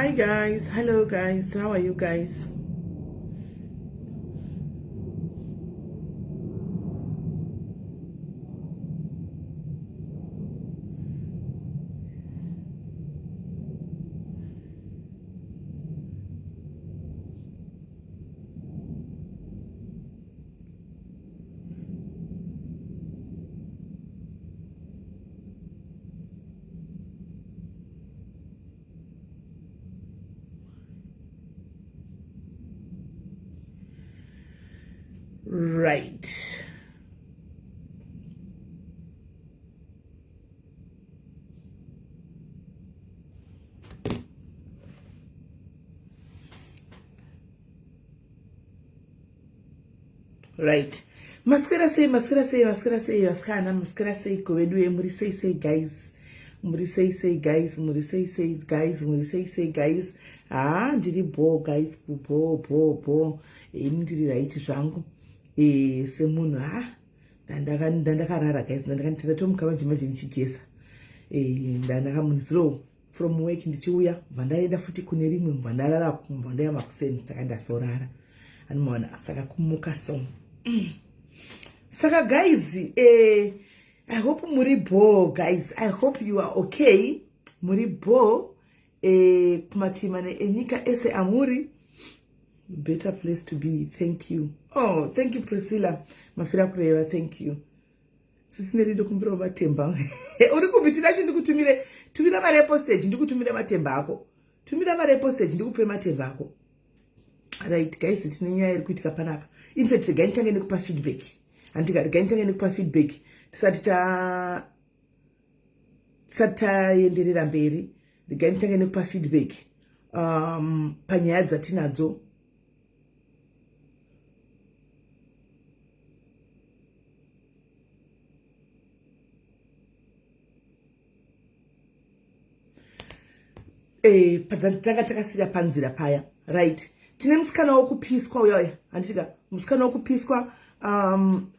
Hi guys, hello guys, how are you guys? Right. Right. Maswera sei, maswera sei, maswera sei, vasikana, maswera sei ko vedu muri sei sei guys. Muri sei sei guys, muri sei sei guys, muri sei sei guys. Ah, ndiri bho guys, bho bho bho. Ini ndiri right zvangu. Eh, semunhu ha. Ndandaka ndandakarara guys, ndandaka ndatomuka manje manje ndichigeza. Eh, ndandakamunziro from work ndichiuya bva ndaenda futi kune rimwe bva ndarara bva ndauya makuseni saka ndazorara anomaona saka kumuka so Saka guys, I hope muri bho guys, I hope you are okay, muri bho kumatimane enyika ese amuri. Better place to be. Thank you. Oh, thank you Priscilla mafira kureva. Thank you. Sisi Mary, ndokumbirawo matemba. Uri kupi? Tinacho ndikutumire. Tumira mari yepostage ndikutumire matemba ako. Tumira mari yepostage ndikupe matemba ako. Right guys, tine nyaya iri kuitika panapa. In fact, regai nditange nekupa feedback. Handika, regai nditange nekupa feedback tisati ta tisati taenderera mberi. Regai nditange nekupa feedback panyaya dzatinadzo. Padzatanga takasira panzira paya, right? Tine musikana wokupiswa uyaya, handitika? Musikana wokupiswa,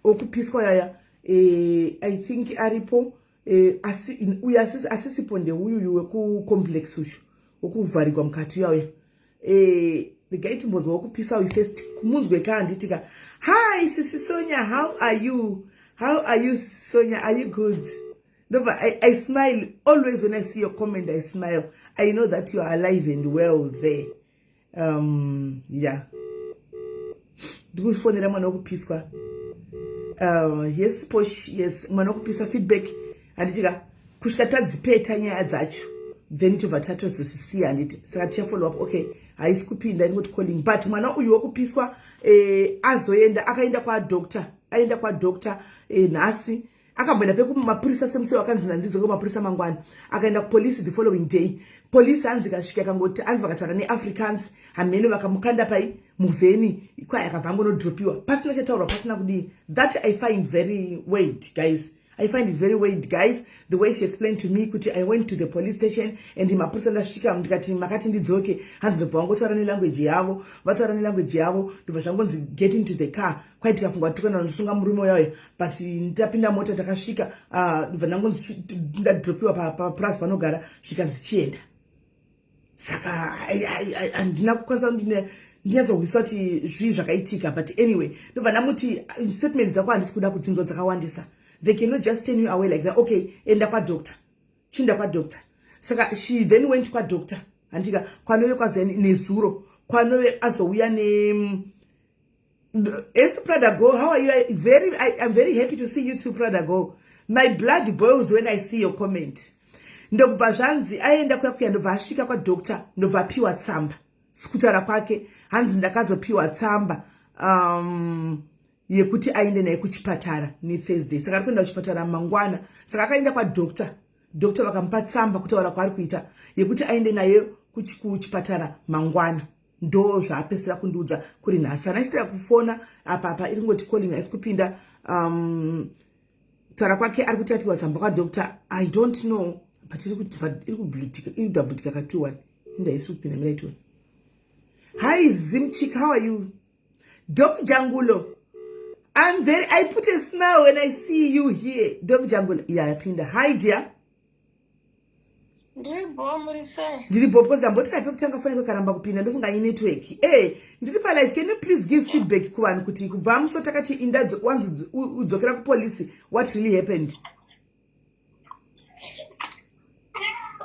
wokupiswa uyaya, I think aripo, asi uyu asisipo ndeuyu wekucomplex uyu wokuvharigwa mukati uyauya. Regai timbonzwa wokupisa uyu first, kumunzwe ka, handitika? Hi sisi Sonia, how are you? How are you sisi Sonia? Are you good? Ndobva I smile always when I see your comment. I smile. I know that you are alive and well there. Yeah, ndikufonera mwana wekupiswa. Yes posh, yes, mwana wekupisa feedback, handitika? Kusvika tadzipeta nyaya dzacho, then tobva tatozozvisiya, handiti? Saka tichafollow up. Okay, haisi kupinda, ingoti calling. But mwana uyu wekupiswa, azoenda, akaenda kwadoctor, aenda kwadoctor nhasi. Akamboenda pekumapurisa semusi wakanzi nandidzoke kumapurisa mangwana. Akaenda kupolisi the following day. Polisi hanzi ikasvika ikangoti, hanzi vakataura neAfrikaans, hamene vakamukanda pai muvheni kwai, akabva angonodropiwa pasina chataurwa, pasina kudii. That I find very weird guys. I find it very weird guys, the way she explained to me kuti I went to the police station and mapurisa ndasvika ndikati makati ndidzoke, hanzi ndobva vangotaura nelanguage yavo, vataura nelanguage yavo, ndobva zvangonzi get into the car. Kwai tikafunga kuti tukana ndosunga murume uyayo, but ndapinda mota takasvika, ndobva ndangonzi ndadropiwa papurazi panogara, zvikanzi chienda. Saka handina kukwanisa ndinyatsohwisa kuti zvii zvakaitika, but anyway ndobva ndamuti statement dzako handisi kuda kudzinzwa dzakawandisa. They cannot just turn you away like that. Okay, enda kwadoctor, chinda kwadoctor. Saka she then went kwadoctor, handika? Kwanove kwazoya nezuro, kwanove azouya ne. Yes, Prada Go, how are you? I'm very happy to see you too, Prada Go. My blood boils when I see your comment. Ndobva zvanzi aenda kuya kuya, ndobva asvika kwadoctor, ndobva apiwa tsamba. Sikutaura kwake, hanzi ndakazopiwa tsamba yekuti aende naye kuchipatara neThursday. Saka ari kuenda kuchipatara mangwana. Saka akaenda kwadoctor, doctor vakamupa tsamba, kutaura kwaari kuita, yekuti aende naye kuchipatara mangwana. Ndo zvaapesera kundiudza kuri nhasi. Ana achitira kufona apa apa, iri ngoti calling, haisi kupinda. Kutaura kwake ari kuti apiwa tsamba kwadoctor. I don't know, but iri kublutika, iri kudabhutika ka21, inda haisi kupinda. Miraitoni. Hi Zimchik, how are you? Doc Jangulo, I put a smile when I see you here. Doc Jangulo, yeah, yapinda. Hi dear. Ndiri bho, muri sei? Ndiri bho, because ndambotira pekutanga foni karamba kupinda, ndofunga inetwork. E, ndiri palive. Can you please give feedback kuvanhu kuti kubva muso takati inda wanzi udzokera kupolisi, what really happened?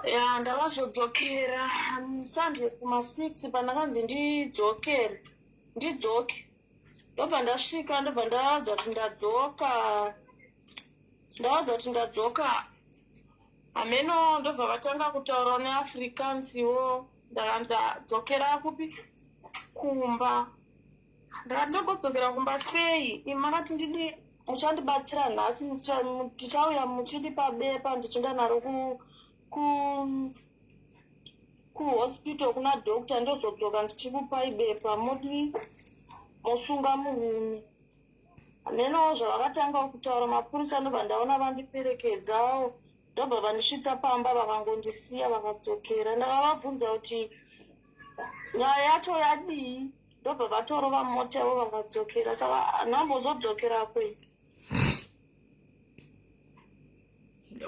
Ya, ndakazodzokera Sunday kuma-6 pandakanzi ndidzokere, ndidzoke. Ndobva ndasvika, ndobva ndawadza kuti ndadzoka, ndawadza kuti ndadzoka. Hameno, ndobva vatanga kutaurawo neAfrikaansiwo. Ndakanzi dzokera kupi? Kumba. Ndakati ndogodzokera kumba sei? Imi makati ndidi muchandibatsira nhasi, tichauya muchindipa bepa ndichienda naro ku ku kuhospital kuna doctor, ndozodzoka ndichikupai bepa, modi mosunga murume. Hamenowo zvavakatanga kutaura mapurisa. Ndobva ndaona vandiperekedzawo, ndobva vandisvitsa pamba, vakangondisiya vakadzokera. Ndakavabvunza kuti nyaya yacho yadii, ndobva vatorova mota yavo vakadzokera. Saka handambozodzokera kwei.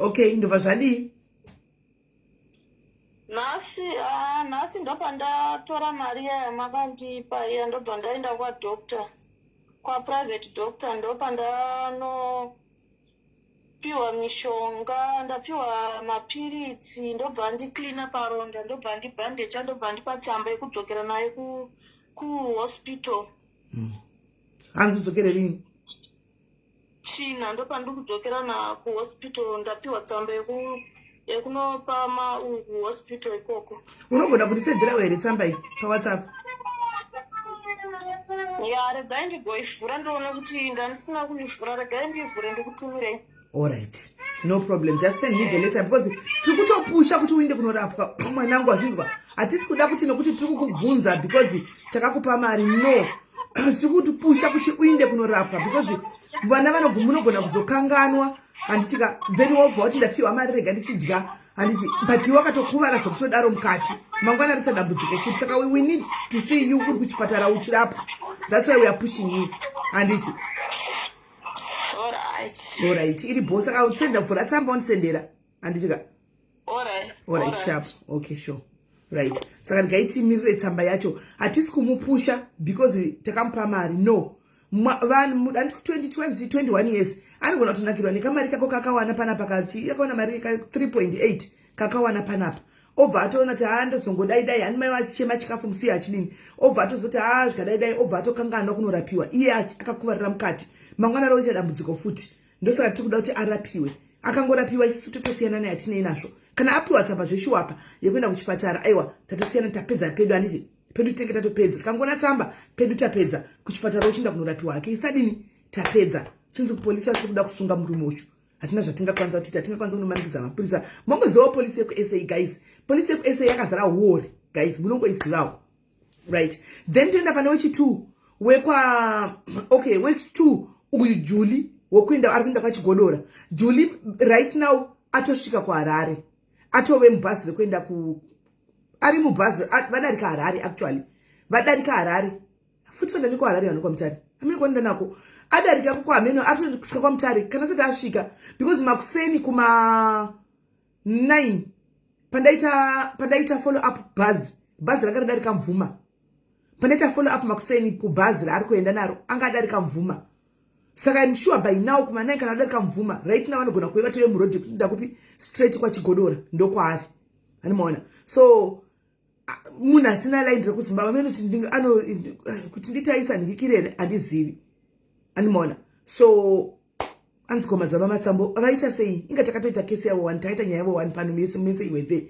Okay, ndobva zvadii? Nhasi, ah, nhasi ndopandatora mari iya yamakandipa iya, ndobva ndaenda kwadoctor, kwaprivate doctor, ndopandanopiwa mishonga, ndapiwa mapiritsi, ndobva ndicleana paronda, ndobva ndibhandecha, ndobva ndipa tsamba yekudzokera nayo kuhospital. Hanzi udzokere rini? China ndopandiri kudzokera na kuhospital, ndapiwa tsamba yekunopa kuhospital ikoko. Unogona kundisenderawo here tsamba iyi paWhatsApp? Ya, regai ndigoivhura ndione kuti ndandisina kuivhura. Regai ndivhure ndikutumirei. Alright, no problem, just send me the letter, because tiri kutopusha kuti uinde kunorapwa, mwanangu, wazvinzwa? Hatisi kuda kuti nokuti tiri kukubvunza because takakupa mari, no. Tiri kutipusha kuti uinde kunorapwa because vana munogona kuzokanganwa, handitika? Then wobva wati ndapiwa mari, rega ndichidya, handiti? But iwe wakatokuvara zvokutodaro mukati, mangwana ritsa dambudziko futi. Saka we need to see you uri kuchipatara uchirapwa. That's why we are pushing you, handiti? Alright. Alright, iri bho. Saka usenda, vhura tsamba undisendera, handitika? Alright. Alright, sharp. Okay, sure. Right, saka ndikaitimirire tsamba yacho. Hatisi kumupusha because takamupa mari, no. Vanhu anditi 20 21 years anogona kutonakirwa nekamari kako kakawana panapa, akawana mari ka 3.8 kakawana panapa, obva atoona kuti haa, ndozongodai dai hani mai vachichema chikafu musiye achidini, obva atozoti haa, zvikadai dai, obva atokanganwa kunorapiwa iye akakuvarira mukati. Mangwana roita dambudziko futi. Ndosaka tiri kuda kuti arapiwe. Akangorapiwa, isusu totosiyana naye, hatinei nazvo. Kana apiwa tsamba zveshuwapa yekuenda kuchipatara, aiwa, tatosiyana, tapedza pedu, handiti? Pedu tinenge tatopedza. Tikangoona tsamba pedu tapedza, kuchipatara uchienda kunorapiwa hake, isadini, tapedza. Since kupolisi vasiri kuda kusunga murume uchu, hatina zvatingakwanisa kuti hatingakwanisa kunomanikidza mapurisa. Mongozivawo polisi yekuSA, guys, polisi yekuSA yakazara huori, guys, munongoizivawo. Right, then toenda pane wechi2 wekwa, okay, wechi2 uyu Julie wokuenda, ari kuenda kwaChigodora. Julie right now atosvika kuHarare, atove mubhazi rekuenda ku, ari mubhazi, vadarika Harare, actually vadarika Harare futi. Vandani kuHarare, vanhu kwaMutare amene kwanoenda nako, adarika koko, hameno atosvika kwaMutare kana asati asvika, because makuseni kuma 9 pandaita follow up, bhazi ranga radarika Mvuma. Pandaita follow up makuseni kubhazi raari kuenda naro, anga adarika Mvuma. Saka I'm sure by now kuma 9 kana adarika Mvuma right now, vanogona kuve vatove murodhi kuenda kupi? Straight kwaChigodora, ndokwaari, animaona? So munhu asina line rekuZimbabwe amene kuti nditaisa ndikikirere, handizivi, animaona? So anzi koma dzava Matsambo vaita sei? Inga takatoita kesi yavo one, takaita nyaya yavo one pano mese iwe there,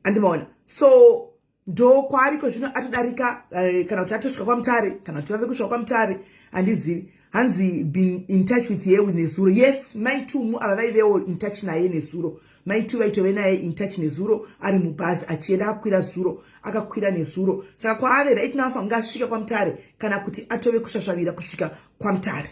andimaona? So ndo kwaariko zvino, atodarika kana kuti atosvika kwaMutare, kana kuti vave kusvika kwaMutare, handizivi. Hanzi been in touch with her with nezuro. Yes, maitumu ava vaivewo in touch naye nezuro. Maitu vaitove naye in touch nezuro, ari mubhazi achienda, akakwira zuro, akakwira nezuro. Saka kwaave right now, afange asvika kwaMutare kana kuti atove kusvasvavira kusvika kwaMutare,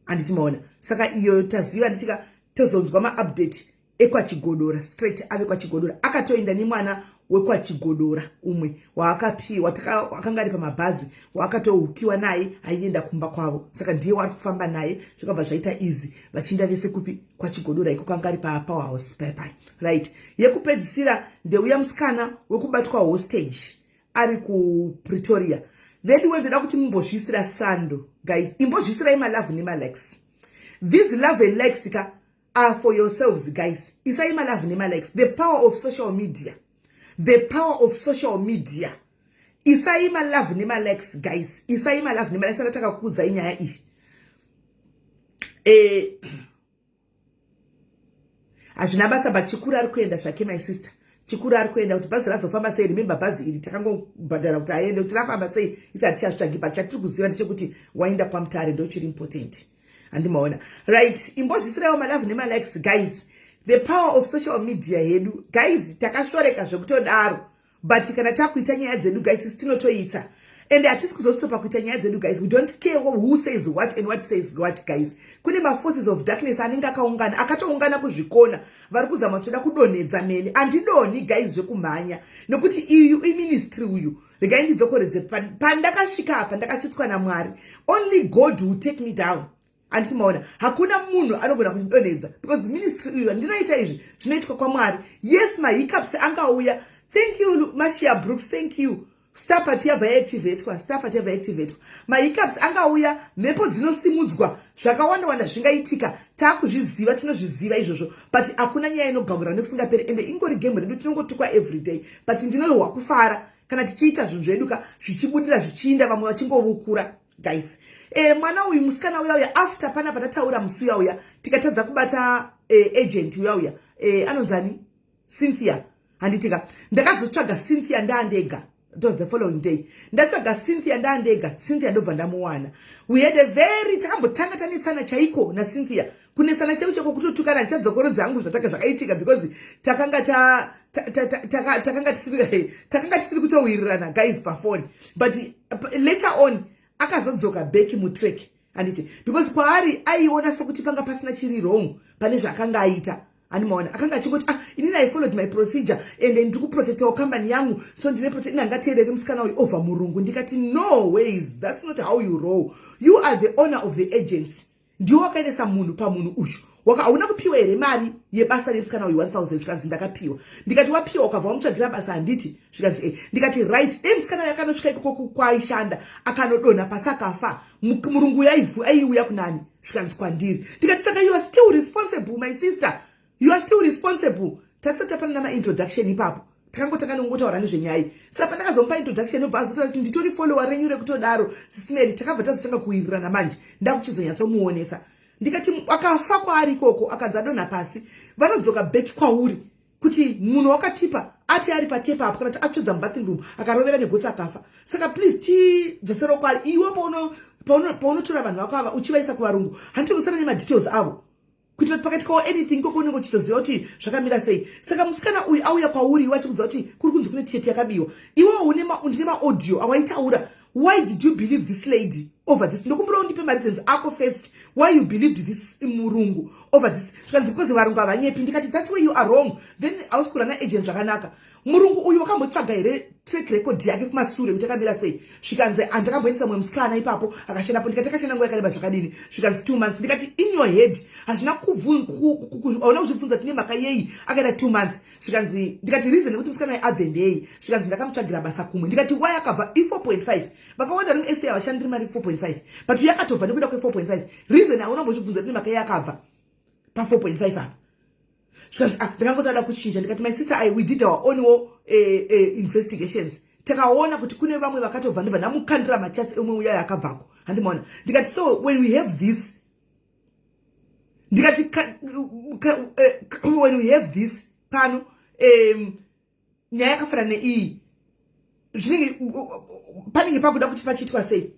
handiti maona? Saka iyo taziva, handitika? Tozonzwa maupdate ekwaChigodora straight, ave kwaChigodora, akatoenda nemwana. wekwaChigodora, umwe waakapiwa, akanga ari pamabhazi, waakatohukiwa naye aienda kumba kwavo. Saka ndiye waari kufamba naye. Zvakabva zvaita easy, vachienda vese kupi? KwaChigodora iko, kanga ari paPowerhouse paipai. Right, yekupedzisira ndeuya musikana wekubatwa hostage ari kuPretoria. Vedu wendoda kuti mumbozvisira sando, guys. Imbozvisirai malove nemalikes. These love and likes ka are for yourselves, guys. Isai malove nemalikes. The power of social media, the power of social media. Isai malove nemalikes, guys. Isai malove nemalikes. Saka takakuudzai nyaya iyi. Hazvina basa, but Chikuru ari kuenda zvake, my sister. Chikuru ari kuenda. Kuti bhazi razofamba sei, remember, bhazi iri takangobhadhara kuti aende. Kuti rafamba sei isati tichazvitsvagi, but chatiri kuziva ndechekuti waenda kwaMutare, ndo chiri important, handimaona? Right, imbozvisiraiwo malove nemalikes, guys. The power of social media hedu, guys. Takashoreka zvekutodaro, but kana takuita nyaya dzedu, guys, isi tinotoita, and hatisi kuzostopa kuita nyaya dzedu, guys. We don't care who says what and what says what, guys. Kune maforces of darkness anenge akaungana, akatoungana kuzvikona, vari kuzama kutoda kudonhedza mene. Handidoni, guys, zvekumhanya, nekuti iyu iministry uyu. Regai ndidzokoredze pandakasvika apa. Ndakasvitswa naMwari. Only God will take me down, handiti maona? Hakuna munhu anogona kundidonhedza, because ministry uyu ndinoita izvi zvinoitwa kwaMwari. Yes, mahiccups angauya. Thank you, Mashia Brooks, thank you. Star party yabva yaactivatwa, star party yabva yaactivatwa. Mahiccups angauya, mhepo dzinosimudzwa, zvakawanda wanda zvingaitika. Taakuzviziva, tinozviziva izvozvo, but hakuna nyaya inogagura nekusingaperi. Ende ingori game redu, tinongotukwa everyday, but ndinohwa kufara kana tichiita zvinhu zvedu ka zvichibudira, zvichiinda, vamwe vachingovukura, guys. Mwana uyu, musikana uya uya, after pana patataura musi uya uya, tikatadza kubata agent uya uya, anonzani, Cynthia, handitika? Ndakazotsvaga Cynthia ndaandega. It was the following day. Ndatsvaga Cynthia ndaandega, Cynthia ndobva ndamuwana. We had a very, takambotanga tanetsana chaiko naCynthia, kunetsana chaiko chaiko, kutotukana. Ndichadzokorodza hangu zvatanga zvakaitika, because takanga tisiri kutowirirana, guys, pafoni. But later on akazodzoka back mutrack, handiti? Because kwaari aiona sokuti panga pasina chiri wrong pane zvaakanga aita, handimaona? Akanga achingoti, "Ah, inini I followed my procedure and ndiri kuprotectawo kambani yangu, so ndine protect." Inangateereri musikana uyu over murungu. Ndikati, "No ways, that's not how you roll. You are the owner of the agency. Ndiwo wakaendesa munhu pamunhu ushu. Hauna kupiwa here mari yebasa remusikana uyu, 1000?" Zvikanzi, "Ndakapiwa." Ndikati, "Wapiwa, ukabva wamutsvagira basa, handiti?" Zvikanzi, "E." Ndikati, "Right, dei musikana uyu akanosvika ikoko kwaaishanda, akanodonha pasi, akafa, murungu aiuya kunani?" Zvikanzi, "Kwandiri." Ndikati, "Saka you are still responsible, my sister, you are still responsible." Tatisati tapana namaintroduction ipapo, takangotanga nongotaura nezvenyaya. Saka pandakazomupa introduction, obva azotaura kuti, "Nditori follower renyu rekutodaro, Sis Melly." Takabva tazotanga kuwirirana. Manje ndakuchizonyatsomuonesa. Ndikati, "Akafa kwaari ikoko, akanzi adonha pasi, vanodzoka back kwauri kuti munhu wakatipa ati ari patepa apo, kana kuti atsvedza mubathing room, akarovera negotsi, akafa. Saka please tidzoserewo kwaari. Iwe paunotora vanhu vako ava uchivaisa kuvarungu, handitonosara nemadetails avo, kuitira kuti pakati kwavo anything koko unenge uchitoziva kuti zvakamira sei. Saka musikana uyu auya kwauri iwe achikuziva kuti kuri kunzi kune tisheti yakabiwa. Iwewo ndine maaudio awaitaura. Why did you believe this lady over this? Ndokumbira undipe mareasons ako first, why you believed this murungu over this." Zvikanzi, "Because varungu havanyepi." Ndikati, "That's where you are wrong. Then hausi kurana agent zvakanaka. Murungu uyu wakambotsvaga here track record yake kumasure kuti akamira sei?" Zvikanzi, "Handakamboendesa mumwe musikana ipapo akashandapo." Ndikati, "Akashanda nguva yakareba zvakadini?" Zvikanzi, 2 months." Ndikati, "In your head hazvina, hauna kuzvibvunza kuti nemhaka yei akaita 2 months?" Zvikanzi, ndikati, "Reason yekuti musikana uyu abve ndei?" Zvikanzi, "Ndakamutsvagira basa kumwe." Ndikati, "Why akabva? I4.5. Vakawanda ri muSA havashandiri mari 4.5, but yakatobva nekuda kwe4.5. Reason hauna mbozvibvunza kuti nemhaka yei akabva pa4.5 apa?" Zvikanzi, "Ah, ndakangoti kuchinja." Ndikati, "My sister, we did our own investigations. Takaona kuti kune vamwe vakatobva." Ndibva ndamukandira machats emwe uyayo akabvako, handimaona? Ndikati, "So when we have this," ndikati, "when we have this pano, nyaya yakafanana neiyi, zvinenge panenge pakuda kuti pachiitwa sei?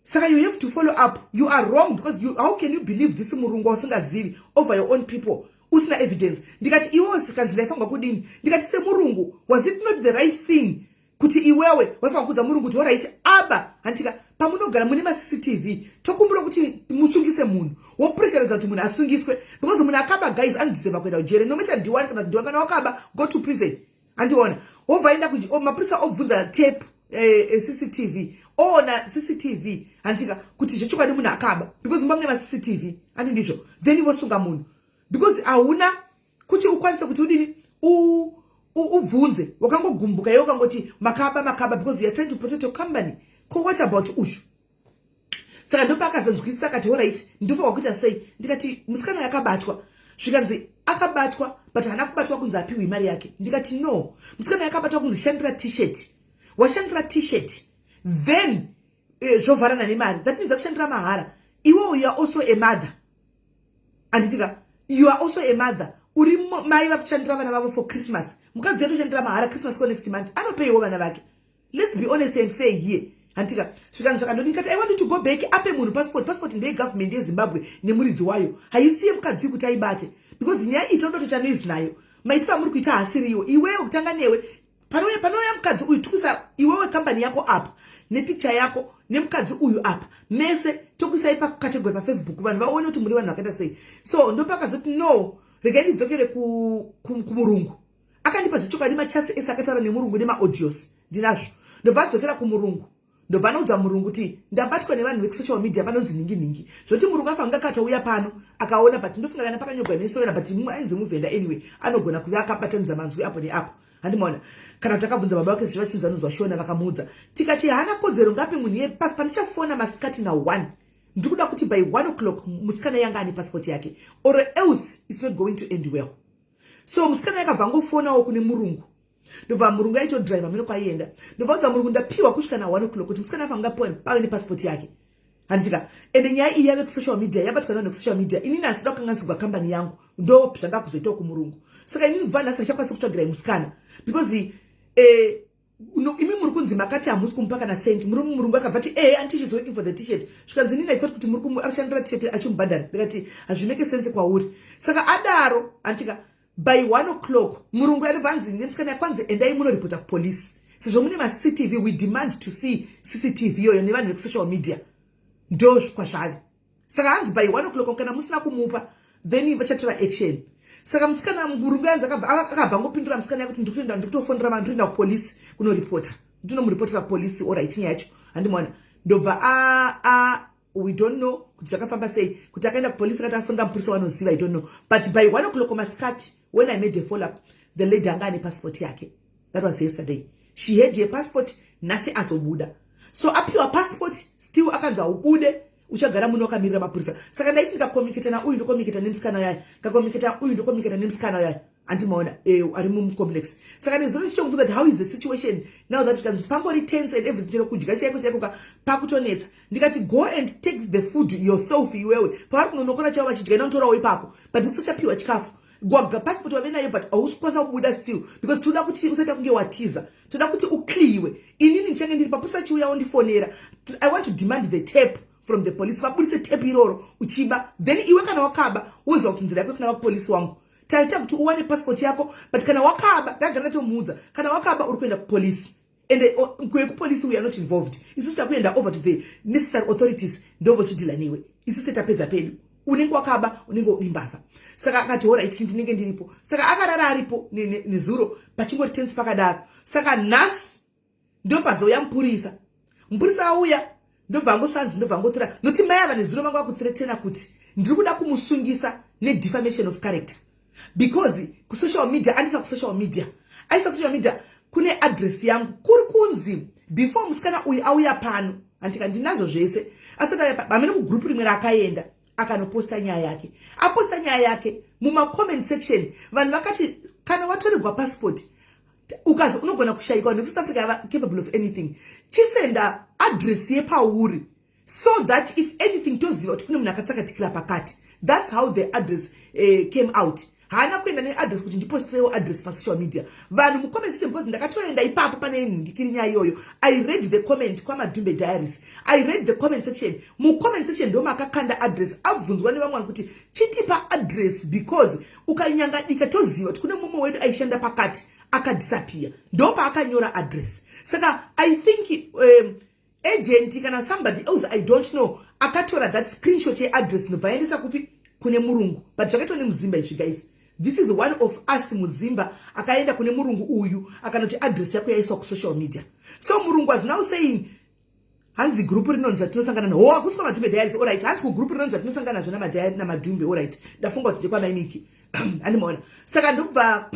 Saka you have to follow up. You are wrong, because how can you believe this murungu wausingazivi over your own people, usina evidence?" Ndikati, "Iwewe sikanzi ndaifanirwa kudini?" Ndikati, "Semurungu, was it not the right thing kuti iwewe waifanira kuudza murungu kuti, 'Alright, aba, handitika pamunogara mune maCCTV, tokumbira kuti musungise munhu,' wopressuridza kuti munhu asungiswe?" Because munhu akaba, guys, anodeserva kuenda kujere, no matter ndiwani kana kuti ndiwani. Kana wakaba, go to prison. Andiona wobva aenda, mapurisa obvunza tape, CCTV, oona CCTV, handika, kuti zvechokwadi munhu akaba, because mumba mune maCCTV, handi ndizvo? Then vosunga munhu because hauna kuti ukwanise kuti udini, ubvunze. Wakangogumbuka iwe, ukangoti makaba, makaba, because you are trying to protect your company. Ko what about ushu? Saka ndopaakazonzwisisa, akati, "Alright, ndofanwa kuita sei?" Ndikati musikana yakabatwa, zvikanzi akabatwa, but haana kubatwa kunzi apiwe mari yake. Ndikati no, musikana yakabatwa kunzi shandira T-shirt, washandira T-shirt, then zvovharana nemari. That means akushandira mahara. Iwewo you are also a mother, handitika? You are also a mother, uri mai vakushandira vana vavo for Christmas. Mukadzi yatoshandira mahara Christmas ko next month anopeiwo vana vake. Let's be honest and fair here, handitika? Zvikanzi zvakandodi. Ndikati I want to go back, ape munhu passport. Passport ndeyegovernment yeZimbabwe nemuridzi wayo, haisiye mukadzi kuti aibate, because nyaya iyi toda kutoita noise nayo. Maitiro amuri kuita haasiriwo. Iwewe kutanga newe, panouya mukadzi uyu, tikuisa iwewe kambani yako apa nepicture yako nemukadzi uyu apa, mese tokuisai pacategory paFacebook, vanhu vaone kuti muri vanhu vakaita sei. So ndopakazoti no, regai ndidzokere kumurungu. Akandipa zvechokwadi machats ese akataura nemurungu nemaaudios, ndinazvo. Ndobva adzokera kumurungu, ndobva anoudza murungu kuti ndabatwa nevanhu vekusocial media vanonzi nhingi nhingi. Zvoti murungu afange akatouya pano akaona, but ndofunga kana pakanyorwa neShona, but ainzi muvhenda. Anyway, anogona kuve akabatanidza manzwi apo neapo, handimaona, kana kuti akabvunza baba vake zvichivachinzi anonzwa Shona, vakamuudza. Tikati haana kodzero, ngape munhu yepasi. Pandichafona masikati na1, ndiri kuda kuti by 1 o'clock musikana yanga ane passport yake, or else it's not going to end well. So musikana yakabva angofonawo kune murungu, ndobva murungu aitodhiraivha mene kwaienda, ndobva udza murungu, ndapiwa kusvika na1 o'clock kuti musikana afange pave nepassport yake, handitika? Ende nyaya iyi yave kusocial media, yabatwa navanhu kusocial media. Inini handisida kukanganisirwa kambani yangu, ndo zvanga kuzoitawo kumurungu. Saka inini kubva nhasi handichakwanisi kutsvagirai musikana because imi muri kunzi makati hamusi kumupa kana cent. Murungu akabva ti, "Aunty, she's working for the T-shirt." Zvikanzi, "Nini, I thought kuti muri ashandira T-shirt achimubhadhara." Ndikati hazvimake sense kwauri. Saka adaro, handitika, by 1 o'clock murungu anobva anzi nemusikana yakwanzi, "Endai munoripota kupolisi sezvo mune maCCTV. We demand to see CCTV iyoyo nevanhu vekusocial media." Ndo kwazvave. Saka hanzi by 1 o'clock kana musina kumupa, then vachatora action. Saka musikana, murungu yanzi akabva angopindura musikana yakuti, "Ndikutoenda, ndikutofonera vanhu, ndikutoenda kupolisi kunoripota, ndinomuripotera kupolisi." Alright, nyaya yacho, handimaona, ndobva a we don't know kuti zvakafamba sei, kuti akaenda kupolisi, akati afonera mupurisa wanoziva, I don't know. But by 1 o'clock masikati, when I made a follow up, the lady anga ane passport yake. That was yesterday. She had her passport. Nhasi azobuda. So apiwa passport, still akanzi aubude, uchagara muno wakamirira mapurisa. Saka ndaiti ndikacommunicata nauyu, ndocommunicata nemusikana yaya, ndikacommunicata uyu, ndocommunicata nemusikana yaya, handimaona, ari mumucomplex. Saka nezuro ndichomubvunza kuti how is the situation now that kanzi pangori tense and everything, chero kudya chaiko chaiko ka pakutonetsa. Ndikati go and take the food yourself iwewe, pavari kunonokora chavo vachidya, inotorawo ipapo, but usachapiwa chikafu. Gwaga passport wave nayo, but hausi kukwanisa kubuda still because toda kuti usaita kunge watiza, toda kuti uclearwe. Inini ndichange ndiri papurisa, chiuya wondifonera. I want to demand the tape from the police, vabudise tape iroro uchiba. Then iwe kana wakaba, woziva kuti nzira yako kunaka kupolisi. Wangu, taita kuti uwane passport yako, but kana wakaba, ndagara ndatomuudza, kana wakaba uri kuenda kupolisi, and kupolisi we are not involved. Isusu takuenda over to the necessary authorities, ndovochidhila newe. Isusu tapedza pedu. Unenge wakaba, unenge uri mbavha. Saka akati, "Alright, ndinenge ndiripo." Saka akarara aripo nezuro, pachingori tense pakadaro. Saka nhasi ndopazouya mupurisa. Mupurisa auya, ndobva angosvanzi, ndobva angotora noti mai ava nezuro vanga vakuthreatena kuti ndiri kuda kumusungisa nedefamation of character because kusocial media andisa, kusocial media aisa, kusocial media kune address yangu, kuri kunzi before musikana uyu auya pano, handika, ndinazvo zvese, asati auya pamene kugroup rimwe raakaenda akanoposta nyaya yake. Aposta nyaya yake, mumacomment section vanhu vakati kana watorerwa passport ukazi unogona kushayikwa nekuti South Africa ava capable of anything, chisenda address yepauri so that if anything toziva kuti kune munhu akatsakatikira pakati. That's how the address came out. Haana kuenda neaddress kuti ndipostirewo address pasocial media. Vanhu mucomment section, because ndakatoenda ipapo pane nhingikiri nyaya iyoyo, I read the comment kwaMadhumbe Diaries, I read the comment section. Mucomment section ndo makakanda address. Abvunzwa nevamwe vanhu kuti chitipa address because ukanyangadika toziva kuti kune mumwe wedu aishanda pakati akadisappear, ndo paakanyora address. Saka I think agent kana somebody else, I don't know, akatora that screenshot yeaddress, ndobva aendesa kupi? Kune murungu. But zvakaitwa nemuzimba izvi, guys. This is one of us muZimba akaenda kune murungu uyu akanoti address yako yaiswa kusocial media. So murungu was now saying, hanzi group rinonzi zvatinosangana na ho, hakusi kwaMadhumbe Diaries. Alright, hanzi kugroup rinonzi zvatinosangana nazvo naMadhumbe. Alright, ndafunga kuti ndekwamaimiki, handimaona. Saka ndobva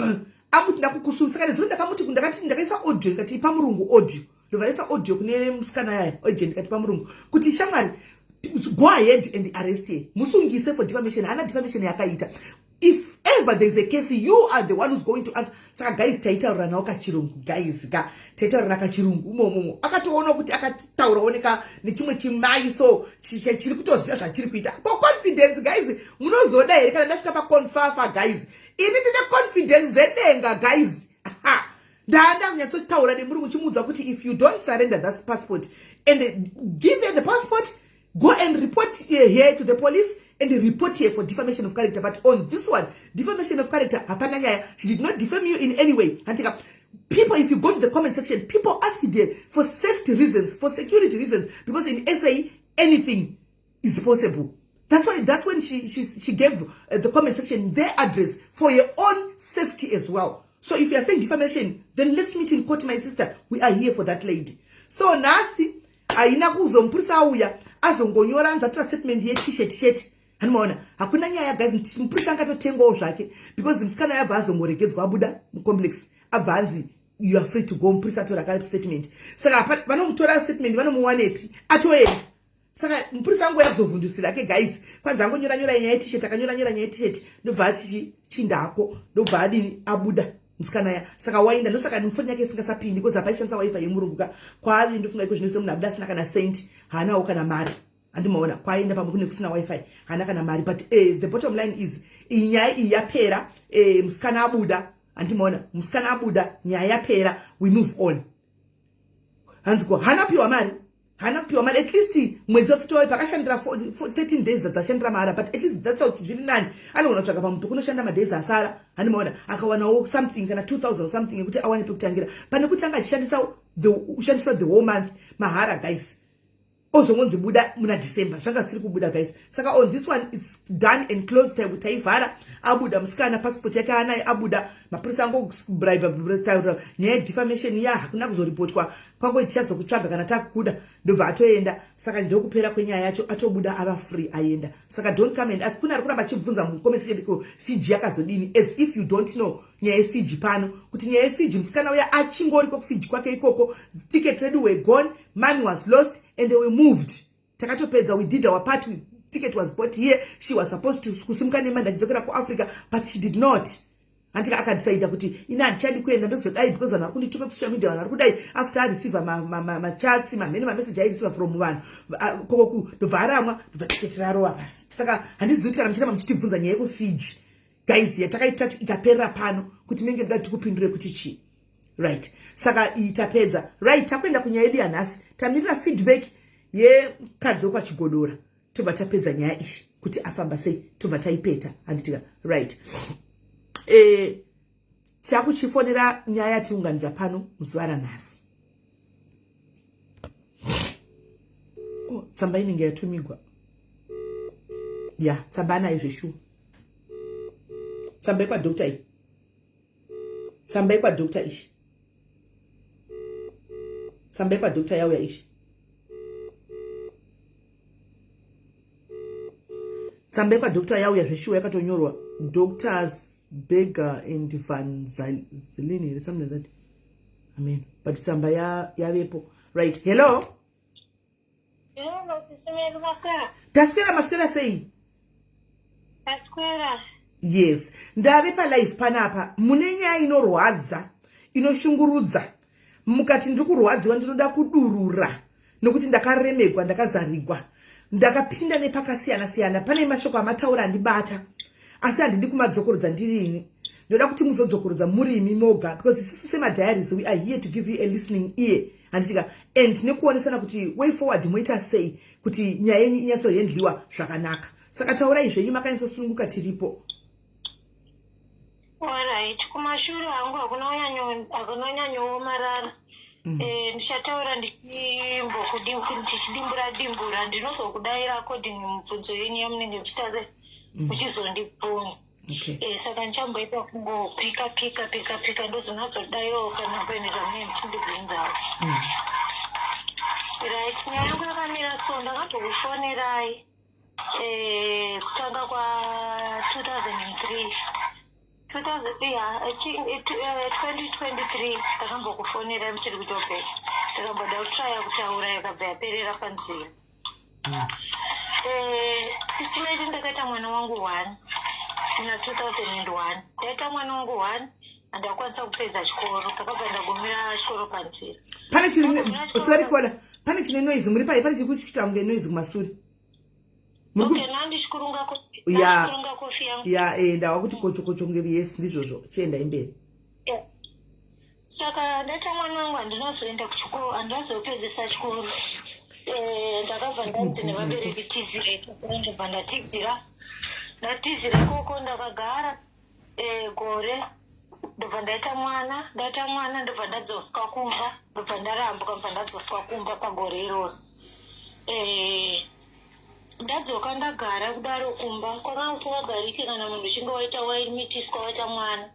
amuti, "Ndakukusunga." Saka nezuro ndakamuti, ndakati, ndakaisa audio, ndikati, "Ipa murungu audio." Ndobva ndaisa audio kune musikana yaya agent, ndikati pamurungu kuti, "Shamwari, go ahead and arrest her, musungise for defamation. Haana defamation yakaita. If ever there's a case, you are the one who's going to answer." Saka guys, taitaurira nawo kachirungu, guys ka, taitaurira kachirungu umomomo. Akatoona kuti akataurawo nechimwe chimai, so chiri kutoziva zvachiri kuita. Ko confidence, guys, munozoda here kana ndasvika paconfafa? Guys, ini ndine confidence dzedenga, guys. Ndaanda kunyatsotaura nemurungu, chimuudza kuti, "If you don't surrender that passport and give her the passport, go and report here to the police and report here for defamation of character. But on this one, defamation of character, hapana nyaya. She did not defame you in any way." Hantika people, if you go to the comment section, people ask there for safety reasons, for security reasons, because in SA anything is possible. That's why, that's when she gave the comment section their address for your own safety as well. So if you are saying defamation, then let's meet in court, my sister. We are here for that lady. So nhasi haina kuzomupurisa auya azongonyora, anzi atora statement yeT-shirt shirt. Hanimaona, hakuna nyaya, guys. Mupurisa angatotengwawo zvake because musikana yabva azongoregedzwa, abuda mucomplex, abva anzi, "You are free to go." Mupurisa atora ka statement. Saka vanomutora statement vanomuwanepi? Atoenda. Saka mupurisa angu yakuzovhundusira ke, guys. Kwanzi angonyora nyora nyaya yeT-shirt, akanyora nyora nyaya yeT-shirt, ndobva ati, "Chindako." Ndobva adini? Abuda musikana ya. Saka wainda, ndosaka mufoni yake isingasapindi, because apaishandisa WiFi yemurungu ka kwaari. Ndofunga iko zvinoise munhu abuda asina kana cent, haanawo kana mari. Handimaona kwaenda pamwe kune kusina WiFi, haana kana mari. But the bottom line is, iyi nyaya iyi yapera. Musikana abuda, handimaona, musikana abuda, nyaya yapera, we move on. Hanziko haana kupiwa mari, haana kupiwa mari. At least mwedzi wasitowe pakashandira 13 days dzashandira mahara, but at least that's how zviri nani. Anogona kutsvaka pamwe pekunoshanda madays asara, handimaona, akawanawo something kana 2000 something yekuti awane pekutangira, pane kuti anga achishandisa the whole month mahara, guys, ozongonzi buda muna December. Zvanga zvisiri kubuda, guys. Saka on this one, it's done and closed. Taivhara, abuda musikana, passport yake anayo, abuda. Mapurisa angobribe nyaya yedefamation ya hakuna kuzoripotwa kwango, tichazokutsvaga kana takukuda. Ndobva atoenda. Saka ndokupera kwenyaya yacho, atobuda, ava free, aenda. Saka don't come and ask. Kune ari kuramba achibvunza mucomment section ko Fiji yakazodini, as if you don't know nyaya yeFiji pano, kuti nyaya yeFiji, musikana uya achingoriko kuFiji kwake ikoko. Ticket redu were gone, money was lost and we moved. Takatopedza, we did our part. Ticket was bought here. She was supposed to kusimuka nemanda achidzokera kuAfrica, but she did not. Handika akadecida kuti, "Ini handichadi kuenda, ndozodai because vanhu vari kundituka kusocial media, vanhu vari kudai." After areceiva machats, mamhene mameseji aireceiva from vanhu kokoku, ndobva aramwa, ndobva tiketi rarova pasi. Saka handizivi kuti kana muchiramba muchitibvunza nyaya yekuFiji, guys, yatakaita ikaperera pano, kuti menge muda kuti tikupindure kuti chii. Right, saka iyi tapedza. Right, takuenda kunyaya yedu yanhasi. Tamirira feedback yemukadzi wekwaChigodora, tobva tapedza nyaya iyi kuti afamba sei, tobva taipeta, handitika? Right, takuchifonera nyaya yatiunganidza pano muzuva ranhasi. Oh, tsamba inenge yatumigwa ya tsamba anayo zveshuwa. Tsamba yekwadoctor iyi, tsamba yekwadoctor ishi, tsamba yekwadoctor yauya ishi, tsamba yekwadoctor yauya zveshuwa, yakatonyorwa Doctors Berger and Van Zilini, something like that. I mean, but tsamba yavepo. Right, hello. Hello, Sisi Meru, maswera. Taswera, maswera sei? Taswera. Yes, ndave palive panapa. Mune nyaya inorwadza, inoshungurudza. Mukati, "Ndiri kurwadziwa, ndinoda kudurura nokuti ndakaremegwa, ndakazarigwa, ndakapinda nepakasiyana siyana." Pane mashoko amataura andibata, asi handidi kumadzokorodza ndirini. Ndoda kuti muzodzokorodza murimi moga, because isusu semadiaries, we are here to give you a listening ear, handitika? And nekuonesana kuti way forward moita sei kuti nyaya yenyu inyatsohandliwa zvakanaka. Saka taurai zvenyu makanyatsosununguka, tiripo. Alright, kumashure hangu hakuna kunyanyoomarara. Ndichataura ndichidimbura dimbura, ndinozokudaira according mubvunzo yenyu yamunenge muchiita muchizondibvunza. Okay. Saka ndichamboita kungopika pika pika pika, ndozonatsodayiwo kana paine zvamunenge muchindibvunzawo. Right, nyaya yangu yakamira so. Ndakambokufonerai kutanga kwa 2003, 2000, yeah, 2023. Ndakambokufonerai muchiri kuJobek. Ndakamboda kutraya kutaura, yakabva yaperera panzira. Sisi Mary, ndakaita mwana wangu one muna 2001. Ndaita mwana wangu one, handakwanisa kupedza chikoro, ndakabva ndagumira chikoro panzira. Pane chiri, sorry caller, pane chine noise muri pai, pane chiri kuita kunge noise kumasure. Okay, nandichikurunga ndichikurunga kofi yangu. Ya, ndawa kuti kocho kocho kunge. Yes, ndizvozvo, chienda imberi. Yeah. Saka ndaita mwana wangu, handinazoenda kuchikoro, handinazopedzesa chikoro. Ndakabva ndanzi nevabereki tizire. Ndobva ndatizira, ndatizira ikoko. Ndakagara gore, ndobva ndaita mwana. Ndaita mwana, ndobva ndadzoswa kumba, ndobva ndarambwa, ndobva ndadzoswa kumba pagore iroro. Ndadzoka, ndagara kudaro kumba kwakanga kusingagariki. Kana munhu uchinge waita, waimitiswa, waita mwana,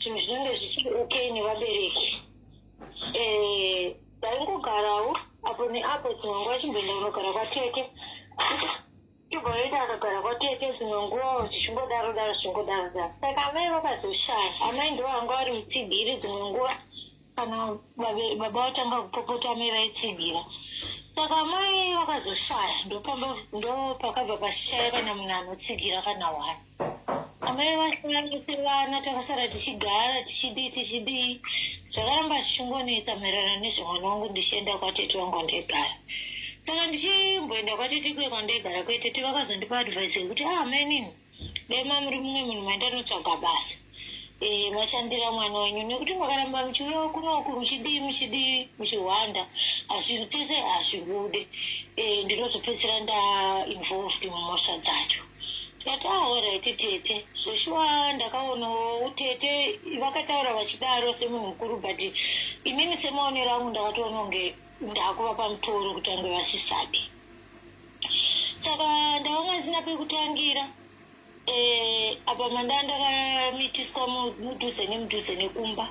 zvinhu zvinenge zvisiri okay nevabereki. Ndaingogarawo apo neapo, dzimwe nguva chimboenda kunogara kwatete, chimboenda akagara kwatete, dzimwe nguvawo zvichingodaro daro, zvichingodaro daro. Saka amai vakazoshaya. Amai ndo vanga vari mutsigiri. Dzimwe nguva kana baba vatanga kupopota, amai vaitsigira. Saka amai vakazoshaya, ndo pakabva pashaya kana munhu anotsigira kana one. Amai vashaya, sevana takasara tichigara, tichidii tichidii. Zvakaramba zvichingonetsa maererano nezvemwana wangu. Ndichienda kwatete wangu wandaigara. Saka ndichimboenda kwatete kuye kwandaigara kwetete, vakazondipa advice yekuti, "Ah, mainini, dai mamuri mumwe munhu maindanotsvaga basa, mashandira mwana wenyu, nekuti makaramba muchiuya kunoku muchidii muchidii muchihwanda, hazvitese, hazvibude. Ndinozopedzisira ndainvolved mumhosva dzacho." Ndikati, "Ah, alright tete." Zveshuwa ndakaonawo tete vakataura vachidaro semunhu mukuru, but inini semaonero angu ndakatoona kunge ndakuvapa mutoro kuti ange vasisade. Saka ndakanga ndisina pekutangira. Apa mandaa ndakamitiswa mudhuze nemudhuze nekumba.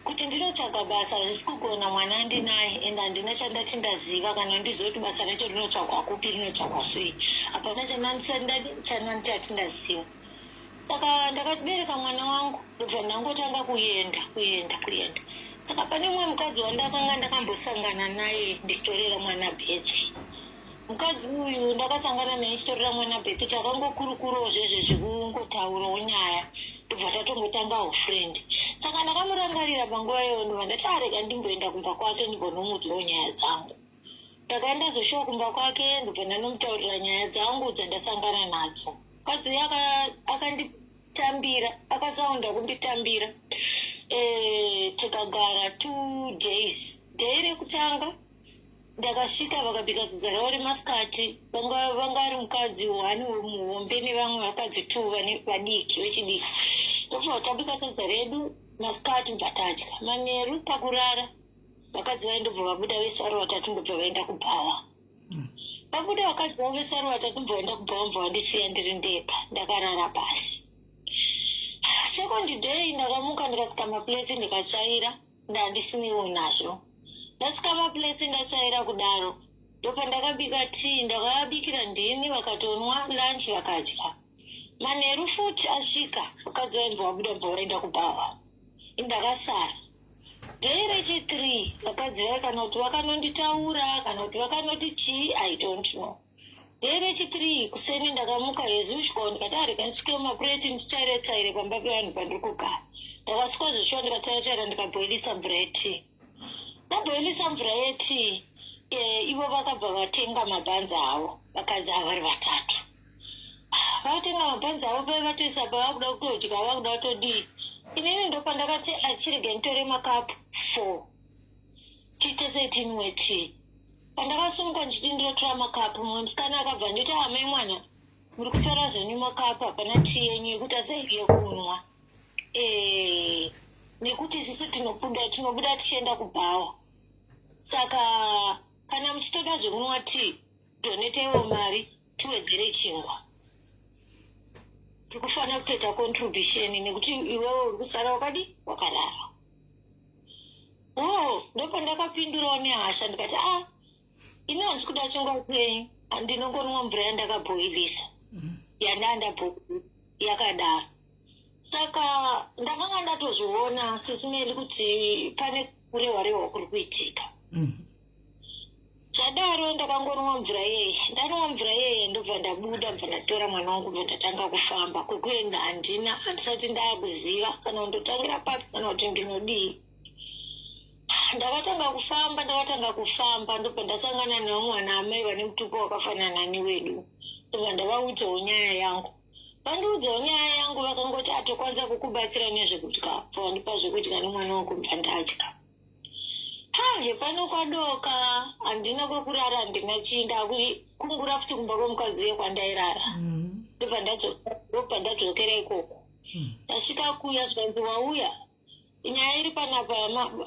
Kuti ndinotsvaga basa hazvisi kugona, mwana andinaye, ende handina chandati ndaziva kana ndiziva kuti basa racho rinotsvagwa kupi, rinotsvagwa sei. Hapana chanandisati ndaziva. Saka ndakabereka mwana wangu, ndobva ndangotanga kuenda, kuenda, kuenda. Saka pane mumwe mukadzi wandakanga ndakambosangana naye ndichitorera mwana birth. Mukadzi uyu ndakasangana naye ndichitorera mwana birth, takangokurukurawo zvezve zvekungotaurawo nyaya, ndobva tatongotanga ufriend. Saka ndakamurangarira panguva iyoyo, ndobva ndati, "Arega ndimboenda kumba kwake, ndimbonomuudzawo nyaya dzangu." Ndakaenda zvoshuwa kumba kwake, ndobva ndanomutaurira nyaya dzangu dzandasangana nadzo. Mukadzi uyu akanditambira, akasaunda kunditambira. Tikagara 2 days. Day rekutanga ndakasvika, vakabika sadza ravo remasikati. Vanga vari mukadzi one muhombe nevamwe vakadzi two vane vadiki, vechidiki. Ndobva tabika sadza redu masikati, bva tadya. Manheru pakurara, vakadzi vai ndobva vabuda vese vari vatatu, ndobva vaenda kubhawa. Vabuda vakadzi vavo vese vari vatatu, ndobva vaenda kubhawa, ndobva vandisiya ndiri ndega, ndakarara pasi. Second day ndakamuka, ndikasika maplates, ndikatsvaira. Ndandisiniwo nazvo. Ndasika maplates, ndatsvaira kudaro, ndopandakabika tii, ndakavabikira ndini, vakatonwa lunch, vakadya. Manheru futi asvika, vakadzi vaimbva vabuda, bva vaenda kubhawa, ndakasara. Day rechi3 vakadzi vai, kana kuti vakanonditaura, kana kuti vakanoti chii, I don't know. Day rechi3 kuseni ndakamuka as usual, ndikati, "Arega ndisvike mapureti, nditsvaire tsvaire pamba pevanhu pandiri kugara." Ndakasvika zveshuwa, ndikatsvaira tsvaira, ndikabhoilisa mvura yetii. Ndabhoilisa mvura yetii, ivo vakabva vatenga mabhanzi avo. Vakadzi ava vari vatatu vatenga mabhanzi avo, pai vatoisa pavakuda kutodya, vakuda kutodii. Inini ndopandakati, "Achirege nditore makapu four, tiite setinwe tii." Pandakasumuka ndichiti ndinotora makapu, mumwe musikana akabva nditi, "Amai mwana, muri kutora zvenyu makapu, hapana tii yenyu yekuti asai yekunwa, nekuti isusu tinobuda tichienda kubhawa. Saka kana muchitoda zvekunwa tii, donateiwo mari tiwedzere chingwa." Tiri kufanira kutoita contribution nekuti iwewe uri kusara wakadi wakarara. Oh, ndopandakapindurawo nehasha ndikati, ah, ini handisi kuda chingwa chenyu, ndinongonwa mvura yandakabhoilisa, yandaa ndabhoilisa yakadaro. Saka ndakanga ndatozviona, Sis Melly, kuti pane kurehwa rehwa kuri kuitika. Zvadaro ndakangonwa mvura yeye. Ndanwa mvura yeye, ndobva ndabuda, bva ndatora mwana wangu, bva ndatanga kufamba. Kwekuenda handina, handisati ndaakuziva kana kundotangira papi kana kuti ndinodii. Ndakatanga kufamba, ndakatanga kufamba, ndobva ndasangana nevamwe vana amai vane mutupo wakafanana newedu. Ndobva ndavaudzawo nyaya yangu. Vandiudzawo nyaya yangu, vakangoti atokwanisa kukubatsira nezvekudya. Vandipa zvekudya nemwana wangu, bva ndadya. Ha, hepano kwadoka, handina kwekurara, handina chii. Ndakukungura futi kumba kwemukadzi uye kwandairara. Ndobva ndadzokera ikoko. Ndasvika kuya, zvikanzi, wauya, nyaya iri panapa.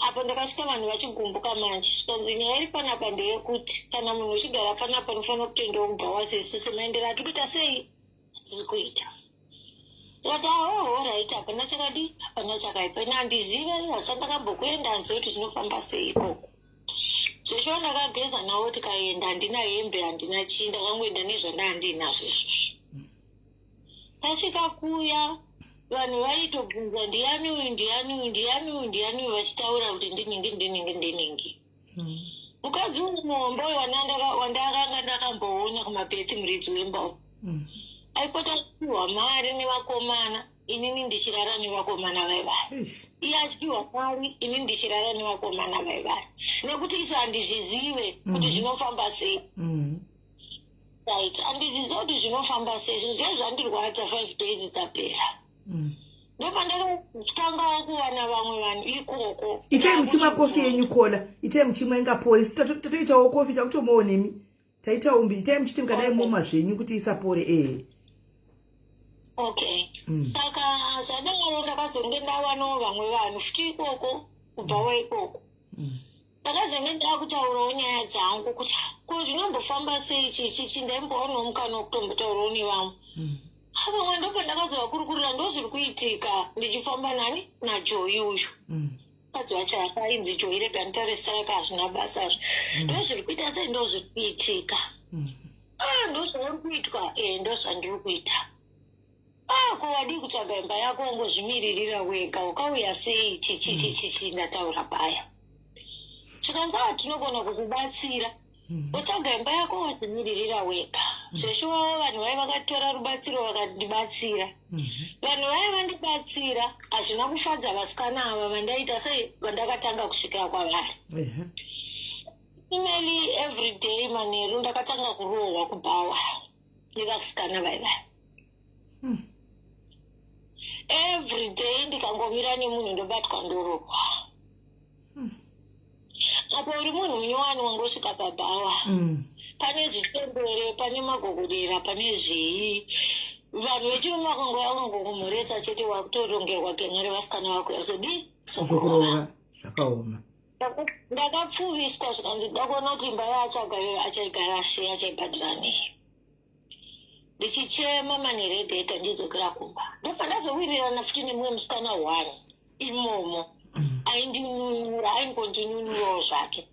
Apo ndakasvika vanhu vachigumbuka manje. Zvikanzi, nyaya iri panapa ndeyekuti kana munhu uchigara panapa, unofanira kutoendawo kubhawa sesusu. Maendero atiri kuita sei, tiri kuita. Ndikati, aho, alright, hapana chakadi, hapana chakaipa. Ine handizive, hasati ndakambokuenda, handizive kuti zvinofamba sei ikoko. Zveshuwa ndakageza navo tikaenda. Handina hembe, handina chii, ndakangoenda nezvandaa ndinazvo izvozvo. Tasvika kuya, vanhu vaitobvunza, ndiani uyu, ndiani uyu, ndiani uyu, ndiani uyu, vachitaura kuti ndiningi, ndiningi, ndiningi. Mukadzi uyu muhombe uyu wandakanga ndakamboona kumabheti, muridzi wemba uyu, aipota kupiwa mari nevakomana, inini ndichirara nevakomana vaivaya. Iye achipiwa mari, inini ndichirara nevakomana vaivaya, nekuti izvo handizvizive kuti zvinofamba sei. Right, handizvizive kuti zvinofamba sei. Zvinhu zviya zvandirwadza. 5 days dzapera, ndopandakatangawo kuwana vamwe vanhu ikoko. Itai muchimwa kofi yenyu kola, itai muchimwa, ingapore. Isu tatoitawo kofi, takutomawo nemi, taitawo mbi. Itai muchiti mukadai momwa zvenyu kuti isapore, ehe. Okay. Saka zvadaro ndakazonge ndawanawo vamwe vanhu futi ikoko, kubvawo ikoko. Ndakazenge ndakutaurawo nyaya dzangu kuti ko zvinombofamba sei, chichichi. Ndaimbowanawo mukana wekutombotaurawo nevamwe. Vamwe ndopo ndakazovakurukurira, ndo zviri kuitika, ndichifamba nani, naJoyi uyu. Mukadzi wacho akainzi Joyi, rega nditaure zita rake, hazvina basa zvo. Ndo zviri kuita sei, ndo zviri kuitika. Ah, ndo zvauri kuitwa? E, ndo zvandiri kuita. Ah, ko wadii kutsvaga imba yako wongozvimiririra wega? Ukauya sei, chichichichichi? Ndataura paya, zvikanzi, ah, tinogona kukubatsira, wotsvaga imba yako wozvimiririra wega. Zveshuwawo vanhu vai vakatora rubatsiro vakandibatsira. Vanhu vaya vandibatsira, hazvina kufadza vasikana ava vandaita sei, vandakatanga kusvikira kwavari. Imeli, every day manheru ndakatanga kurohwa kubhawa nevasikana vaivaya. Every day ndikangomira nemunhu, ndobatwa, ndorohwa. Apo uri munhu munyowani wangosvika pabhawa, pane zvitembere, pane magogodera, pane zvii. Vanhu vechirume vakangouya kungokumhoresa chete, wakutorongerwa genga revasikana vako yazodii. Zokurova, zvakaoma. Ndakapfuviswa, zvikanzi da kuona kuti imba yaachagara achaigara sei, achaibhadhira nei. Ndichichema manheru ega ega, ndidzokera kumba. Ndopandazowirirana futi nemumwe musikana one imomo, aindinunura, aingondinunurawo zvake.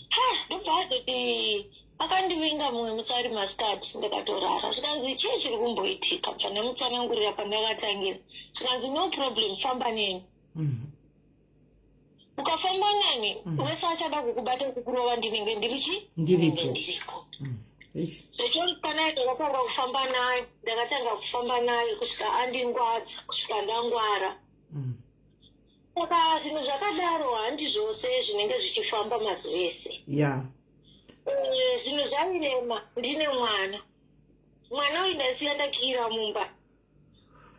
Ha, ndobva azoti akandivinga mumwe musi ari masikati, ndakatorara. Zvikanzi, chii chiri kumboitika? Bva ndamutsanangurira pandakatangira. Zvikanzi, no problem, famba neni. Ukafamba neni, wese achada kukubata, kukurova, ndinenge ndiri chi Ndiripo. ndinenge ndiriko. Eish. Zvechorikana ndakatanga kufamba naye, ndakatanga kufamba naye kusvika andingwadza, kusvika ndangwara. Saka zvinhu zvakadaro handi zvose zvinenge zvichifamba mazuva ese. Zvinhu zvairema, ndine mwana. Mwana uyu ndasiya, ndakira mumba,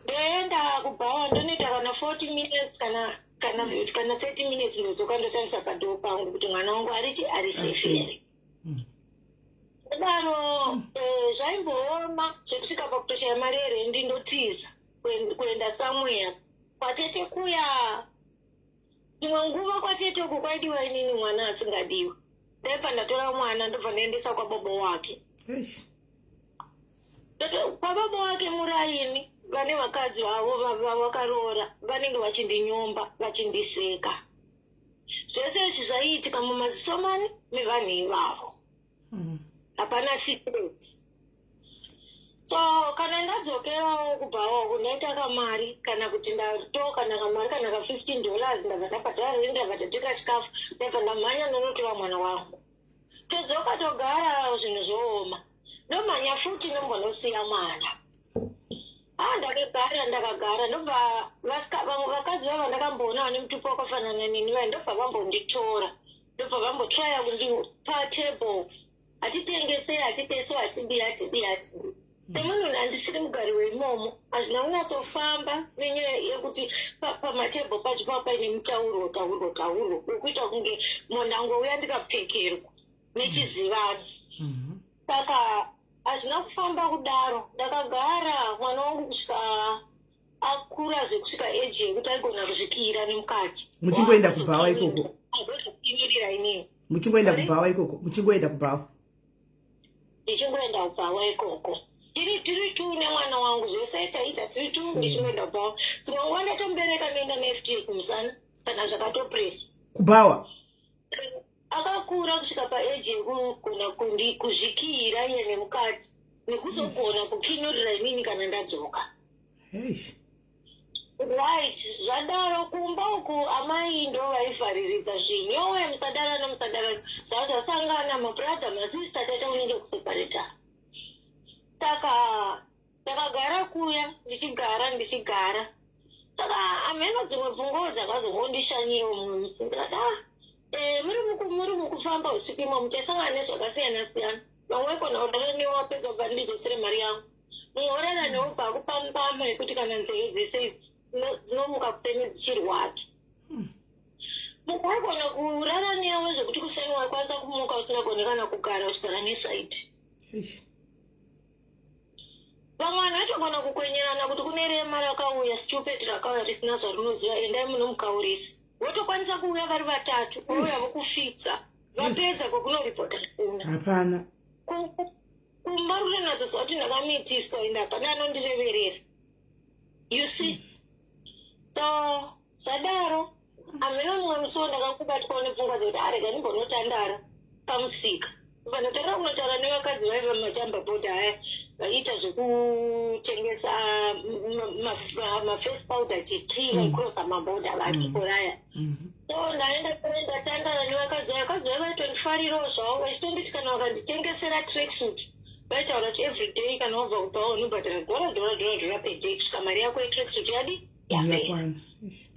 ndoenda kubhawa, ndonoita kana 40 minutes kana 30 minutes, ndodzoka, ndotarisa padoor pangu kuti mwana wangu arichi ari safe here. Kudaro zvaimbooma zvekusvika pakutoshaya mari yerendi, ndotiza kuenda somewhere kwatete kuya. Dzimwe nguva kwatete uku kwaidiwa inini, mwana asingadiwi. Ndaibva ndatora mwana, ndobva ndaendesa kwababa wake. Eish. Kwababa wake muraini. Vane vakadzi vavo vakaroora vanenge vachindinyomba, vachindiseka. Zvese izvi zvaiitika mumaziso mani mevanhu ivavo. Hapana secret. So kana ndadzokerawo kubhawa, ndaita kamari, kana kuti ndatoka kamari kana ka $15, ndabva ndabhadhara rent, ndabva ndatenga chikafu, ndabva ndamhanya ndonotora mwana wangu. Todzoka, togara, zvinhu zvooma, ndomhanya futi, ndombonosiya mwana. Ah, ndakagara, ndakagara, ndobva vamwe vakadzi vava ndakamboona vane mutupo wakafanana neni vai, ndobva vambonditora, ndobva vambotraya kundipa table, hatitengesei, hatiteso, hatidii, hatidii, hatidii. Semunhu handisiri mugari weimomo, hazvina kunyatsofamba nenyaya yekuti pamatebho pacho pava paine mutauro tauro tauro wekuita kunge ndangouya ndikapfekerwa nechizivano. Saka hazvina kufamba kudaro. Ndakagara mwana wangu kusvika akura, zvekusvika eji yekuti aigona kuzvikira nemukati. Muchingoenda kubhawa ikoko? Agozokimirira inini. Muchingoenda kubhawa ikoko, muchingoenda kubhawa? Ndichingoenda kubhawa ikoko, tiri two nemwana wangu, zvese taita tiri two. Ndichingoenda kubhawa, dzimwe nguva ndatomubereka, ndoenda neFT kumusana kana zvakatopresa. Kubhawa? Akakura kusvika paeji yekugona kuzvikiyira iye nemukati, nekuzogona kukinurira inini kana ndadzoka. Right, zvadaro, kumba uku amai ndo vaivhariridza zvinhu: "Yowe, musadarana, musadarana." Zvava zvasangana mabrother, masista, taita unenge kuseparata. Saka ndakagara kuya, ndichigara, ndichigara. Saka hameno dzimwe pfungwa dzakazongondishanyirawo mumwe musi, ndikati, "Ah, muri mukufamba usiku imo, muchasangana nezvakasiyana siyana. Vamwe vaikona kurara newe, wapedza kubva, ndidzosere mari yangu. Mumwe orara newe, ubva akupa mbama yekuti kana nzeve dzese idzi dzinomuka kuseni dzichirwadza. Mumwe waigona kurara newe zvekuti kuseni waikwanisa kumuka usingagoni kana kugara, uchigara neside. Vamwe vanhu vaitogona kukwenyerana kuti kune rema rakauya, stupid rakauya risina zvarinoziva, endai munomukaurisa." Votokwanisa kuuya vari vatatu, vouya vokufitsa, vapedza kwekunoripota kuna. Hapana. Kumba runonatsoziva kuti ndakamitiswa, ende hapana anondireverera, you see. So zvadaro, hameno mumwe musi ndakakubatwawo nepfungwa dzekuti, arega ndimbonotandara pamusika. Vanotanga kunotaura nevakadzi vaiva mumachamba bhodha aya, vaiita zvekutengesa maface powder, chitii, vaikrosa mabhodha vachikoraya. So ndaenda, ndatandara nevakadzi vaya. Vakadzi vaya vaitondifarirawo zvavo, vachitonditi kana vakanditengesera tracksuit, vaitaura kuti everyday kana wabva kubhawa unobhadhara dhora, dhora, dhora, dhora per day kusvika mari yako yetracksuit yadi yapera. Yakwana. Eish.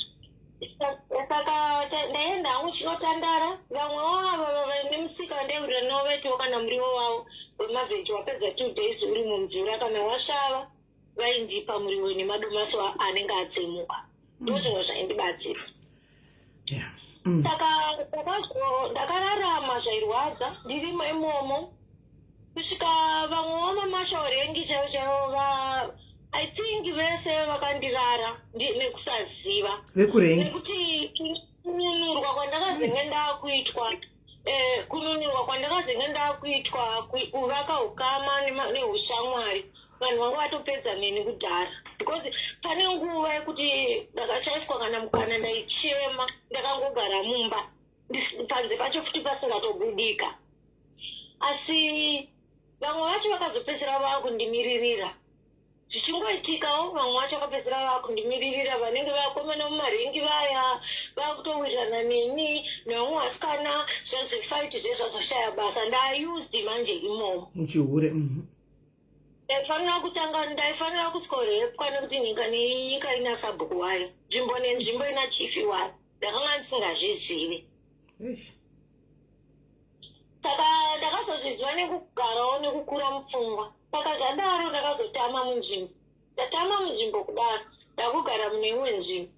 Saka ndaenda hangu chinotandara. Vamwewo ava vaine musika vandaiwirira navo vaitiwo kana muriwo wavo wemavheji wapedza 2 days uri mumvura, kana wasvava, vaindipa muriwo nemadomasi anenge atsemuka. Ndo zvimwe zvaindibatsira. Saka ndakararama zvairwadza ndirimo imomo kusvika vamwewo mamashorengi chaivo chaivo va, I think vese vakandirara nekusaziva. Vekurengi? Nekuti kununurwa kwandakazenge ndakuitwa, kununurwa kwandakazenge ndakuitwa, kuvaka ukama neushamwari, vanhu vanga vatopedza neni kudhara, because pane nguva yekuti ndakachaiswa kana mukana, ndaichema ndakangogara mumba, panze pacho futi pasingatobudika. Asi vamwe vacho vakazopedzisira vaakundimiririra. Zvichingoitikawo, vamwe vacho vakapedzisira vaakundimiririra, vanenge vakomana mumarengi vaya vakutowirirana neni nevamwe vasikana. Zvezvefight zvezvazoshaya basa, ndaused manje imomo. Muchihure. Ndaifanira kutanga, ndaifanira kuskorepwa, nekuti nyika nenyika ina sabhuku wayo, nzvimbo nenzvimbo ina chief wayo. Ndakanga ndisingazvizivi. Saka ndakazozviziva nekugarawo nekukura mupfungwa. Saka zvadaro, ndakazotama munzvimbo. Ndatama munzvimbo kudaro, ndakugara mune imwe nzvimbo.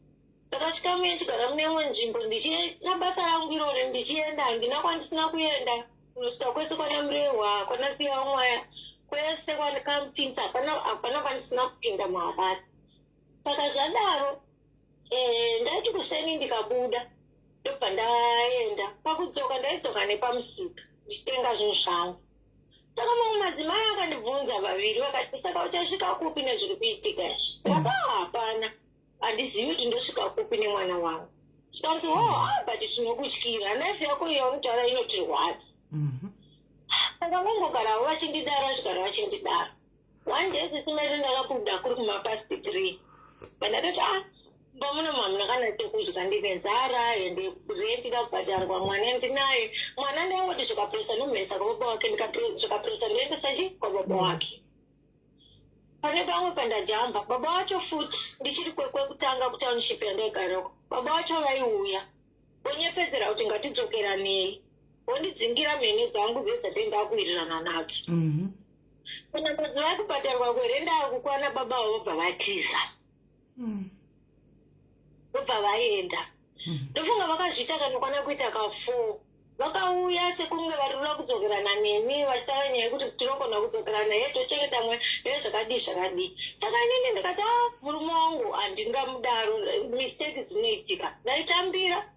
Ndakasvika muye, ndichigara mune imwe nzvimbo, ndichiita basa rangu irori, ndichienda. Handina kwandisina kuenda, kunosvika kwese kwana Murehwa, kwana Siyamwaya, kwese kwakamupinza, hapana, hapana kwandisina kupinda muHarare. Saka zvadaro, ndaiti kuseni ndikabuda, ndobva ndaenda, pakudzoka ndaidzoka nepamusika ndichitenga zvinhu zvangu. Saka mamwe Madzimai akandibvunza vaviri, vakati, "Saka uchasvika kupi nezviri kuitika izvi?" Ndaka, "Hapana, handizivi kuti ndosvika kupi nemwana wangu." Zvikanzi, "Oh, ah, but tinokutyira, life yako iyo unotaura inotirwadza." Saka vangogarawo vachindidaro, vachigara vachindidaro. One day, Sisi Mary, ndakabuda kuri kumapast 3, pandatoti, "Ah, mumba muno hamuna kana chekudya, ndine nzara, ende rent ida kubhadharwa, mwana ndinaye." Mwana ndaingoti zvikapuresa nomhesa kwababa wake, zvikapuresa ndoendesa chi kwababa wake. Pane pamwe pandajamba, baba vacho futi, ndichiri kwekwekutanga kutownship yandaigarako, baba vacho vaiuya vonyepedzera kuti ngatidzokeranei, vondidzingira mhene dzangu dzedzatenda kuwirirana nadzo. Kana mazuva ekubhadharwa kwerenda akukwana, baba vavo vobva vatiza, vobva vaenda. Ndofunga vakazviita kanokwana kuita ka4. Vakauya sekunge vari kuda kudzokerana nemi, vachitaura nyaya yekuti tinogona kudzokerana, he, tochengeta mwe, he, zvakadii zvakadii. Saka inini ndikati, "A, murume wangu handingamudaro, mistake dzinoitika." Ndaitambira.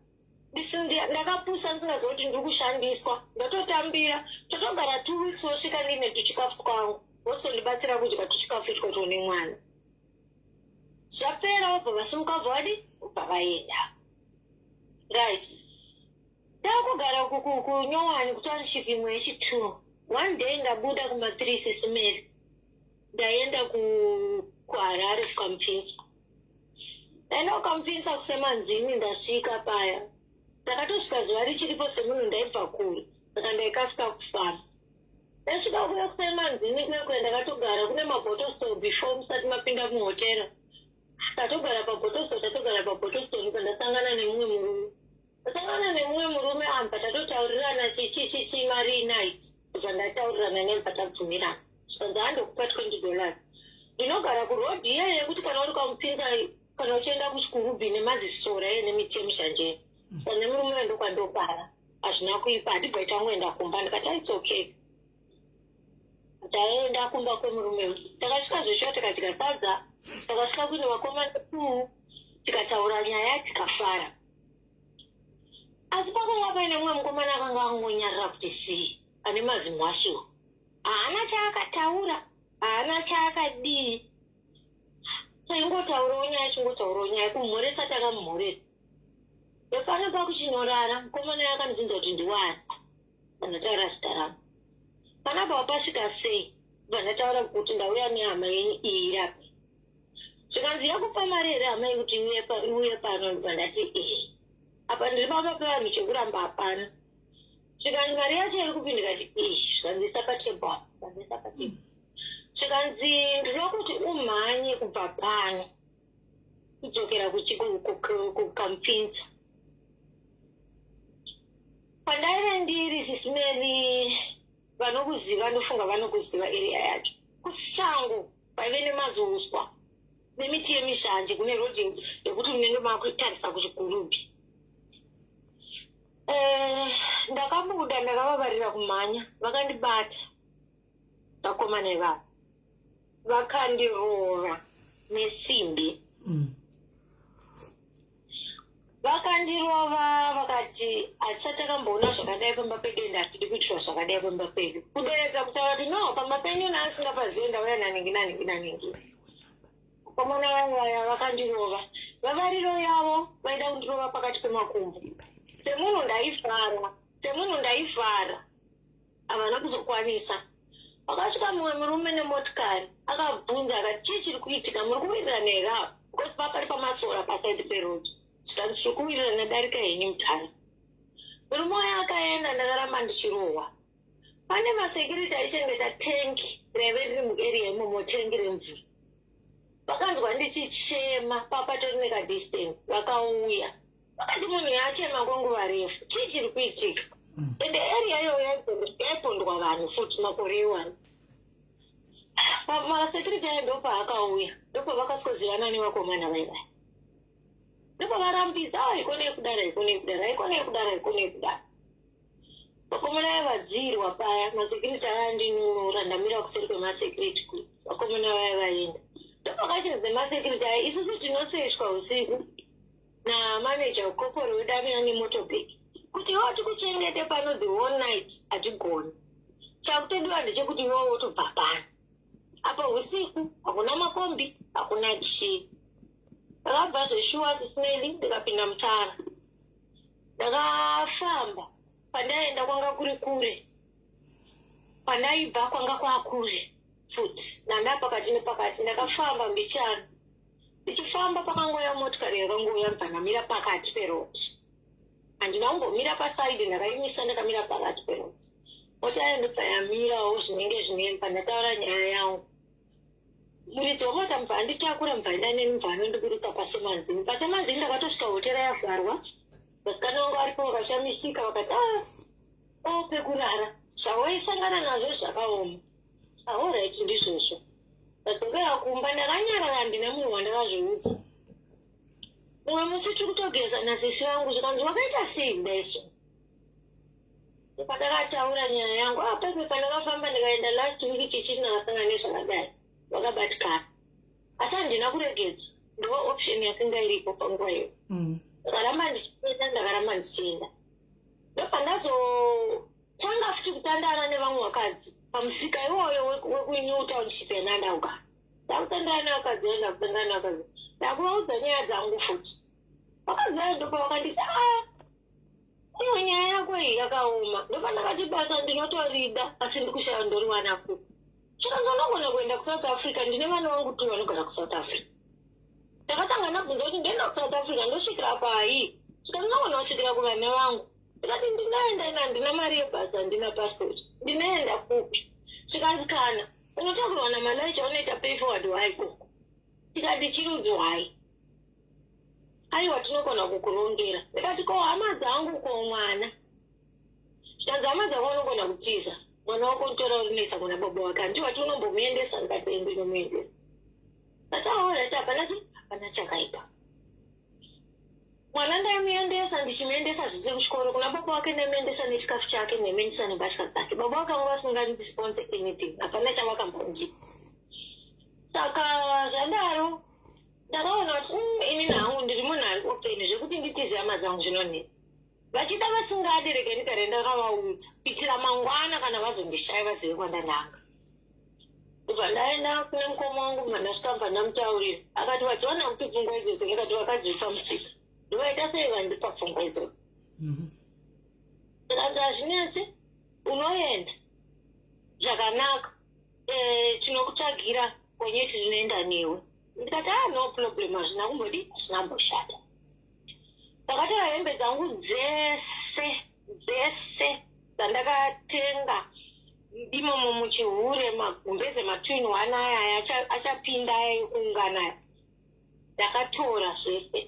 Ndakapusa ndisingaziva kuti ndiri kushandiswa. Ndatotambira, totogara 2 weeks, vosvika ndiine tuchikafu twangu, vosondibatsira kudya tuchikafu itwotwo nemwana. Zvapera, vobva vasimuka, vobva vadi, vobva vaenda. Right, ndakugara kunyowani kutownship imwe yechi2. One day ndabuda kuma3, Sisi Mary, ndaenda kuHarare kuKamupinza. Ndaenda kuKamupinza kusemanzini. Ndasvika paya, ndakatosvika zuva richiripo. Semunhu ndaibva kure, saka ndaikasika kufamba. Ndasvika kuya kusemanzini kuya kuya, ndakatogara kune mabottle store before musati mapinda muhotera. Tatogara pabottle store, tatogara pabottle store, pandasangana nemumwe murume. Ndasangana nemumwe murume amba, tatotaurirana chichichichi mari night. Kubva ndataurirana nemba, tabvumirana, zvikanzi, "Handokupa $20." Ndinogara kurodhi iyeyo yekuti kana uri kwamupinza, kana uchienda kuchikurubhi nemazisora iye nemiti yemushanjeni, pane murume uyo, ndokwandogara. Hazvina kuipa, hatibva tangoenda kumba. Ndikati, "Its okay." Taenda kumba kwemurume uyu. Takasvika zveshuwa, tikadya sadza. Takasvika kuine vakomana two, tikataura nyaya, tikafara. Asi pakanga paine mumwe mukomana akanga angonyarara kuti sii, ane mazimwasu, haana chaakataura, haana chaakadii. Taingotaurawo nyaya, chingotaurawo nyaya, kumhoresa takamumhoresa. Ndopano pakuchinorara, mukomana uyo akandibvunza kuti ndiwani. Ndataura zita rangu. "Panapa wapasvika sei?" Bva ndataura kuti ndauya nehama yenyu iyi irape. Zvikanzi, "Yakupa mari here hama yekuti iuye pano?" Ndibva ndati, "Ehe, apa ndiri pamba pevanhu, chekuramba hapana." Zvikanzi, "Mari yacho iri kupi?" Ndikati, "Iyi." Zvikanzi, "Isa patebho apa." Zvikanzi, "Isa patebho." Zvikanzi, "Ndinoda kuti umhanye kubva pano kudzokera kuKamupinza." Pandaive ndiri, Sisi Mary, vanokuziva, ndofunga vanokuziva area yacho, kusango kwaive nemaziuswa nemiti yemishanje, kune rodhi yekuti munenge makutarisa kuchigurubi. Ndakabuda, ndakavavarira kumhanya, vakandibata vakomana ivavo, vakandirova nesimbi. Vakandirova, vakati, "Hatisati takamboona zvakadai pamba pedu, ende hatidi kuitirwa zvakadai pamba pedu." Kuderedza kutaura kuti, "No, pamba penyu naasingapazive, ndauya naningi naningi naningi." Vakomana vaya vakandirova. Vavariro yavo vaida kundirova pakati pemakumbo. Semunhu ndaifara, semunhu ndaifara, havana kuzokwanisa. Pakasvika mumwe murume nemotikari, akabvunza akati, "Chii chiri kuitika? Muri kuwirirana here apa?" Because papari pamasora paside peroad. Zvikanzi, "Tiri kuwirirana, darika henyu mudhara." Murume uyo akaenda, ndakaramba ndichirohwa. Pane masecurity aichengeta tengi raive riri muarea imomo, tengi remvura. Vakanzwa ndichichema, papatori nekadistance. Vakauya, vakati, "Munhu yachema kwenguva refu, chii chiri kuitika?" Ende area iyoyo yaipondwa vanhu futi makore iwayo. Masecurity ayo ndopaakauya, ndopavakaskozivana nevakomana vaivaya, ndopavarambidza, "Haikone kudaro, haikone kudaro, haikone kudaro, haikone kudaro." Vakomana vaya vadzirwa paya, masecurity aya andinunura. Ndamira kuseri kwemasecurity kuti vakomana vaya vaenda, ndopakachinzi masecurity aya, "Isusu tinosechwa usiku namaneja wekoporo wedu ane motorbike, kuti iwo tikuchengete pano the whole night hatigoni." Chakutodiwa ndechekuti iwewe wotobva pano. Apa usiku hakuna makombi, hakuna chii. Ndakabva zveshuwa, sisineli, ndikapinda mutara. Ndakafamba, pandaenda kwanga kuri kure, pandaibva kwanga kwakure futi, nanda pakati nepakati. Ndakafamba mbichana, ndichifamba pakangouya motikari, yakangouya bva ndamira pakati peroad. Handina kumbomira paside, ndakaimisa, ndakamira pakati peroad. Mota yayo ndobva yamirawo zvinenge zvinemba. Ndataura nyaya yangu, muridzi wemota mubva anditakura, mubva enda neni, mubva anondiburitsa pasemanzini. Pasemanzini ndakatosvika hotera yavharwa. Vasikana vangu varipo vakashamisika, vakati, "Ah, o pekurara zvawaisangana nazvo zvakaoma." Alright, ndizvozvo. Ndadzokera kumba ndakanyarara, handina munhu wandakazviudza. Mumwe musi tiri kutogeza nasisi vangu, zvikanzi, "Wakaita sei kudaiso?" Pandakataura nyaya yangu, "Ah, pepe pandakafamba ndikaenda last week chichi, ndakasangana nezvakadai." Vakabatikana, asi handina kuregedza. Ndo option yakanga iripo panguva iyo. Ndakaramba ndichienda, ndakaramba ndichienda. Ndopandazotanga futi kutandara nevamwe vakadzi pamusika iwoyo wekuNew Township yanandauka. Ndakutandara nevakadzi vayo, ndakutandara nevakadzi, ndakuvaudza nyaya dzangu futi. Vakadzi vayo ndopavakanditi, "A, iwe, nyaya yako iyi yakaoma." Ndopandakati, "Basa ndinotorida, asi ndikushaya ndoriwana kupi." Chikanzi, "Unogona kuenda kuSouth Africa, ndine vana vangu tu vanogara kuSouth Africa." Ndakatanga ndabvunza kuti, "Ndoenda kuSouth Africa ndosvikira pai?" Chikanzi, "Unogona kusvikira kuvana vangu." Ndikati, "Ndinoenda ina, handina mari yebhasi, handina passport, ndinoenda kupi?" Zvikanzi, "Kana unotakurwa namalaicha, unoita pay forward wai koko." Ndikati, "Chirudzi wai?" "Aiwa, tinogona kukurongera." Ndikati, "Ko hama dzangu, ko mwana?" Zvikanzi, "Hama dzako unogona kutiza mwana wako, unotora urinoisa kuna baba wake. Handiwati unombomuendesa?" Ndikati, "Ndinomuendesa." Ndati, "Alright, hapana chi hapana chakaipa." Mwana ndaimuendesa, ndichimuendesa zvise kuchikoro kuna baba wake, ndaimuendesa nechikafu chake, ndaimuendesa nembatya dzake. Baba wake vanga vasingandisponse anything, hapana chavakambondipa. Saka zvadaro ndakaona kuti inini hangu ndiri munhu ari open, zvekuti nditize hama dzangu zvinonetsa. Vachida vasingadi, rege ndigare ndakavaudza kuitira mangwana kana vazondishaya vazive kwandananga. Ndobva ndaenda kune mukoma wangu, bva ndasvika, bva ndamutaurira. Akati, "Wadziwana kupi pfungwa idzodzo?" Ndikati, "Vakadzipa musika, ndovaita sei vandipa pfungwa idzodzo?" Ndikanzi, "Hazvinetsi, unoenda zvakanaka. Tinokutsvagira gonyeti rinoenda newe." Ndikati, "Ah, no problem, hazvina kumbodi, hazvina kumboshata." Ndakatora hembe dzangu dzese dzese dzandakatenga imomo muchihure, magumbeze matwin one aya aya achapinda aya ekuungana aya, ndakatora zvese.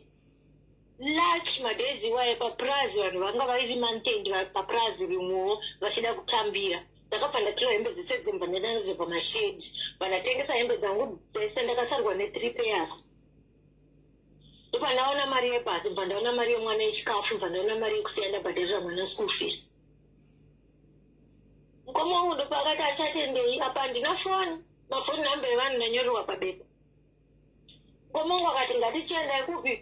Lucky madays iwayo papurazi vanhu vanga vari mantendi papurazi rimwewo vachida kutambira. Ndakabva ndatora hembe dzese dzimba, ndaenda nadzo pamashedhi, vandatengesa hembe dzangu dzese. Ndakasarwa nethree pairs. Ndopandaona mari yebhasi, bva ndaona mari yemwana yechikafu, bva ndaona mari yekusiya ndabhadharira mwana school fees. Mukoma wangu ndopaakati, "Achatendei?" Apa handina foni, mafoni namba evanhu ndanyorerwa pabepa. Mukoma wangu akati, "Ngatichiendai kupi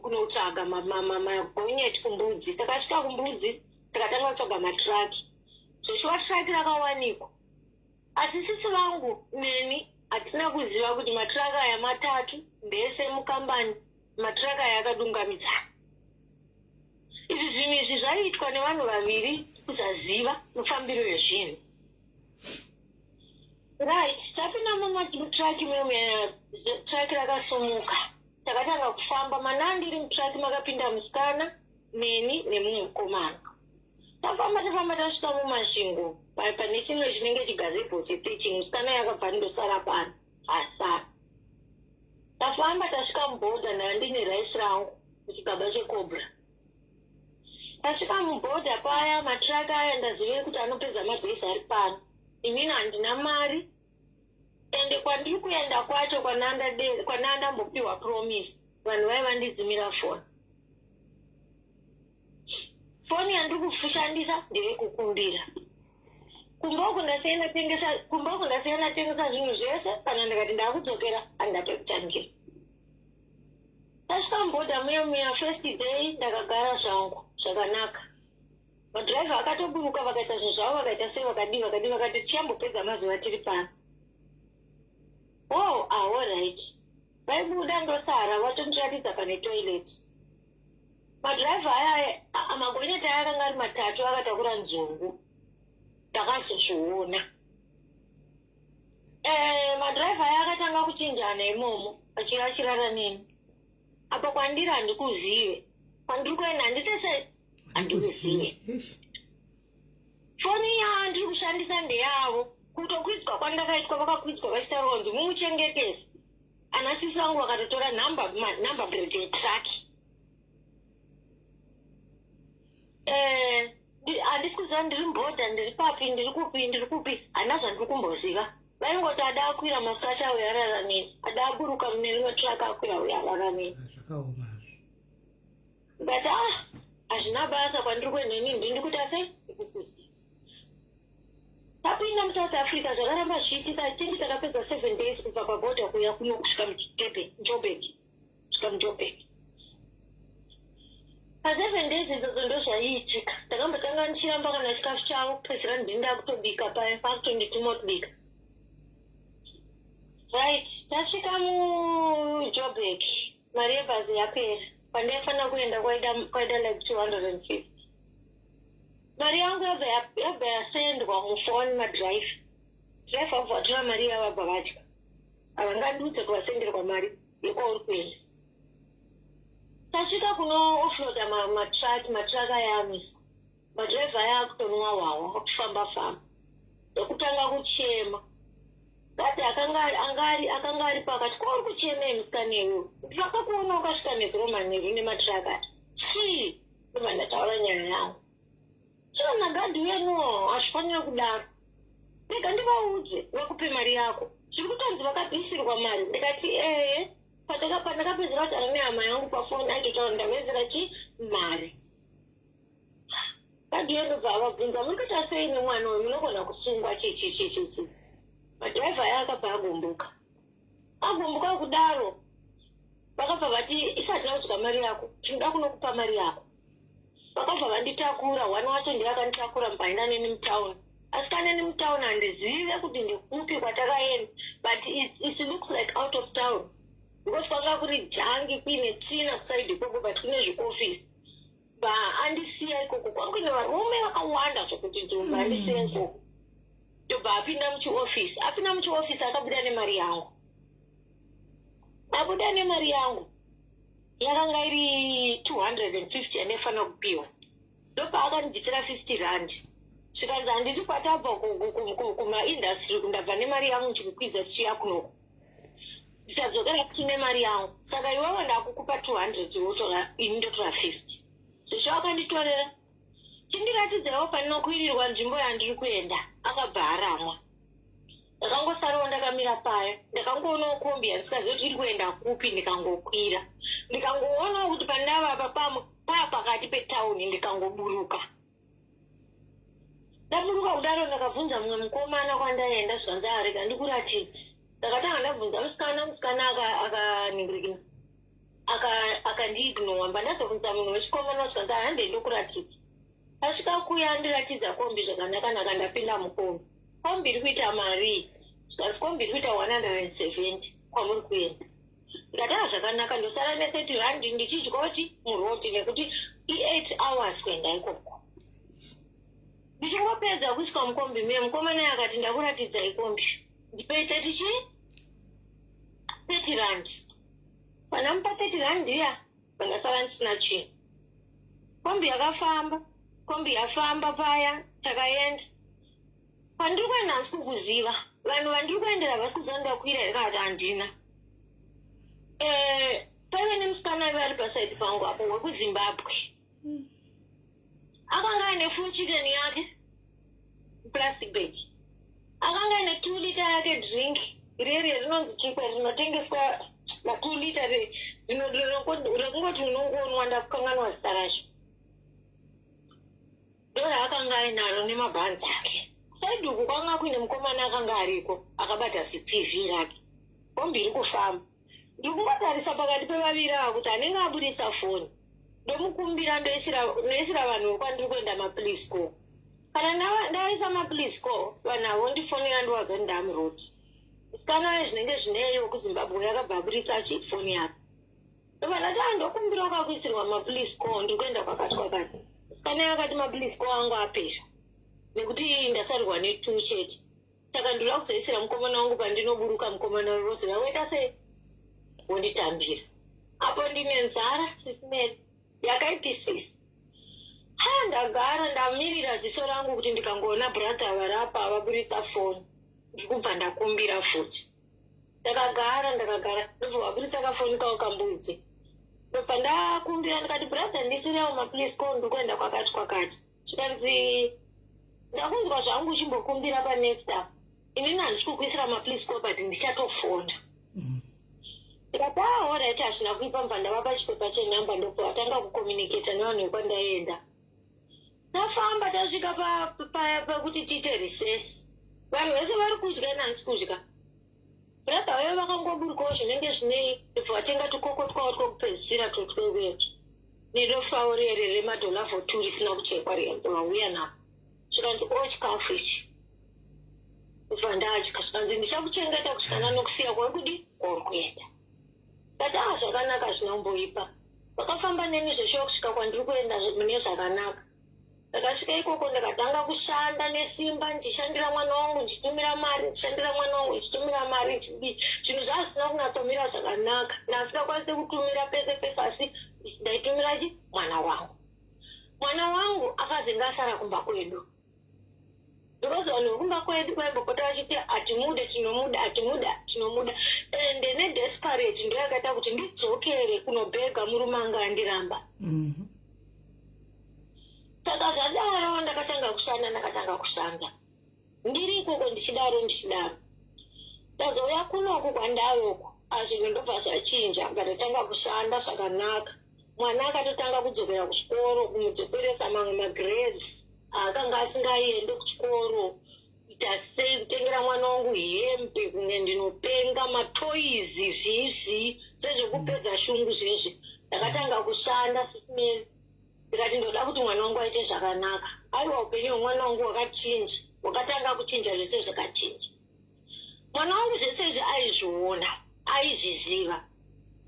kunotsvaga magonyeti kuMbudzi." Takasvika kuMbudzi, tikatanga kutsvaga matiraki. Zveshuwa tiraki rakawanikwa, asi sisi vangu neni hatina kuziva kuti matiraki aya matatu ndese mukambani. Matiraki aya akadungamidzana. Izvi zvinhu izvi zvaiitwa nevanhu vaviri, kusaziva mufambiro wezvinhu. Right, tapinda mumatiraki muya, tiraki rakasumuka, takatanga kufamba. Manandiri mutiraki makapinda musikana, neni nemumwe mukomana. Tafamba, tafamba, tasvika muMasvingo pane chimwe chinenge chigazebo cheteaching. Musikana yakabva, "Ndosara pano." Asara. Tafamba, tasvika mubhodha, ndanga ndine raisi rangu muchigaba cheCobra. Tasvika mubhodha paya, matiraki aya ndazive kuti anopedza madays ari pano. Inini handina mari, ende kwandiri kuenda kwacho kwanandambopiwa promise, vanhu vai vandidzimira foni. Foni yandiri kushandisa ndeyekukumbira. Kumba uku ndasiya ndatengesa, kumba uku ndasiya ndatengesa zvinhu zvese. Kana ndikati ndakudzokera, handapekutangira. Tasvika mubhodha muya muya, first day ndakagara zvangu zvakanaka. Madhiraivha akatoburuka vakaita zvinhu zvavo vakaita sei vakadii vakadii vakati tichambopedza mazuva tiri pano. Oh, ah, alright. Vaibuda ndosara vatondiratidza pane toilet. Madhiraivha aya magonyeti aya akanga ari matatu akatakura nzungu. Ndakazozviona. Eh, madhiraivha aya akatanga kuchinjana imomo achirara neni. Apa kwandiri handikuzive. Kwandiri kuenda handite sei handikuzive. Foni yandiri kushandisa ndeyavo. Kutokwidzwa kwandakaitwa vakakwidzwa vachitaura kunzi mumuchengetese. Ana sisi vangu vakatotora number number plate yetruck. Eh, handisi kuziva ndiri mubhodha ndiri papi ndiri kupi ndiri kupi handina zvandiri kumboziva. Vaingoti ada akwira masikati auya arara neni ada aburuka mune rimwe truck akwira auya arara neni. Zvakaoma hazvo. But ah hazvina basa kwandiri kuenda ini ndini kuita sei ndikukuziva. Tapinda muSouth Africa zvakaramba zvichiitika I think takapedza 7 days kubva pabhodha kuuya kuno kusvika muDurban Joburg kusvika muJoburg. Pa 7 days idzodzo ndozvaiitika. Ndakambotanga ndichiramba kana chikafu chavo kupedzisira ndini ndakutobika paya pakutondituma kubika. Right tasvika muJoburg mari yebhazi yapera kwandaifanira kuenda kwaida kwaida like 250 mari yangu yabva yabva yasendwa mufoni madrive drive vabva vatora mari yavo vabva vadya havangandiudze kuti vasenderwa mari yekwauri kuenda tasvika kuno offloada matruck matruck aya amiswa madrive aya akutonwa hwawa akufamba famba ndokutanga kuchema gadhi akanga anga ari akanga ari pakati kwauri kuchemei musikana iwewe ndakakuona wakasvika nezuro manheru nematruck aya chii ndobva ndataura nyaya yangu chero nagadhi uya no hazvifanira kudaro rega ndivaudze vakupe mari yako zviri kutonzi vakabvisirwa mari ndikati ehe pandakapedzera kutaura nehama yangu pafoni aitotaura ndapedzera chi mari gadhi uya ndobva avabvunza muri kuita sei nemwana uyu munogona kusungwa chichichichichi madhiraivha aya akabva agumbuka agumbuka kudaro vakabva vati isati yakudya mari yako tinoda kunokupa mari yako vakabva vanditakura one wacho ndiye akanditakura mupaenda neni mutown asvika neni mutown handizive kuti ndekupi kwatakaenda but it, it looks like out of town because kwanga kuri jangi kuine tsvina kusaidi ikoko but kune zviofisi ba andisiya ikoko kwanga kuine varume vakawanda zvokuti ndobva andisiya ikoko ndobva apinda muchiofisi apinda muchiofisi akabuda nemari yangu abuda nemari yangu yakanga iri 250 yandaifanira kupiwa ndopaakandibvisira 50 rand zvikanzi handiti kwatabva kumaindustry kundabva nemari yangu ndichikukwidza tichiya kunoko ndichadzokera futi nemari yangu saka iwewe ndakukupa 200 wotora ini ndotora 50 zvisho akanditorera chindiratidzaiwo paninokwirirwa nzvimbo yandiri kuenda akabva aramwa ndakangosarawo ndakamira paya ndakangoonawo kombi yandisikazivi kuti iri kuenda kupi ndikangokwira ndikangoonawo kuti pandava apa paa pakati petauni ndikangoburuka ndaburuka kudaro ndakabvunza mumwe mukomana kwandaenda zvikanzi arega ndikuratidze ndakatanga ndabvunza musikana musikana akaningirikina akandiignowa mba ndazobvunza munhu wechikomana zvikanzi hande ndokuratidza Tasvika kuya andiratidza kombi zvakanaka naka ndapinda mukombi. Kombi iri kuita marii? Zvikanzi kombi iri kuita 170 kwamuri kuenda. Ndikati ah zvakanaka ndosara ne 30 rand ndichidya kuti muroad nekuti i 8 hours kuenda ikoko. Ndichingopedza kuiswa mukombi muye mukomana akati ndakuratidzai kombi. Ndipei 30 chii? 30 rand. Pandamupa 30 rand iya pandasara ndisina chinhu kombi yakafamba kombi yafamba paya takaenda kwandiri kuenda handisi kukuziva vanhu vandiri kuendera havasi kuziva ndakwira here kana kuti handina eh, paive nemusikana aive ari pasaidi pangu apo wekuzimbabwe akanga aine full chicken yake plastic bag akanga aine two liter yake drink rere rinonzi chikwe rinotengeswa matwo liter rekungoti unongonwa ndakukanganwa zita racho ndoraakanga ainaro nemabhanzi ake saidi uku kwanga kuine mukomana akanga ariko akabata zitv rake kombi iri kufamba ndiri kungotarisa pakati pevaviri ava kuti anenge abudisa foni. Ndomukumbira, ndoisira vanhu vekwandiri kuenda maplease call. Kana ndaisa maplease call, vanhu avo vondifonera, ndivaudza kuti ndamuroad. Musikana uyo zvinenge zvineyo kuZimbabwe yakabva aburitsa chifoni yake. Ndobva ndati, "Ah, ndokumbira wakakuisirwa maplease call, ndiri kuenda kwakati kwakati." Musikana uyo akati maplease call angu apera nekuti ndasarirwa netwo chete, saka ndinoda kuzoisira mukomana wangu pandinoburuka. Mukomana wozouya woita sei, wonditambira. Apo ndine nzara sisimeri yakaipisisa. Ha, ndagara ndamirira ziso rangu kuti ndikangoona brother varapa vaburitsa foni, ndikubva ndakumbira futi. Ndakagara, ndakagara, ndobva vaburitsa kafoni kavo kambudzi. Ndobva ndakumbira ndikati, "Brother, ndisirewo maplease call, ndiri kuenda kwakati kwakati." Zvikanzi, "Ndakunzwa zvangu uchimbokumbira panext up. Inini handisi kukuisira maplease call, but ndichatofona." Ndikati, "Ah, alright, hazvina kuipa." Mubva ndavapa chipepa chenhamba, ndobva vatanga kucommunicata nevanhu vekwandaenda. Tafamba, tasvika pakuti tiite recess, vanhu vese vari kudya, ini handisi kudya. Brother vaiva vakangoburikawo zvinenge zvinei, ndobva vatenga tukoko twavo twekupedzisira twetwewetu nedofawo rere remadhola 42 risina kuchekwa riya, vauya navo. Zvikanzi, "O, chikafu ichi." Ndobva ndadya. Zvikanzi, "Ndichakuchengeta kusvika ndanokusiya kwauri kudi kwauri kuenda." Ndati, "A, zvakanaka, zvinomboipa." Vakafamba neni zveshuwa kusvika kwandiri kuenda mune zvakanaka. Ndakasvika ikoko, ndakatanga kushanda nesimba, ndichishandira mwana wangu, ndichitumira mari, ndichishandira mwana wangu, ndichitumira mari, ndichidii. Zvinhu zvazvisina kunyatsomira zvakanaka, ndasingakwanisi kutumira pese pese, asi ndaitumira chi mwana wangu. Mwana wangu akazenge asara kumba kwedu because vanhu vekumba kwedu vaimbopota vachiti, "Hatimude, tinomuda, hatimuda, tinomuda." Ende nedesperate ndo yakaita kuti ndidzokere kunobhega murume anga andiramba. Saka zvadaro, ndakatanga kushanda, ndakatanga kushanda ndiri ikoko, ndichidaro, ndichidaro. Ndazouya kunoku kwandavoko, azvinhu ndobva zvachinja. Ndatotanga kushanda zvakanaka. Mwana akatotanga kudzokera kuchikoro, kumudzokeresa mamwe magrades aakanga asingaendi kuchikoro. Kuita sei, kutengera mwana wangu hembe kunge ndinopenga, matoys, zvizvi zvezvekupedza shungu zvezvi. Ndakatanga kushanda sisimeri, ndikati ndoda kuti mwana wangu aite zvakanaka. Aiwa, upenyu hwemwana wangu hwakachinja, hwakatanga kuchinja, zvese zvakachinja. Mwana wangu zvese izvi aizviona, aizviziva,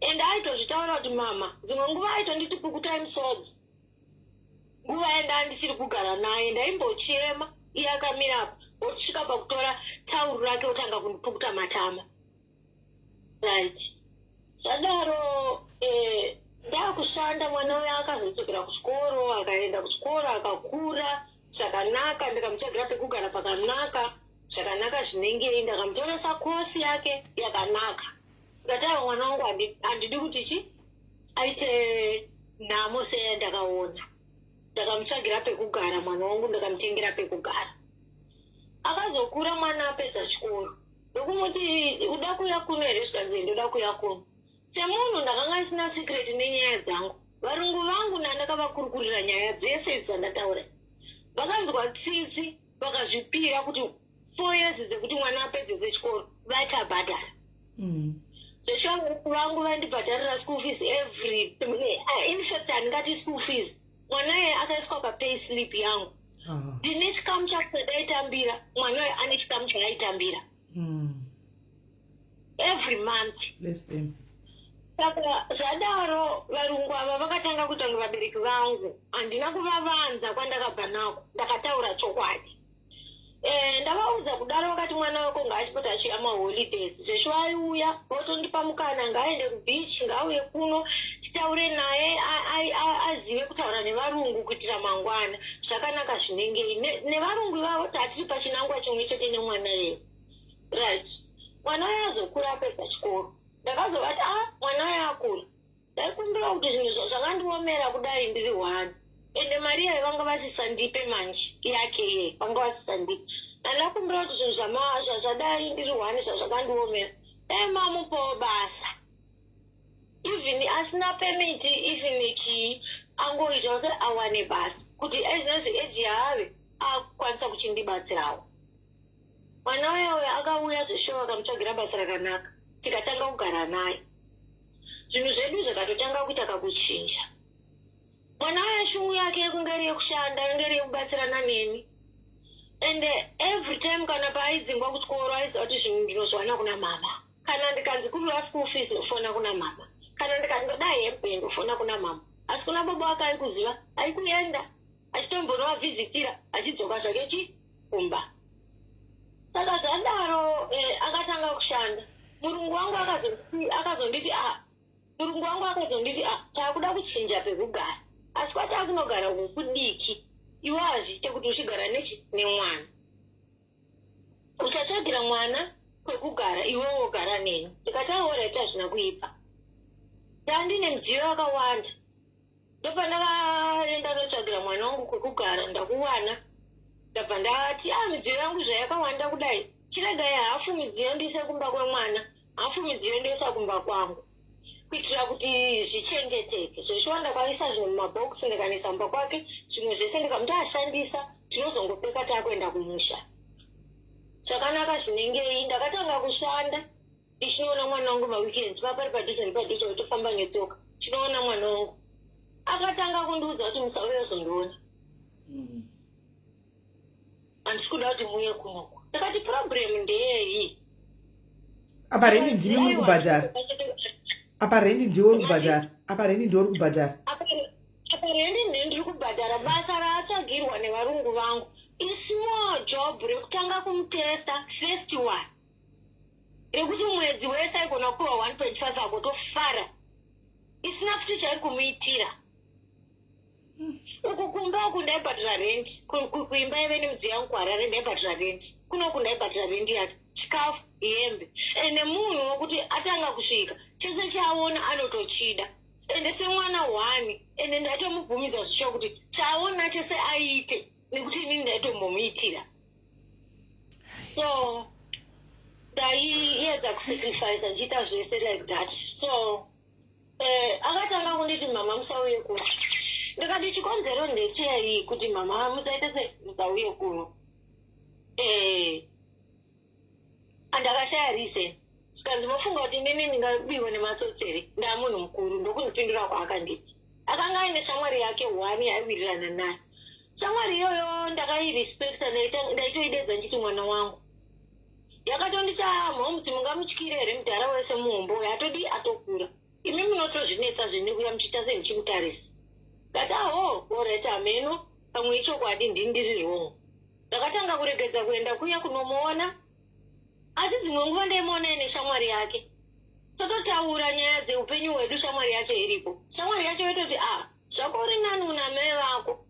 ende aitozvitaura kuti, "Mama." Dzimwe nguva aitonditi, "Pukutai musodzi." Nguva yandaa ndichiri kugara naye, ndaimbochema iye akamira apa, wochisvika pakutora tauro rake, otanga kundipukuta matama, right? Zvadaro, ndakushanda. Mwana uyo akazodzokera kuchikoro, akaenda kuchikoro, akakura zvakanaka. Ndikamutsvagira pekugara pakanaka, zvakanaka zvinengei. Ndakamutoresa kosi yake yakanaka. Ndikati, "Aiwa, mwana wangu handidi kuti chi aite nhamo seyandakaona." Ndakamutsvagira pekugara mwana wangu, ndakamutengera pekugara. Akazokura mwana, apedza chikoro, ndokumuti, "Uda kuuya kuno here?" Zvikanzi, "Ndoda kuuya kuno." Semunhu ndakanga ndisina secret nenyaya dzangu, varungu vangu nandakavakurukurira nyaya dzese idzi dzandataura, vakanzwa tsitsi, vakazvipira kuti 4 years dzekuti mwana apedze chikoro vachabhadhara. Zveshuwa vangu vandibhadharira school fees every, in fact handingati school fees, mwana iye akaiswa papay slip yangu. Ndine chikamu changu chandaitambira, mwana uyo ane chikamu chaaitambira every month. Bless them. Saka zvadaro, varungu ava vakatanga kuita kunge vabereki vangu. Handina kuvavanza kwandakabva nako, ndakataura chokwadi. Ndavaudza kudaro, vakati mwana wako ngaachipota achiuya maholidays. Zveshuwa aiuya, votondipa mukana, ngaaende kubeach, ngaauye kuno titaure naye, azive kutaura nevarungu kuitira mangwana. Zvakanaka zvinengei. Nevarungu ivavo tatiri pachinangwa chimwe chete nemwana yeye, right? Mwana uyo azokura, apedza chikoro. Ndakazovati, "A, mwana uyo akura, ndaikumbira kuti zvinhu zvakandiomera kudai, ndiri one, ende mari yayo vanga vasisandipe manje yake iye, vanga vasisandipe. Ndandakumbira kuti zvinhu zvadai, ndiri one, zvazvakandiomera, dai mamupawo basa, even asina permit, even chii, angoita kuti awane basa, kuti ezvinezvi eji yaave akukwanisa kuchindibatsirawo." Mwana uya uya akauya zveshuwa, akamutsvagira basa rakanaka, tikatanga kugara naye. Zvinhu zvedu zvakatotanga kuita kakuchinja. Mwana uya shungu yake yekunge iri yekushanda, yange iri yekubatsirana neni. And every time kana paaidzingwa kuchikoro, aiziva kuti zvinhu ndinozviwana kuna mama. Kana ndikanzi kuriwa school fees, ndofona kuna mama. Kana ndikandoda hembe, ndofona kuna mama. Asi kuna baba wake aikuziva, aikuenda achitombonowavhizitira, achidzoka zvake chi kumba. Saka zvadaro, akatanga kushanda. Murungu wangu akazonditi a murungu wangu akazonditi, "A, taakuda kuchinja pekugara, asi kwataakunogara uku kudiki. Iwe hazviite kuti uchigara nechi nemwana. Uchatsvagira mwana kwekugara, iwe wogara neni." Ndikati, "Alright, hazvina kuipa." Ndandine midziyo yakawanda. Ndopandakaenda ndotsvagira mwana wangu kwekugara. Ndakuwana, ndabva ndati, "A, midziyo yangu zvayakawanda kudai, chiregai hafu midziyo ndiise kumba kwemwana, hafu midziyo ndoisa kumba kwangu, kuitira kuti zvichengeteke." Zveshuwa, ndakaisa zvimwe mumabhokisi, ndikanoisa kumba kwake. Zvimwe zvese ndikamuti ashandisa, tinozongopeka taakuenda kumusha. Zvakanaka zvinengei. Ndakatanga kushanda ndichinoona mwana wangu maweekends. Papari padhuze nepadhuze, kutofamba netsoka chinoona mwana wangu. Akatanga kundiudza kuti, "Musauya uzondiona, handisi kuda kuti muuye kunoku." Ndikati, "Problem ndeyei?" Apa rendi ndimi muri kubhadhara? Apa rendi ndiwe uri kubhadhara? Apa rendi ndiwe uri kubhadhara? Apa rendi ndini ndiri kubhadhara. Basa raatsvagirwa nevarungu vangu ismall job rekutanga kumutesta first one, rekuti mwedzi wese aigona kupiwa 1.5 agotofara, isina futi chairi kumuitira. Uku kumba uku ndaibhadhara rent. Kuimba yaive nemidziyo yangu kuHarare ndaibhadhara rent. Kunoku ndaibhadhara rent yake, chikafu, hembe. Ende munhu wokuti atanga kusvika, chese chaaona anotochida. Ende semwana one, ende ndaitomubvumidza zvicho kuti chaaona chese aite, nekuti inini ndaitombomuitira. So ndaiedza kusacrifice ndichiita zvese like that. So akatanga kunditi, "Mama, musauye kuno." Ndikati, "Chikonzero ndechei kuti mama musaite se musauye kuno?" Andakashaya reason. Zvikanzi, "Mofunga kuti inini ndingabiwa nematsotsi here? Ndaa munhu mukuru." Ndokundipindura kwaakanditi. Akanga aine shamwari yake one yaaiwirirana naye. Shamwari iyoyo ndakairespecta, ndaitoidedza ndichiti mwana wangu. Yakatonditi, "Ah, momusi mungamutyire here mudhara wese muhombo uyo? Atodi atokura. Imi munotozvinetsa zvene kuya muchiita sei muchimutarisa." Ndati, "Aho, alright, hameno, pamwe ichokwadi, ndini ndiri wrong." Ndakatanga kuregedza kuenda kuya kunomuona, asi dzimwe nguva ndaimuona ine shamwari yake, tototaura nyaya dzeupenyu hwedu shamwari yacho iripo. Shamwari yacho yototi, "A, zvako uri nani, una mai vako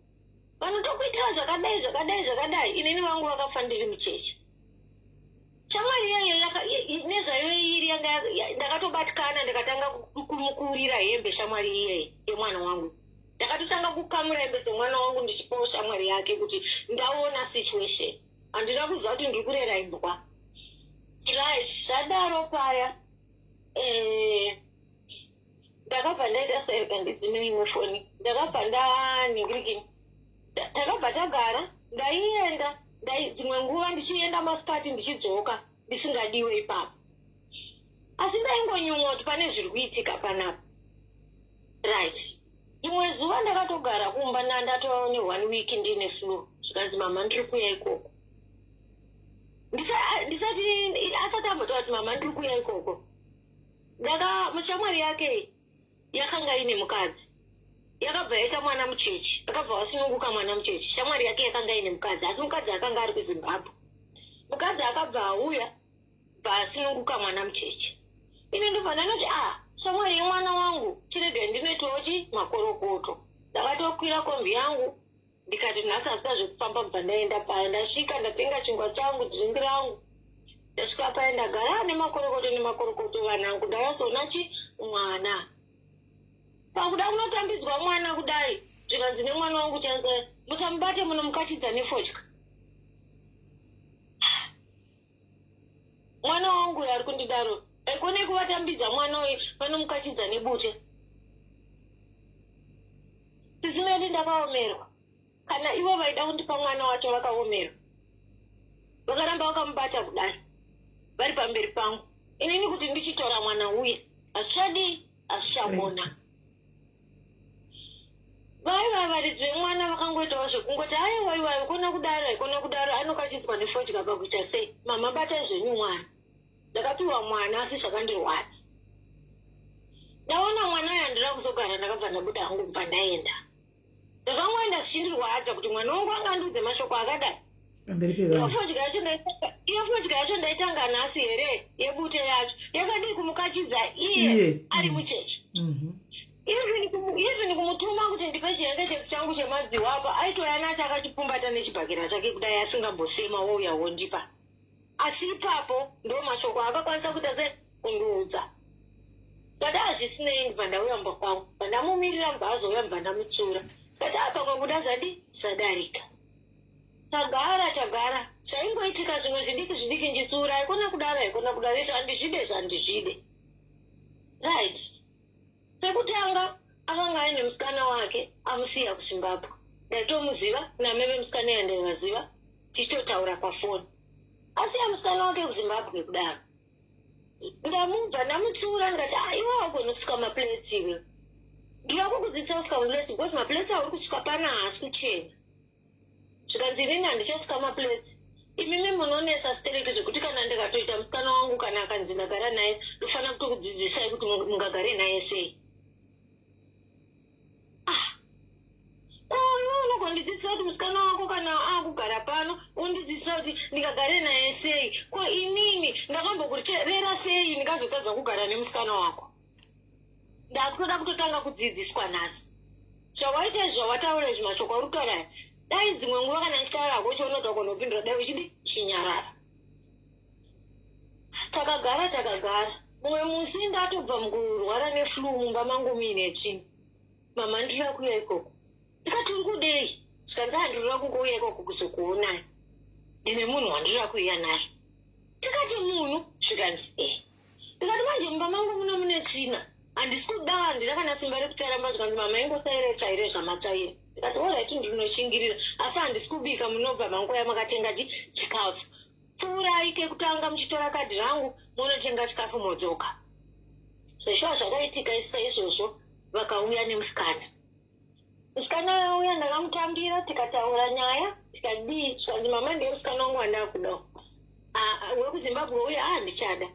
vanotokuitira zvakadai, zvakadai, zvakadai. Inini vangu vakafa ndiri mucheche." Shamwari iyoyo nezvayo iri yanga ndakatobatikana. Ndikatanga kumukurira hembe shamwari iyeye yemwana wangu. Ndakatotanga kukamura hembe dzemwana wangu ndichipawo shamwari yake, kuti ndaona situation. Handina kuziva kuti ndiri kurera imbwa. Right, zvadaro paya, ndakabva ndaita sereka ndidzime imwe foni. Ndakabva ndanhingirikini. Takabva tagara. Ndaienda, dzimwe nguva ndichienda masikati, ndichidzoka ndisingadiwe ipapo, asi ndaingonyumwa kuti pane zviri kuitika panapa. Right, rimwe zuva ndakatogara kumba, ndandatova ne1 week ndine flu. Zvikanzi, "Mama, ndiri kuuya ikoko." Ndisati asati ambotaura kuti, "Mama, ndiri kuuya ikoko," ndaka mushamwari yake yakanga ine mukadzi, yakabva yaita mwana muchechi, akabva wasununguka mwana muchechi. Shamwari yake yakanga ine mukadzi, asi mukadzi akanga ari kuZimbabwe. Mukadzi akabva auya, bva asununguka mwana muchechi. Ini ndobva ndanoti, "A, shamwari yemwana wangu, chirege ndinoitawo chi makorokoto." Ndakatokwira kombi yangu, ndikati, "Nhasi hasina zvekufamba." Bva ndaenda paya. Ndasvika, ndatenga chingwa changu, drink rangu. Ndasvika paya, ndagara nemakorokoto, nemakorokoto vanangu. Ndavazoona chi mwana. Pakuda kunotambidzwa mwana kudai, zvikanzi nemwana wangu, "Chanza musamubate, munomukachidza nefodya." Mwana wangu uyu ari kundidaro, aikone kuvatambidza mwana uyu, vanomukachidza nebute. Sisimeli, ndakaomerwa. Kana ivo vaida kundipa mwana wacho vakaomerwa, vakaramba vakamubata kudai vari pamberi pangu. Inini kuti ndichitora mwana uye, hazvichadii, hazvichagona. Vaiva varidzi vemwana vakangoitawo zvekungoti aiwa iwa haikona kudaro haikona kudaro anokachidzwa nefodya pakuita sei mama batai zvenyu mwana. Ndakapiwa mwana asi zvakandirwadza. Ndaona mwana uyu handina kuzogara ndakabva ndabuda hangu kubva ndaenda. Ndakangoenda zvichindirwadza kuti mwana wangu anga andiudze mashoko akadai. Pamberi pevanhu. Iyo fodya yacho ndaitanga nhasi here yebute yacho yakadii kumukachidza iye ari mucheche. Even kumutuma kuti ndipe chihengechefu changu chemadziwa apa aitouya nacho akachipfumbata nechibhakera chake kudai asingambosema wouya wondipa. Asi ipapo ndo mashoko aakakwanisa kuita se kundiudza. Ndikati hazvisinei ndibva ndauya mumba kwangu. Ndibva ndamumirira mubva azouya ndibva ndamutsiura. Ndikati apa kwabuda zvadi zvadarika. Tagara tagara zvaingoitika zvimwe zvidiki zvidiki ndichitsiura haikona kudaro haikona kudaro izvi handizvide izvi handizvide. Right. Pekutanga akanga aine musikana wake amusiya kuZimbabwe. Ndaitomuziva namai vemusikana iya ndaivaziva tichitotaura pafoni. Asiya musikana wake kuZimbabwe kudaro. Ndamubva ndamutsiura ndikati ah, iwe haugoni kusuka maplates iwe. Ndinoda kukudzidzisa kusuka maplates because maplates auri kusuka pana haasi kuchena. Zvikanzi inini handichasuka maplates. Imimi munonetsa stereki zvekuti kana ndikatoita musikana wangu kana akanzi ndagara naye ndofanira kutokudzidzisai kuti mungagare naye sei. Ah. Ko iwe unogondidzidzisa kuti musikana wako kana akugara pano undidzidzisa kuti ndingagare naye sei. Ko inini ndakambokurera sei ndingazotadza kugara nemusikana wako. Ndakutoda kutotanga kudzidziswa nhasi. Zvawaita izvi zvawataura izvi mashoko auri kutaura aya dai dzimwe nguva kana ndichitaura hako uchiona kuti wagona kupindura dai uchidi chinyarara. Takagara takagara mumwe musi ndatobva mukurwara neflu mumba mangu muine tsvina. Mama ndinoda kuuya ikoko. Ndikati uri kudei? Zvikanzi ah ndinoda kungouya ikoko kuzokuonai. Ndine munhu wandinoda kuuya naye. Ndikati munhu? Zvikanzi eh. Ndikati manje mumba mangu muno mune tsvina. Handisi kuda handina kana simba rekutsvaira zvikanzi mama ingosairai tsvaire zvamatsvaira. Ndikati alright ndinoshingirira asi handisi kubika munobva manguva yamakatenga chikafu. Pfuurai kekutanga muchitora kadhi rangu monotenga chikafu modzoka. Zveshuwa zvakaitika saizvozvo vakauya nemusikana. Musikana auya ndakamutambira tikataura nyaya tikadii zvikanzi mama ndiye musikana wangu wandakuda wekuZimbabwe uya ah ndichada.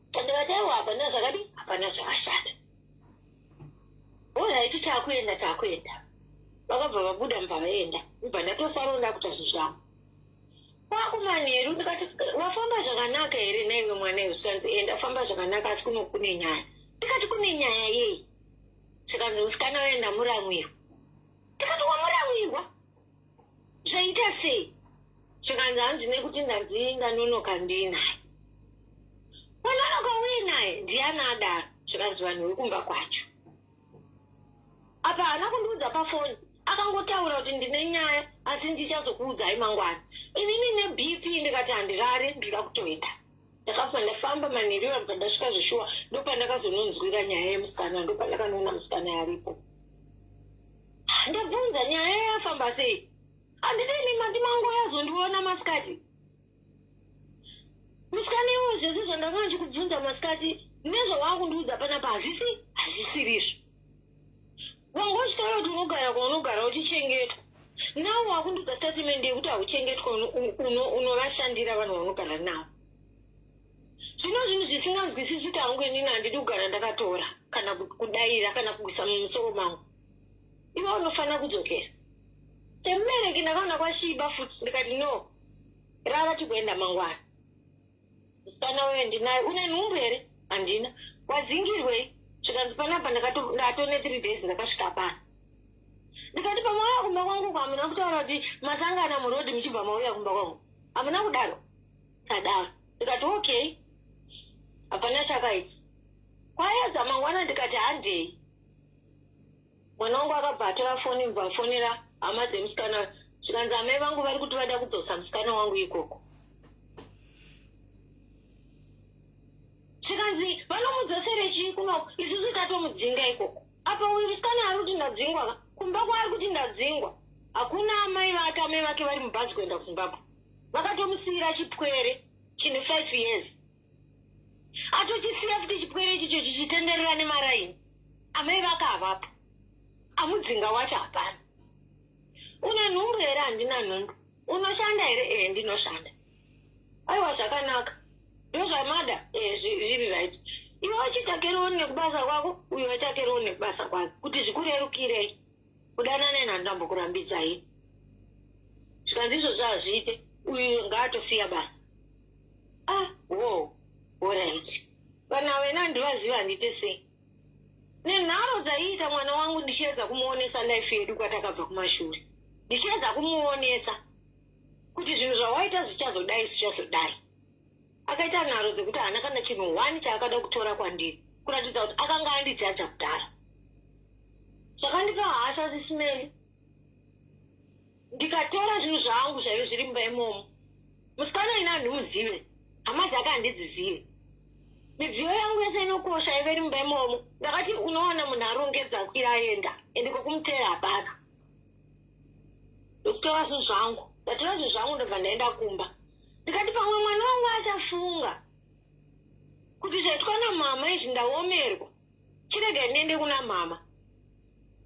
Ndikati aiwa hapana zvakadii hapana zvakashata. Alright takuenda takuenda. Vakabva vabuda mubva vaenda ndibva ndatosarawo ndakuita zvinhu zvangu. Kwakumanheru ndikati wafamba zvakanaka here naiwe mwana iwe zvikanzi eh ndafamba zvakanaka asi kuno kune nyaya. Ndikati kune nyaya yei? Zvikanzi musikana uye ndamuramwirwa. Ndikati wamuramwirwa? Zvaita sei? Zvikanzi hanzi nekuti ndanzi ndanonoka ndiinaye. Wanonoka uinaye? Ndiani adaro? Zvikanzi vanhu vekumba kwacho. Apa haana kundiudza pafoni akangotaura kuti ndine nyaya asi ndichazokuudzai mangwana. Inini neBP ndikati handirare ndinoda kutoenda. Ndakabva ndafamba manheru iwayo ndobva ndasvika zveshuwa ndopandakazononzwira nyaya yemusikana ndopandakanoona musikana aripo. Ndabvunza nyaya yafamba sei? Handidi imi mati mangoya azondiona masikati. Musikana iwewe zvese zvandanga ndichikubvunza masikati nezvawakundiudza panapa hazvisi hazvisirizvo. Wanga uchitaura kuti unogara kwaunogara uchichengetwa. Now wakundiudza statement yekuti hauchengetwa unovashandira vanhu vaunogara navo. Zvino zvinhu zvisinganzwisisiki hangu inini handidi kugara ndakatora kana kudaira kana kuisa mumusoro mangu. Iwe unofanira kudzokera. Semubereki ndakaona kwasviba futi ndikati no rara tigoenda mangwana. Musikana uyo ndinaye. Une nhumbu here? Handina. Wadzingirwei? Zvikanzi panapa ndatone 3 days ndakasvika pano. Ndikati pamauya kumba kwangu uko hamuna kutaura kuti masangana muroad muchibva mauya kumba kwangu. Hamuna kudaro? Tadaro. Ndikati okay. Hapana chakaipa. Kwayedza mangwana ndikati handei. Mwana wangu akabva atora foni ndobva afonera hama dzemusikana uyu zvikanzi amai vangu vari kuti vada kudzosa musikana wangu ikoko. Zvikanzi vanomudzosere chii kunoko isusu tatomudzinga ikoko. Apa uyu musikana ari kuti ndadzingwa ka kumba kwaari kuti ndadzingwa hakuna amai vake amai vake vari mubhazi kuenda kuZimbabwe vakatomusiira chipwere chine 5 years. Atochisiya futi chipwere ichicho chichitenderera nemaraini. Amai vake havapo. Amudzinga wacho hapana. Une nhumbu here? Handina nhumbu. Unoshanda here? Ehe, ndinoshanda. Aiwa, zvakanaka, ndozvamada. Ehe, zviri right. Iwe wachiita carry on nekubasa kwako, uyo waita carry on nekubasa kwake, kuti zvikurerukirei kudanana. Ina handinambokurambidzai. Zvikanzi izvozvo hazviite, uyu ngaatosiya basa. Ah, wo, alright. Vana wena handivaziva, handiite sei nenharo dzaiita mwana wangu. Ndichiedza kumuonesa life yedu kwatakabva kumashure, ndichiedza kumuonesa kuti zvinhu zvawaita zvichazodai, zvichazodai. Akaita nharo dzekuti haana kana chinhu one chaakada kutora kwandiri, kuratidza kuti akanga andijaja kudhara. Zvakandipa hasha, Sis Melly. Ndikatora zvinhu zvangu zvaive zviri mumba imomo. Musikana ina handimuzive, hama dzake handidzizive. Midziyo yangu yese inokosha yaive iri mumba imomo, ndakati unowana munhu arongedza kwira aenda, ende kwokumutera hapana. Ndokutora zvinhu zvangu. Ndatora zvinhu zvangu, ndobva ndaenda kumba. Ndikati pamwe mwana wangu achafunga kuti zvaitwa namama izvi, ndaomerwa, chirega ndiende kuna mama,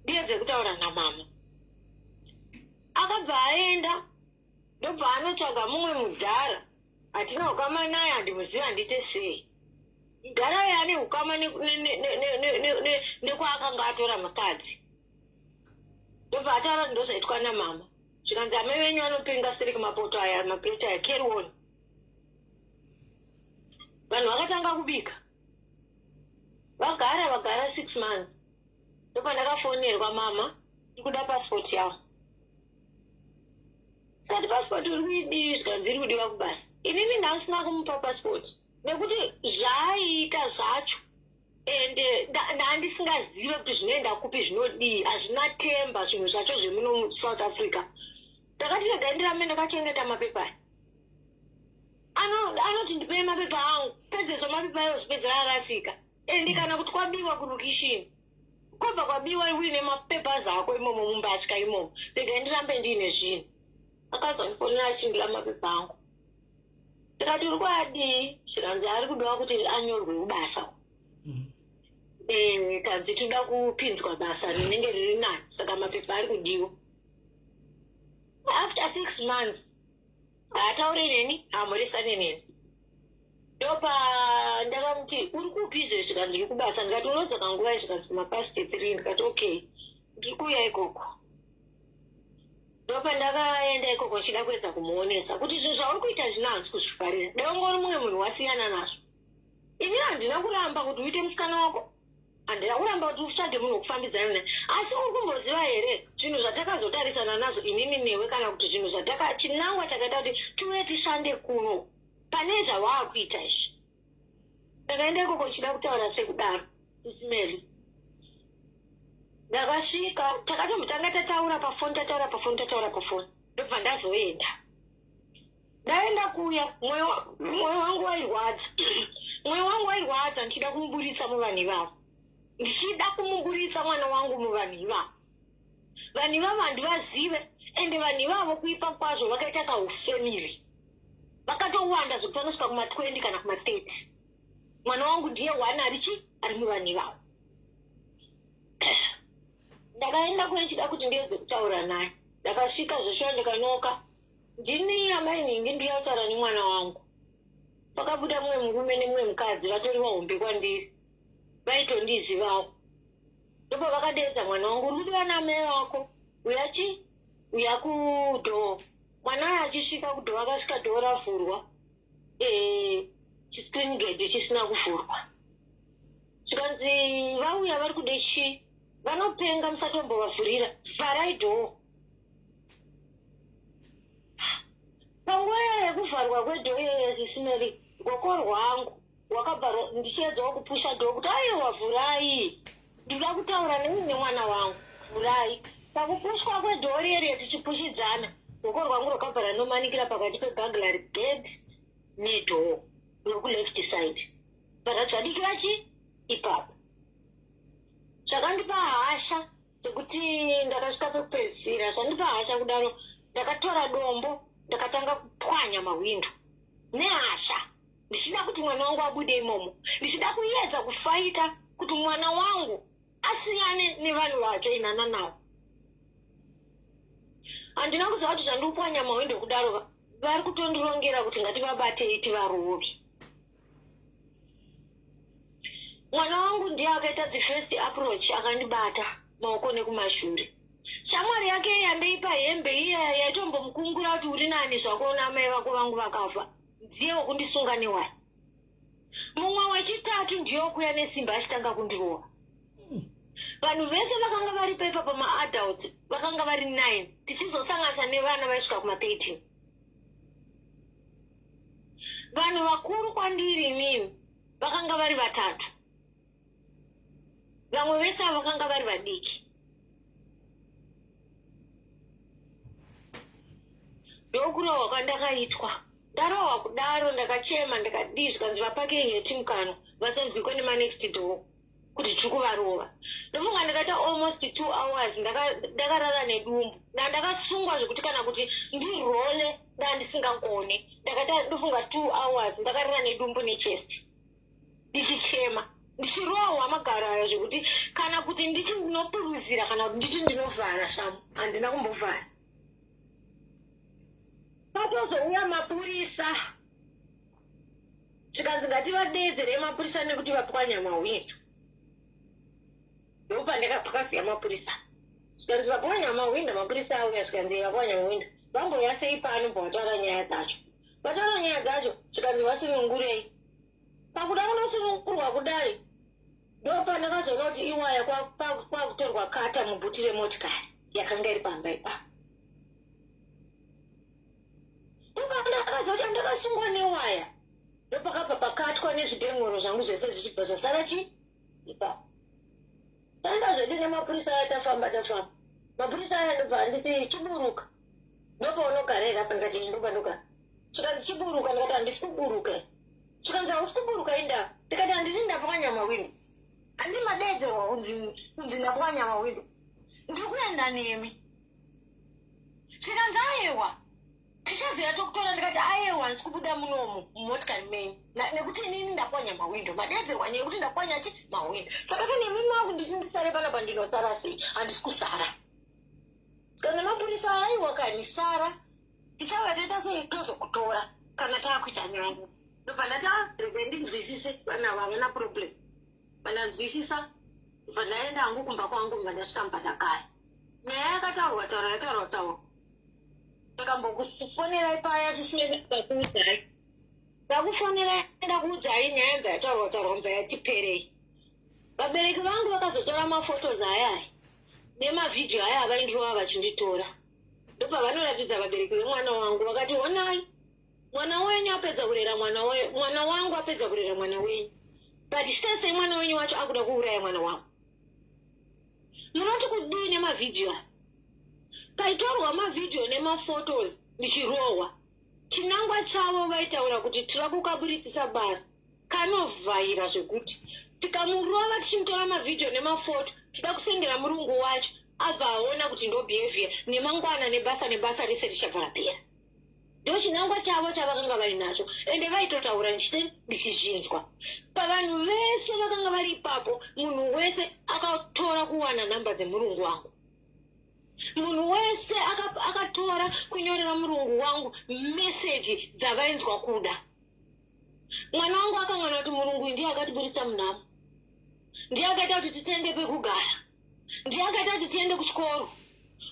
ndiedze kutaura namama. Akabva aenda, ndobva anotsvaga mumwe mudhara. Hatina ukama naye, handimuzivi, handiite sei. Mudhara uyo ane ukama nekwaakanga atora mukadzi. Ndobva ataura kuti ndozvaitwa namama. Zvikanzi amai venyu vanopenga siri kumapoto aya, mapureti aya, carry on. Vanhu vakatanga kubika, vagara vagara 6 months, ndopandakafonerwa, "Mama, ndikuda pasipoti yangu." Kati pasipoti uri kuidii? Zvikanzi iri kudiwa kubasa. Inini ndasina kumupa pasipoti nekuti zvaaiita zvacho, ende ndandisingazive kuti zvinoenda kupi, zvinodii, hazvina temba zvinhu zvacho zvemuno muSouth Africa. Ndakati regai ndirambe ndakachengeta mapepa aya. Anoti ndipei mapepa angu. Pedzezvo mapepa ayo zvipedzera arasika, ende kana kuti kwabiwa kurukishini, kwabva kwabiwa uine mapepa ako imomo mumbatya imomo. Regai ndirambe ndiine zvinhu. Akazondifonera achindira mapepa angu. Ndikati uri kuadii? Zvikanzi ari kudiwa kuti anyorwe kubasa. Kanzi toda kupinzwa basa rinenge riri nani, saka mapepa ari kudiwa. After 6 months haatauri neni, hamuresani neni. Ndopa ndakamuti uri kupi izvezvi? Kanzi ndiri kubasa. Ndikati unodzoka nguva? Zvikanzi kumapast 3. Ndikati okay, ndiri kuuya ikoko. Ndopandakaenda ikoko ndichida kuedza kumuonesa kuti zvinhu zvauri kuita zvino handisi kuzvifarira. Dai ungori mumwe munhu, wasiyana nazvo. Ini handina kuramba kuti uite musikana wako, handina kuramba kuti utsvage munhu wekufambidzana naye, asi uri kumboziva here zvinhu zvatakazotarisana nazvo inini newe, kana kuti zvinhu zvataka chinangwa chakaita kuti tive tishande kuno pane zvawaakuita izvi? Ndakaenda ikoko ndichida kutaura sekudaro, Sis Melly. Ndakasvika, takatombotanga tataura pafoni, tataura pafoni, tataura pafoni, ndobva ndazoenda. Ndaenda kuya, mwoyo wangu wairwadza, mwoyo wangu wairwadza, ndichida kumuburitsa muvanhu ivavo, ndichida kumuburitsa mwana wangu muvanhu ivavo. Vanhu ivavo handivazive, ende vanhu ivavo kuipa kwazvo vakaita kaufamily, vakatowanda zvekuti vanosvika kuma20 kana kuma30. Mwana wangu ndiye one ari chi ari muvanhu ivavo. Ndakaenda kuye ndichida kuti ndiedze kutaura naye. Ndakasvika zveshuwa, ndikanoka, "Ndini amai nhingi, ndinoda kutaura nemwana wangu." Pakabuda mumwe murume nemumwe mukadzi, vatori vahombe kwandiri, vaitondizivawo. Ndopa vakadeedza mwana wangu, "Uri kudiwa naamai vako, uya chi uya kudoor." Mwana uyo achisvika kudoor, akasvika door ravhurwa, chiscreen gate chisina kuvhurwa. Zvikanzi vauya vari kude chii? Vanopenga, musatombovavhurira, vharai door. Panguva iya yekuvharwa kwedoor iyoyo, Sis Melly, rwoko rwangu rwakabva ndichiedzawo kupusha door kuti aiwa, vhurai, ndinoda kutaura nemi nemwana wangu, vhurai. Pakupushwa kwedoor riye, tichipushidzana, rwoko rwangu rwakabva ranomanikira pakati peburglary gate nedoor rokuleft side, bva chi ipapo. Zvakandipa hasha zvekuti ndakasvika pekupedzisira. Zvandipa hasha kudaro, ndakatora dombo, ndakatanga kupwanya mahwindo nehasha, ndichida kuti mwana wangu abude imomo, ndichida kuedza kufaita kuti mwana wangu. asiyane nevanhu vaajoinana navo. Handina kuziva kuti zvandikupwanya mahwindo kudaro vari kutondirongera kuti ngativabatei tivarove. Mwana wangu ndiye akaita the first approach akandibata maoko nekumashure. Shamwari yake yandeipa hembe iya yaitombomukungura kuti uri nani zvako naamai vako vangu vakafa ndiye wekundisunga newaya. Mumwe wechitatu ndiye wekuuya nesimba achitanga kundirova. Vanhu vese vakanga varipo ipapo maadults vakanga vari 9 tichizosanganisa nevana vaisvika kuma 13. Vanhu vakuru kwandiri inini vakanga vari vatatu, vamwe vese avo vakanga vari vadiki. Ndokurohwa kwandakaitwa. Ndarohwa kudaro ndakachema ndikadii zvikanzi vapake heti mukanwa vasanzwikwe nemanext door kuti tiri kuvarova. Ndofunga ndakaita almost 2 hours ndakarara nedumbu. Ndandakasungwa zvekuti kana kuti ndirole ndandisingagone. Ndakaita ndofunga 2 hours ndakarara nedumbu nechest ndichichema ndichirohwa magaro ayo zvekuti kana kuti nditi ndinopuruzira kana kuti nditi ndinovhara shamu handina kumbovhara. Patozouya mapurisa zvikanzi ngativadeedzerei mapurisa nekuti vapwanya mahwindo. Ndopandakapakaziya mapurisa zvikanzi vapwanya mahwindo, mapurisa auya zvikanzi vapwanya mahwindo vambouya sei pano bvataura nyaya dzacho. Vataura nyaya dzacho zvikanzi vasunungurei. Pakuda kunosunungurwa kudai ndopandakazoona kuti iwaya kwakutorwa kata mubhuti remotikari yakanga iri pamba ipapo. Ndopandakaziva kuti andakasungwa newaya ndopakabva pakatwa nezvidengoro zvangu zvese zvichibva zvasara chi ipapo. Taenda zvedu nemapurisa aya tafamba tafamba. Mapurisa aya ndobva anditi chiburuka. Ndopaunogara here apa ndikati ndopandogara. Zvikanzi chiburuka ndikati handisi kuburuka. Zvikanzi hausi kuburuka inda. Ndikati handisi ndapwanya mawindo. Handi madeedzerwa kunzi ndapwanya mawindo. Ndiri kuenda nemi. Zvikanzi ayewa tichazoya tokutora ndikati ayewa handisi kubuda munomu mumotikari menyu nekuti inini ndapwanya mawindo madeedzerwa nyaya yekuti ndapwanya chi mawindo saka kana imi maku nditi ndisare panapa ndinosara sei handisi kusara kana mapurisa aiwa kani sara tichauya toita sei tozokutora kana taakuita nyaya ndobva ndati ah, rega ndinzwisise vanhu ava havana problem vandanzwisisa ndobva ndaenda hangu kumba kwangu ndobva ndasvika mubhadakaya nyaya yakataurwa taurwa yataurwa taurwa ndakambokufonerai paya sisiakuudzai ndakufonerai ndakuudzai nyaya yabva yataurwa taurwa mubva yatiperei vabereki vangu vakazotora mafotos aya aya nemavhidhiyo aya avaindirova vachinditora ndopavanoratidza vabereki vemwana wangu vakati honai mwana wenyu apedza kurera mwana mwana wangu apedza kurera mwana wenyu but chitasei mwana wenyu wacho akuda kuuraya mwana wangu Munoti kudii nemavhidhiyo aya? Paitorwa mavhidhiyo nemaphotos ndichirohwa, chinangwa chavo vaitaura kuti tira kukaburitsisa basa kanovhaira zvekuti tikamurova tichimutora mavhidhiyo nemafoto toda kusendera murungu wacho abva aona kuti ndo behavior nemangwana nebasa nebasa rese richabva rapera. Ndochinangwa chavo chavakanga vainacho ende vaitotaura ndichite ndichizvinzwa. Pavanhu vese vakanga vari ipapo munhu wese akatora kuwana nhamba dzemurungu wangu. Munhu wese akatora kunyorera murungu wangu meseji dzavainzwa kuda. Mwana wangu akanganwa kuti murungu ndiye akatiburitsa munhamo. Ndiye akaita kuti titenge pekugara. Ndiye akaita kuti tiende kuchikoro.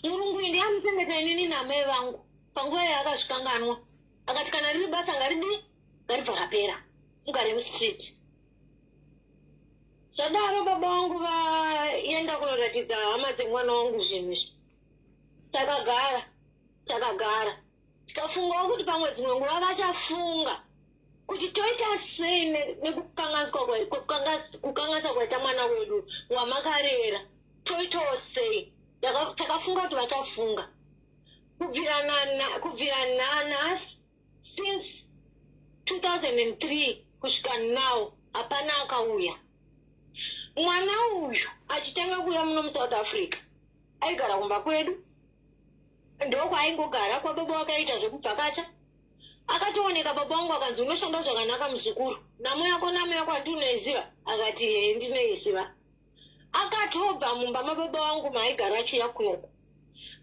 Murungu uyu ndiye anochengeta inini naamai vangu. Panguva iyoyo akazvikanganwa akati kana riri basa ngaridii ngaribva rapera mugare mustreet. Zvadaro baba vangu vaenda kunoratidza hama dzemwana wangu zvinhu izvi. Takagara takagara tikafungawo kuti pamwe dzimwe nguva vachafunga kuti toita sei nekukanganisa kwaita mwana wedu wamakarera toitawo sei. Takafunga kuti vachafunga. Kubvira nanhasi since 2003 kusvika now hapana akauya. Mwana uyu achitanga kuuya muno muSouth Africa aigara kumba kwedu ndokwaaingogara kwababa wakaita zvekubvakacha akatooneka baba wangu akanzi unoshanda zvakanaka muzukuru nhamo yako nhamo yako handi unoiziva akati hee ndinoiziva. Akatobva mumba mababa vangu maaigara achiuya kunoko.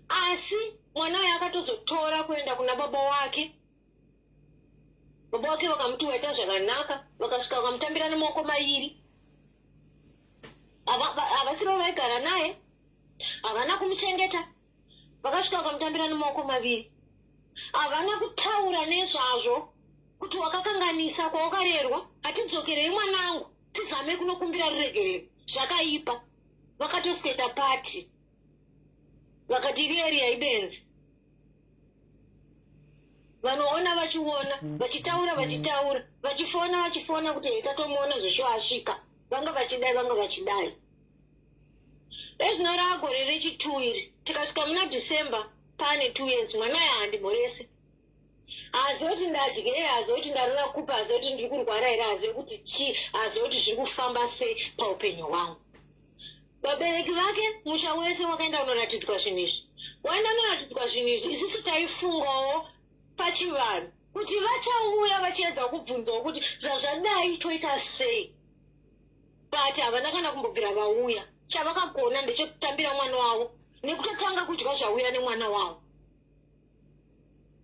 Asi mwana uyu akatozotora kuenda kuna baba wake. Baba wake vakamuti waita zvakanaka, vakasvika vakamutambira nemaoko mairi. Havasivo vaigara naye, havana kumuchengeta, vakasvika vakamutambira nemaoko maviri. Havana kutaura nezvazvo kuti wakakanganisa kwawakarerwa, hatidzokerei mwanangu, tizame kunokumbira ruregerero. Zvakaipa, vakatosweta pati vakati iri area ibenzi. Vanoona vachiona, vachitaura vachitaura, vachifona vachifona kuti hei tatomuona zveshuwa asvika. Vanga vachidai, vanga vachidai. Ezvino raagore rechi2 iri, tikasvika muna December paane 2 years, mwana uyu haandimhorese. Haazive kuti ndadyei, haazive kuti ndarara kupi, haazive kuti ndiri kurwara here, haazive kuti chii, haazive kuti zviri kufamba sei paupenyu hwangu. Vabereki vake musha wese wakaenda kunoratidzwa zvinhu izvi. Waenda kunoratidzwa zvinhu izvi, isusu taifungawo pachivanhu kuti vachauya vachiedza kubvunzawo kuti zvazvadai toita sei, but havana kana kumbobvira vauya. Chavakagona ndechekutambira mwana wavo nekutotanga kudya zvauya nemwana wavo.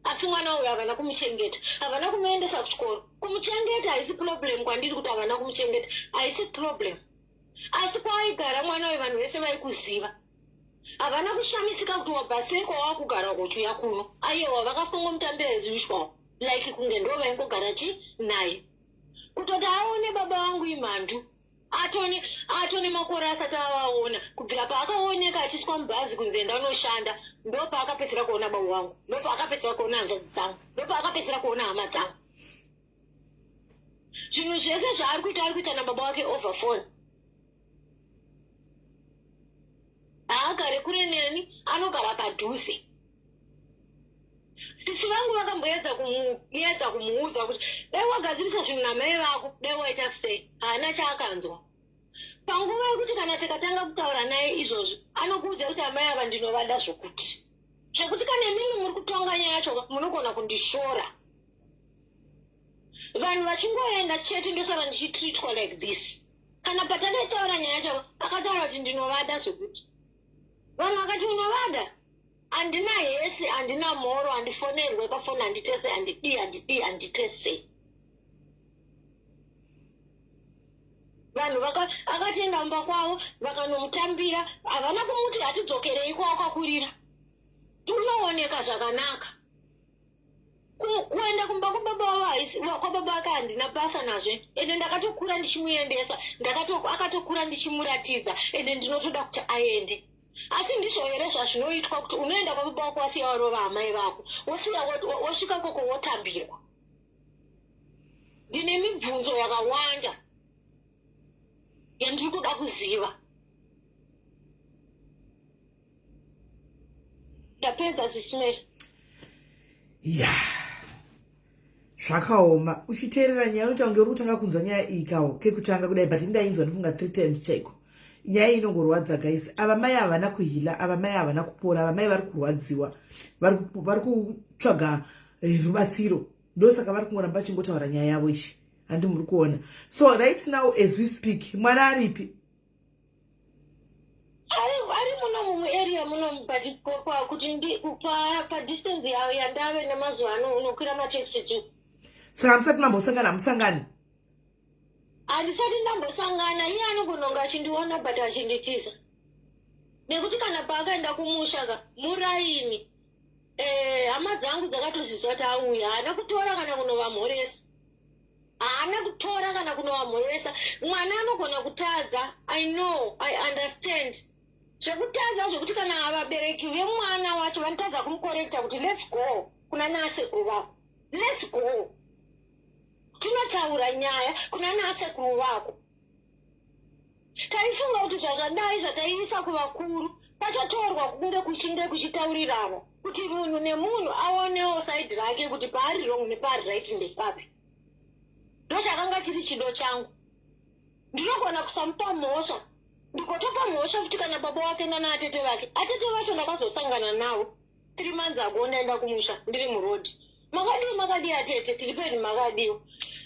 Asi mwana uyu havana kumuchengeta, havana kumuendesa kuchikoro. Kumuchengeta haisi problem kwandiri, kuti havana kumuchengeta haisi problem, asi kwaaigara mwana uyu vanhu vese vaikuziva. Havana kushamisika kuti wabva sei kwawakugara ukochiuya kuno. Aiwa, vakasongomutambira as usual, like kunge ndo vaingogara chi naye. Kutoti aone baba vangu imhandu, atone makore asati avaona. Kubvira paakaoneka achiswa mubhazi kunzi enda unoshanda, ndo paakapedzisira kuona baba vangu, ndo paakapedzisira kuona hanzvadzi dzangu, ndo paakapedzisira kuona hama dzangu. Zvinhu zvese zvaari kuita, ari kuita nababa wake over phone. Haagare kure neni, anogara padhuze. Sisi vangu vakamboedza kumuedza kumuudza kuti dai wagadzirisa zvinhu namai vako, dai waita sei. Haana chaakanzwa. Panguva yekuti kana tikatanga kutaura naye izvozvi, anokuudza kuti amai ava ndinovada zvokuti kana imimi muri kutonga nyaya yacho munogona kundishora. Vanhu vachingoenda chete, ndosara ndichitreatwa like this. Kana patakataura nyaya yacho, akataura kuti ndinovada zvokuti. Vanhu vakati unovada, handina hesi, handina mhoro, handifonerwe pafoni, handitese, handidii, handidii, handitese. Vanhu akatienda mumba kwavo vakanomutambira, havana kumuti hatidzokerei kwawakakurira, unooneka zvakanaka. Kuenda kumba kwababa wavo haisi kwababa vake, handina basa nazvo. Ende ndakatokura ndichimuendesa, akatokura ndichimuratidza, ende ndinotoda kuti aende. Asi ndizvo here zvazvinoitwa kuti unoenda kwababa wako wasiya warova amai vako, wosiya wosvika koko wotambirwa? Ndine mibvunzo yakawanda yandiri kuda kuziva. Ndapedza, Sisimeri. Ya, zvakaoma. Uchiteerera nyaya unoita kunge uri kutanga kunzwa nyaya iyi kawo kekutanga kudai, but indainzwa ndifunga 3 times chaiko. Nyaya iyi inongorwadza, guys. Ava mai havana kuheala, ava mai havana kupora, ava mai vari kurwadziwa, vari kutsvaga rubatsiro. Ndosaka vari kungoramba vachingotaura nyaya yavo ichi, handi muri kuona? So right now as we speak, mwana aripi? Ari munomu muarea munomu, but kuti padistance yawo yandave nemazuva ano unokwira mataxi tu. Saka hamusati mambosangana? Hamusangani? Handisati ndambosangana. Iye anogona achindiona but achinditiza, nekuti kana paakaenda kumusha ka muraini, hama dzangu dzakatozviziva kuti auya. Haana kutora kana kunovamhoresa, haana kutora kana kunovamhoresa. Mwana anogona kutadza, I know, I understand. Zvekutadza zvekuti kana vabereki vemwana wacho vanotadza kumucorrecta kuti let's go kuna naasekuru vako, let's go tinotaura nyaya kuna naasekuru vako. Taifunga kuti zvazvadai zvataiisa kuvakuru, pachatorwa kunge kuchinge kuchitaurirana kuti munhu nemunhu aonewo side rake kuti paari wrong nepaari right ndepapi. Ndochakanga chiri chido changu. Ndinogona kusamupa mhosva, ndikotopa mhosva kuti kana baba wake nana atete vake. Atete vacho ndakazosangana navo 3 months ago, ndaenda kumusha ndiri murodhi. Makadii, makadii atete? Tiri peni, makadiwa?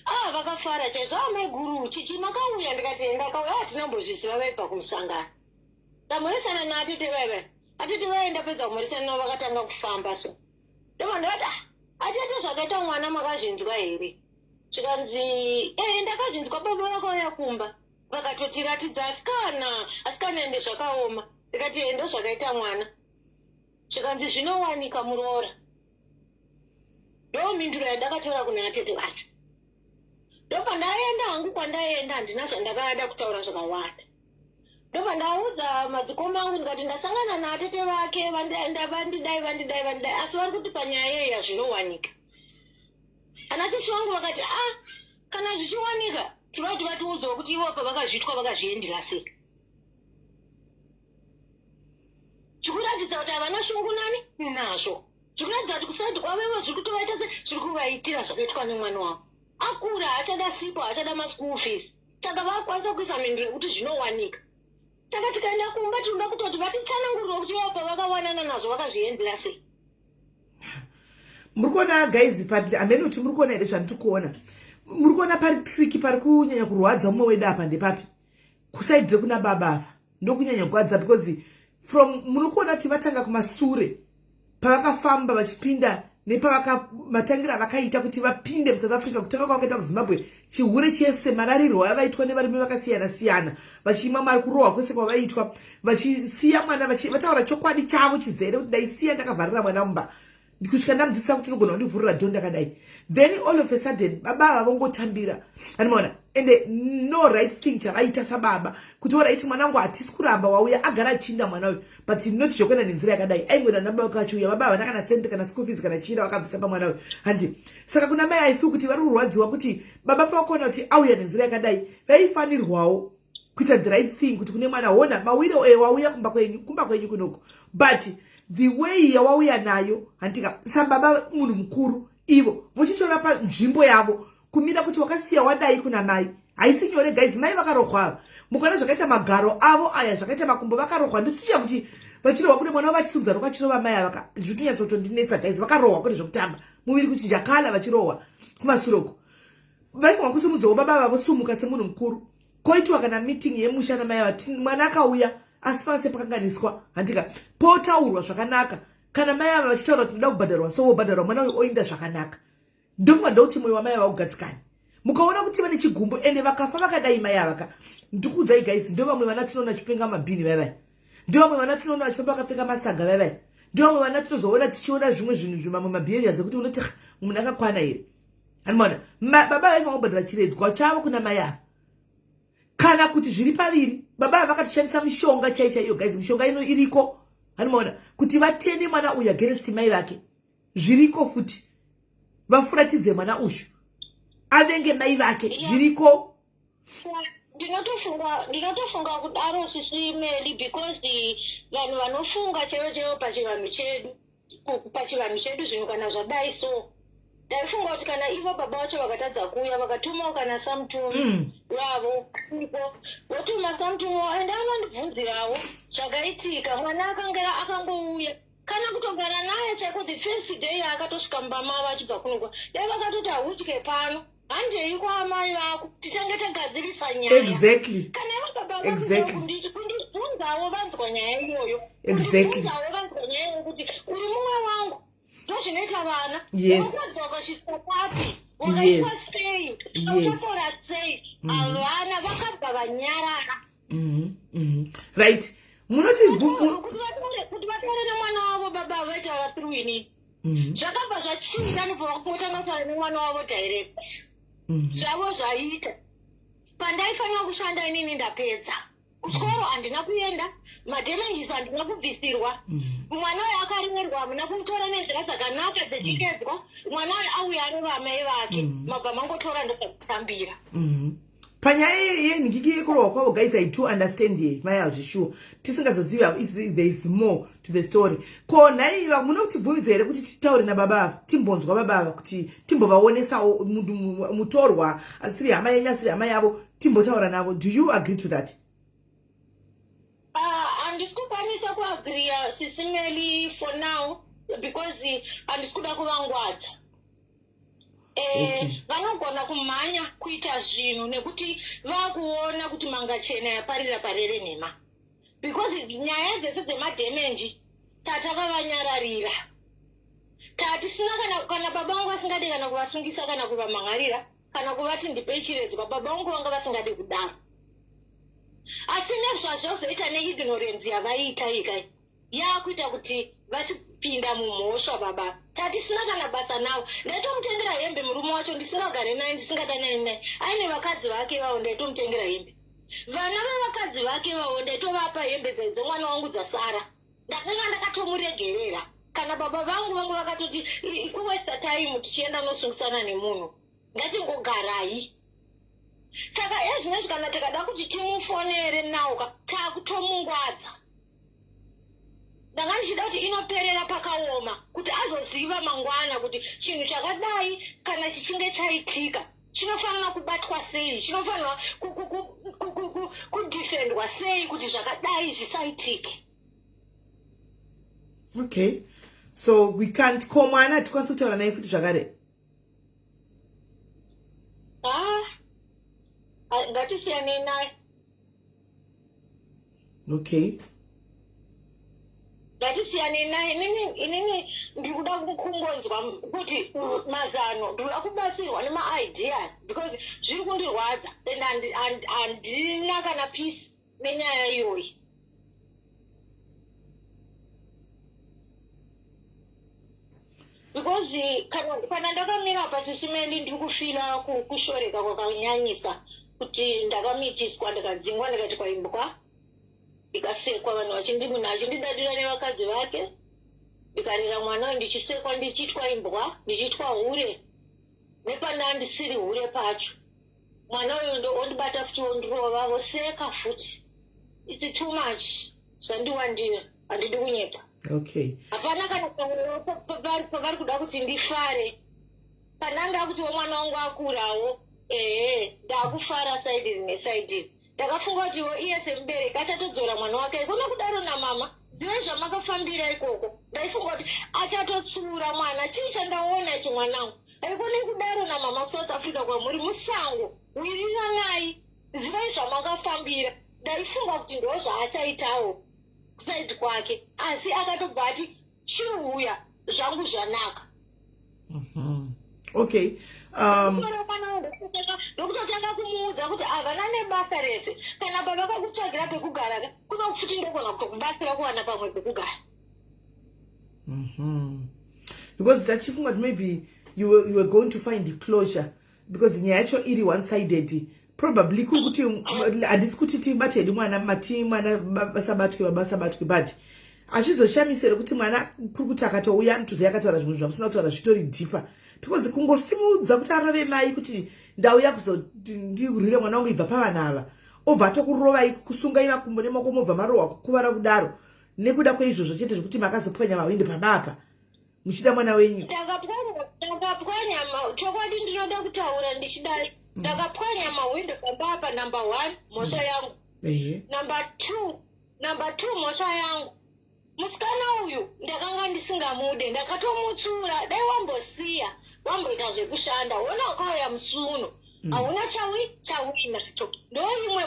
Ah, vakafara chaizvo. Ah, maiguru, chichi makauya? Ndikati, "Ndakauya." Ah, tinambozviziva, vaibva kumusangano. Ndamhoresana naatete vaiva, atete vaenda. Pedza kumhoresana navo, vakatanga kufamba. So ndobva ndavati, "Ah, atete, zvakaita mwana makazvinzwa here?" Zvikanzi, "Ee, ndakazvinzwa. Baba vakauya kumba vakatotiratidza. Asikana, asikana, ende zvakaoma." Ndikati, "Endo zvakaita mwana." Zvikanzi, "Zvinowanika, muroora." Ndo mhinduro yandakatora kuna atete vacho. Ndobva ndaenda hangu kwandaenda, handina zvandakada kutaura zvakawanda. Ndobva ndaudza madzikoma angu, ndikati, "Ndasangana naatete vake, vandidai, vandidai, vandidai, asi vari kuti panyaya yeya zvinowanika." Ana sisi vangu vakati, "Ah, kana zvichiwanika, tinoda kuti vatiudzewo kuti ivo pavakazviitwa vakazviendera sei." Zvikuratidza kuti havana shungu nani nazvo. Zvikuratidza kuti kuside kwavo zviri kutovaita se zviri kuvaitira zvakaitwa nemwana wavo. Akura, haachada sipo, haachada maschool fees, saka vakukwanisa kuisa mhinduro yekuti zvinowanika. Saka tikaenda kumba, tinoda kutoti vatitsanangurire kuti ivo pavakawanana nazvo vakazviendera sei. Muri kuona, guys, hamene kuti muri kuona here zvandiri kuona. Muri kuona pari tricky, pari kunyanya kurwadza mumwe wedu apa ndepapi? Kuside rekuna baba ava ndokunyanya kurwadza, because from muri kuona kuti vatanga kumasure, pavakafamba vachipinda, nepavakamatangira avakaita kuti vapinde muSouth Africa, kutanga kwavakaita kuZimbabwe, chihure chese, mararirwo avaitwa nevarume vakasiyana siyana, vachimwa mari, kurohwa kwese kwavaitwa, vachisiya mwana, vataura chokwadi chavo chizere kuti, "Ndaisiya ndakavharira mwana mumba kusvika ndamudzidzisa kuti unogona kundivhurira door ndakadai." Then all of a sudden baba ava vongotambira, anomaona. Ende no right thing chavaita sababa kuti, "Alright, mwanangu, hatisi kuramba, wauya." Agara achinda mwana uyu, but not zvekuenda nenzira yakadai. Aingoenda nababa vake achiuya. Baba havana kana sendi, kana school fees, kana chiira vakabvisa pamwana uyu, handi? Saka kuna mai, I feel kuti vari kurwadziwa kuti baba pavakaona kuti auya nenzira yakadai, vaifanirwawo kuita the right thing kuti kune mwana, "Hona mawiro e wauya kumba kwenyu, kumba kwenyu kunoko, but the way yawauya nayo." Handika sababa, munhu mukuru, ivo vochitora panzvimbo yavo kumira kuti wakasiya wadai kuna mai, haisi nyore, guys. Mai vakarohwa ava, mukaona zvakaita magaro avo aya, zvakaita makumbo, vakarohwa. Nditotiya kuti vachirohwa kune mwana wavo, vachisimudza roko achirova mai ava, zvitonyatsokutondinetsa, guys. Vakarohwa kune zvekutamba, muviri kuchinja kala vachirohwa kumasuroko. Vaifanwa kusimudzawo baba vavosumuka semunhu mukuru, koitwa kana meeting yemusha namai ava. Mwana akauya, asi panga sepakanganiswa, handika? Potaurwa zvakanaka. Kana mai ava vachitaura kuti ndoda kubhadharwa, so wobhadharwa, mwana uyu oinda zvakanaka. Ndofunga ndokuti mwoyo wamai ava ugadzikani. Mukaona kuti vane chigumbu, ende vakafa vakadai mai avaka, ndikuudzai, guys, ndo vamwe vana tinoona chipenga mabhini vaivai, ndo vamwe vana tinoona vachifamba vakapfeka masaga vaivai, ndo vamwe vana tinozoona tichiona zvimwe zvinhu, zvimamwe mabehaviors ekuti unoti, "Munhu akakwana here?" Anomaona baba vaifanira kubhadhara chiredzwa chavo kuna mai ava, kana kuti zviri paviri, baba ava vakatoshandisa mishonga chai chaiyo, guys. Mishonga ino iriko, anomaona, kuti vatende mwana uyu against mai vake. Zviriko futi, vafuratidze mwana uyu avenge mai vake, zviriko. Ndinotofunga kudaro, sisi Meli, because vanhu vanofunga chaivo chaivo pachivanhu chedu, zvinhu kana zvadai so, ndaifunga kuti kana ivo baba vacho vakatadza kuuya, vakatumawo kana samutumi wavo ipo, votuma samutumi wavo, ende anondibvunzirawo zvakaitika. Mwana akanga akangouya, kana kutogara naye chaiko, the first day yaakatosvika mumba mavo achibva kunogwa, dai vakatoti, "Haudye pano, handei kwaamai vako, titange tagadzirisa nyaya." Kana ivo baba kundibvunzawo vanzwa nyaya iyoyo, kundibvunzawo vanzwa nyaya yekuti uri mumwe wangu, ndozvinoita vana. Wakadza ukasvitsa papi, wakaitwa sei, uchapora sei? Havana, vakabva vanyarara. Right, munoti Kuti vataure nemwana wavo, baba vaitaura through inini. Zvakabva zvachinja nobva vakungotanga kutaura nemwana wavo direct. Zvavo zvaita pandaifanira kushanda inini, ndapedza kuchikoro, handina kuenda, madamages handina kubvisirwa. Mwana uyo akarerwa, hamuna kumutora nenzira dzakanaka dzechikedzwa. Mwana uyo auya arova amai vake, mabva mangotora ndokutambira. Panyaya yenhingiki yekurohwa kwavo, guys, I do understand ye mai hazvishuwa tisingazozivi there is more to the story. Ko nhaiva, munotibvumidza here kuti titaure nababa ava, timbonzwa baba ava, kuti timbovaonesawo mutorwa asiri hama yenyu, asiri hama yavo, timbotaura navo? Do you agree to that? Ah, handisi kukwanisa kuagreea, sisi Meli, for now, because handisi kuda kuvangwadza. Vanogona kumhanya kuita zvinhu nekuti vakuona kuti mangachena yaparira parere nhema, because nyaya dzese dzemadhemenji tatakavanyararira, tatisina kana baba vangu vasingadi kana kuvasungisa kana kuvamhangarira kana kuvati ndipei chiredzwa. Baba vangu vanga vasingadi kudaro, asi nezvazvozoita neignorance yavaiita ikai yaakuita kuti vachipinda mumhosva. Baba tatisina kana basa navo. Ndaitomutengera hembe murume wacho, ndisingagare naye, ndisingadanani naye, aine vakadzi vake vavo. Ndaitomutengera hembe, vana vevakadzi vake vavo ndaitovapa hembe dzemwana wangu dzasara. Ndakanga ndakatomuregerera. Kana baba vangu vangu vakatoti kuwaste time tichienda nosungisana nemunhu, ngatingogarai. Saka ezvinezvi kana tikada kuti timufonere nauka, taakutomungwadza. Ndanga ndichida kuti inoperera pakaoma, kuti azoziva mangwana kuti chinhu chakadai kana chichinge chaitika chinofanira kubatwa sei, chinofanira kudefendwa sei, kuti zvakadai zvisaitike. Okay, so we can't ko mwana hatikwanisi kutaura naye futi zvakare? Ah, ngatisiyanei naye. Ngatisiyanei naye. Inini ndiri kuda kungonzwa kuti mazano, ndiri kuda kubatsirwa nemaideas, because zviri kundirwadza and handina kana peace nenyaya iyoyi. Because kana ndakamira pasisimeli, ndiri kufeela kushoreka kwakanyanyisa, kuti ndakamitiswa, ndikadzingwa, ndikati kwaimbwa, ndikasekwa, vanhu vachindi, munhu achindidadira nevakadzi vake, ndikarera mwana uyu ndichisekwa, ndichiitwa imbwa, ndichiitwa hure, nepana ndisiri hure pacho. Mwana uyu ndo ondibata futi, ondirova, voseka futi. It's too much, zvandiwandira, handidi kunyepa. Hapana kana pavari kuda kuti ndifare. Kana ndakutiwo mwana wangu akurawo, ehe, ndakufara side iri neside iri. Ndakafunga kutiwo iye semubereki achatodzora mwana wake ikona kudaro namama zive zvamakafambira ikoko. Ndaifunga kuti achatotsiura mwana, chii chandaona ichi mwanangu, aikone kudaro namama kuSouth Africa kwamuri musango, wiriranai, zivai zvamakafambira. Ndaifunga kuti ndo zvaachaitawo kuside kwake, asi akatobva ati chiuya zvangu zvanaka. Okay. Ndokutotanga kumuudza kuti havana nebasa rese. Kana baba kakutsvagira pekugara kuno futi, ndogona kutokubatsira kuwana pamwe pekugara. Because tachifunga kuti maybe you were going to find the closure, because nyaya yacho iri one sided probably. Kuri kuti handisi kuti tibate hedu mwana, mati mwana basabatwe, baba sabatwe, but hazvizoshamisere kuti mwana kuri kuti akatouya anotoziva akataura zvimwe zvamusina kutaura zvitori deeper, because kungosimudza kuti arove mai kuti ndauya kuzondirwire mwana wangu, ibva pavana ava, obva atokurovai, kusungai makumbo nemaoko, mobva marohwa kukuvara kudaro nekuda kweizvozvo chete zvekuti makazopwanya mahwindo pamba apa muchida mwana wenyu. Ndakapwanya, chokwadi ndinoda kutaura ndichidai, ndakapwanya mahwindo pamba apa, number one mhosva yangu. Number two mhosva yangu, musikana uyu ndakanga ndisingamude, ndakatomutsura, dai wambosiya wamboita zvekushanda, wona ukauya musi uno hauna chawi chauinacho. Ndoimwe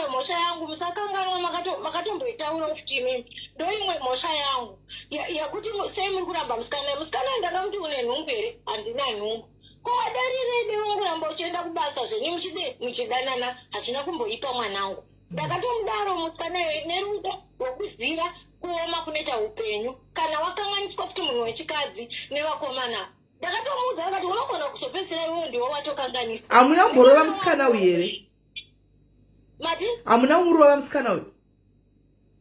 mhosva yangu, musakanganwa makatomboitaura futi imimi. Ndoimwe mhosva yangu yekuti sei muri kuramba musikana. Musikana uyu ndakamuti, une nhumbu here? Handina nhumbu. Ko wadarirei neunguramba uchienda kubasa zvenyu, muchide muchidanana, hazvina kumboipa mwanangu. Ndakatomudaro musikana iyoyo nerudo rwokuziva kuoma kunoita upenyu kana wakanganiswa futi munhu wechikadzi nevakomana. Ndakatomuudza akati unogona kuzopedzisira iwewe ndiwe watokanganisa. Hamuna kumborova musikana uyu here? Mati? Hamuna kumurova musikana uyu?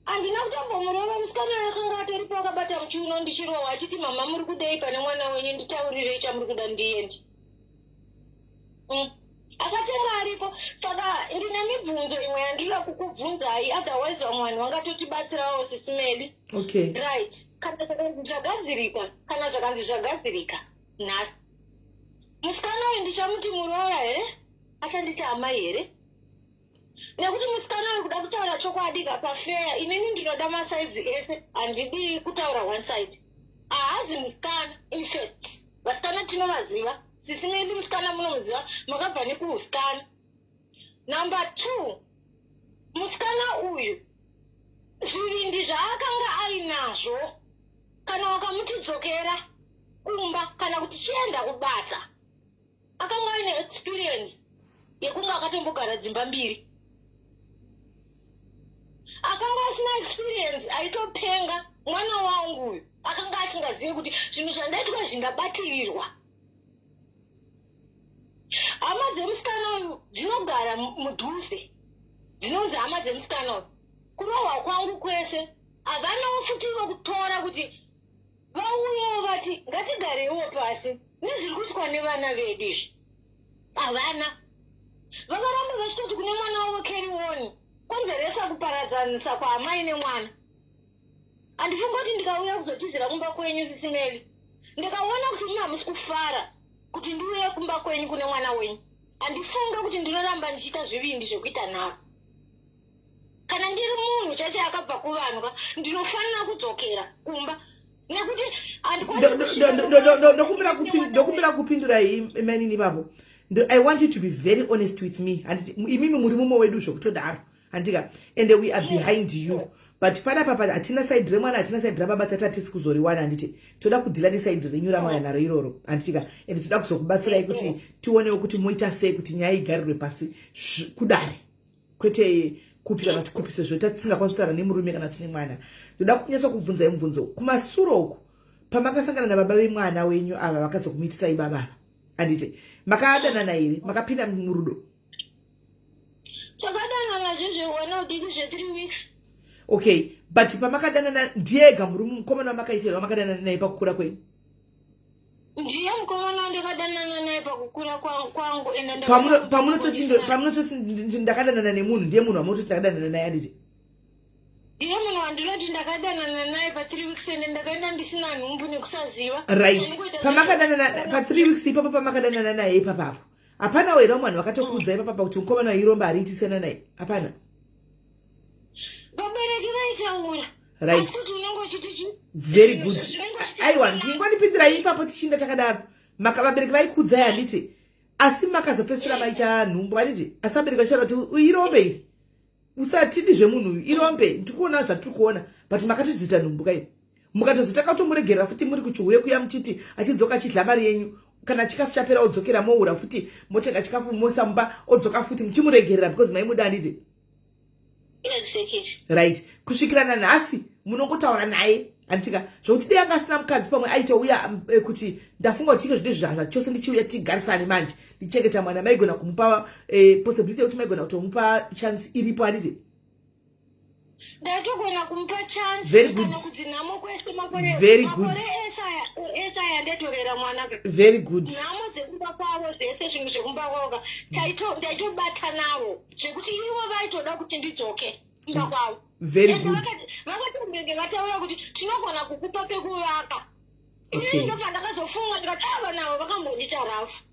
Handina kutombomurova. Musikana uyu akanga atoripo akabata muchiuno ndichirohwa, achiti, mama, muri kudei pane mwana wenyu? Nditaurirei chamuri kuda ndiende. Akatenga aripo. Saka ndine mibvunzo imwe yandinoda kukubvunzai, otherwise vamwe vanhu vangatotibatsirawo, sisimeli. Okay. Right, kana zvakanzi zvagadzirika, kana zvakanzi zvagadzirika nhasi, musikana uyu ndichamuti muroora here? Achanditi amai here? Nekuti musikana uyu, kuda kutaura chokwadi kapafeya, inini ndinoda masides ese, handidi kutaura one side. Haazi musikana, infact vasikana tinovaziva. Sisi medu, musikana munomuziva, makabva nekuusikana. Number two, musikana uyu, zvivindi zvaakanga ainazvo, kana wakamuti dzokera kumba kana kuti chienda kubasa, akanga aine experience yekunge akatombogara dzimba mbiri. Akanga asina experience aitopenga. Mwana wangu uyu akanga asingazivi kuti zvinhu zvandaitwa zvingabatirirwa. Hama dzemusikana uyu dzinogara mudhuze, dzinonzi hama dzemusikana uyu. Kurohwa kwangu kwese, havanawo futi ivo kutora kuti vauyewo vati ngatigareiwo pasi nezviri kuitwa nevana vedu izvi. Havana. Vakaramba vachitoti kune mwana wavo, "Carry on." Konzeresa kuparadzanisa kwaamai nemwana. Handifungi kuti ndikauya kuzotizira kumba kwenyu, Sisi Meli, ndikaona kuti muna hamusi kufara kuti ndiuye kumba kwenyu kune mwana wenyu, handifunge kuti ndinoramba ndichiita zvivindi zvekuita nharo. Kana ndiri munhu chache akabva kuvanhu, ndinofanira kudzokera kumba nekuti Ndokumbira kupindura imanini ipapo. I want you to be very honest with me. Handiti imimi muri mumwe wedu zvokutodaro, handika? And we are behind you, but panapa pa hatina side remwana, hatina side rababa, tati hatisi kuzoriwana, handiti? Toda kudeala neside renyu ramauya naro iroro, handitika? And toda kuzokubatsirai kuti tionewo kuti moita sei kuti nyaya igarirwe pasi kudare, kwete kupi kana kuti kupi, sezvo tisingakwanisi kutaura nemurume kana tine mwana. Ndoda kunyatsa kubvunzai mubvunzo. Kumasuro uku, pamakasangana nababa vemwana wenyu ava vakazokumitisai baba ava, handiti makadanana here? Makapinda murudo? Takadanana zvezvehwana udiki zve3 weeks. Okay, but pamakadanana, ndiyega murume mukomana wamakaitira wamakadanana naye pakukura kwenyu? Ndiye mukomana wandakadanana naye pakukura kwangu ende Pamunototi ndakadanana nemunhu, ndiye munhu wamunototi ndakadanana naye, handiti? Ndiye munhu wandinoti ndakadanana naye pa3 weeks, ende ndakaenda ndisina nhumbu nekusaziva. Right, pamakadanana pa3 weeks ipapo, pamakadanana naye ipapapo, hapana here vamwe vanhu vakatokuudza ipapapa kuti mukomana wairomba, hariitisana naye? Hapana? Vabereki vaitaura. Asi kuti unenge uchiti Very good. Aiwa, ndingondipindirai ipapo tichinda takadaro. Vabereki vaikuudzai, handiti? Asi makazopedzisira maita nhumbu, handiti? Asi vabereki vachitaura kuti irombe iri, usatidi zvemunhu uyu, irombe, ndikuona zvatiri kuona, but makatozoita nhumbu kai, mukatozotanga kutomuregerera futi muri kuchihure kuya, muchiti achidzoka achidla mari yenyu. Kana chikafu chapera, odzokera, moura futi, motenga chikafu, moisa mumba, odzoka futi, muchimuregerera because maimuda, handiti? Exactly. Right, kusvikira nanhasi munongotaura naye, handitika? Zvokuti dei anga asina mukadzi, pamwe aitouya kuti ndafunga kuti ike zvide zvachose, ndichiuya tigarisane manje, ndichengeta mwana. Maigona kumupa possibility yekuti maigona kutomupa chance iripo, handiti? Ndaitogona kumupa chance. Very good. Kana kuti nhamo kwese, makore Very good. makore ese aya ndatorera mwana. Very good. Nhamo dzekumba kwavo, zvese zvinhu zvekumba kwavo ka, ndaitobata navo zvekuti ivo vaitoda kuti ndidzoke kumba kwavo. Very Ende good. Vakatombenge vataura kuti tinogona kukupa pekuvaka. Inini ndobva ndakazofunga ndikati, ava navo vakambondita rafu.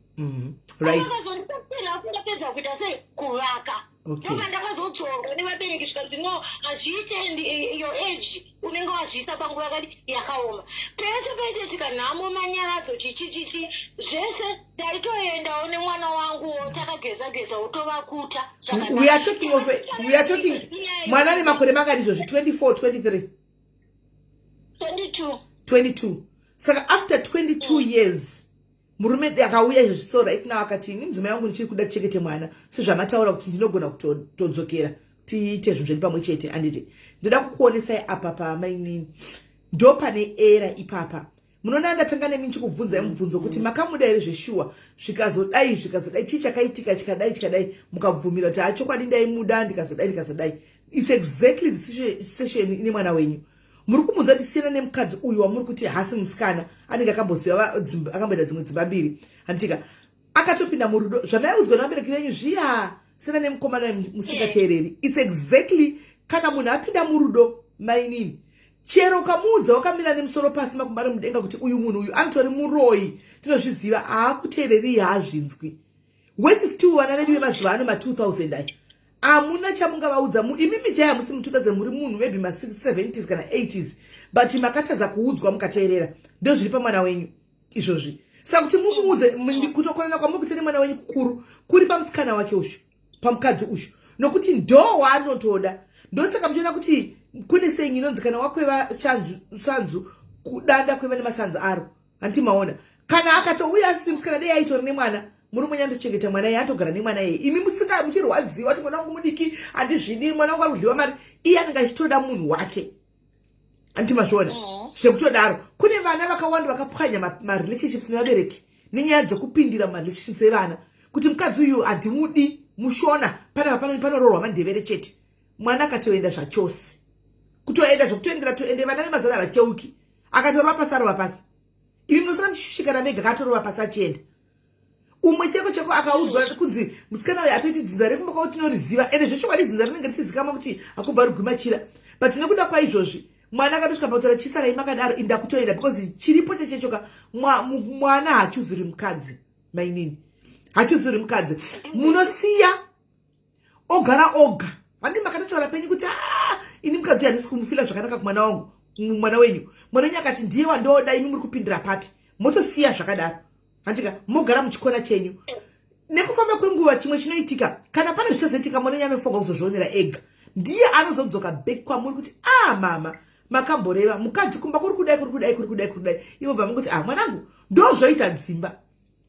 Vakazondipa rafu, ndapedza kuita sei, kuvaka. Ndobva ndakazodzorwa nevabereki, zvikanzi, "No, hazviite, and your age, unenge wazviisa panguva yakadi yakaoma." Pese paitoitika nhamo, manyaradzo, chichi chichi, zvese, ndaitoendawo nemwana wanguwo, takageza geza, wotovakuta. We are talking of we are talking mwana ane makore makadi izvozvi? 24, 23? 22. 22. Saka after 22 years, murume akauya izvozvi, so right now akati, "Ini mudzimai wangu ndichiri kuda tichengete mwana," sezvamataura kuti ndinogona kutodzokera tiite zvinhu zvedu pamwe chete, handiti? Ndoda kukuonesai apa pamainini, ndo pane era ipapa. Munoona, ndatanga nemi ndichikubvunzai mubvunzo kuti makamuda here zveshuwa, zvikazodai, zvikazodai, chii chakaitika, chikadai, chikadai, mukabvumira kuti hachokwadi ndaimuda, ndikazodai, ndikazodai. It's exactly the situation ine mwana wenyu. Muri kumudza kuti siyana nemukadzi uyu wamuri kuti hasi musikana, anenge akamboziva akamboita dzimwe dzimba mbiri, handitika? Akatopinda murudo, zvamaiudzwa nevabereki venyu zviya, siyana nemukomana musingateereri. It's exactly, kana munhu apinda murudo, mainini, chero ukamuudza wakamira nemusoro pasi, makumbo ari mudenga, kuti uyu munhu uyu anotori muroyi, tinozviziva, haakuteereri, haazvinzwi. Wesi still, vana vedu vemazuva ano, ma2000 aya, hamuna chamungavaudza. Imimi chai hamusi mu2000, muri munhu maybe ma70s kana 80s, but makatadza kuudzwa mukateerera. Ndo zviri pamwana wenyu izvozvi. Saka kuti mumuudze kutokonana kwamuri kuita nemwana wenyu kukuru kuri pamusikana wake ushu, pamukadzi ushu, nokuti ndo waanotoda. Ndosaka muchiona kuti kune saying inonzi, "Kana wakweva sanzu kudanda, kweva nemasanzu aro." Handiti maona? Kana akatouya asiri musikana, dei aitori nemwana, murume wenyu andochengeta mwana iye, atogara nemwana iye. Imi musinga muchirwadziwa kuti mwana wangu mudiki, handizvidi, mwana wangu ari kudyiwa mari, iye anenge achitoda munhu wake. Handiti mazviona? Zvekutodaro, kune vana vakawanda vakapwanya marelationships nevabereki nenyaya dzekupindira mumarelationships evana, kuti mukadzi uyu handimudi, muShona, panapa panoroorwa maNdevere chete. Mwana akatoenda zvachose, kutoenda zvekutoendera toende. Vana vemazana havacheuki. Akatorova pasi, arova pasi. Imi munosara muchishushikana mega. Akatorova pasi, achienda umwe cheko cheko. Akaudzwa kunzi musikana uyu atoiti dzinza rekumba kwavo tinoriziva, ende zvechokwadi dzinza rinenge richizikamwa kuti hakubva rugwimachira. But nekuda kwaizvozvi, mwana akatosvika pakutora chisarai makadaro, inda kutoenda, because chiripo chechechoka. Mwana hachuziri mukadzi, mainini, hachuziri mukadzi. Munosiya ogara oga. Handi makatotaura penyu kuti, "Ah, ini mukadzi handisi kumufila zvakanaka kumwana wangu." Mwana wenyu, mwana wenyu akati ndiye wandoda, imi muri kupindira papi? Motosiya zvakadaro, handika? Mogara muchikona chenyu. Nekufamba kwenguva, chimwe chinoitika, kana pane zvichazoitika, mwana wenyu anofunga kuzozvionera ega. Ndiye anozodzoka back kwamuri kuti, "Ah, mama, makamboreva mukadzi kumba kuri kudai, kuri kudai, kuri kudai, kuri kudai." Ivo bva mungoti, "Ah, mwanangu, ndo zvoita dzimba,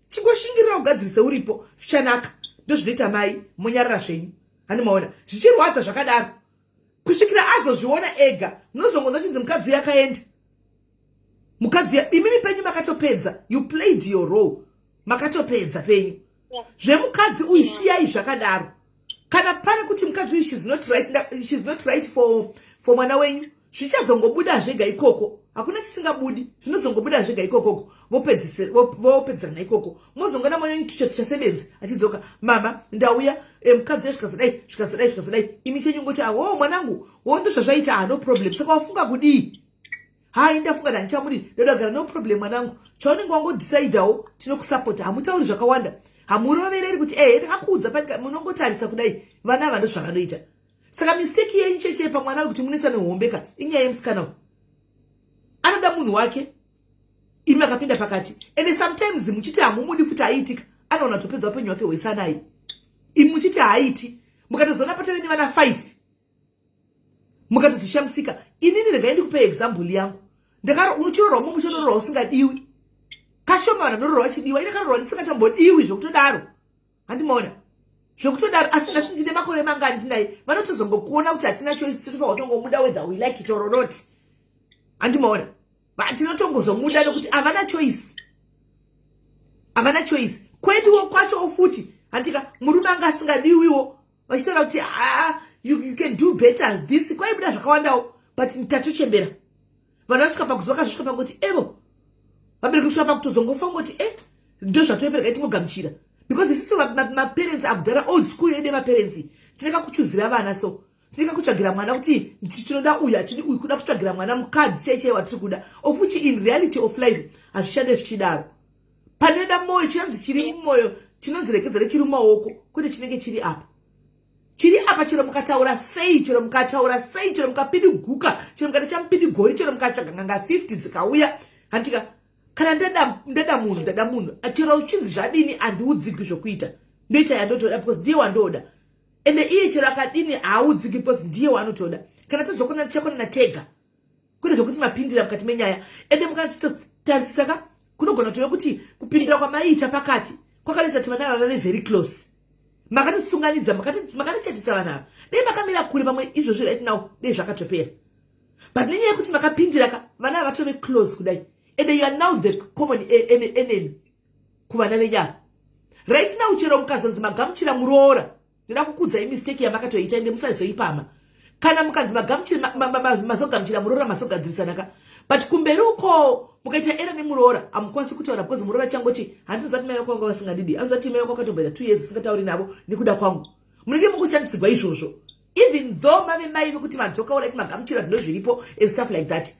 chingoshingirira kugadzirise uripo, zvichanaka." Ndo zvinoita mai, monyarara zvenyu. Hani maona zvichirwadza zvakadaro kusvikira azozviona ega? Munozongonzwa chinzi mukadzi uyu akaenda, mukadzi uya. Imimi penyu makatopedza, you played your role, makatopedza penyu. Zvemukadzi uyu, siyai zvakadaro. Kana pane kuti mukadzi uyu she's not right, she's not right for mwana wenyu, zvichazongobuda zvega ikoko. Hakuna chisingabudi, zvinozongobuda zvega ikokoko. Vopedzerana ikoko. Mozongona mwana wenyu tucha tuchasebenzi achidzoka, "Mama, ndauya, mukadzi uya zvikazodai, zvikazodai, zvikazodai." Imi chenyu ngoti, "Awo mwanangu, wo ndozvazvaita. Ah, no problem. Saka wafunga kudii?" "Hai, ndafunga ndandichamudi, ndoda kugara." "No problem, mwanangu, chaunenge wangodecidawo tinokusapota." Hamutauri zvakawanda, hamurovereri kuti, "Ehe, ndakakuudza." Panika munongotarisa kudai, vana ava ndozvavanoita. Saka mistake yenyu cheche pamwana wekuti munetsa nehombeka inyaya yemusikana anoda munhu wake, imi akapinda pakati. Ende sometimes muchiti hamumudi futi, haiitika, anoona topedza upenyu hwake hwese anaye, imi muchiti haaiti. Mukatozoona patave nevana 5, mukatozoshamisika. Inini regai ndikupe example yangu. Unochirorwa mu muchinororwa usingadiwi. Kashoma vanhu vanororwa vachidiwa. Ine karorwa ndisingatombodiwi zvokutodaro, handimaona zvokutodaro. Asi nhasi ndine makore mangani ndinaye, vanotozongokuona kuti hatina choice, totofanwa kutongomuda whether we like it or not. Handimaona? Tinotongozomuda nokuti havana choice, havana choice. Kweduwo kwachowo futi, handika murume anga asingadiwiwo, vachitaura kuti, "Ah, you can do better this." Kwaibuda zvakawandawo, but tatochembera. Vanhu vasvika pakuziva, kazvisvika pakuti evo vabereki kusvika pakutozongofa ngoti, "E, ndo zvatoepereka, tingogamuchira," because isusu maparents akudhara, old school yedu yemaparents, tinenge kuchuzira vana. So tinenge kutsvagira mwana kuti tinoda uyu, hatidi uyu, kuda kutsvagira mwana mukadzi chai chai watiri kuda, of which in reality of life hazvishande zvichidaro. Panoda mwoyo, chinonzi chiri mumwoyo chinonzi rekedzere chiri mumaoko, kwete chinenge chiri apa, chiri apa. Chero mukataura sei, chero mukataura sei, chero mukapidiguka, chero mukati chamupidigori, chero mukatsvaga nganga 50 dzikauya, handika kana ndada munhu, ndada munhu. Chero uchinzi zvadini, handiudziki zvokuita. Ndoita yandotoda because ndiye wandoda. Ende iye chero akadini, haaudziki because ndiye waanotoda. Kana tozokona, tichakonana tega, kwete zvokuti mapindira mukati menyaya. Ende mukatotarisisa ka, kunogona kutove kuti kupindira kwamaiita pakati kwakanoita kuti vana ava vave very close. Makatisunganidza, makatichatisa vanhu ava. Dei makamira kure, pamwe izvozvi right now dei zvakatopera. But nenyaya yekuti makapindira ka, vana ava vatove close kudai, and you are now the common enemy kuvana venyama right now. Chero mukazonzi magamuchira muroora, ndoda kukudzai mistake yamakatoita, ende musazoipama. Kana mukanzi mazogamuchira muroora, mazogadzirisana ka, but kumberi uko mukaita error nemuroora, hamukwanisi kutaura, because muroora changoti, "Handinoziva kuti mai vako vanga vasingandidi." Anoziva kuti mai vako vakatomboita 2 years usingatauri navo nekuda kwangu. Munenge mukushandisirwa izvozvo, even though mave mai vekuti madzoka uraiti magamuchira zvino zviripo and stuff like that.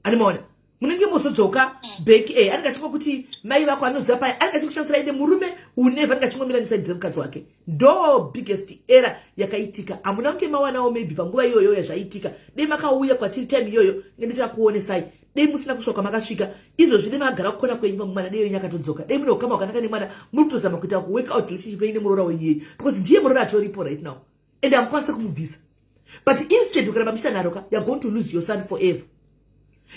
Animaona munenge mozodzoka back, anenge achingokuti mai vako anoziva pai, anenge achikushandisira. Ende murume unevha anenge achingomira neside remukadzi wake. Ndo biggest error yakaitika. Hamuna kunge mawanawo maybe panguva iyoyo yazvaitika. Dei makauya kwatiri time iyoyo, nge ndichakuonesai. Dei musina kusvika kwamakasvika izvozvi, dei makagara kukona kwenyu, mwana dei wenyu akatodzoka, dei mune ukama hwakanaka nemwana. Muri kutozama kuita kuwork out relationship yenyu nemuroora wenyu yeyu, because ndiye muroora atoripo right now and hamukwanisi kumubvisa. But instead ukaramba muchiita nharo ka, you're going to lose your son forever.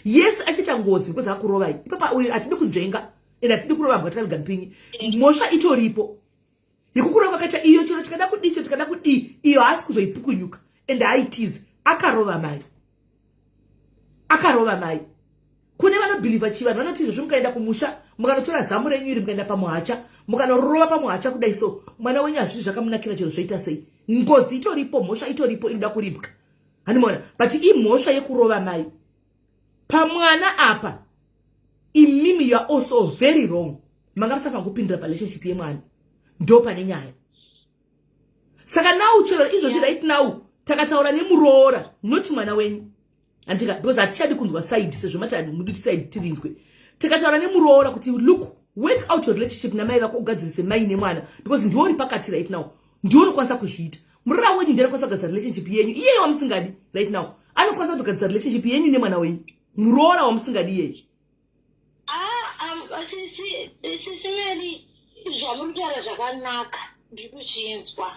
Yes, achiita ngozi because akurovai ipapa. Uyu hatidi kunzvenga and hatidi kurova mbwa takaviga mupinyi. Mhosva itoripo yekukurova kwakaita iyo. Chero tikada kudii, chero tikada kudii, iyo haasi kuzoipukunyuka and haitizi. Akarova mai, akarova mai. Kune vanobhilivha chivanhu vanoti izvozvo mukaenda kumusha, mukanotora zamu renyu iri, mukaenda pamuhacha, mukanorova pamuhacha kudai so, mwana wenyu hazvii zvakamunakira. Chero zvoita sei, ngozi itoripo, mhosva itoripo, inoda kuripwa, handimaona? But imhosva yekurova mai pamwana apa. Imimi, you are also very wrong. Manga musafanira kupindira parelationship yemwana. Ndo pane nyaya. Saka now, chero izvozvi, right now takataura nemuroora, not mwana wenyu, handika? Because hatichadi kunzwa side, sezvo mati mudi side tirinzwe. Tikataura nemuroora kuti, "Look, work out your relationship namai vako, ugadzirise mai nemwana," because ndiwo uri pakati right now, ndiwo unokwanisa kuzviita. Muroora wenyu ndiye anokwanisa kugadzira relationship yenyu. Iyeye wamusingadi right now anokwanisa kutogadzira relationship yenyu nemwana wenyu, muroora wamusingadi iyeye. Ah, sisi Mary, zvamuri kutaura zvakanaka, ndiri kuzvinzwa.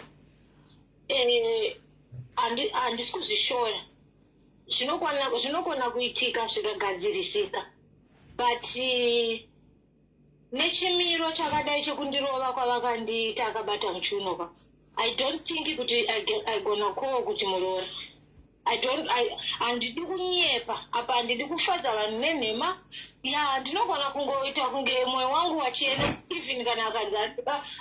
Handisi kuzvishora. Zvinokona kuitika zvikagadzirisika, but nechimiro chakadai chekundirova kwavakandiita akabata muchiuno ka, I don't think kuti I gonna call kuti muroora. I don't handidi kunyepa apa, handidi kufadza vanhu nenhema. Ya, ndinogona kungoita kunge mwoyo wangu wachena, even kana akanzi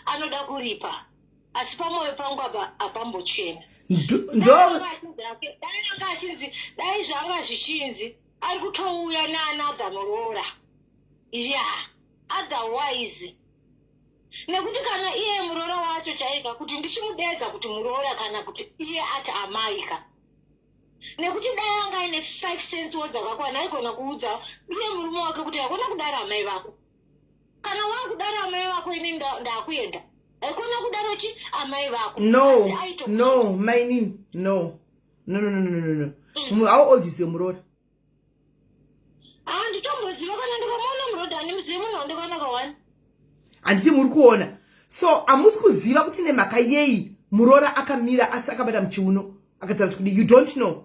anoda kuripa, asi pamwoyo pangu apa hapambochena. Ndo Dai anga achinzi, dai zvanga zvichinzi ari kutouya neanother muroora, ya, otherwise, nekuti kana iye muroora wacho chaika, kuti ndichimudedza kuti muroora, kana kuti iye ati amaika, nekuti dai anga aine 5 cents wo dzakakwana, aigona kuudza iye murume wake kuti hakuna kudaro amai vako. Kana wakudaro amai vako, ini ndakuenda. Haikona kudaro chi amai vako. No. Asi No, mainini, no, no, no, no, no, no, no. How old is your muroora? Ah, nditomboziva kana ndikamuona muroad, handimuzivi munhu wandikaona kawani. Handiti muri kuona? So hamusi kuziva kuti nemhaka yei muroora akamira asi akabata muchiuno akataura kuti kudi. You don't know.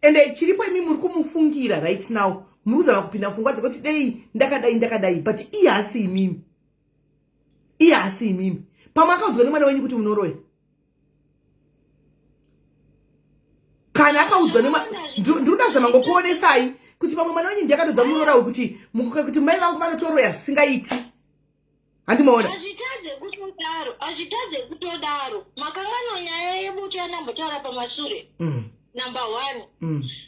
Ende chiripo, imi muri kumufungira right now, muri kuzama kupinda mupfungwa dzekuti dei ndakadai, ndakadai, but iye haasi imimi, iye haasi imimi. Pamwe akaudzwa nemwana wenyu kuti munoroya. Kana akaudzwa, ndiri kudazama ngokuonesai kuti pamwe mwana wenyu ndiye akatodza muroora uyu kuti mai vangu vanotoroya zvisingaiti, handimaona? Hazvitadze kutodaro, hazvitadze kutodaro. Makanganwa nyaya yebuto yandambotaura pamashure? Number one,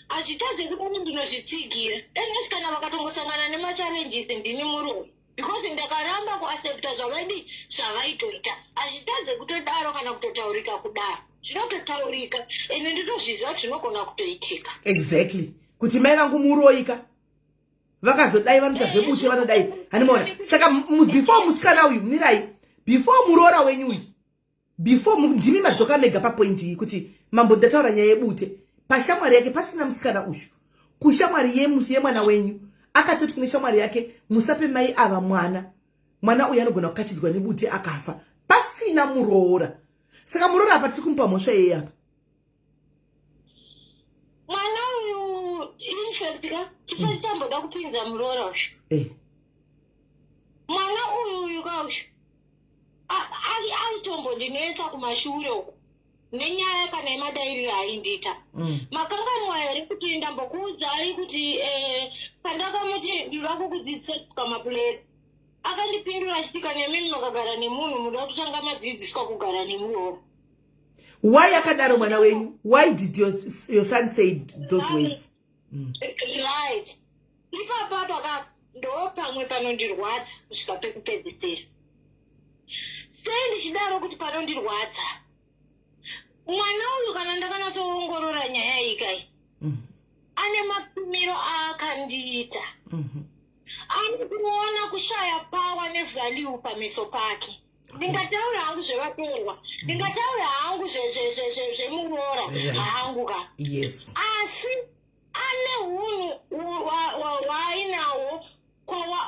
hazvitadze kudaro, ndinozvitsigira. Dai kana vakatongosangana nemachallenges, ndini muroyi, because ndakaramba kuaccepta zvavaidi, zvavaitoita. Hazvitadze kutodaro kana kutotaurika kudaro, zvinototaurika, ende ndotozviziva kuti zvinogona kutoitika. Exactly, kuti mai vangu muroika, vakazodai, vanoita zvebute, vanodai, handimaona? Saka before musikana uyu, mirai, before muroora wenyu uyu, before ndimi madzoka mega papoint iyi kuti mambo ndataura nyaya yebute pashamwari yake pasina musikana uyu. Kushamwari yemwana wenyu akatoti kune shamwari yake, "Musape mai ava mwana, mwana uyu anogona kukachidzwa nebute akafa," pasina muroora. Saka muroora apa tiri kumupa mhosva yei apa? Mwana uyu, infact ka, tisati tamboda kupinza muroora uyu, mwana uyu uyu ka uyu aitombondinetsa kumashure uku nenyaya kana yemadairiro aindiita. Makanganwa here kuti ndambokuudzai kuti pandakamuti ndinoda kukudzidzisa kusuka mapureti, akandipindura achiti, "Kana imimi makagara nemunhu, munoda kutanga madzidziswa kugara nemuroora." Why akadaro mwana wenyu? Why did your son say those words? Right, ipapa paka ndo pamwe panondirwadza kusvika pekupedzisira. Sei ndichidaro kuti panondirwadza? Mwana uyu, kana ndakanatsoongorora nyaya iyi kai, ane mapimiro aakandiita, ari kuona kushaya power nevalue pameso pake. Ndingataura hangu zvevatorwa, ndingataura hangu zvemuroora hangu ka, asi ane Ane hunhu hwaainawo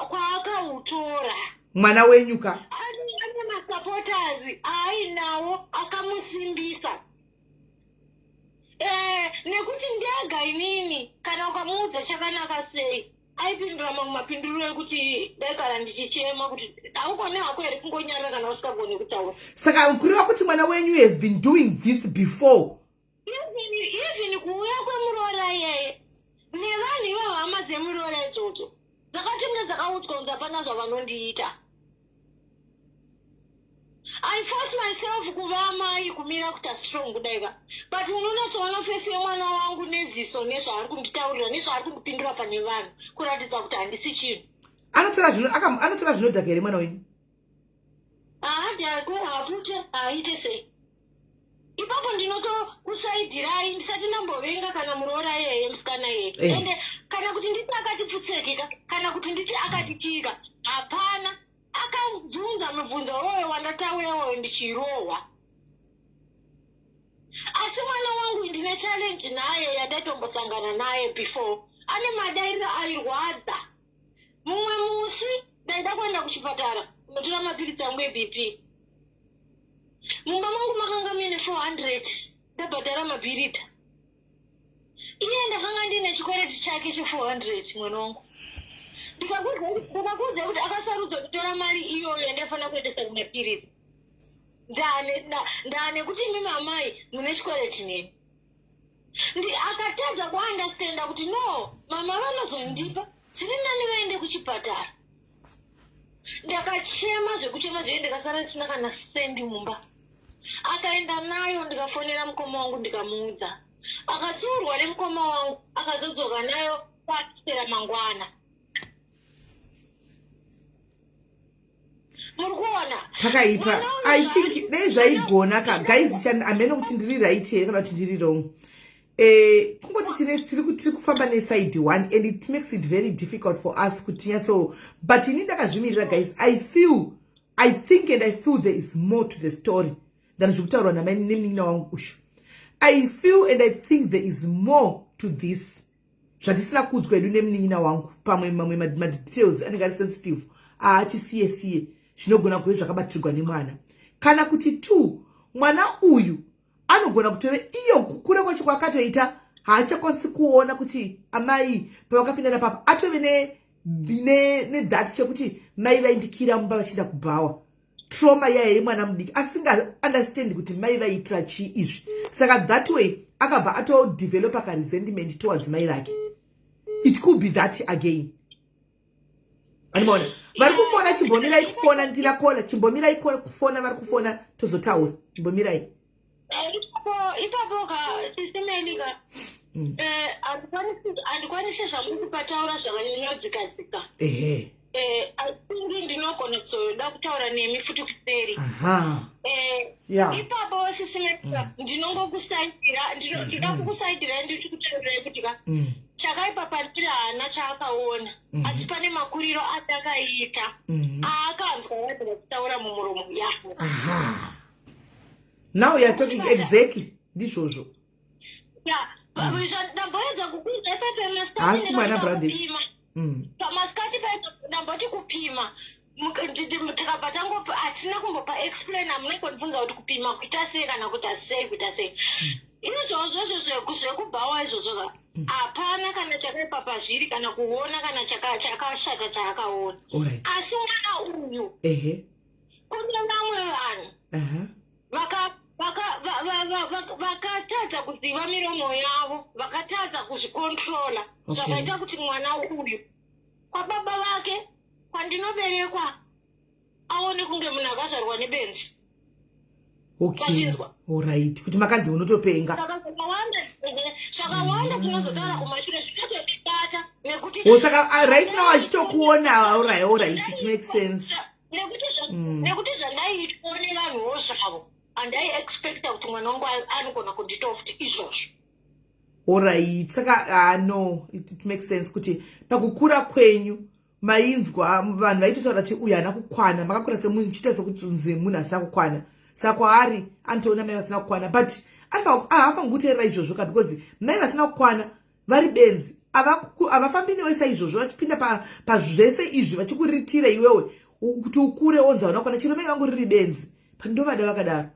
kwaakautora. Mwana wenyu ka? Ane masupporters aainawo akamusimbisa. Nekuti ndega inini kana ukamuudza chakanaka sei, aipindura mamwe mapinduriro ekuti dai kana ndichichema kuti haugoni hako here kungonyarara kana usingagoni kutaura. Saka kureva kuti mwana wenyu has been doing this before? Even kuuya kwemuroora iyeye nevanhu ivavo, hama dzemuroora idzodzo dzakatinge dzakaudzwa kunzi hapana zvavanondiita. I force myself kuva amai, kumira kuita strong kudaika, but unonatsoona face yemwana wangu neziso, nezvaari kunditaurira, nezvaari kundipindura pane vanhu, kuratidza kuti handisi chinhu. Anotora zvinodhaka here mwana wenyu? Haadhakwe, hapute, haaite sei. Ipapo ndinotokusaidzirai, ndisati ndambovenga kana muroora iyeye, musikana iyeye. Ende kana kuti nditi akati pfutsekeka, kana kuti nditi akati chika, hapana. Akabvunza mubvunzo woyo wandataura woyo ndichirohwa. Asi mwana wangu ndine challenge naye yandatombosangana naye before. Ane madairiro airwadza. Mumwe musi ndaida kuenda kuchipatara kunotora mapiritsi angu eBP. Mumba mangu makanga muine 400, ndabhadhara mabhirida. Iye ndakanga ndine chikwereti chake che400. Mwana wangu, ndikakuudza kuti akasarudza kutora mari iyoyo yandaifanira kuendesa kumapiritsi, ndane kuti imi amai mune chikwereti neni. Akatadza kuunderstanda kuti no, mama vanozondipa, zviri nani vaende kuchipatara. Ndakachema zvekuchema zvee, ndikasara ndisina kana sendi mumba. Akaenda nayo, ndikafonera mukoma wangu, ndikamuudza. Akatsiurwa nemukoma wangu, akazodzoka nayo kwasera mangwana. Muri kuona? Pakaipa. I think dai zvaigona ka, guys, hamene kuti ndiri right here kana kuti ndiri wrong. Kungoti tine tiri kufamba neside one and it makes it very difficult for us kuti tinyatso, but ini ndakazvimirira, guys. I feel, I think and I feel there is more to the story than zvekutaurwa namai nemunin'ina wangu ushu. I feel and I think there is more to this zvatisina kuudzwa edu nemunin'ina wangu. Pamwe mamwe madetails anenge ari sensitive, aatisiye siye, zvinogona kuve zvakabatirwa nemwana, kana kuti two, mwana uyu anogona kutove iyo kukura kwacho kwakatoita haachakwanisi kuona kuti amai pavakapinda napapa atove nethat chekuti mai vaindikira mumba vachienda kubhawa. Trauma yaya yemwana mudiki asingaunderstand kuti mai vaiitira chii izvi. Saka that way akabva atodevelopa karesentment towards mai vake. It could be that again. Andimaona vari kufona, chimbomirai kufona, ndira kola, chimbomirai kufona, vari kufona, tozotaura, chimbomirai. Ipapo ka, Sisi Meli ka, handikwanisi zvangu kupataura zvakanyanyodzikadzika. I think ndinogona kuzoda kutaura nemi futi kuseri. Ipapo, Sisi Meli ka, ndinongokusaidira, ndinoda kukusaidirai, ndiri kutaurirai kuti ka, chakaipa pandiri haana chaakaona, asi pane makuriro atakaita aakanzwa vanhu vachitaura mumuromo yavo. Aha, now you are talking, exactly, ndizvozvo. Ya, ndamboedza kukuudza ipapo. Haasi mwana Brandish. Pamasikati ndamboti kupima, tikabva tango hatina kumbopa explain. Hamunongondibvunza kuti kupima kuita sei kana kuita sei, kuita sei. Izvozvo zvekubhawa izvozvo ka, hapana kana chakaipa pazviri, kana kuona kana chakashata chaakaona. Asi mwana uyu, kune vamwe vanhu vakatadza kuziva miromo yavo, vakatadza kuzvicontrola, zvakaita kuti mwana uyu kwababa vake kwandinoberekwa aone kunge munhu akazvarwa nebenzi. Okay, alright, kuti makanzi unotopenga. Zvakawanda tinozotaura kumashure, zvinototibata nekuti Oh, saka right now achitokuona. Alright, it makes sense. Nekuti zvandaiitwa nevanhuwo zvavo, handaiexpecta kuti mwana wangu anogona kundiitawo futi izvozvo. Alright, saka no, it makes sense kuti pakukura kwenyu mainzwa vanhu vaitotaura kuti uyu haana kukwana. Makakura semunhu chiita sekuti munhu asina kukwana, saka kwaari anotoona mai vasina kukwana, but haafaniri kuteerera izvozvo ka, because mai vasina kukwana vari benzi. Havafambi newe saizvozvo, vachipinda pazvese izvi, vachikuritira iwewe kuti ukure onzi hauna kwana. Chero mai vangu riri benzi, pandovada vakadaro.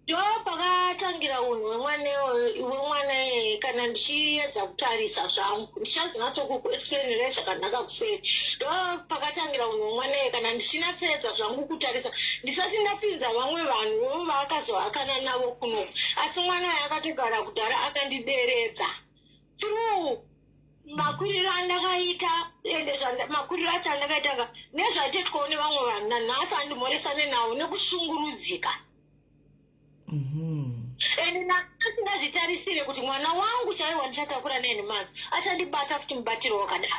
Ndo pakatangira unhu hwemwana iyeye. Kana ndichiedza kutarisa zvangu, ndichazonatsokuexplainirai zvakanaka kuseri. Ndo pakatangira unhu hwemwana iyeye. Kana ndichinatsoedza zvangu kutarisa, ndisati ndapinza vamwe vanhu vovo vaakazohakana navo kuno, asi mwana uyo akatogara kudhara akandideredza through makuriro andakaita. Ende makuriro acho andakaita ka, nezvaitoitwawo nevamwe vanhu, nanhasi andimhoresane navo nekushungurudzika. Ende ndasingazvitarisire kuti mwana wangu chaiwo wandichatakura 9 months achandibata futi mubatiro wakadaro.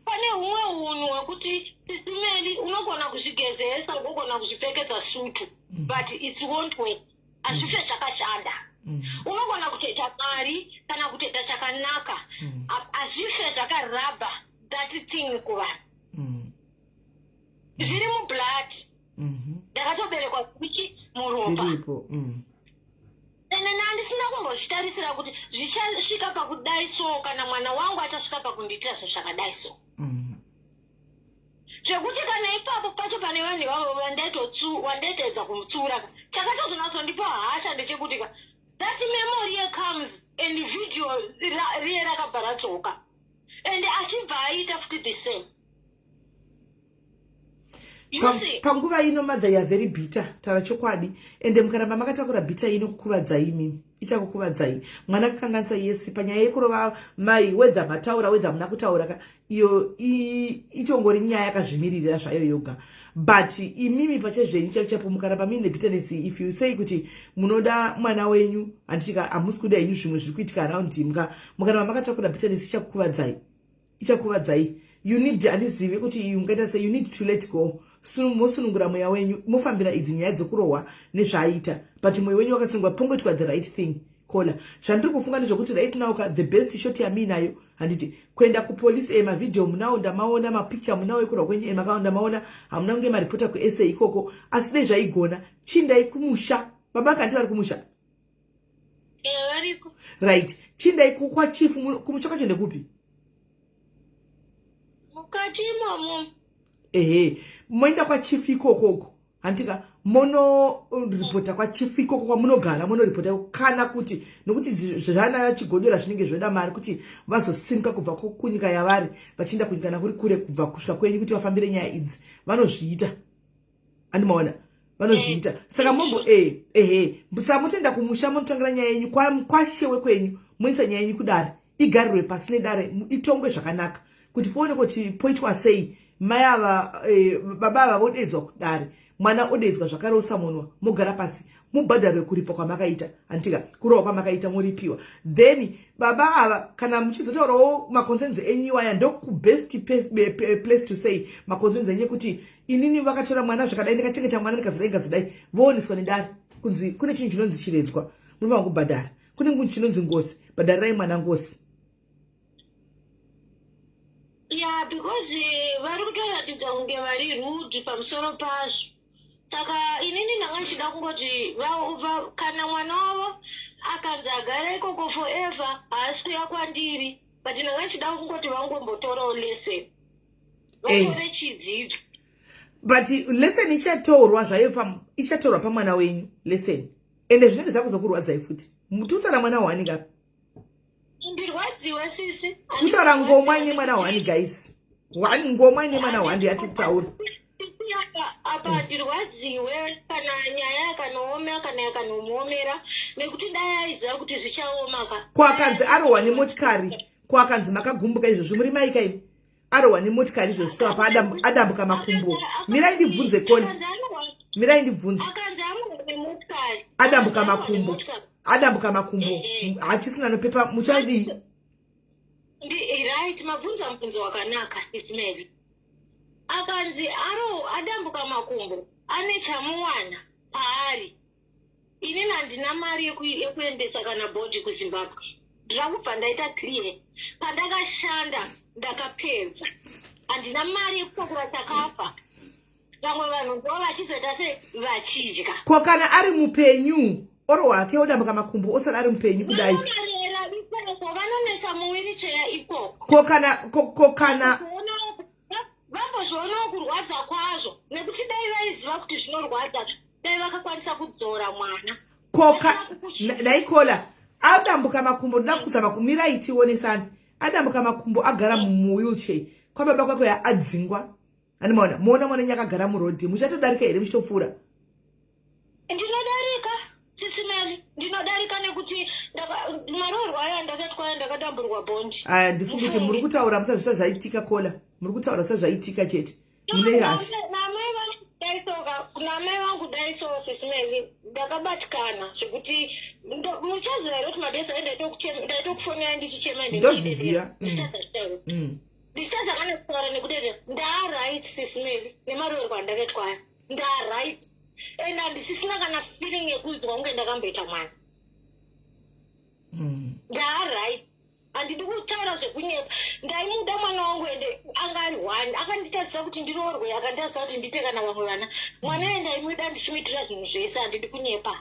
Pane humwe unhu hwekuti, Sisi Meli, unogona kuzvigezesa, ugogona kuzvipfekedza sutu, but it won't work, hazvife zvakashanda. Unogona kutoita mari kana kutoita chakanaka, hazvife zvakarabha that thing kuvanhu. Zviri mublood. Ndakatoberekwa kuchi muropa. Zviripo. Ende nandisina kumbozvitarisira kuti zvichasvika pakudai so, kana mwana wangu achasvika pakundiitira zvinhu zvakadai so, zvekuti kana ipapo pacho pane vanhu ivavo wandaitoedza kumutsiura, chakatozonyatsondipa hasha ndechekuti ka, that memory comes and video riye rakabva radzoka, and achibva aita futi the same. You see? Panguva ino, mother, you are very bitter, taura chokwadi. Ende mukaramba makatakura bitter ino, kukuvadzai imimi, ichakukuvadzai. Mwana akakanganisa, yes, panyaya yekurova mai, whether mataura, whether muna kutaura ka, iyo itongori nyaya yakazvimiririra zvayo yoga. But imimi pachezvenyu chaipo chaipo, mukaramba muine bitterness, if you say kuti munoda mwana wenyu, handitika hamusi kuda henyu zvimwe zviri kuitika around him, mukaramba makatakura bitterness, ichakukuvadzai, ichakuvadzai. You need, handizivi kuti ungaita sei, you need to let go. Mosunungura mweya wenyu, mofambira idzi nyaya dzekurohwa nezvaaita, but mwoyo wenyu wakasunungwa, pongoitwa the right thing. Kola zvandiri kufunga ndezvekuti right now ka, the best shot yamuinayo, handiti, kuenda kupolisi. Mavhidhiyo munawo, ndamaona, mapicture munawo ekurwa kwenyu, ndamaona. Hamuna kunge maripota kuSA ikoko, asi dei zvaigona, chindai kumusha. Baba kandi vari kumusha? Variko. Right, chindai kwachief. Kumusha kwacho ndekupi? Mukati imomo. Ehe, moenda kwachief ikokoko, handika, monoripota kwachief ikoko kwamunogara, monoripota. Kana kuti nokuti zvana Chigodora zvinenge zvoda mari kuti vazosimuka kubva kunyika yavari vachienda kunyika nakuri kure kubva kusvika kwenyu kuti vafambire nyaya idzi, vanozviita, andimaona, vanozviita. Saka mombo ehe, saka motoenda kumusha, monotangira nyaya yenyu kwashe wekwenyu, moisa nyaya yenyu kudare, igarirwe pasi nedare, itongwe zvakanaka kuti poone kuti poitwa sei. Mai ava, baba ava vodedzwa kudare, mwana odedzwa zvakare, osamonwa, mogara pasi, mubhadharwe kuripa kwamakaita, handitika, kurohwa kwamakaita moripiwa. Then baba ava, kana muchizotaurawo maconcerns enyu iwaya, ndokubest place to say maconcerns enyu ekuti inini vakatora mwana zvakadai, ndikachengeta mwana, ndikazodai, ndikazodai, vooneswa nedare kunzi kune chinhu chinonzi chiredzwa, munofanira kubhadhara. Kune chinhu chinonzi ngozi, bhadharirai mwana ngozi. Ya, because vari kutoratidza kunge vari rude pamusoro pazvo. Saka inini ndanga ndichida kungoti kana mwana wavo akanzi agara ikoko forever, haasi kuya kwandiri, but ndanga ndichida kungoti vangombotorawo lesson, vatore chidzidzo. But lesson ichatorwa zvayo, ichatorwa pamwana wenyu lesson, ende zvinenge zvakuzokurwadzai futi. Tutaura mwana wani ka. Ndirwadziwe, sisi. Kutaura ngomwa ine mwana wani, guys, one ngomwa ine mwana wani yatiri kutaura. Apa ndirwadziwe kana nyaya yakanooma, kana yakanomuomera, nekuti dai aiziva kuti zvichaoma ka. Ko akanzi arohwa nemotikari? Ko akanzi makagumbuka izvozvo, muri maika imi, arohwa nemotikari izvozvo, so apa adambuka makumbo? Mirai ndibvunze koni, mirai ndibvunze. Akanzi arohwa nemotikari. Adambuka makumbo, adambuka makumbo, hachisina nopepa, muchadii? Right, mabvunza mubvunzo wakanaka, Sisi Mary. Akanzi aro adambuka makumbo, ane chamuwana paari. Inini handina mari yekuendesa kana body kuZimbabwe. Ndira kubva ndaita clear, pandakashanda ndakapedza, handina mari yekutakura chakafa. Vamwe vanhu ndo vachizoita se vachidya. Ko kana ari mupenyu? Orohwa hake, odambuka makumbo, osara ari mupenyu kudai. Vanomarera ikoko, vanonetsa muwiricheya ikoko. Ko kana Vambozvionawo kurwadza kwazvo, nekuti dai vaiziva kuti zvinorwadza, dai vakakwanisa kudzora mwana. Naikola adambuka makumbo, ndoda kuzama kumirai tionesani. Adambuka makumbo, agara muwheelchair, kwababa kwake adzingwa. Animaona, muona mwana enyu akagara murodhi, muchatodarika here muchitopfuura? Ndinodarika, Sisi Meli, ndinodarika, nekuti maroorwa aya ndakaitwa aya, ndakadamburwa bhondi. Aya, ndifungi kuti muri kutaura musazvisa zvaitika. Kola, muri kutaura sezvaitika chete, mune hasha. Namai vangu daisoka, namai vangu daiso, Sisi Meli, ndakabatikana zvekuti muchaziva here kuti madesa ndaitokufonera ndichichema. Ndozviziva. Ndichitadza kana kutaura nekudedera. Ndaaright, Sisi Meli, nemaroorwa andakaitwa aya, ndaaright, and handisisina kana feeling yekunzwa kunge ndakamboita mwana. Ndaaright, handidi kutaura zvekunyepa. Ndaimuda mwana wangu, ende anga ari one. Akanditadzisa kuti ndiroorwe, akanditadzisa kuti ndiite kana vamwe vana. Mwana iye ndaimuda, ndichimuitira zvinhu zvese, handidi kunyepa.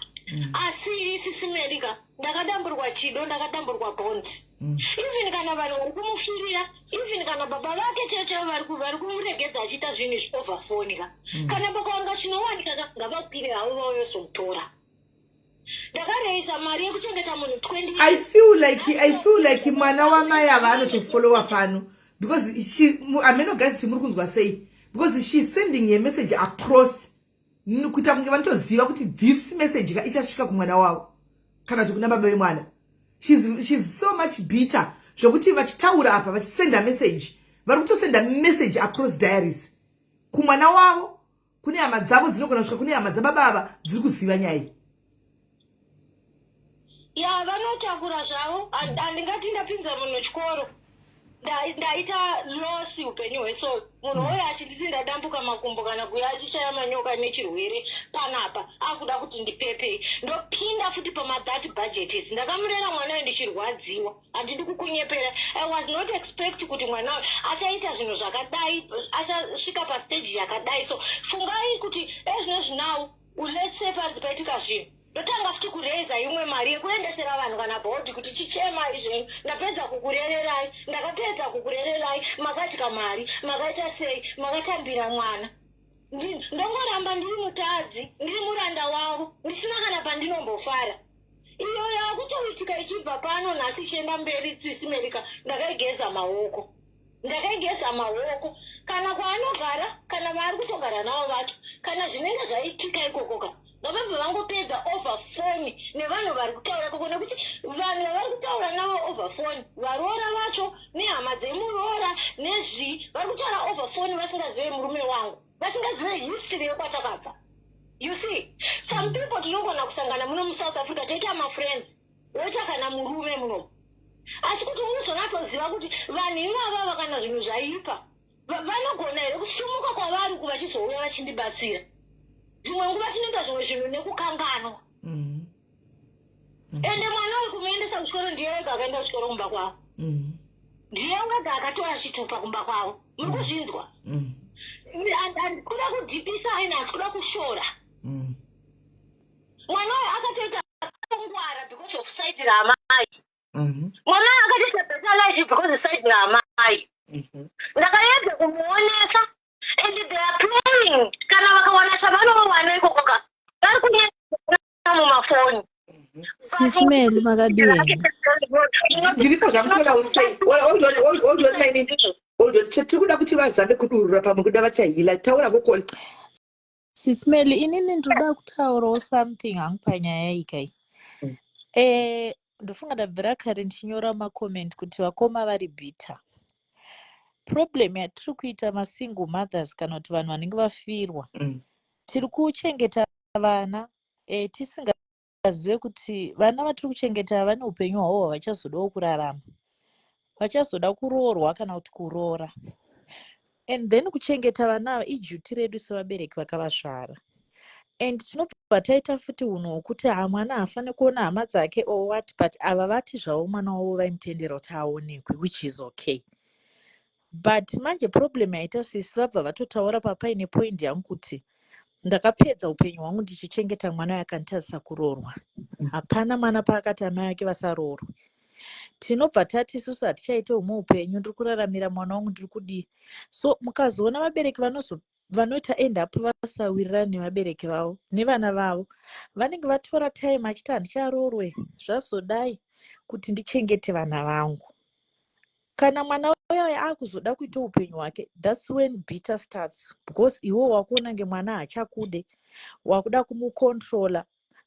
Asi, Sisi Meli ka, ndakadamburwa chido, ndakadamburwa bhondi. Even kana vanhu vari kumufirira, even kana baba vake chaivo chaivo vari kumuregedza achiita zvinhu izvi over phone ka, kana pakawanga chinowanika ka, ngavakwire havo vauye zomutora. Ndakareisa mari yekuchengeta munhu 20. I feel like mwana wamai ava anotofollowa pano, because she, ameno guys kuti muri kunzwa sei, because she's sending a message across kuita kunge vanotoziva kuti this message ka ichasvika kumwana wavo kana kuti kuna baba vemwana. She's so much bitter zvokuti vachitaura apa, vachisenda message, vari kutosenda message across diaries kumwana wavo, kune hama dzavo dzinogona kusvika kune hama dzababa ava dziri kuziva nyaya iyi. Ya, vanotakura zvavo. Handingati ndapinza munhu chikoro, ndaita loss upenyu hwese. Munhu uyo achinditi ndadambuka makumbo, kana kuya achichaya manyoka nechirwere panapa, akuda kuti ndipepei, ndopinda futi pamathat budgetis. Ndakamurera mwana uyu ndichirwadziwa, handidi kukunyepera. I was not expect kuti mwana uyu achaita zvinhu zvakadai, achasvika pastage yakadai. So fungai kuti ezvinozvi now, let's say panzi paitika zvinhu, ndotanga futi kureza imwe mari yekuendesera vanhu kana bhodhi kuti chichema izvenyu. Ndapedza kukurererai, ndakapedza kukurererai, makadya mari, makaita sei, makatambira mwana. Ndongoramba ndiri mutadzi, ndiri muranda wavo, ndisina kana pandinombofara. Iyo yakutoitika ichibva pano nhasi ichienda mberi, Sisi Meli ka, ndakaigeza maoko, ndakaigeza maoko. Kana kwaanogara, kana vaari kutogara navo vacho, kana zvinenge zvaitika ikoko ka, ngavabve vangopedza over phone nevanhu vari kutaura ikoko, nekuti vanhu vavari kutaura navo over phone, varoora vacho nehama dzemuroora nezvii, vari kutaura over phone vasingazive murume wangu, vasingazive history yekwatakabva. You see, some people tinogona kusangana muno muSouth Africa, toita mafriends, woita kana murume munomu, asi kuti unozonatsoziva kuti vanhu ivava kana zvinhu zvaipa, vanogona here kusumuka kwavari ku vachizouya vachindibatsira? Dzimwe nguva tinoita zvimwe zvinhu nekukanganwa. Ende mwana uyu kumuendesa kuchikoro, ndiye wega akaenda kuchikoro kumba kwavo. Ndiye wega akatora chitupa kumba kwavo. Muri kuzvinzwa? Kuda kudhipisa aina, asi kuda kushora. Mwana uyu akatoita kungwara because of side raamai. Mwana uyu akatoita better life because side raamai. Ndakaedza kumuonesa, and they are playing. Kana vakawana chavanowana ikoko ka, vari kunyena mumafoni. Sisi Meli, makadini? Ndiripo zvamutola. Uri sei? Hold on, mainini, hold on. Tiri kuda kuti vazame kudurura, pamwe kuda vachahila. Taura kokoli. Sisi Meli, inini ndinoda kutaurawo something hangu panyaya iyi kai. Ndofunga ndabvira kare ndichinyora macomment kuti vakoma vari bitter. Problem yatiri kuita masingle mothers, kana kuti vanhu vanenge vafirwa, tiri kuchengeta vana tisingazive kuti vana vatiri kuchengeta vane upenyu hwavo hwavachazodawo kurarama, vachazoda kuroorwa kana kuti kuroora. And then kuchengeta vana ava iduty redu sevabereki vakavazvara, and tinobva taita futi unhu hwokuti ha, mwana haafaniri kuona hama dzake or what. But ava vati zvavo mwana wavo vaimutendera kuti aonekwe, which is okay. But manje problem yaita sisi vabva vatotaura papaine point yangu kuti Ndakapedza upenyu hwangu ndichichengeta mwana uyo akanditadzisa kuroorwa. Hapana mwana paakati amai ake vasaroorwe. Tinobva tati isusu hatichaite humwe upenyu, ndiri kuraramira mwana wangu, ndiri kudii. So mukazoona vabereki vanoita end up vasawirirana nevabereki vavo nevana vavo, vanenge vatora time achiti handicharoorwe, zvazodai kuti ndichengete vana vangu. Kana mwana uyoyo akuzoda kuita upenyu hwake, that's when bitter starts, because iwo wakuona nge mwana haachakude, wakuda kumucontrola.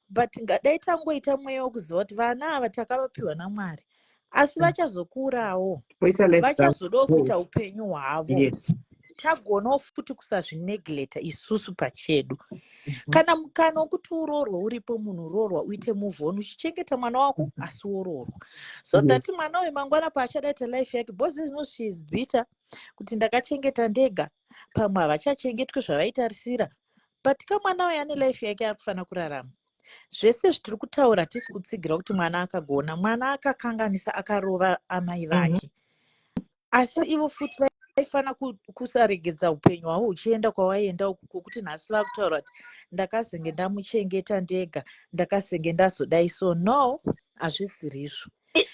But ngadai tangoita mweya wekuziva kuti vana ava takavapiwa naMwari, asi vachazokurawo, Voita life vachazodawo dzavo. Kuita upenyu hwavo. Tagonawo futi kusazvinegleta isusu pachedu. Kana mukana wekuti uroorwe uripo, munhu uroorwa, uite move on uchichengeta mwana wako, asi woroorwa so that mwana uyu mangwana paachada ita life yake, because izvino she is bitter kuti ndakachengeta ndega, pamwe havachachengetwi zvavaitarisira, but kamwana uyu ane life yake ari kufanira kurarama. Zvese zvitiri kutaura, hatisi kutsigira kuti mwana akagona. Mwana akakanganisa, akarova amai vake, asi ivo futi vaifanira kusaregedza upenyu hwavo huchienda kwawaienda uku, kwokuti nhasi vakutaura kuti ndakazenge ndamuchengeta ndega, ndakazenge ndazodai. So no, hazvisirizvo,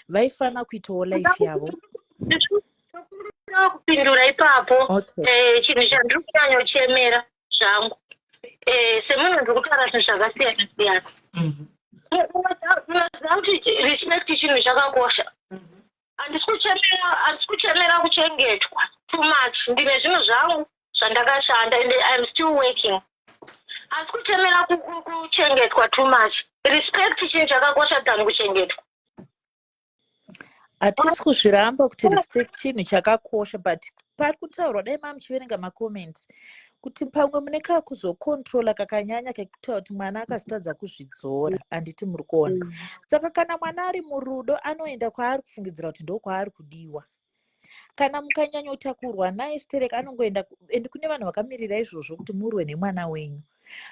vaifanira kuitawo life yavo. Ndoda kupindura ipapo. Okay. Chinhu chandiri kunyanyochemera zvangu, semunhu ndiri kutaura zvinhu zvakasiyana siyana, unoziva kuti respect chinhu chakakosha. Handisi kuchemera kuchengetwa too much. Ndine zvinhu zvangu zvandakashanda and I am still working. Asi kuchemera kuchengetwa too much, respect chinhu chakakosha than kuchengetwa. Hatisi kuzviramba kuti respect chinhu chakakosha, but pari kutaurwa, dai maa muchiverenga macomments, kuti pamwe mune kakuzocontrola kakanyanya kekutaura kuti mwana akazotadza kuzvidzora, handiti muri kuona? Saka kana mwana ari murudo, anoenda kwaari kufungidzira kuti ndokwaari kudiwa. Kana mukanyanyotakurwa naye sterek, anongoenda, and kune vanhu vakamirira izvozvo kuti murwe nemwana wenyu.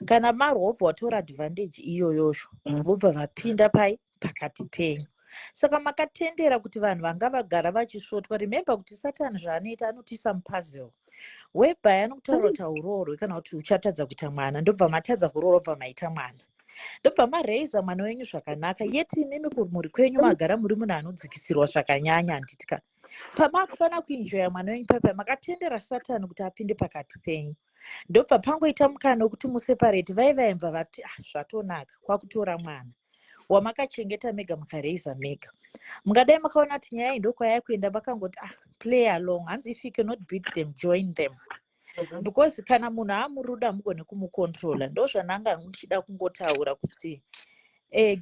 Kana marwa, wobva watora advantage iyoyozvo, vobva vapinda pai pakati penyu. Saka makatendera kuti vanhu vanga vagara vachisvotwa. Remember kuti Satani zvaanoita, anotiisa mupuzzle whereby anokutaura kuti hauroorwe kana kuti uchatadza kuita mwana, ndobva matadza kuroora, obva maita mwana, ndobva mareiza mwana wenyu zvakanaka. Yeti imimi kumhuri kwenyu magara muri munhu anodzikisirwa zvakanyanya, handitika? Pamakufanira kuenjoya mwana wenyu papa, makatendera Satani kuti apinde pakati penyu, ndobva pangoita mukana wekuti museparate. Vai vaimva vati, "Ah, zvatonaka," kwakutora mwana wamakachengeta mega, mukareiza mega. Mungadai makaona kuti nyaya iyi ndokwayai kuenda, makangoti, "Ah, play along." Hanzi, "If you cannot beat them, join them," because kana munhu amurudo, hamugoni kumucontrola. Ndo zvananga ndichida kungotaura kuti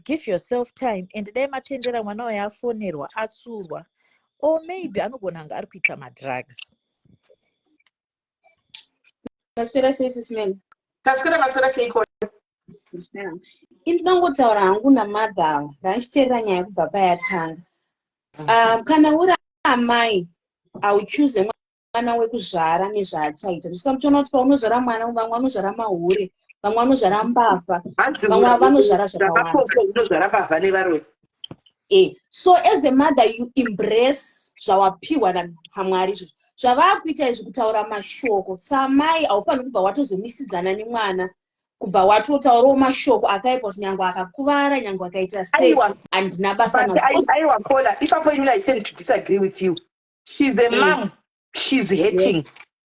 give yourself time, and dai matendera mwana uyo afonerwa, atsurwa, or maybe anogona anga ari kuita madrugs. Maswera sei, Sis Melly? Taswera, maswera seiko? Indinongotaura hangu namadha ava, ndandichiteerera nyaya kubva payatanga. Kana uri amai, auchuze mwana wekuzvara nezvaachaita. Ndosvika muchiona kuti paunozvara mwana, vamwe vanozvara mahure, vamwe vanozvara mbavha, Hanzi vamwe vanozvara zvakawanda. Zvakakosha, unozvara mbavha nevaroyi. So as a mother, you embrace zvawapiwa naMwari izvozvo. Zvavaakuita izvi, kutaura mashoko, samai haufaniri kubva watozomisidzana nemwana, kubva watotaurawo mashoko akaipa, kuti nyange akakuvara, nyange akaita sei, Aiwa. handina basa But nazvo. Aiwa Kola, ipapo inini I tend to disagree with you. She's a mom, she's hating.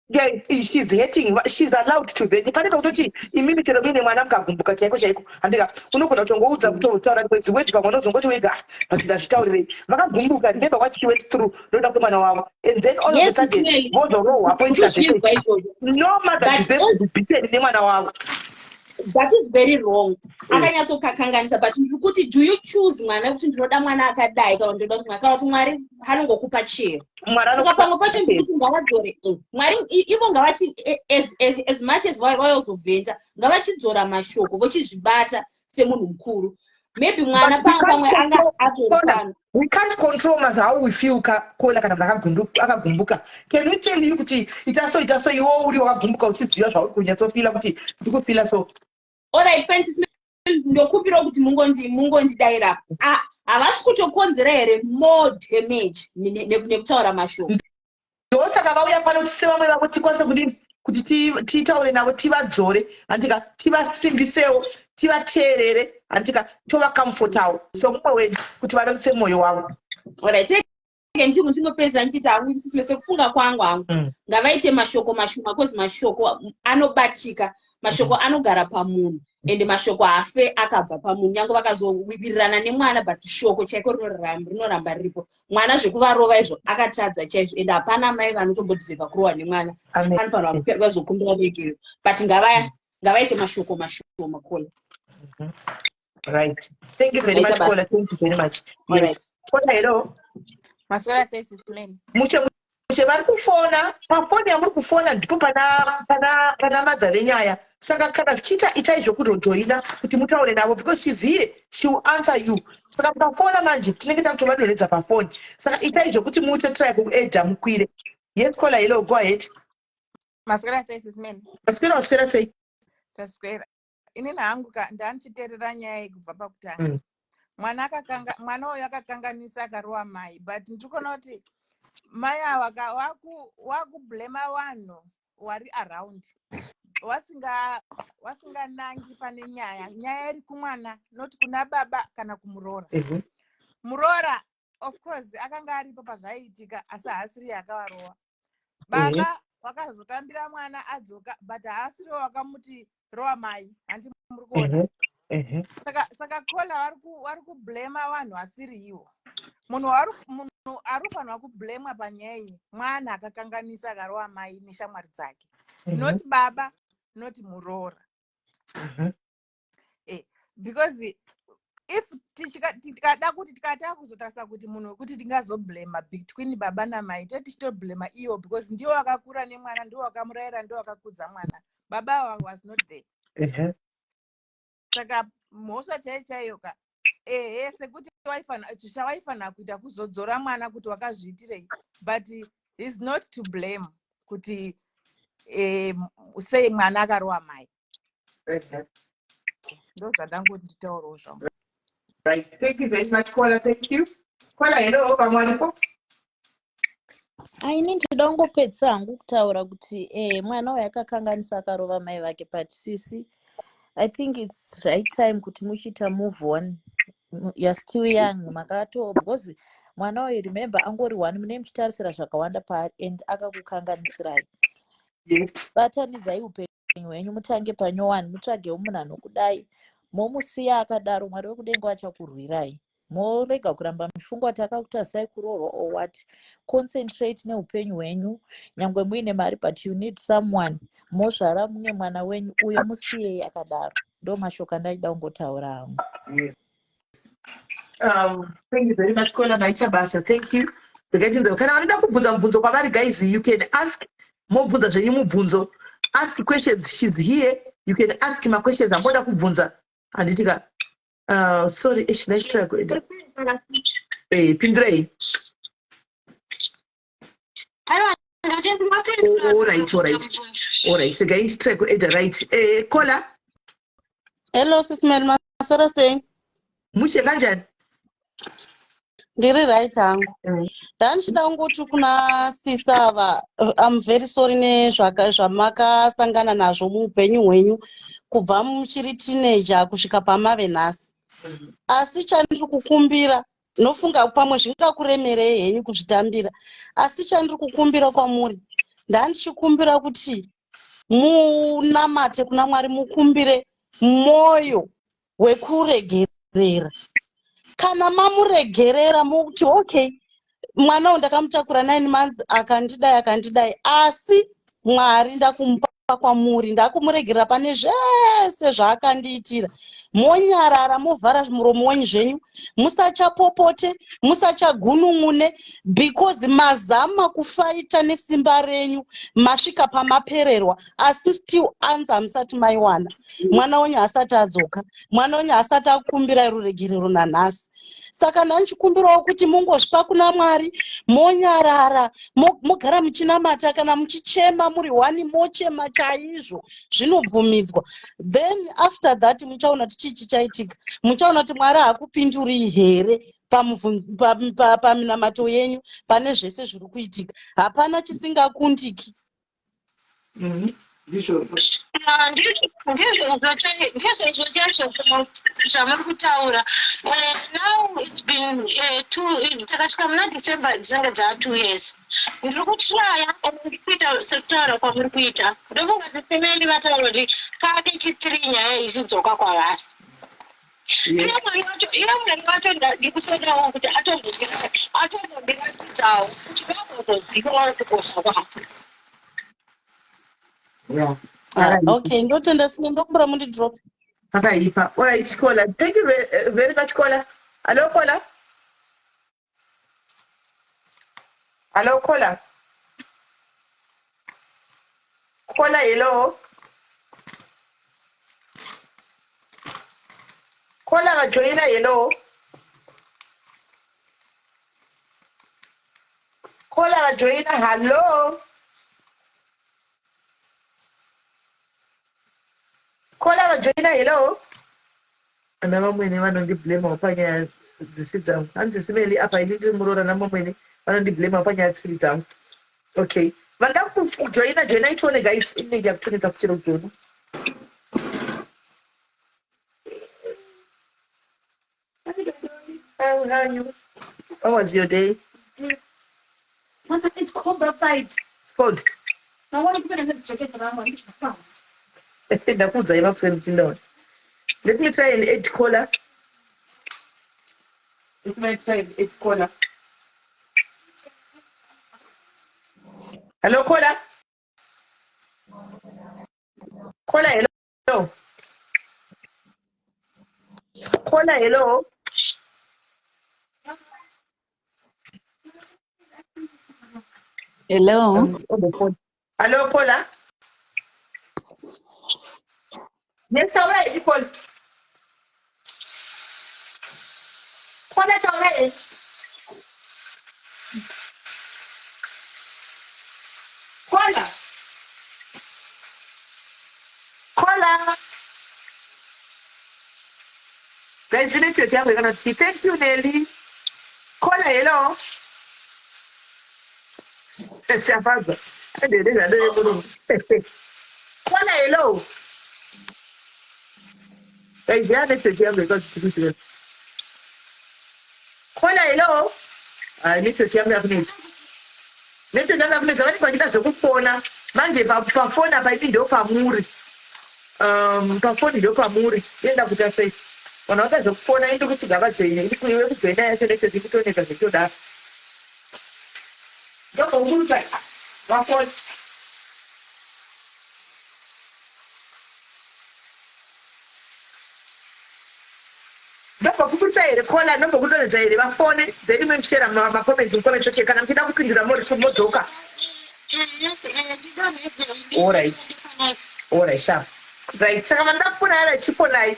Yeah, she's hating, she's allowed to vent. Pane pakutoti imimi chero muine mwana, mukagumbuka chaiko chaiko, handika unogona kutongoudza, kutotaura kwedzi wedya mwana, uzongoti wega, "Ah, but ndazvitaurirei?" Vakagumbuka. Remember what she went through noda kwemwana wavo, and then all of a sudden Smelly. vozorohwa, poitika zvese. Kutozvinzwa izvozvo. No mother But deserves to be beaten nemwana wavo. That is very wrong. Akanyatsokakanganisa, but ndiri kuti, do you choose mwana kuti ndinoda mwana akadai, kana kuti ndinoda kuti mwana, kana kuti Mwari anongokupa chero? Mwari Saka anokupa pamwe pacho chero. ndikuti ngavadzore, Mwari ivo ngavachi as much as vayozovhenta, ngavachidzora mashoko, vochizvibata semunhu mukuru. Maybe mwana But we can't pamwe anga control- atori Kola, pano. we can't control how we feel Kola. Kana munhu akagumbuka, can we tell you kuti ita so, ita so? Iwo uri wakagumbuka, uchiziva zvauri kunyatsofila kuti ndiri kufila so. Alright, Francis, ndokumbirawo kuti mungondidayira. Ah, havasi kutokonzera here more damage nekutaura mashoko? Ndosaka vauya pano kuti sevamwe vavo tikwanise kudini. Kuti titaure navo, tivadzore, handika, tivasimbisewo, tivateerere, handika, tovacomfortawo somumwe wedu kuti varerutse mwoyo wavo. Alright, ndichinopedza ndichiti hangu, sisime, sekufunga kwangu hangu, ngavaite mashoko mashoma, 'cause mashoko anobatika, mashoko anogara pamunhu, ende mashoko haafe akabva pamunhu. Nyange vakazowirirana nemwana, but shoko chaiko rinoramba riripo. Mwana zvekuvarova izvo akatadza chaizvo, ende hapana mai vanotombodeserva kurohwa nemwana. Amen. Anofanirwa vazokumbira ruregerero, but ngavaite mashoko mashoma kola. Right, thank you very Maita much. basa. Kola, thank you very much. Alright. Yes, Kola, hello. Maswera sei, Sis Mel? Mushe mushe. Vari kufona pafoni yamuri kufona ndipo pana madha venyaya. Saka kana zvichiita, itai zvokutojoina kuti mutaure navo, because she's here, she will answer you. Saka mukafona manje tinenge takutovadonhedza pafoni. Saka itai zvokuti muite try kuadda mukwire. Yes, Kola, hello, go ahead. Maswera sei, Sis Mel? Maswera, maswera sei? Taswera. Inini hangu ka ndandichiteerera nyaya iyi kubva pakutanga. Mwana uyu akakanganisa, akarova mai, but ndiri kuona kuti mai ava ka wakublema vanhu vari around, wasinganangi pane nyaya. Nyaya iri kumwana, not kuna baba kana kumuroora. Muroora, of course, akanga aripo pazvaiitika, asi haasiriye akavarova. Baba wakazotambira mwana adzoka, but haasiriwo wakamuti rova mai, handi muri kuona? Ehe. Saka kola vari kublema vanhu vasiri ivo. Munhu ari kufanirwa kublemwa panyaya iyi mwana akakanganisa, akarova mai neshamwari dzake, not baba, not muroora. Because if tikada kuti tikataka kuzotarisa kuti munhu wekuti tingazoblema between baba namai, tee tichitoblema iwo, because ndiwo wakakura nemwana, ndiwo wakamurayira, ndiwo wakakudza mwana. Baba ava was not there. Saka mhosva chaiyo chaiyo ka, ehe, sekuti chavaifanira kuita kuzodzora mwana kuti wakazviitirei, but is not to blame kuti sei mwana akarova mai. Ndo zvandangoti nditaurawo zvangu. Right, thank you very much, Kola. Thank you, Kola. Hello, vamwe varipo? Aini ndinoda kungopedzisa hangu kutaura kuti mwana uyu akakanganisa, akarova mai vake, but sisi, I think it's right time kuti muchiita move on. You're still young, makato, because mwana uyu, remember, angori one, mune muchitarisira zvakawanda paari, and akakukanganisirai. Batanidzai upenyu hwenyu, mutange panyowani, mutsvagewo munhu anokudai, momusiya akadaro. Mwari wekudenga vachakurwirai. Morega kuramba muchifunga kuti akakutasai kuroorwa or what. Concentrate neupenyu hwenyu. Nyangwe muine mari, but you need someone. Mozvara mumwe mwana wenyu uyo, musiyei akadaro. Ndo mashoko andaida kungotaura hangu. Yes. Thank you very much, Kola. Maita basa. Thank you. Ndikatinzwa kana vanoda kubvunza mubvunzo kwavari, guys, you can ask. Mobvunza zvenyu mubvunzo. Ask questions. She's here. You can ask my questions. Amboda kubvunza. Handiti ka. Sorry, ish, let's try kuenda. Pindurai. Oh, all right. All right. So guys, try kuenda right. Kola. Hello, Sis Mel, maswera sei? Mushe, kanjani? Ndiri right hangu. Ndandichida kungoti kuna sisi ava, I'm very sorry nezvamakasangana nazvo muupenyu hwenyu kubva muchiri teenager kusvika pamave nhasi. Asi chandiri kukumbira, nofunga pamwe zvingakuremerei henyu kuzvitambira, asi chandiri kukumbira kwamuri, ndandichikumbira kuti munamate kuna Mwari, mukumbire mwoyo wekuregerera. Kana mamuregerera, muti, "Okay, mwana uyu ndakamutakura 9 months, akandidai, akandidai, asi Mwari ndakumupa kwamuri, ndakumuregerera pane zvese zvaakandiitira." Monyarara, movhara muromo wenyu zvenyu, musachapopote, musachagunun'une, because mazama kufighta nesimba renyu, masvika pamapererwa, asi still answer hamusati maiwana. Mwana wenyu haasati adzoka, mwana wenyu haasati akukumbirai ruregerero nanhasi. Saka ndandichikumbirawo kuti mungozvipa kuna Mwari, monyarara, mogara muchinamata. Kana muchichema muri one, mochema chaizvo, zvinobvumidzwa. Then after that muchaona kuti chii chichaitika. Muchaona kuti Mwari haakupindurii here paminamato yenyu pane zvese zviri kuitika. Hapana chisingakundiki. Mhm. Ndizvozvo. Ah, ndizvozvo ndizvozvo chaizvo zvamuri kutaura. Eh, now it's been eh, two takasvika muna December dzinenge dzaa 2 years. Ndiri kutraya and ndiri kuita sekutaura kwamuri kuita. Ndofunga dzisemeni vataura kuti kake chithree nyaya ichidzoka kwavari. Iye mwari wacho, iye mwari wacho ndikutodawo kuti atombondiratidzawo kuti vagozozivawo kukosha kwako. Yeah. Ah, okay, ndotenda sine ndokumbura mundidrop. Pakaipa. All right, caller. Thank you very, very much, caller. Hello, caller. Hello, caller. Caller, hello. Caller, vajoina, hello. Caller, vajoina, hello. Caller, vajoina, hello. Ana vamwene vanondiblemawo panyaya dzisi dzangu. Hanzi simeli apa ini ndiri muroora namamwene vanondiblemawo panyaya dzisiri dzangu. Okay. Vanoda kujoina joinai tione guys inenge yakutonetsa kuchero kujoina. How are you? How was your day? Mama, it's cold outside. Cold. Mangwana kupinda nejacket rangu handichafamba. Ndakuudzai makuseni kuti ndaona. Let me try and add caller. Let me try and add caller. Hello, caller. Caller, hello. Caller, hello. Hello. On the phone. Hello, caller. Yes, taura henyu caller. Caller, taura henyu. Caller. Caller. Guys, network yangu yakanoti thank you Nelly. Caller, hello. Shafadza. Andende zvadore murume. Caller, hello. Guys, ya network yangu yakati. Caller, hello. Hayi network yangu yakunetsa. Network yangu yakunetsa vanenge vachida zvekufona. Manje pafoni apa ipi ndo pamuri. Pafoni ndo pamuri. Inoenda kuita sei? Vanhu vanoda zvekufona indi kuti ngavajoine. Indi iwe kujoina yacho network ikutonetsa zvekutodaro. Ndokukurudzai vafoni. Ndombokuburitsa here caller, ndombokudonhedza here vafone, then imwe muchiteera macomments mucomment section kana muchida kupindura muri modzoka. Alright. Alright, sharp. Right, saka vanoda kufona yava chifonai.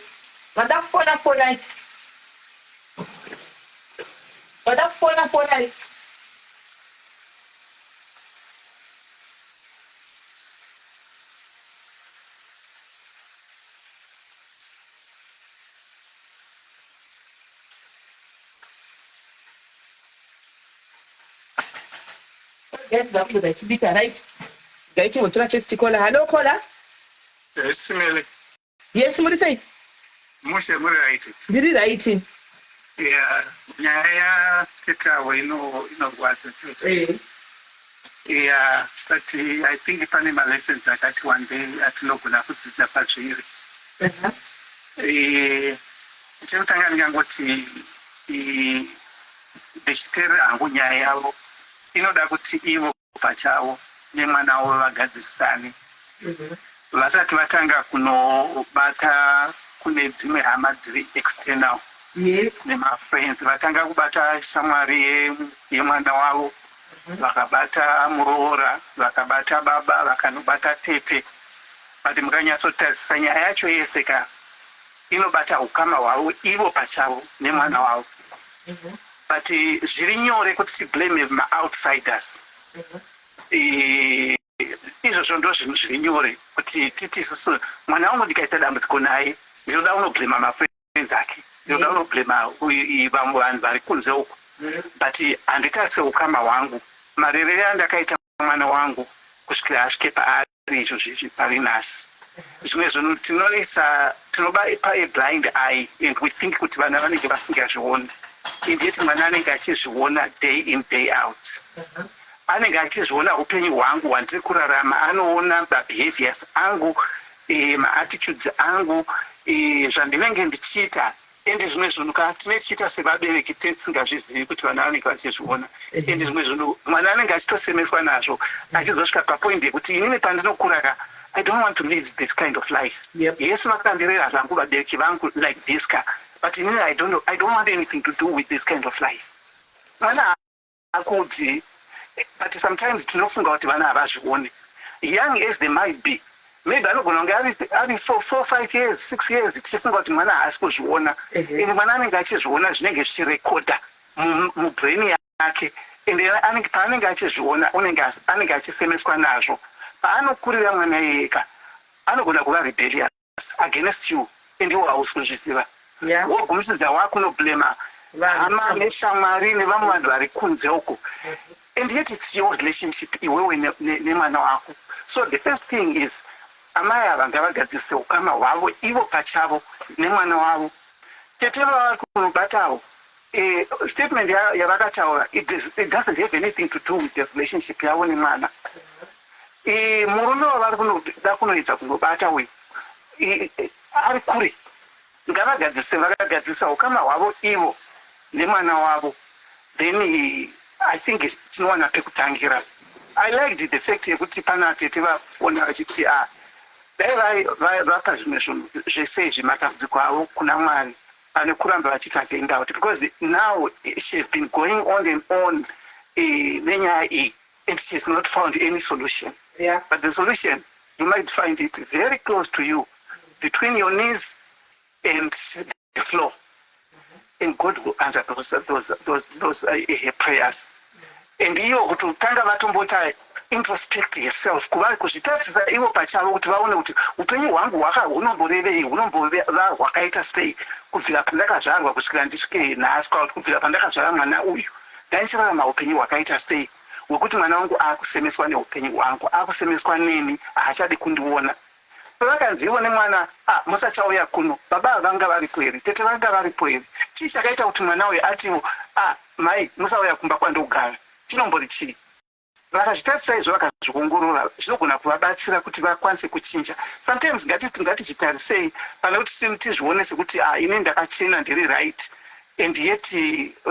Vanoda kufona fonai. Vanoda kufona fonai. Guys, ndakubuda ichibika right. Ngaitimbotora first caller. Hello caller. Yes, Simele. Yes, muri sei? Mushe muri right. Ndiri right. Yeah, nyaya yatetawo inorwadza chose. Yeah, but I think pane malessons akati one day atinogona kudzidza pazviri. Chekutanga ndingangoti ndichiteerera hangu nyaya yavo inoda kuti ivo pachavo nemwana wavo vagadzirisane vasati vatanga kunobata kune dzimwe hama dziri external nemafriends. Vatanga kubata shamwari yemwana wavo, vakabata muroora, vakabata baba, vakanobata tete, but mukanyatsotarisisa nyaya yacho yese ka inobata ukama hwavo ivo pachavo nemwana wavo. But zviri nyore kuti tiblame maoutsiders. Izvozvo ndo zvinhu zviri nyore kuti titi isusu mwana wangu ndikaita dambudziko naye ndinoda unoblema mafriends ake, ndinoda unoblema vamwe vanhu vari kunze uko, but handitarise ukama hwangu, marerere andakaita mwana wangu. Kusvikira asvike paari izvozvizvi pari nhasi. Zvimwe zvinhu tinoisa, tinoba a blind eye and we think kuti vana vanenge vasingazvioni, and yet mwana anenge achizviona day in, day out. Anenge achizviona upenyu hwangu hwandiri kurarama, anoona mabehaviors angu, maattitudes angu, zvandinenge ndichiita. And zvimwe zvinhu ka tine tichiita sevabereki tisingazvizivi kuti vana vanenge vachizviona. And zvimwe zvinhu mwana anenge achitosemeswa nazvo, achizosvika papoint yekuti, "Inini pandinokura ka, I don't want to lead this kind of life." Yes, vakandirera zvangu vabereki vangu like this ka, but inini I don't want anything to do with this kind of life. Mwana akudzi, but sometimes tinofunga kuti vana havazvioni. Young as they might be, maybe anogona kunge ari 4, 5 years, 6 years, tichifunga kuti mwana haasi kuzviona. And mwana anenge achizviona, zvinenge zvichirekodha mubrain yake. And paanenge achizviona, anenge achisemeswa nazvo. Paanokurira mwana iyeka, anogona kuva rebellious against you, and iwo hausi kuzviziva. Wogumisidza wakunoblema hama neshamwari nevamwe vanhu vari kunze uko, and yet it's your relationship iwewe nemwana wako. So the first thing is, amai ava ngavagadzirise ukama hwavo ivo pachavo nemwana wavo. Tete vavari kunobatawo, statement yavakataura, it doesn't have anything to do with the relationship yavo nemwana. Murume wavari kunoda kunoedza kunobata uyu ari kure. Ngavagadzirise, vakagadzirisa ukama hwavo ivo nemwana wavo, then I think tinowana pekutangira. I liked the fact yekuti pana tete vafona vachiti, ah, dai vapa zvimwe zvinhu zvese izvi, matambudziko avo, kuna Mwari, pane kuramba vachiita vend out, because now she has been going on and on nenyaya iyi and she has not found any solution. But the solution, you might find it very close to you, between your knees and the floor, and God will answer those prayers. And iyo kuti tanga vatombota introspect yourself, kuva kuzvitarisisa ivo pachavo, kuti vaone kuti upenyu hwangu hwaka hunomborevei, hunombova hwakaita sei kubvira pandakazvarwa kusvikira ndisvike nhasi, kana kuti kubvira pandakazvara mwana uyu, ndaichirarama upenyu hwakaita sei, hwekuti mwana wangu aakusemeswa neupenyu hwangu, aakusemeswa neni, haachadi kundiona. Pavakanzi ivo nemwana, "Ah, musachauya kuno," baba vanga varipo here? Tete vanga varipo here? Chii chakaita kuti mwana uyu atiwo, "Ah, mai, musauya kumba kwandogara"? Chinombori chii? Vakazvitarisa izvo, vakazviongorora, zvinogona kuvabatsira kuti vakwanise kuchinja. Sometimes ngatichitarisei pane kuti tizvione sekuti, "Ah, ini ndakachena, ndiri right," and yet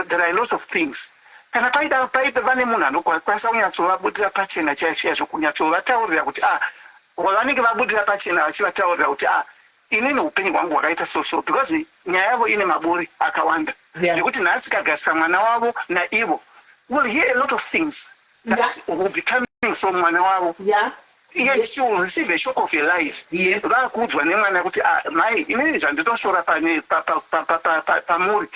there are a lot of things. Kana paida paida vane munhu anokwanisa kunyatsovabudira pachena chaizvo chaizvo, kunyatsovataurira kuti, ah, vanenge vabudira pachena vachivataurira kuti, "Ah, inini upenyu hwangu hwakaita so so," because nyaya yavo ine maburi akawanda zvekuti nhasi tikagadzisa mwana wavo naivo, will hear a lot of things that will be coming from mwana wavo. Iye she will receive a shock of her life. Vakuudzwa nemwana kuti, "Ah, mai, inini zvandinoshora pane pamuri,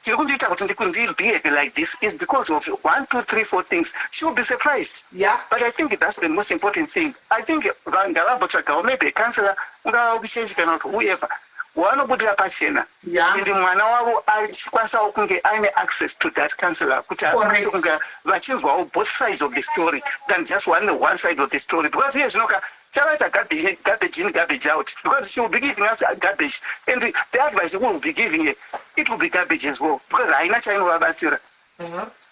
chiri kundiita kuti ndibehave like this is because of one, two, three, four things." She will be surprised. But I think that's the most important thing. I think ngavambotsvagawo maybe a counselor, ungava kuchechi kana kuti whoever wavanobudira pachena, and mwana wavo achikwanisawo kunge aine access to that counselor, kuti akwanise kunge vachinzwawo both sides of the story than just one side of the story, because iye zvinoka chavaita garbage in, garbage out, because she will be giving us garbage, and the advice we will be giving her, it will be garbage as well, because haina chainovabatsira.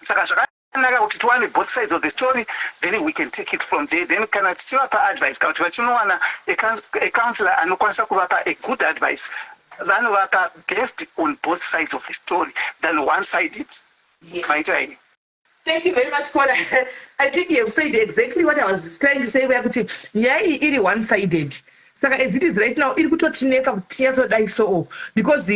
Saka zvakanaka kuti tiwane both sides of the story, then we can take it from there. Then kana tichivapa advice, kana kuti vachinowana a counselor anokwanisa kuvapa a good advice, vanovapa based on both sides of the story than one sided. Maita ini. Thank you very much, caller. I think you have said exactly what I was trying to say, where kuti nyaya iyi iri one sided. Saka as it is right now, iri kutotinetsa kuti tinyatsodai so, because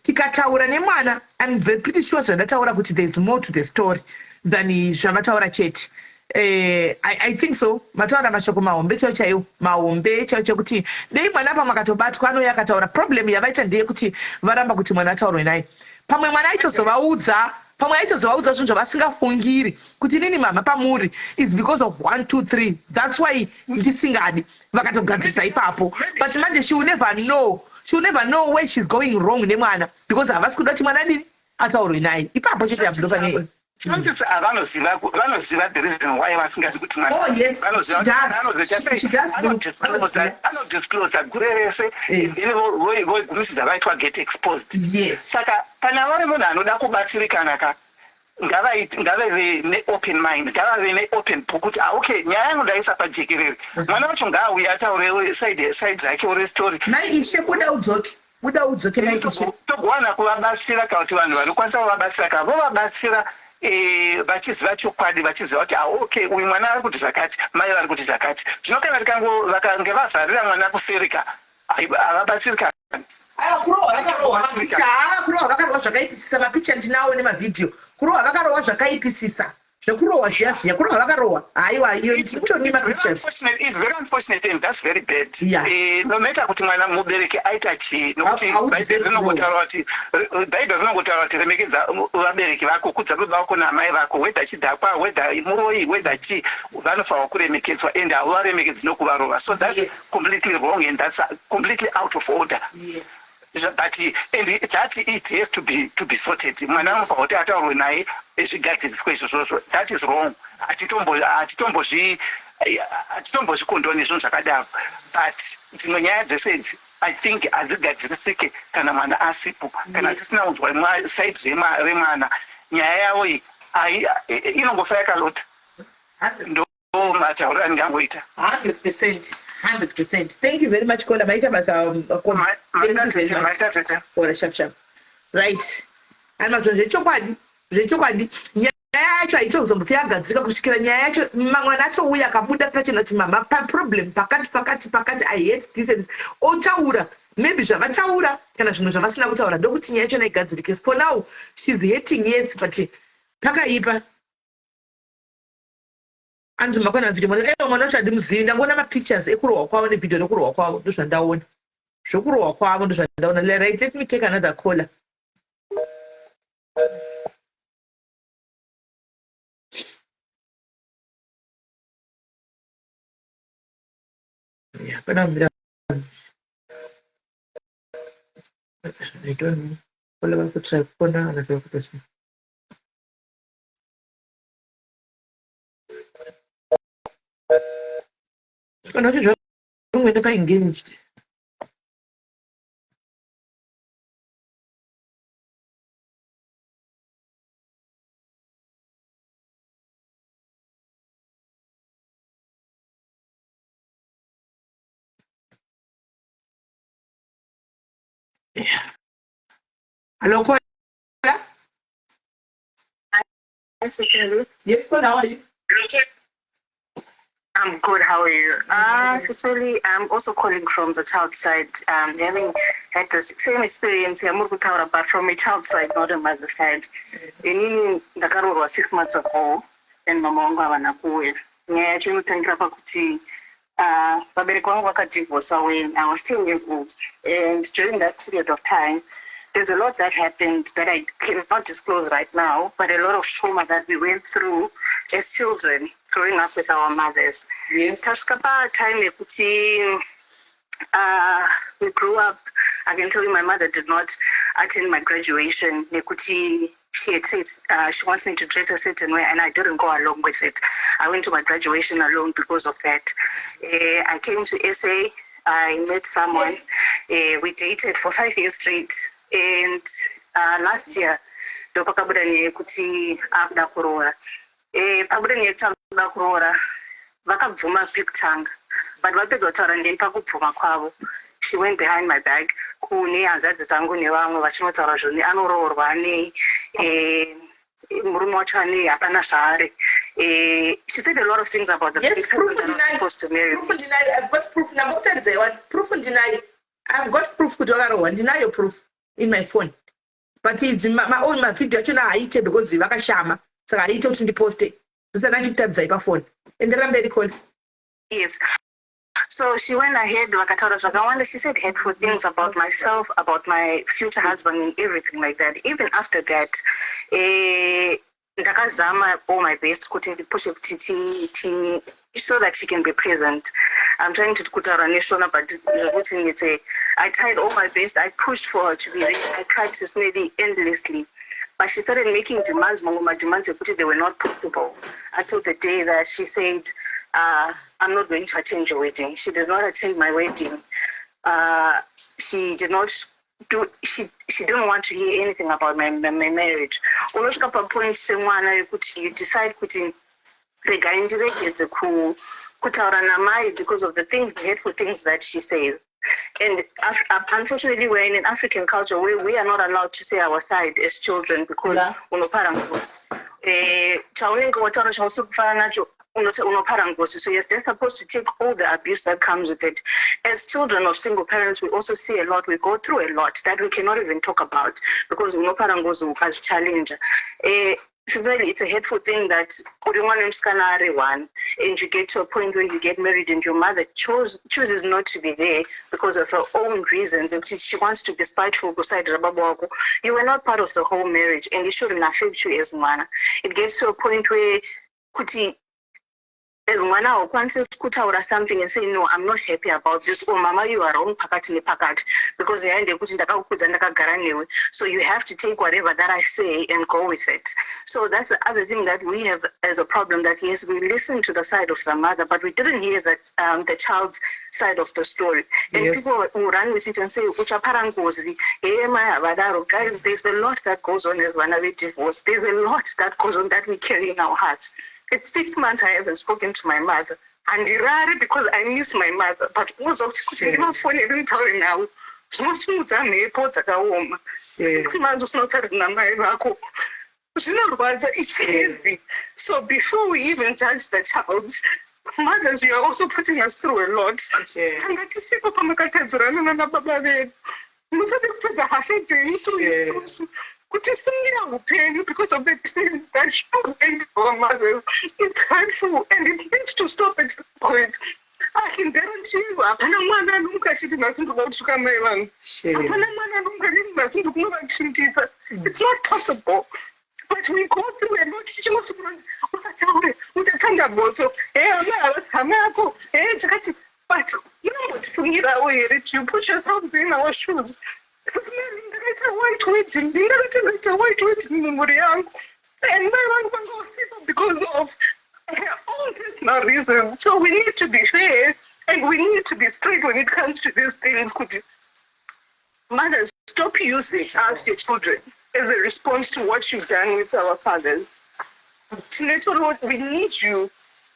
tikataura nemwana, I'm very pretty sure zvandataura kuti there is more to the story than zvavataura chete. I think so. Mataura mashoko mahombe chaiwo chaiwo, mahombe chaiwo chekuti dei mwana pamwe akatobatwa, anouya akataura. Problem yavaita ndeyekuti varamba kuti mwana ataurwe naye. Pamwe mwana aitozovaudza, pamwe aitozovaudza zvinhu zvavasingafungiri kuti, "Inini mama pamuri is because of one, two, three, that's why ndisingadi." Vakatogadzirisa ipapo. But manje she will never know, she will never know where she's going wrong nemwana, because havasi kuda kuti mwana adini, ataurwe naye ipapo chete. Yabloka nei? Chances are vanoziva vanoziva the reason why vasingadi kuti mwana Oh yes, vanoziva she kuti does. anozoita sei She does know. anodisclose Vanoziva. anodisclose gure rese Eh. then vogumisidza vaitwa get exposed. Yes. Saka kana vari munhu anoda kubatsirikana ka ngavaite ngavave neopen mind ngavave neopen book kuti ah, okay nyaya yangu ndaisa pajekerere mwana wacho ngaauye ataure side side rake ore story. Mai Ishe buda udzoke. Buda udzoke mai Ishe. Togowana kuvabatsira kana kuti vanhu vanokwanisa kuvabatsira ka vovabatsira eh, vachiziva chokwadi vachiziva kuti ah, okay uyu mwana ari kuti zvakati mai vari kuti zvakati zvino kana tikango vakange vavharira mwana kuseri ka havabatsirikani. Aiwa kurohwa vakarohwa mapicha haa kurohwa vakarohwa zvakaipisisa mapicha ndinawo nemavhidhiyo kurohwa vakarohwa zvakaipisisa zvekurohwa zviya zviya kurohwa vakarohwa haiwa iyo nditoni mapictures. It's very unfortunate and that's very bad. Yeah. Eh, no matter kuti mwana mubereki aita chii nokuti Hau- bhaibheri haudeserve rinongotaura kuti bhaibheri rinongotaura kuti remekedza vabereki vako kudza baba vako naamai vako whether chidhakwa whether muroyi whether chii vanofanirwa kuremekedzwa and hauvaremekedzi nokuvarova so that's Yes. completely wrong and that's completely out of order. Yes. But and that it has to be sorted mwana anofanirwa kuti ataurwe naye zvigadziriswe izvozvozvo that is wrong hatitombo hatitombozvi hatitombozvikondoni zvinhu zvakadaro but dzimwe nyaya dzese idzi i think hadzigadzirisike kana mwana asipo kana Yes. tisina kunzwa side remwana nyaya yavo iyi inongofa yakalota ndo matauriro andingangoita. 100%, 100%. Thank you very much caller. Maita basa koma. Thank you very much. Maita tete. Ora sharp sharp. Right. Anazvo zvechokwadi, zvechokwadi. Nyaya yacho haitozombofa yagadzirika kusvikira nyaya yacho mwana atouya akabuda pachena kuti mama paproblem pakati pakati pakati I hate this and this. Otaura maybe zvavataura kana zvimwe zvavasina kutaura ndokuti nyaya yachona igadzirike. For now she's hating yes but pakaipa. Anzi makwana video mwana ewa mwana wacho handimuzivi ndangoona mapictures ekurohwa kwavo nevideo rekurohwa kwavo ndozvandaona zvekurohwa kwavo ndozvandaona. Right, let me take another caller. Yeah, pana mira I don't know. Caller vari kutry kufona kana zviri kuita sei. Kana kuti zvakungoenda paengaged. Yeah. Hello, caller. Yes, caller, how are you? I'm good. How are you? Cecily, I'm also calling from the child side. Having had the same experience yamuri kutaura, but from a child side, not a mother side. Inini ndakaroorwa 6 months ago and mama vangu havana kuuya. Nyaya yacho inotangira pakuti vabereki vangu vakadivorca when I was 10 years old. And during that period of time, there's a lot that happened that I cannot disclose right now, but a lot of trauma that we went through as children growing up with our mothers. Tasvika patime yekuti we grew up, I can tell you my mother did not attend my graduation nekuti she had said she wants me to dress a certain way and I didn't go along with it. I went to my graduation alone because of that. I came to SA, I met someone, we dated for 5 years straight and last year ndopakabuda nyaya yekuti akuda kuroora. Pabuda nyaya yekuti akuda kuroora vakabvuma pekutanga but vapedza kutaura neni pakubvuma kwavo she went behind my back kune hanzvadzi dzangu nevamwe vachinotaura zvoni anoroorwa nei murume wacho anei hapana zvaari. She said a lot of things about the Yes, people proof that are ndinayo. supposed to marry. Proof ndinayo. I've got proof. Ndambokutaridzai wani. Proof ndinayo. I've got proof kuti vakarohwa. Ndinayo proof in my phone. But idzi ma mavhidhiyo achona haaite because vakashama. Saka haiite kuti ndiposte. Ndisana ndichikutaridzai pafoni. Enderera mberi caller. Yes. So she went ahead, vakataura zvakawanda. She said hateful things about myself, about my future husband and everything like that. Even after that, ndakazama all my best kuti ndipushe kuti so that she can be present. I'm trying to kutaura neshona but zvekuti nditse I tried all my best. I pushed for her to be there. I cried maybe endlessly. But she started making demands, mamwe mademands ekuti they were not possible, until the day that she said, "I'm not going to attend your wedding." She did not attend my wedding. She did not do she didn't want to hear anything about my marriage. Unosvika papoint semwana yekuti you decide kuti regai ndiregedze kutaura namai because of the hateful things that she says. And unfortunately, we're in an African culture where we are not allowed to say our side as children because unopara ngozi. Chaunenge wataura chausiri kufara nacho, unopara ngozi. So you're just supposed to take all the abuse that comes with it. As children of single parents, we also see a lot, we go through a lot that we cannot even talk about because unopara ngozi ukazvichallenge. Sincerely, it's a hateful thing that uri mwana wemusikana ari one and you get to a point where you get married and your mother chooses not to be there because of her own reasons, ekuti she wants to be spiteful kuside rababa wako. You were not part of the whole marriage and it shouldn't affect you as mwana. It gets to a point where kuti as mwana haukwanisi kutaura something and say, "No, I'm not happy about this," or, "Mama, you are wrong pakati nepakati," because nyaya ndeyekuti ndakakukudza, ndakagara newe, so you have to take whatever that I say and go with it. So that's the other thing that we have as a problem, that yes, we listen to the side of the mother, but we didn't hear that the child's side of the story. And people will run with it and say, "Uchapara ngozi, hey, mai havadaro." Guys, there's a lot that goes on as vana vedivorce. There's a lot that goes on that we carry in our hearts. It's 6 months I haven't spoken to my mother. Handirari because I miss my mother, but uzwa kuti ndimafoneri nditaure navo zvinosimudza mhepo dzakaoma. 6 months usina kutaura namai vako, zvinorwadza. It's heavy. So before we even judge the child, mothers, you are also putting us through a lot. Tanga tisipo pamakatadzirana nana baba vedu. Musade kupedza hasha dzenyu through isusu kutisungira upenyu because of the decisions that you made, our mothers. It's hurtful and it needs to stop at some point. I can guarantee you, hapana mwana anomuka achiti, "Nhasi ndoda kutuka mai vangu." Hapana mwana anomuka achiti, "Nhasi ndikunovachindisa." It's not possible, but we go through a lot. Tichingoti usataure, uchatanga botso, he hama havasi hama yako, he chakati, but munombotifungirawo here? Do you put yourselves in our shoes? Ndakaita white wedding, ndingakati ndaita white wedding mumhuri yangu and mai vangu vanga usipo because of her own personal reasons. So we need to be fair and we need to be straight when it comes to these things, kuti mothers, stop using us, your children, as a response to what you've done with our fathers. Tinetoro, we need you.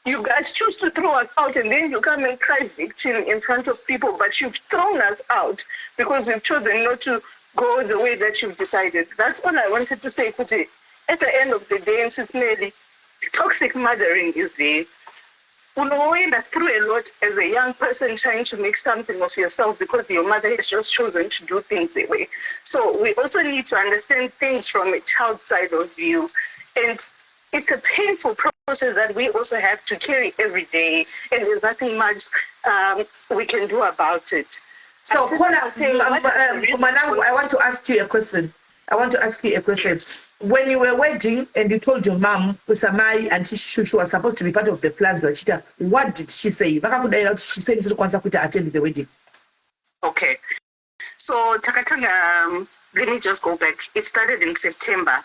You guys choose to throw us out and then you come and cry victim in front of people, but you've thrown us out because we've chosen not to go the way that you've decided. That's all I wanted to say. Kuti at the end of the day, Mrs. Nelly, toxic mothering is there. Unoenda through a lot as a young person trying to make something of yourself because your mother has just chosen to do things that way. So we also need to understand things from a child's side of view. And it's a painful process that we also have to carry every day, and there's nothing much we can do about it. So, I Kola, say, what is the reason Manangu, I want to ask you a question. I want to ask you a question. When you were wedding and you told your mom, Usamai, and she was supposed to be part of the plans, Vachita, what did she say? Vakakudaira kuti she said ndiri kukwanisa kuita attend the wedding. Okay. So takatanga, let me just go back. It started in September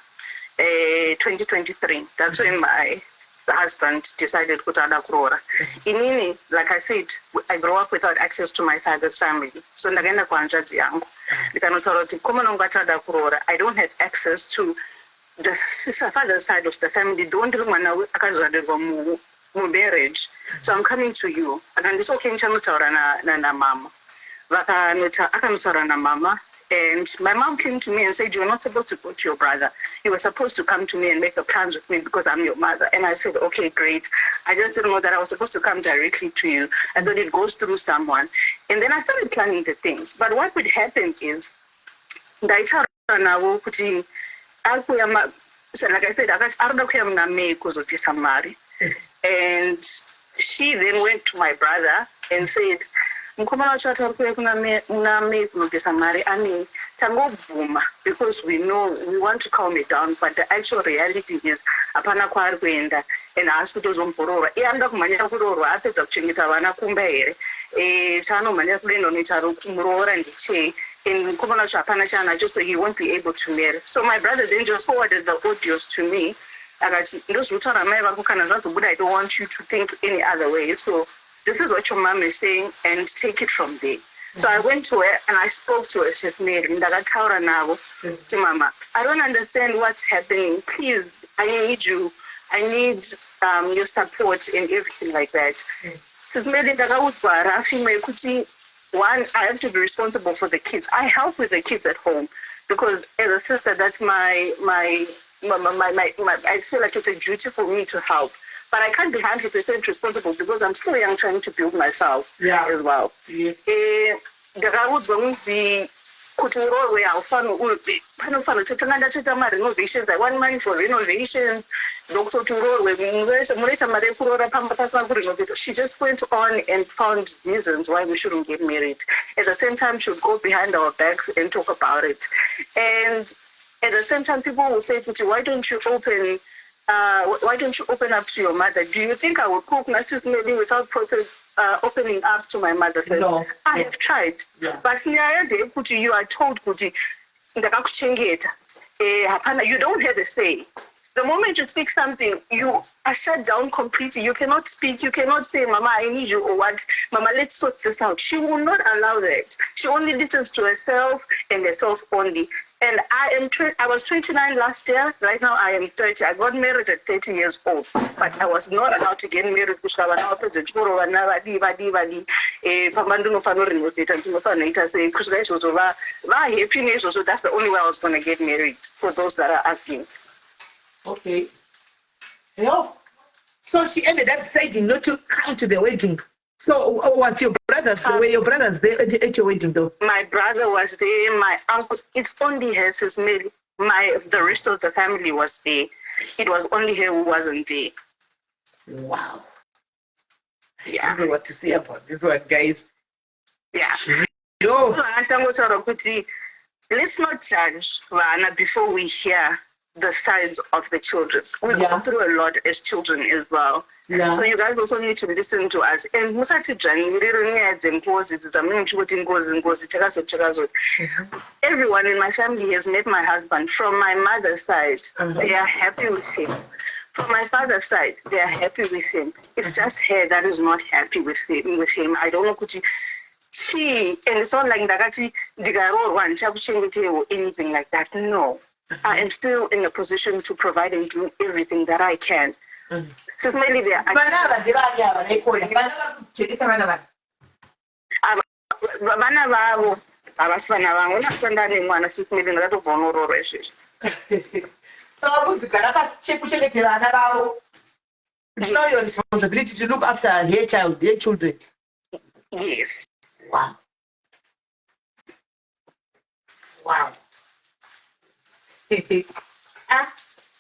2023. That's when my husband decided kuti ada kuroora. Inini, like I said, I grew up without access to my father's family. So ndakaenda kuhanzvadzi yangu. Ndikanotaura kuti mukomana wangu ati ada kuroora. I don't have access to the father's side of the family, though ndiri mwana akazvarirwa mumarriage. So I'm coming to you. Akanditi, "Okay, ndichanotaura namama." Vakanota akanotaura namama, and my mom came to me and said, "You're not supposed to go to your brother. You were supposed to come to me and make the plans with me because I'm your mother." And I said, "Okay, great. I just didn't know that I was supposed to come directly to you. I thought it goes through someone." And then I started planning the things, but what would happen is ndaitaura navo kuti ari kuuya so like I said, akati arikuda kuuya muna May kuzobvisa mari, and she then went to my brother and said, "Mukomana wacho ati ari kuuya muna May kunobvisa mari anei. Tangobvuma because we know we want to calm it down, but the actual reality is hapana kwaari kuenda and haasi kutozomboroorwa. Iye anoda kumhanyira kuroorwa apedza kuchengeta vana kumba here? Chaanomhanyira kudoenda unoita muroora ndechei?" And mukomana wacho hapana chaanacho, so he won't be able to marry. So my brother then just forwarded the audios to me, akati, "Ndozviri kutaura mai vako. Kana zvazobuda, I don't want you to think any other way. So this is what your mom is saying, and take it from there." So I went to her and I spoke to her, Sis Mary. Ndakataura navo kuti, "Mama, I don't understand what's happening. Please, I need you. I need your support and everything like that." Sis Mary, ndakaudzwa rafu imwe yekuti one, I have to be responsible for the kids. I help with the kids at home because as a sister, that's my, I feel like it's a duty for me to help, but I can't be 100% responsible because I'm still young, trying to build myself as well. Ndakaudzwa kunzi kuti uroorwe haufaniri, panofanira kutotanga ndatoita marenovations. I want money for renovations. Ndokutoti uroorwe, munoita mari yekuroora pamba pasina kurenovate. She just went on and found reasons why we shouldn't get married. At the same time, she would go behind our backs and talk about it. And at the same time, people will say kuti, Why don't you open up to your mother?" Do you think I would cook Sis Melly without process opening up to my mother first? No. I have tried. But nyaya ndeyekuti you are told kuti ndakakuchengeta. Hapana, you don't have a say. The moment you speak something, you are shut down completely. You cannot speak. You cannot say, "Mama, I need you," or what, "Mama, let's sort this out." She will not allow that. She only listens to herself and herself only. And I was 29 last year. Right now I am 30. I got married at 30 years old, but I was not allowed to get married kusvika vana vapedza chikoro, vana vadii vadii vadii, pamba ndinofanira kurenovata, ndinofanira kuita sei, kusvika izvozvo vahappy neizvozvo. That's the only way I was going to get married, for those that are asking. Okay. Yeah. So she ended up deciding not to come to the wedding. So was your brothers, were your brothers there at your wedding, though? My brother was there, my uncles. It's only her, Sis Mary. My the rest of the family was there. It was only her who wasn't there. Wow. I don't know what to say about this one, guys. Yo. Achangotaura kuti let's not judge vana before we hear the sides of the children. We go through a lot as children as well. So you guys also need to listen to us and musatidzvanyirire nyaya dzengozi idzi dzamunenge muchingoti ngozi, ngozi, takazoti, takazoti. Everyone in my family has met my husband. From my mother's side, they are happy with him. From my father's side, they are happy with him. It's just her that is not happy with him. I don't know kuti she, and it's not like ndakati ndikaroorwa handichakuchengetei or anything like that. No, I am still in a position to provide and do everything that I can. Sis Melly, there are Vana ava ndevani ava naikoya? Vana vari kudzichengeta vana vani? Vana vavo, havasi vana vangu. Ndakatanda nemwana, Sis Melly, ndakatobva unoroorwa izvezvi. So vari kunzi gara pasi kuchengete vana vavo. It's now your responsibility to look after her child, her children. Yes. Wow. Ah,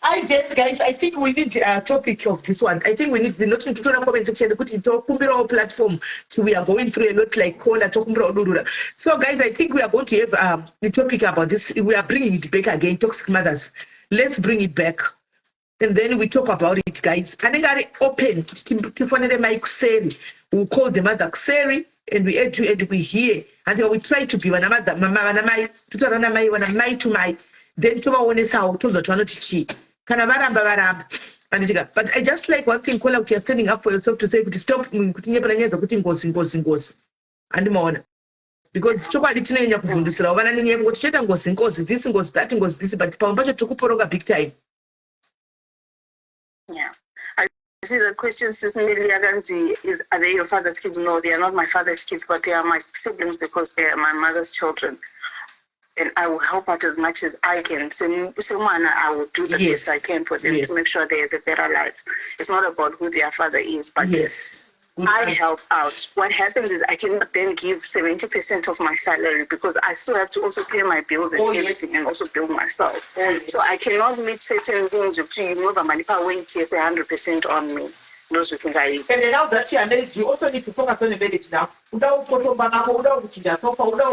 I guess, guys, I think we need a topic of this one. I think we need the not to turn comment section kuti tokumbirawo platform to we are going through a lot like caller tokumbirawo durura. So, guys, I think we are going to have the topic about this. We are bringing it back again, toxic mothers. Let's bring it back. And then we talk about it, guys. Anenge ari open kuti tifonere mai kuseri. We call the mother kuseri and we add to and we hear. And we try to be vana mother, mama, vana mai, totaura namai, vana mai to mai. Then tovaonesawo tonzwa kuti vanoti chii. Kana varamba, varamba. Anditika. But I just like one thing, caller, kuti you're standing up for yourself to say kuti stop kuti nyepera nyaya dzekuti ngozi, ngozi, ngozi. Handimaona. Because chokwadi tinonyanya kuvhundusirawo vana nenyaya yekungoti toita ngozi, ngozi this, ngozi that, ngozi this, but pamwe pacho tiri kuporonga big time. Yeah. I see the question, Sis Millie yakanzi, is, "Are they your father's kids?" No, they are not my father's kids, but they are my siblings because they are my mother's children. And I will help out as much as I can. Semwana, I will do the best I can for them to make sure they have a better life. It's not about who their father is, but Good I answer. Help out. What happens is I cannot then give 70% of my salary because I still have to also pay my bills and everything and also build myself. So I cannot meet certain things to you move money weight yes 100% on me. Ndozvisingaiti. And then now that you are married, you also need to focus on the marriage now. Uda kupotomba mako, uda kuchinja sofa, uda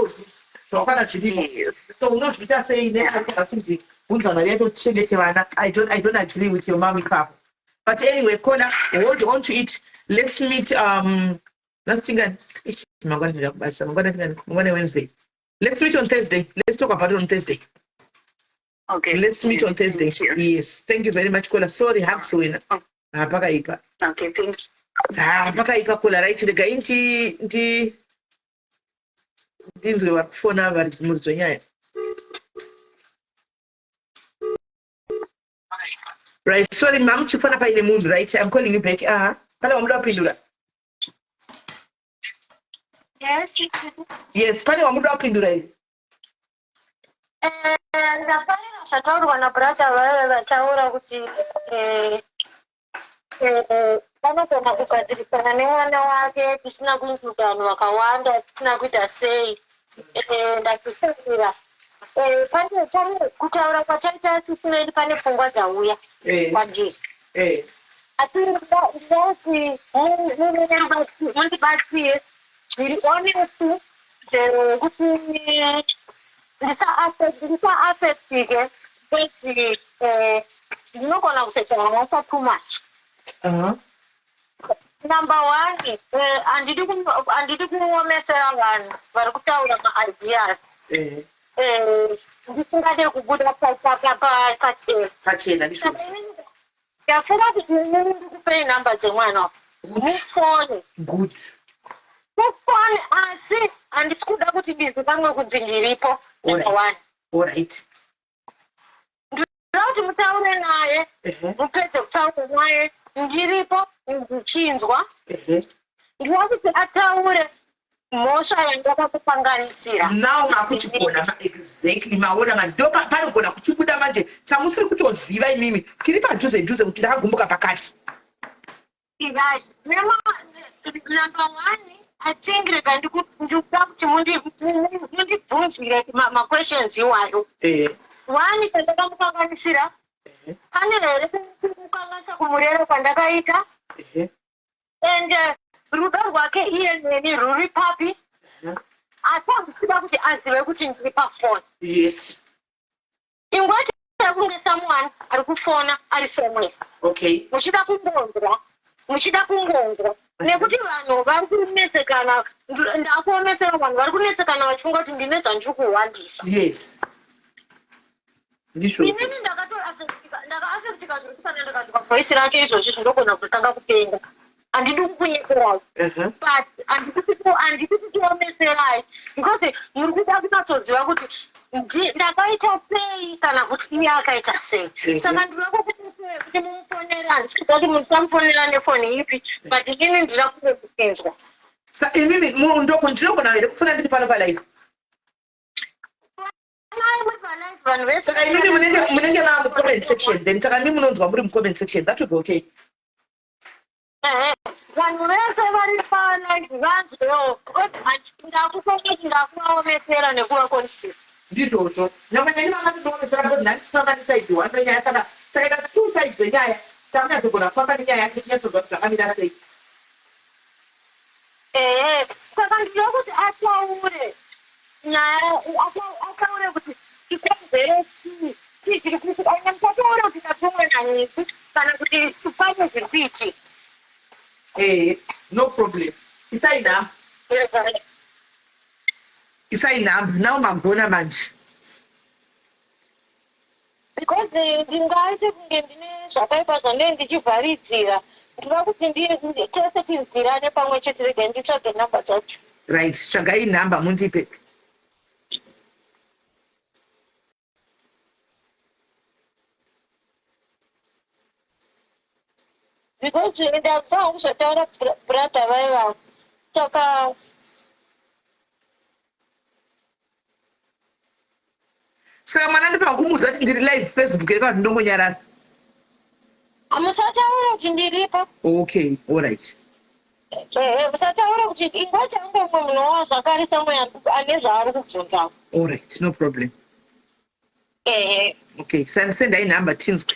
zvakwana zvirimo. So unozviita sei neakunzi bvunza mari yacho tichengete vana? I don't agree with your mom ipapo. But anyway, caller, hold on to it. Let's meet nhasi tingani? Mangwana ndida kubasa. Mangwana tingani? Mangwana Wednesday. Let's meet on Thursday. Let's talk about it on Thursday. Okay. Let's meet on Thursday. Thank you. Yes. Thank you very much, Kola. Sorry, hugs wena. Ha pakaipa. Okay, thank you. Ha pakaipa Kola right regai ndi ndi ndinzwe vari kufona varidzi muridzi wenyaya. Right, sorry mam chifona paine munhu right. I'm calling you back. Aha. Pane wamuda kupindura. Yes. Yes, pane wamuda kupindura here? Eh, ndafarira zvataurwa nabrother vaive vataura kuti eh, eh, vanogona kugadzirisana nemwana wake tisina kuincluda vanhu vakawanda tisina kuita sei ndazvifungira pane pane kutaura kwataita sisineli pane pfungwa dzauya kwandiri asi ndinoti mundibatsire zviri honest zvekuti ndisaaffectike because eh, ndinogona kusaita mhosva too much number one eh, handidi handidi kuomesera vanhu vari kutaura maideas eh. Eh, ndisingade kubuda pachena pachena ndizvo Ndafunga kuti inini ndikupei number dzemwana mufone. Good. Mufone asi handisi kuda kuti ndizikanwe kuti ndiripo. Number one. Alright. Ndinoda kuti mutaure naye. Mupedze kutaura naye ndiripo ndichinzwa. Ndinoda kuti ataure mhosva yandakakupanganisira. Now makuchigona exactly maona manje ndo panogona kuchibuda manje chamusiri kutoziva imimi tiri padhuze dhuze kuti ndakagumbuka pakati. Right. Number one, I think rega ndikuda kuti mundibvunzire maquestions iwayo. Eh. One, chandakamukanganisira eh. pane here kukanganisa kumurera kwandakaita? Eh. And rudo rwake iye neni rwuri papi asi handisida kuti azive kuti ndiri pafoni yes ingwati kunge someone ari kufona ari somewhere okay muchida kungonzwa muchida kungonzwa nekuti vanhu vari kunetsekana ndakuomesera vanhu vari kunetsekana vachifunga kuti ndine zvandiri kuhwandisa yes ndizvo inini ndakaafektika zviri kufanira ndikanzwa voice rake izvozvi zvindogona kutanga kupenga handidi kukunyeperai but handidi kukuomeserai because muri kuda kunyatsoziva kuti ndakaita sei kana kuti iye akaita sei mhm. saka ndinoda kukuti mumufonera handisi kuda kuti musamufonera nefoni ipi but inini ndida kunge kupinzwa sa imimi ndinogona here kufona ndiri pano palife saka imimi munenge munenge maa mucomment section then saka imi munonzwa muri mucomment section that would be okay vanhu vese vari palive vanzwewo ndakutokuti ndakuvaomesera nekuva confused ndizvozvo nyangwe neni vanga tindiomesera because nhasi tichifamba neside one renyaya saka takaita two sides dzenyaya takunyatsogona kufamba nenyaya yacho tichinyatsonzwa kuti zvakamira sei ehe saka ndinoda kuti ataure nyaya ataure kuti chikonzero chii chii chiri kuitika ende musataure kuti tatumwa nanyiki kana kuti pane zviri kuitika ehe no problem isai nhamba isai nhamba now magona manje Because ndingaite kunge ndine zvakaipa zvandinenge ndichivharidzira. Ndinoda kuti tese tinzwirane pamwe chete regai nditsvage number dzacho. Right, tsvagai number mundipe. Because ndabva hangu zvataura brother vaiva saka Saka mwana ndipanga kumuudza kuti ndiri live Facebook here kana kuti ndongonyarara? Musataura kuti ndiripo. Okay, all right. Ehe, musataura kuti ingoti ange umwe munhu wazvakare somewhere ane zvaari kubvunza. All right, no problem. Ehe. Okay, send sendai number tinzwe.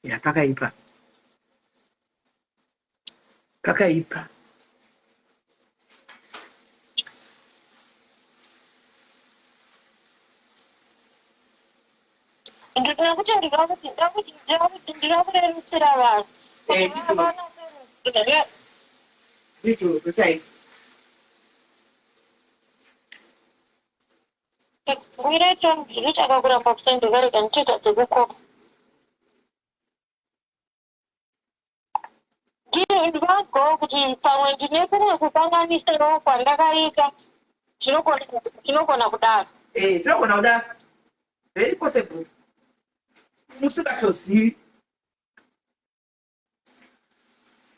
Ya pakaipa. Pakaipa. Nekuti ndinoda kuti ndinoda kuti ndinoda kuti ndinoda kurerutsira vanhu. Eh, Kuti vanatse Ndizvozvo chaizvo. Ngwira ndinotsvaka kuramba kusendeka rega ndichoita dzekukopa. Ndinogo kuti pamwe ndine kumwe kukanganisawo kwandakaita zvinogona kudaro. Eh, zvinogona kudaro. Very possible. Musingatozivi.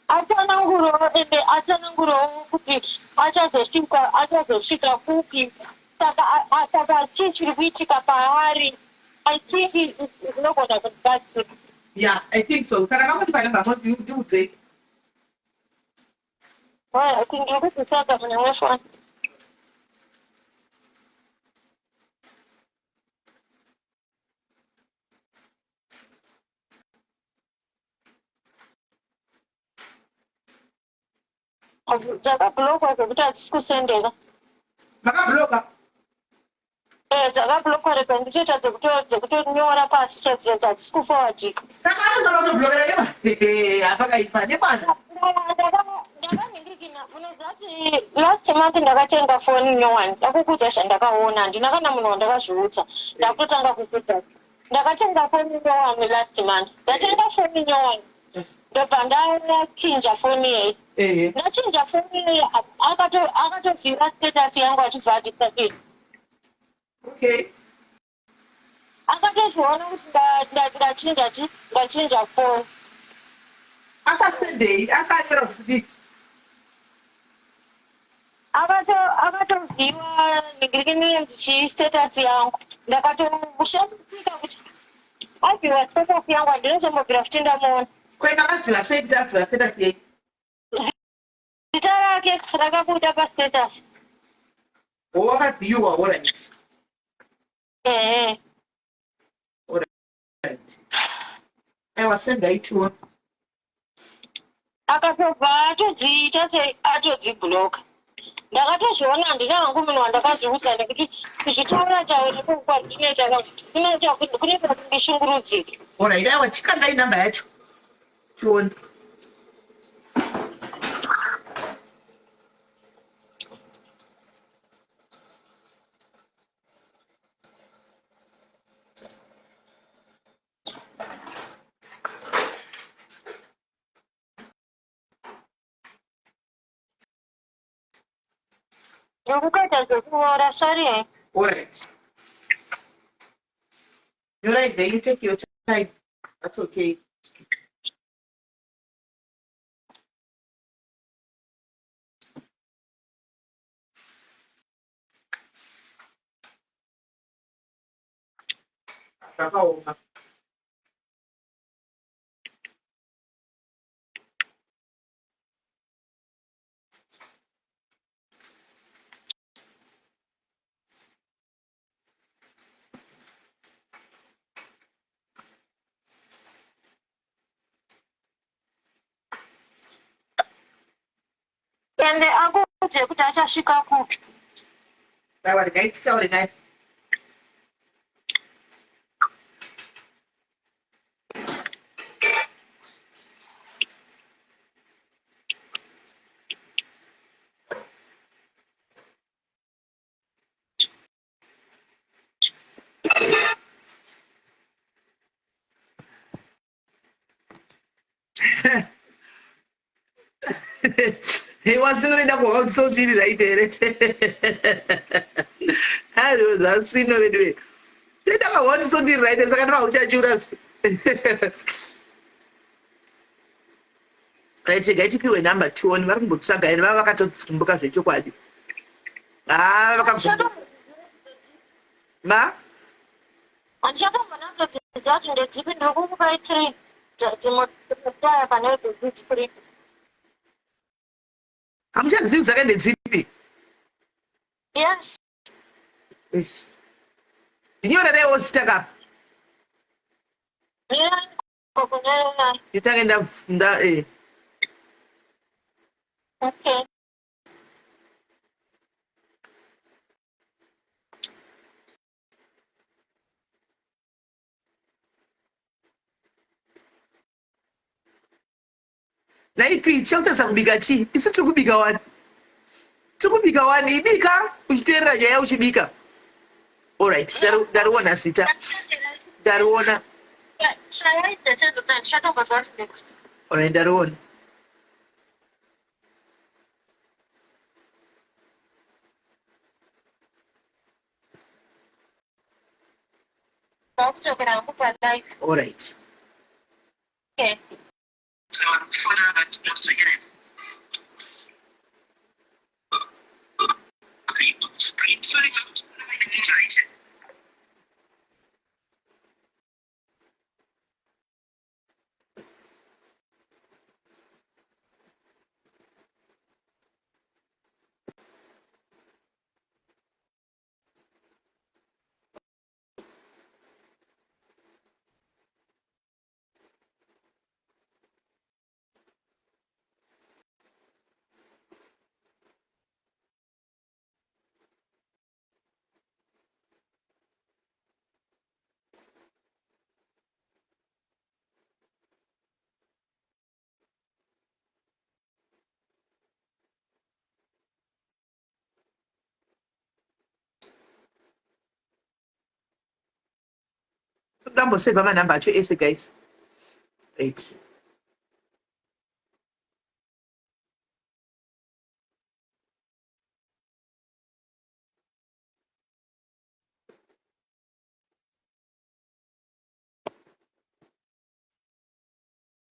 Atsanangurewo ende atsanangurewo kuti achazosvika achazosvika kupi saka saka chii chiri kuitika paari i think zvinogona kundibatsira. Yeah, I think so. Kana vangoti pane vamwe ndiudzei. Alright, ndiri kudzitsvaga mune imwe foni. Dzakablockwa zvekuti hadzisi kusendeka. Makabloka? Eh, dzakablockwa rega ndichoita dzekutonyora pasi chaidzo chaidzo hadzisi kuforwardika. Saka anotaura kutoblokera nema apakaipa nemwana. Ndakanhingirikina munoziva kuti last month ndakatenga foni nyowani ndakukuudza zvandakaona handina kana munhu wandakazviudza ndakutotanga kukuudza. Ndakatenga foni nyowani last month. Ndatenga foni nyowani. Ndobva ndachinja foni iyeyi. Ndachinja foni iyeyi akato akatovhira status yangu achibva adisappear. Okay. Akatozviona kuti ndachinja chi ndachinja foni. Akasendei? Akanyora kuti Akato akatovhiwa nhingirini ndichi status yangu ndakatoshamisika kuti avhiwa status yangu handinozombobvira futi ndamuona. Ko makaziva sei kuti aziva status yenyu? Zita rake rakabuda pastatus. Oh, wakavhiwa, alright. Ehe. Alright. Aiwa sendai tione. Akatobva atodziita sei atodzibloka. Ndakatozviona handina hangu munhu wandakazviudza nekuti kuzvitaura taura kwandinoita kunoita kunoita kuti ndishungurudzike. Alright, aiwa chikandai namba yacho tione. Ndikutoita zvekunyora, sorry. Alright. Nyorai zvenyu, take your time. That's okay. Zvakaoma. Ende akuudze kuti achasvika kupi. Aiwa regai titaure naye. Hey, wasinoenda kuhwa kuti sauti iri right here? Hazvo zvasino vedu vedu. Toenda kuhwa kuti sauti iri right saka ndova uchachura zve. Right, regai tipiwe number tione vari kumbotsvaga here vava vakatotsumbuka zvechokwadi. Ah, vakagumbuka. Ma? Handichatombonatsodziziva kuti ndedzipi ndiri kukupai three dzimwe dzimwe pane idzi three. Hamuchazivi dzake ndedzipi? Yes. Eish. Ndinyorereiwo zita kafa. Mirai kunyorera. Nditange nda nda eh. Okay. Nhai P, tichakutarisa kubika chii? Isu tiri kubika wani. Tiri kubika wani. Ibika uchiteerera nyaya uchibika. Alright, ndariona zita. Ndariona. Alright, ndariona. Alright. Okay. Ndamboseva manhamba acho ese guys. Right.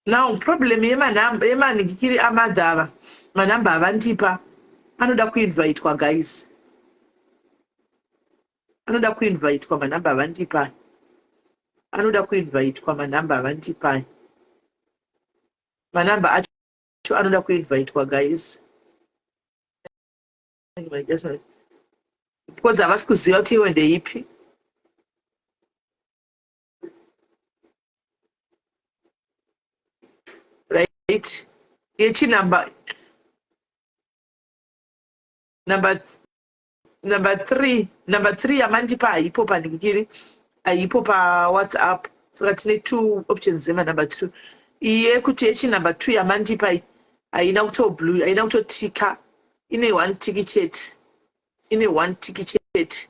Now problem yemanhamba yemanhikiri amadhava manhamba avandipa anoda kuinvitwa guys. Anoda kuinvitwa manhamba avandipa. Anoda kuinvitwa manhamba avandipa. Manhamba acho anoda kuinvitwa guys. Because havasi kuziva kuti iwe ndeipi. Right yechinumber number number three number three yamandipa haipo panhikiri haipo pawhatsapp saka tine two options dzemanumber two iyi yekuti yechinumber two yamandipa iyi haina kutoblue haina kutotika ine one tiki chete ine one tiki chete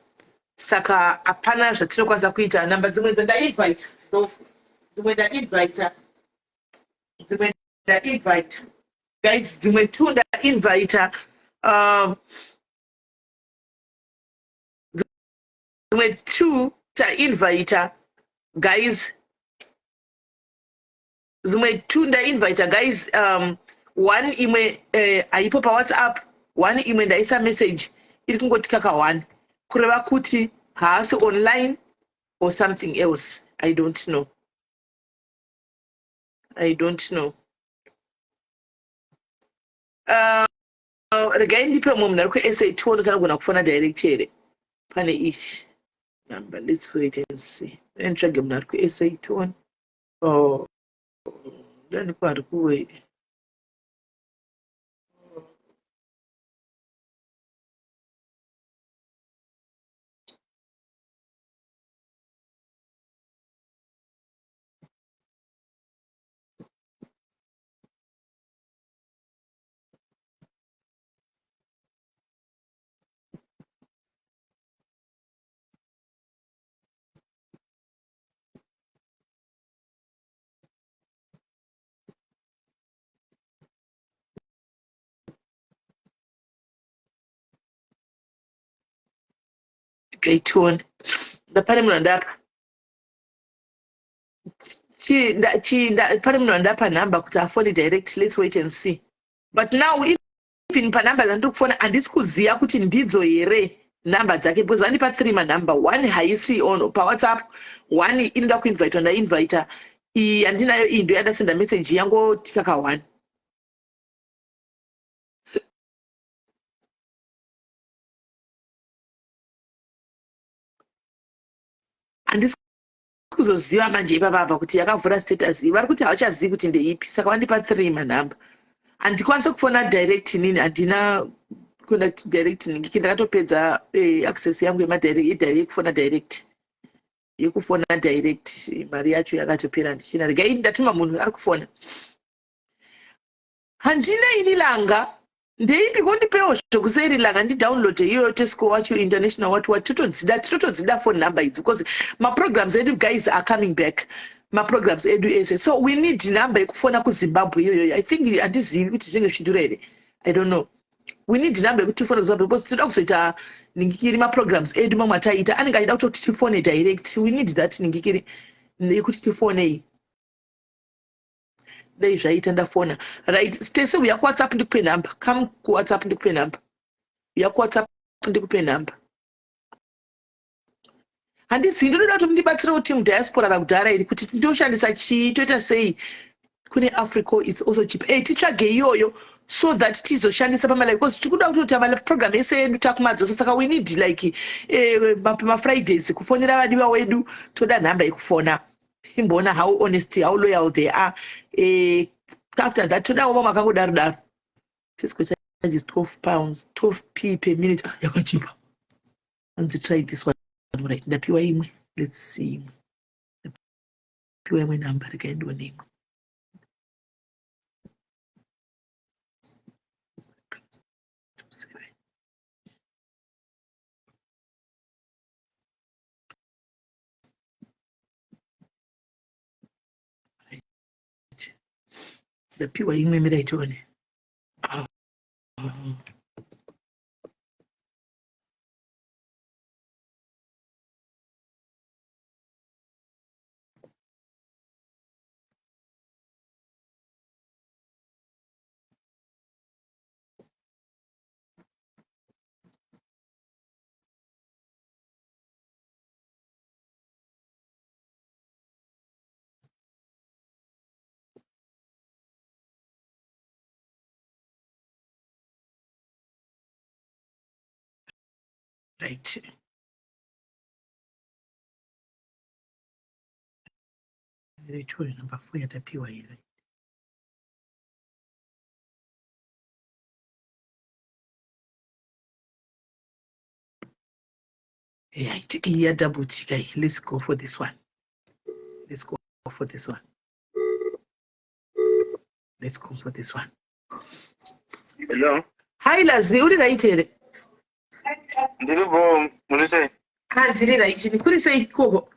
saka hapana zvatinokwanisa kuita number dzimwe dzandainvita dzimwe ndainvita dzimwe ndainvita guys dzimwe two ndainvita dzimwe two tainvita guys dzimwe two ndainvita guys um, one imwe eh, haipo eh, pawhatsapp one imwe ndaisa message iri kungoti kaka one kureva kuti haasi online or something else i don't know i don't know uh, regai ndipe mumwe munhu ari kusa tione kuti anogona kufona direct here pane ichi number let's wait and see nditsvage munhu ari kusa tione Oh, ndani kwari kuwe. Okay, tione. Ndapane munhu andapa. Chi nda chi nda pane munhu andapa number kuti afone direct. Let's wait and see. But now even panumber dzandiri kufona handisi kuziva kuti ndidzo here number dzake because vandipa three manumber one haisi on pawhatsapp one inoda kuinvitwa ndainvita iyi yandinayo iyi ndo yandasenda message yangotika ka one handisi kuzoziva manje ipapa apa kuti yakavhura status iyi vari kuti havachazivi kuti ndeipi saka vandipa three manhamba handikwanise kufona direct inini handina kuenda direct ningiki ndakatopedza eh, access yangu yekufona direct yekufona direct mari yacho yakatopera ndichina regai ndatuma munhu ari kufona. Handina ini langa. Ndeipi kondipewo zvekuseri langa ndidownloade iyoyo Tesco wacho international what what totodzida tinotodzida phone number idzi because maprograms edu guys are coming back maprograms edu ese so we need number yekufona kuzimbabwe iyoyo i think handizivi kuti zvinenge zvichidhura here i don't know we need number yekuti tifone kuzimbabwe because tinoda kuzoita ningikiri maprograms edu mamwe ataiita anenge achida kutoti tifone direct we need that ningikiri yekuti tifonei dai zvaita ndafona right stese uya kuwhatsapp ndikupe number come kuwhatsapp ndikupe number uya kuwhatsapp ndikupe number handizivi ndinoda kuti mundibatsirewo team diaspora rakudhara iri kuti ndoshandisa chii toita sei kune africo its also cheap hey, titsvage iyoyo so that tizoshandisa pamalive because tiri kuda kutoita maprogram ese edu takumadzosa saka we need like eh, mafridays kufonera vadiwa wedu toda nhamba yekufona tichimboona how honest how loyal they are eh, after that todawo vamwe vakangodaro daro Tesco charges 12 pounds 12 p per minute ah, yakachipa hanzi try this one right ndapiwa imwe let's see imwe ndapiwa imwe number regai ndione imwe Ndapiwa imwe mirai tione. Ah. Right. Rechori number 4 yatapiwa here. Right, iyi yadouble tick iyi. Let's go for this one. Let's go for this one. Let's go for this one. Hello. Hi Lazi, uri right here? Ndiri bo, muri sei? Ah, ndiri right. Kuri sei ikoko?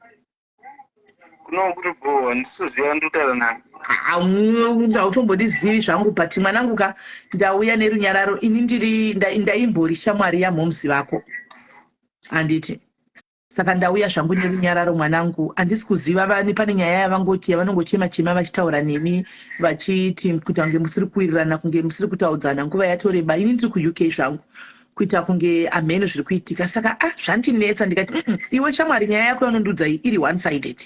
Kuno kuri bo, handisi kuziva ndikutaura nani. Hautombondizivi zvangu but mwanangu ka ndauya nerunyararo ini ndiri ndaimbori shamwari yamhomzi vako handiti saka ndauya zvangu nerunyararo mwanangu handisi kuziva vani pane nyaya yavangoti yavanongochema chema vachitaura nemi vachiti kuita kunge musiri kuwirirana kunge musiri kutaudzana nguva yatoreba ini ndiri kuuk zvangu kuita kunge amheno zviri kuitika saka ah zvandinetsa ndikati mm iwe shamwari nyaya yako yaunondiudza iyi iri one sided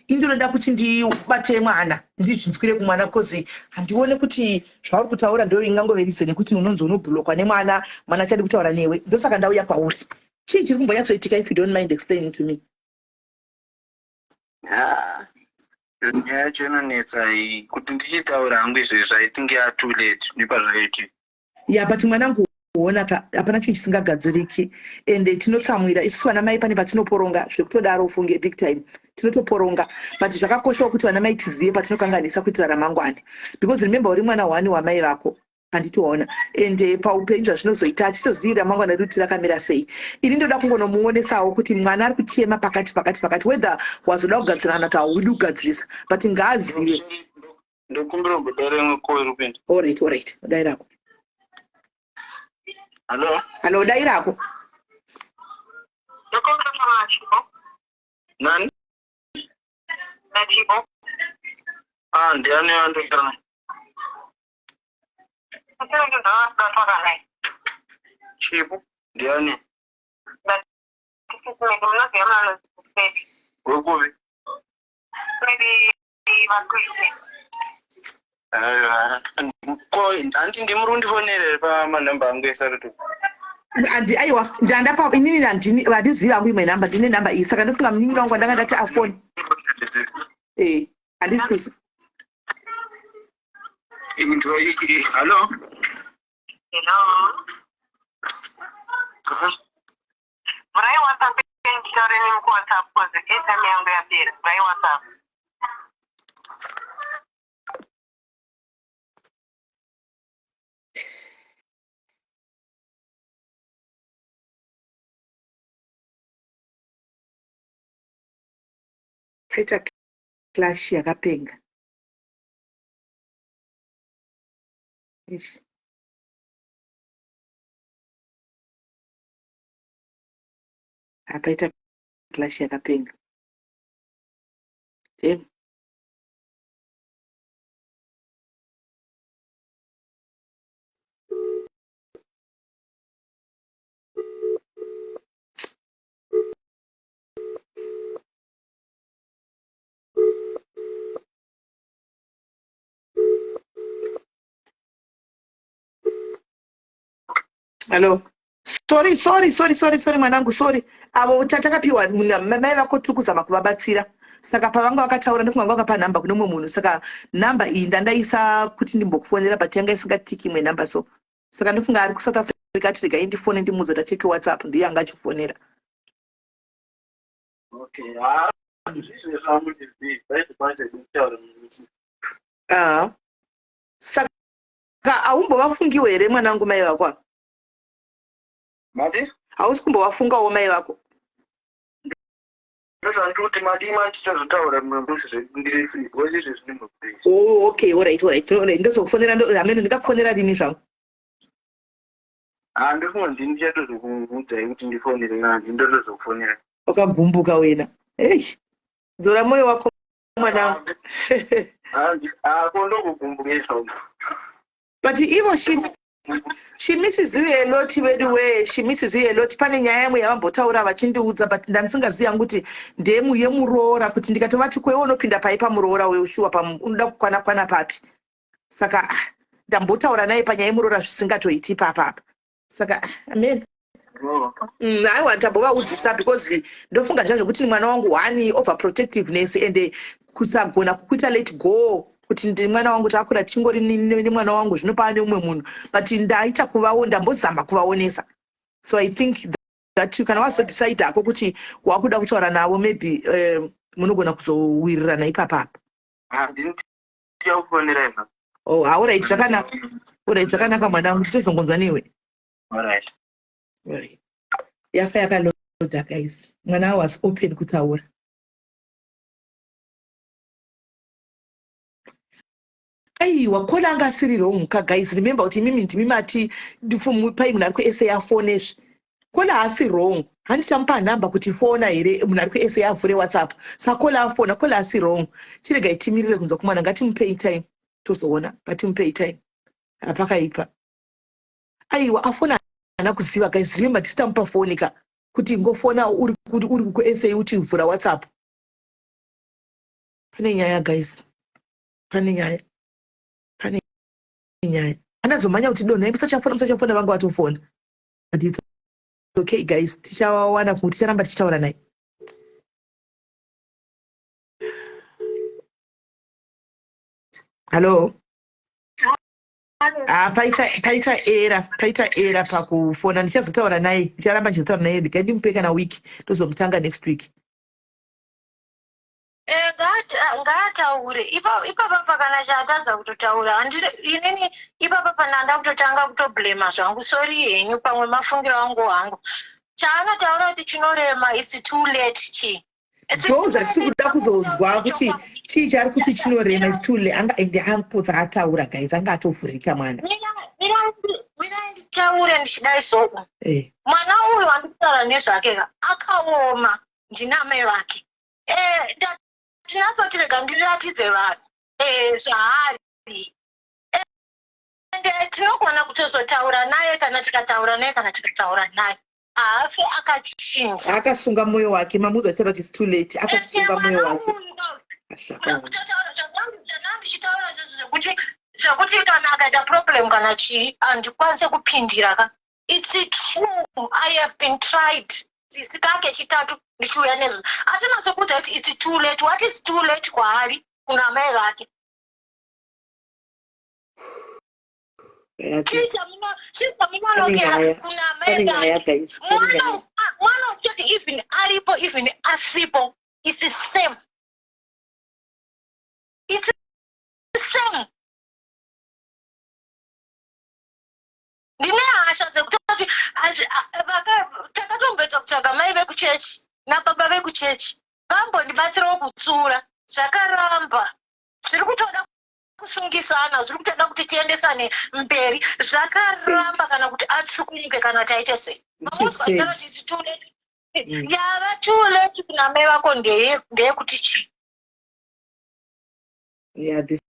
ini ndinoda kuti ndibate mwana ndizvinzwire kumwana bcause handione kuti zvauri kutaura ndo ingangove reason yekuti unonzi unobhulokwa nemwana mwana achadi kutaura newe ndosaka ndauya kwauri chii chiri kumbonyatsoitika if you don't mind explaining to me Ah, nyaya yacho inonetsa iyi kuti ndichitaura hangu izvezvi i think ya too late nepazvaiti ya but mwanangu ona ka hapana chinhu chisingagadziriki ende tinotsamwira isusu vana mai pane patinoporonga zvekutodaro ufunge big time tinotoporonga but zvakakoshawo kuti vana mai tizive patinokanganisa kuitira ramangwana because remember uri mwana one wamai vako handitoona ende paupenyu zvazvinozoita hatitozivi ramangwana redu kuti rakamira sei ini ndoda kungonomuonesawo kuti mwana ari kuchema pakati pakati pakati whether wazoda kugadzirana kuti haudi kugadzirisa but ngaazive ndokumbira umbodaira imwe call iri kupinda alright alright dai rako hallo hallo dai rako nani ah ndiani wandogara naye Chipo ndiani wekupi ko hanti ndimuri kundifonera here pamanhamba angu esarutu Andi aiwa ndandapa inini handini handizivi hangu imwe nhamba ndine nhamba iyi saka ndofunga munin'ina wangu wandanga ndati afone eh handisi kuzi hallo Hello. Vhurai WhatsApp nditaure nemi kuWhatsApp cause airtime yangu yapera. Vhurai WhatsApp. Paita clash yakapenga. Eish. Apaita clash yakapenga. Damn. Hello. Sorry, sorry, sorry, sorry, sorry mwanangu, sorry. Avo takapiwa mai vako tiri kuzama kuvabatsira. Saka pavanga vakataura ndofunga vanga vakapa nhamba kune umwe munhu. Saka nhamba iyi ndandaisa kuti ndimbokufonera but yanga isingatiki imwe nhamba so. Saka ndofunga ari kuSouth Africa ati regai ndifone ndimuudze kuti acheke WhatsApp ndiye anga achifonera. Okay, ah, Ah. Saka haumbovafungiwo here mwanangu mai vako ava? Madi? Hausi kumbovafungawo mai vako? Ndozvandiri kuti madii manditozotaura mumwe musi zvedu ndiri free because izvezvi ndimubhizi. Oh, okay, all right, all right. All right. Ndozokufonera ndo hameno ndingakufonera rini zvangu. Ah, ndofunga ndini ndichatozokuudzai kuti ndifonere nani ndotozokufonera. Wakagumbuka wena. Hey. Dzora moyo wako mwanangu. Ah, ko ndokugumbuka izvozvo. But ivo she she misses you a lot vedu wee she misses you a lot pane nyaya yamwe yavambotaura vachindiudza but ndandisingazivi yangu kuti ndemu yemuroora kuti ndikatovati kwewe unopinda pai pamuroora wewe shuwa unoda kukwana kwana papi saka ah, ndambotaura naye panyaya yemuroora zvisingatoiti ipapa apa saka ah, amen mm, aiwa ndambovaudzisa because ndofunga zva zvekuti mwana wangu one overprotectiveness and kusagona kukuita let go kuti ndi mwana wangu takura tichingori nemwana wangu zvino pava neumwe munhu but ndaita kuvawo ndambozama kuvaonesa so i think that kana wazodecide hako kuti wakuda kutaura navo maybe eh, munogona kuzowirirana ipapa apa oh haurait zvakanaka urait zvakanaka mwanangu ndichazongonzwa newe Alright. Alright. Yafa yakaloda guys. Mwana was open kutaura. Aiwa kola anga asiri wrong ka guys. Remember kuti imimi ndimi mati pai munhu ari kuSA afone izvi. Kola haasi wrong. Hanti tamupa number kuti fona here munhu ari kuSA avhure WhatsApp. Saka kola afona, kola haasi wrong. Chiregai timirire kunzwa kumwana ngatimupei time tozoona. Ngatimupei time. Hapakaipa. Aiwa afona haana kuziva guys remember tisi tamupa foni ka kuti ngofona uri uri kuSA uchivhura WhatsApp. Pane nyaya guys. Pane nyaya. Pane nyaya. Anazomhanya kuti donhai musachafona musachafona vanga vatofona. But it's okay guys tichawawana kuti ticharamba tichitaura naye. Hello. Ah, paita paita era paita era pakufona ndichazotaura naye ndicharamba ndichizotaura naye ndikai ndimupe kana week tozomutanga next week eh, ngaataure ipapa kana chaatadza kutotaura inini ipapa pananda kutotanga kutoblema zvangu sori henyu pamwe mafungiro angu hangu chaanotaura kuti chinorema its too late chii ndo zvatiri kuda kuzonzwa kuti chii chaari kuti chinorema is too late anga ende apotsa ataura guys anga atovhurika mwana mirai nditaure ndichidai soko eh. mwana uyu wandikutaura nezvake ka akaoma ndina amai vake eh, ndinyatsoti rega ndiratidze vanhu eh, zvaari ende tinogona kutozotaura naye kana tikataura naye kana tikataura naye haafe akachinja akasunga moyo wake mamuudza achitaura kuti its too late akasunga moyo wake ndichitaura zvekuti zvekuti kana akaita problem kana chii handikwanise kupindira ka its true i have been tried sisi kake chitatu ndichiuya nezvo atonatsokuudza kuti its too late what is too late kwaari kuna amai vake mwana uchoti even aripo even asipo it's the same it's the same ndine hasha dzekutoti takatomboedza kutsvaga mai vekuchechi nababa vekuchechi. Vambondibatsirawo kutsura zvakaramba. Zviri kutoda kusungisana, zviri kutoda kuti tiendesane mberi. Zvakaramba kana kuti atsvukunyuke kana kuti aite sei. Mamunzwa Sad. taura kuti it's too late. Yava too late kuna mai vako ndeyekuti chii? Yeah, this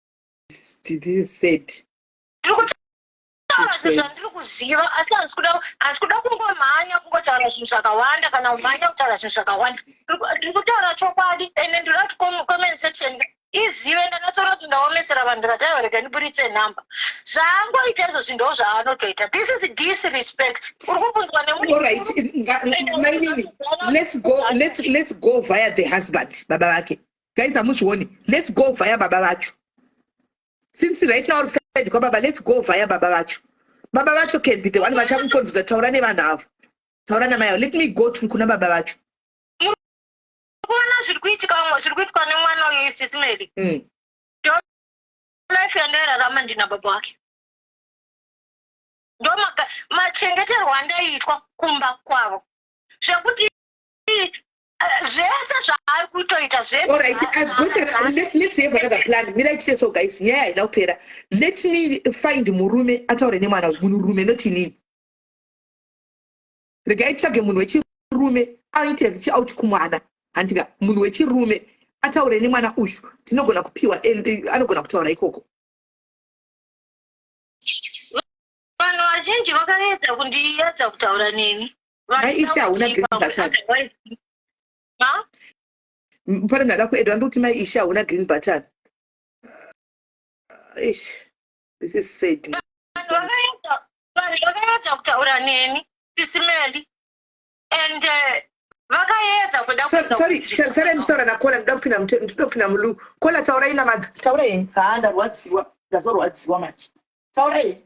is sad. Ndiri kutaura zvinhu zvandiri kuziva asi handisi kuda handisi kuda kungomhanya kungotaura zvinhu zvakawanda kana kumhanya kutaura zvinhu zvakawanda. Ndiri kutaura chokwadi ende ndinoda kuti comment section izive ndanyatsoona kuti ndaomesera vanhu ndikati aiwa rega ndiburitse nhamba. Zvaangoita izvozvi ndo zvaanotoita. This is disrespect. Uri kubvunzwa nemunhu All right, mainini, let's go via the husband, baba vake. Guys, hamuzvioni. Let's go via baba vacho. Since right now side kwababa, let's go via baba vacho. Baba vacho can be the one vachakukonfuza. Taura nevanhu avo. Taura namai avo. Let me go to kuna baba vacho. Kuona zviri kuitika vamwe zviri kuitwa nemwana uyu Sis Mary. Ndo life yandairarama ndina baba wake. Ndo machengeterwo andaiitwa kumba kwavo. Zvekuti zvese zvaari kutoita zvese. All right, I've got a, let's have another plan. Mirai tiche so guys, nyaya haina kupera. Let me find murume ataure nemwana uyu, munhurume not inini. Regai titsvage munhu wechirume aite reach out kumwana. Handika munhu wechirume ataure nemwana uyu, tinogona kupiwa anogona kutaura ikoko. Vanhu vazhinji vakaedza kundiedza kutaura neni. Mai Ishe hauna green button. Pane munhu ada kuedwa ndikuti mai Ishe hauna green button. Eish, this is sad. Vanhu vakaedza kutaura neni, Sisi Meli, and vakaedza kuda kuedza Sorry, sorry, nditaura naKola, ndoda kupinda ndoda kupinda mulu. Kola, taurai namadha, taurai henyu. Haa, ndarwadziwa, ndazorwadziwa manje. Taurai henyu.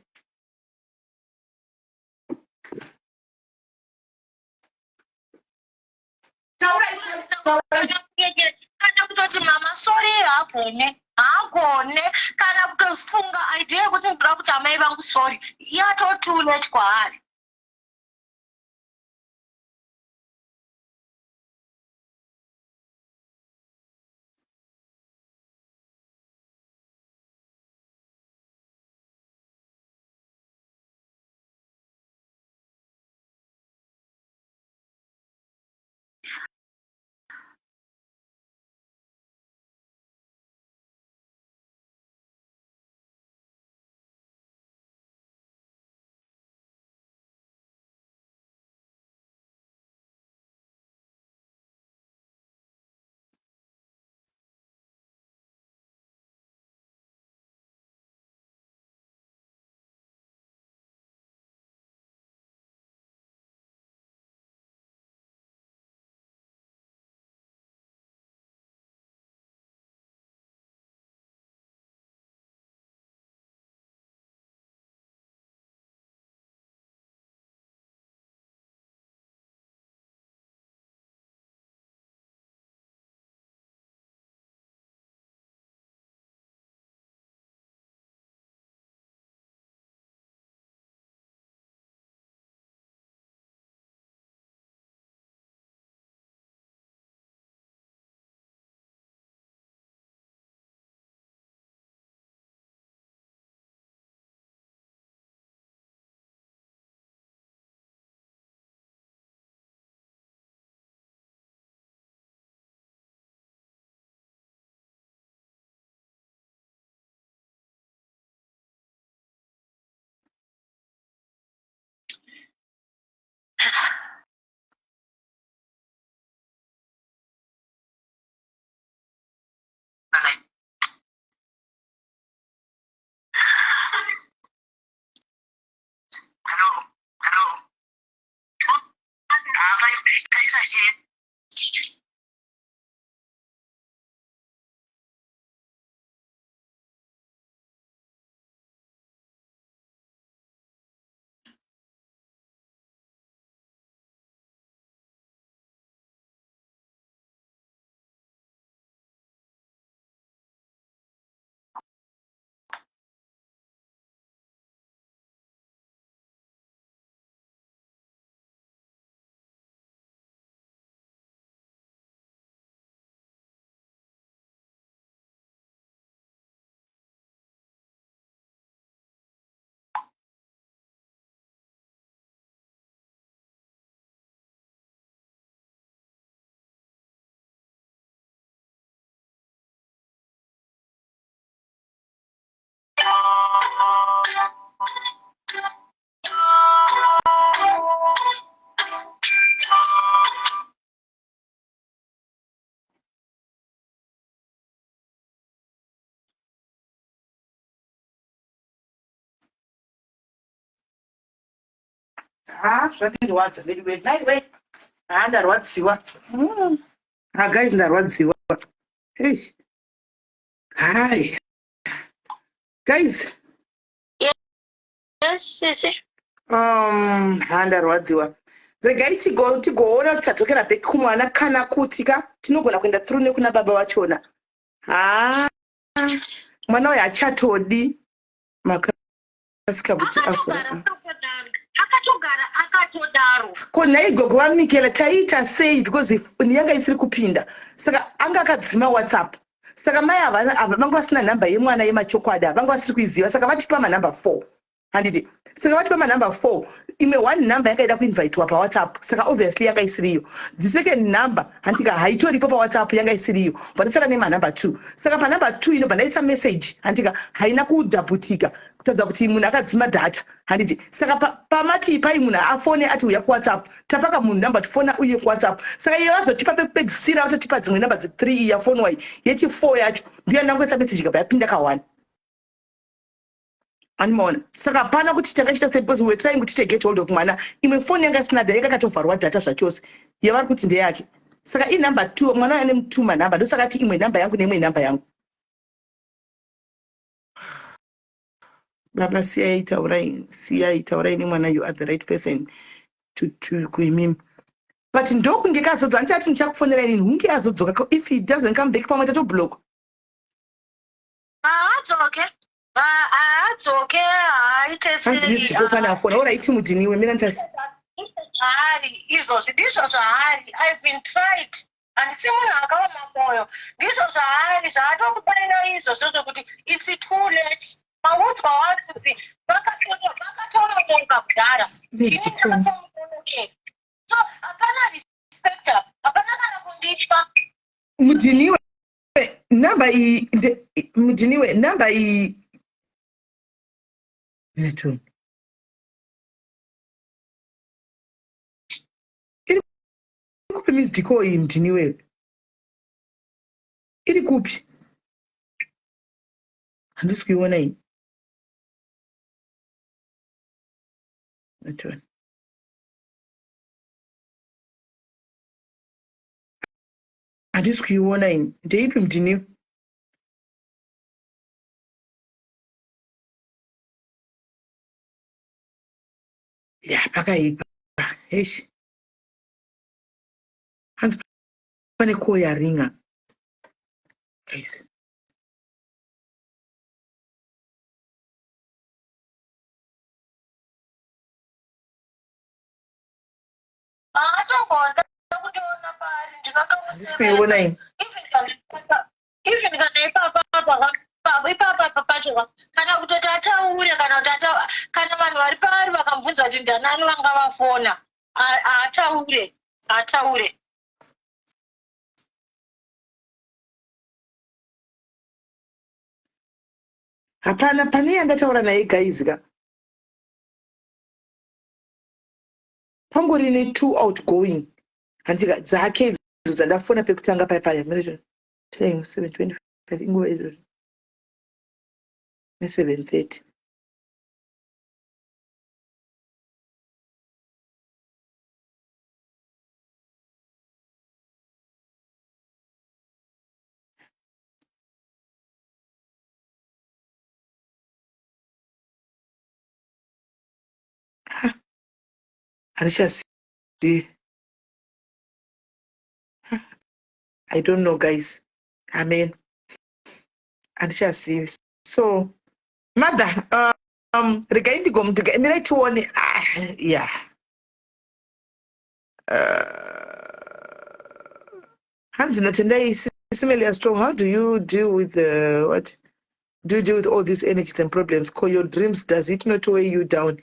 Kana kutoti mama sorry haagone, haagone kana kutofunga idea yekuti ndinoda kuti amai vangu sorry, yato too late kwaari. Ha, zvandirwadza veduwe. Nhaiwe. Ha, ndarwadziwa. Ha guys, ndarwadziwa. Hey. Hi. Guys. Yes, sisi. Ha ndarwadziwa. Regai tigo tigoona kuti tadzokera back kumwana kana kuti ka tinogona kuenda through nekuna baba vachona. Ha. Mwana uyu hachatodi makasika kuti Akatogara akadaro. Akatogara akatodaro. Ko nhai gogo vaMikela taiita sei because yanga isiri kupinda saka anga akadzima WhatsApp saka mai ava ava vanga vasina nhamba yemwana yemachokwadi ava vanga vasiri kuiziva saka vatipa manhamba 4 handiti saka vatipa manhamba 4 imwe one number yanga ida kuinvitiwa pawhatsapp saka obviously yanga isiriyo the second number handika haitoripo pawhatsapp yanga isiriyo bva nemanhamba 2 saka panhamba 2 inobva ndaisa message handika haina kudhabhutika kutaridza kuti munhu akadzima data handiti saka pamati ipai munhu afone ati uya kuwhatsapp tapaka munhu number tifona uye kuwhatsapp saka iye vazotipa pekupedzisira vatotipa dzimwe number dze3 iyi yafonwa iyi yechi4 yacho ndiyo yandangoisa message ikabva yapinda ka1 animaona saka hapana kuti takachiita sei because we were trying kuti get hold of mwana imwe foni yanga isina data yanga yakatovharwa data zvachose yavari kuti ndeyake saka inumber 2 mwana ane 2 manhamba ndosaka ati imwe nhamba yangu neimwe nhamba yangu. Baba siyai taurai siyai taurai nemwana you are the right person to, to kuimimi but ndokunge kazodzoka andichati ndichakufonera inini hunge azodzoka if he doesn't come back pamwe tatoblock. Haadzoke, haadzoke, haaite Hanzi Miss Diko pane afona. Alright mudhiniwe mira nditasi. Zvaari izvozvi ndizvo zvaari. I've been tried. Handisi munhu akaoma moyo. Ndizvo zvaari zvaatokubaira izvozvo zvekuti it's too late. Maudzwa wati kuti vakatononoka kudhara. Miss Diko. So hapana respect apa. Hapana kana kundipa. Mudhiniwe number iyi mudhiniwe number iyi Netone. Iri kupi Miss Diko iyi mudhiniwe? Iri kupi? Handisi kuiona iyi. Netone. Handisi kuiona ini. Ndeipi mudhiniwe? Ya pakaipa. Eish. Hanzi pane call yaringa. Guys. Haatombonda kundiona paari Handisi kuiona ndinotomusemesa. ini. Even kana even kana ipapa apa ipapa apa pacho kana kutoti ataure kana kuti ata kana vanhu vari paari vakamubvunza kuti ndanani vanga vafona haataure haataure. Hapana pane yandataura naye guys ka. Pangori ne two outgoing handika dzake idzo dzandafona pekutanga paya paya mira time 7:25 inguva izvozvi ne 7:30. Handichazivi. I don't know guys. Amen. Handichazivi. So mother regai ndigomutika mirai tione. Ah, yeah. Hanzi natendai Similia Strong, how do you deal with the what? Do you deal with all these energies and problems? Call your dreams, does it not weigh you down?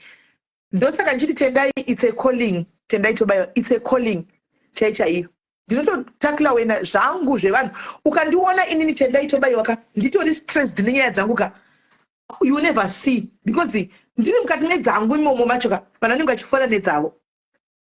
Ndosaka ndichiti Tendai, it's a calling. Tendai Tobayo, it's a calling. Chai chaiyo. Ndinototakla wena zvangu zvevanhu. Ukandiona inini Tendai Tobayo ka, nditori stressed nenyaya dzangu ka. You never see because ndiri mukati medzangu imomo macho ka, vanhu vanenge vachifona nedzavo.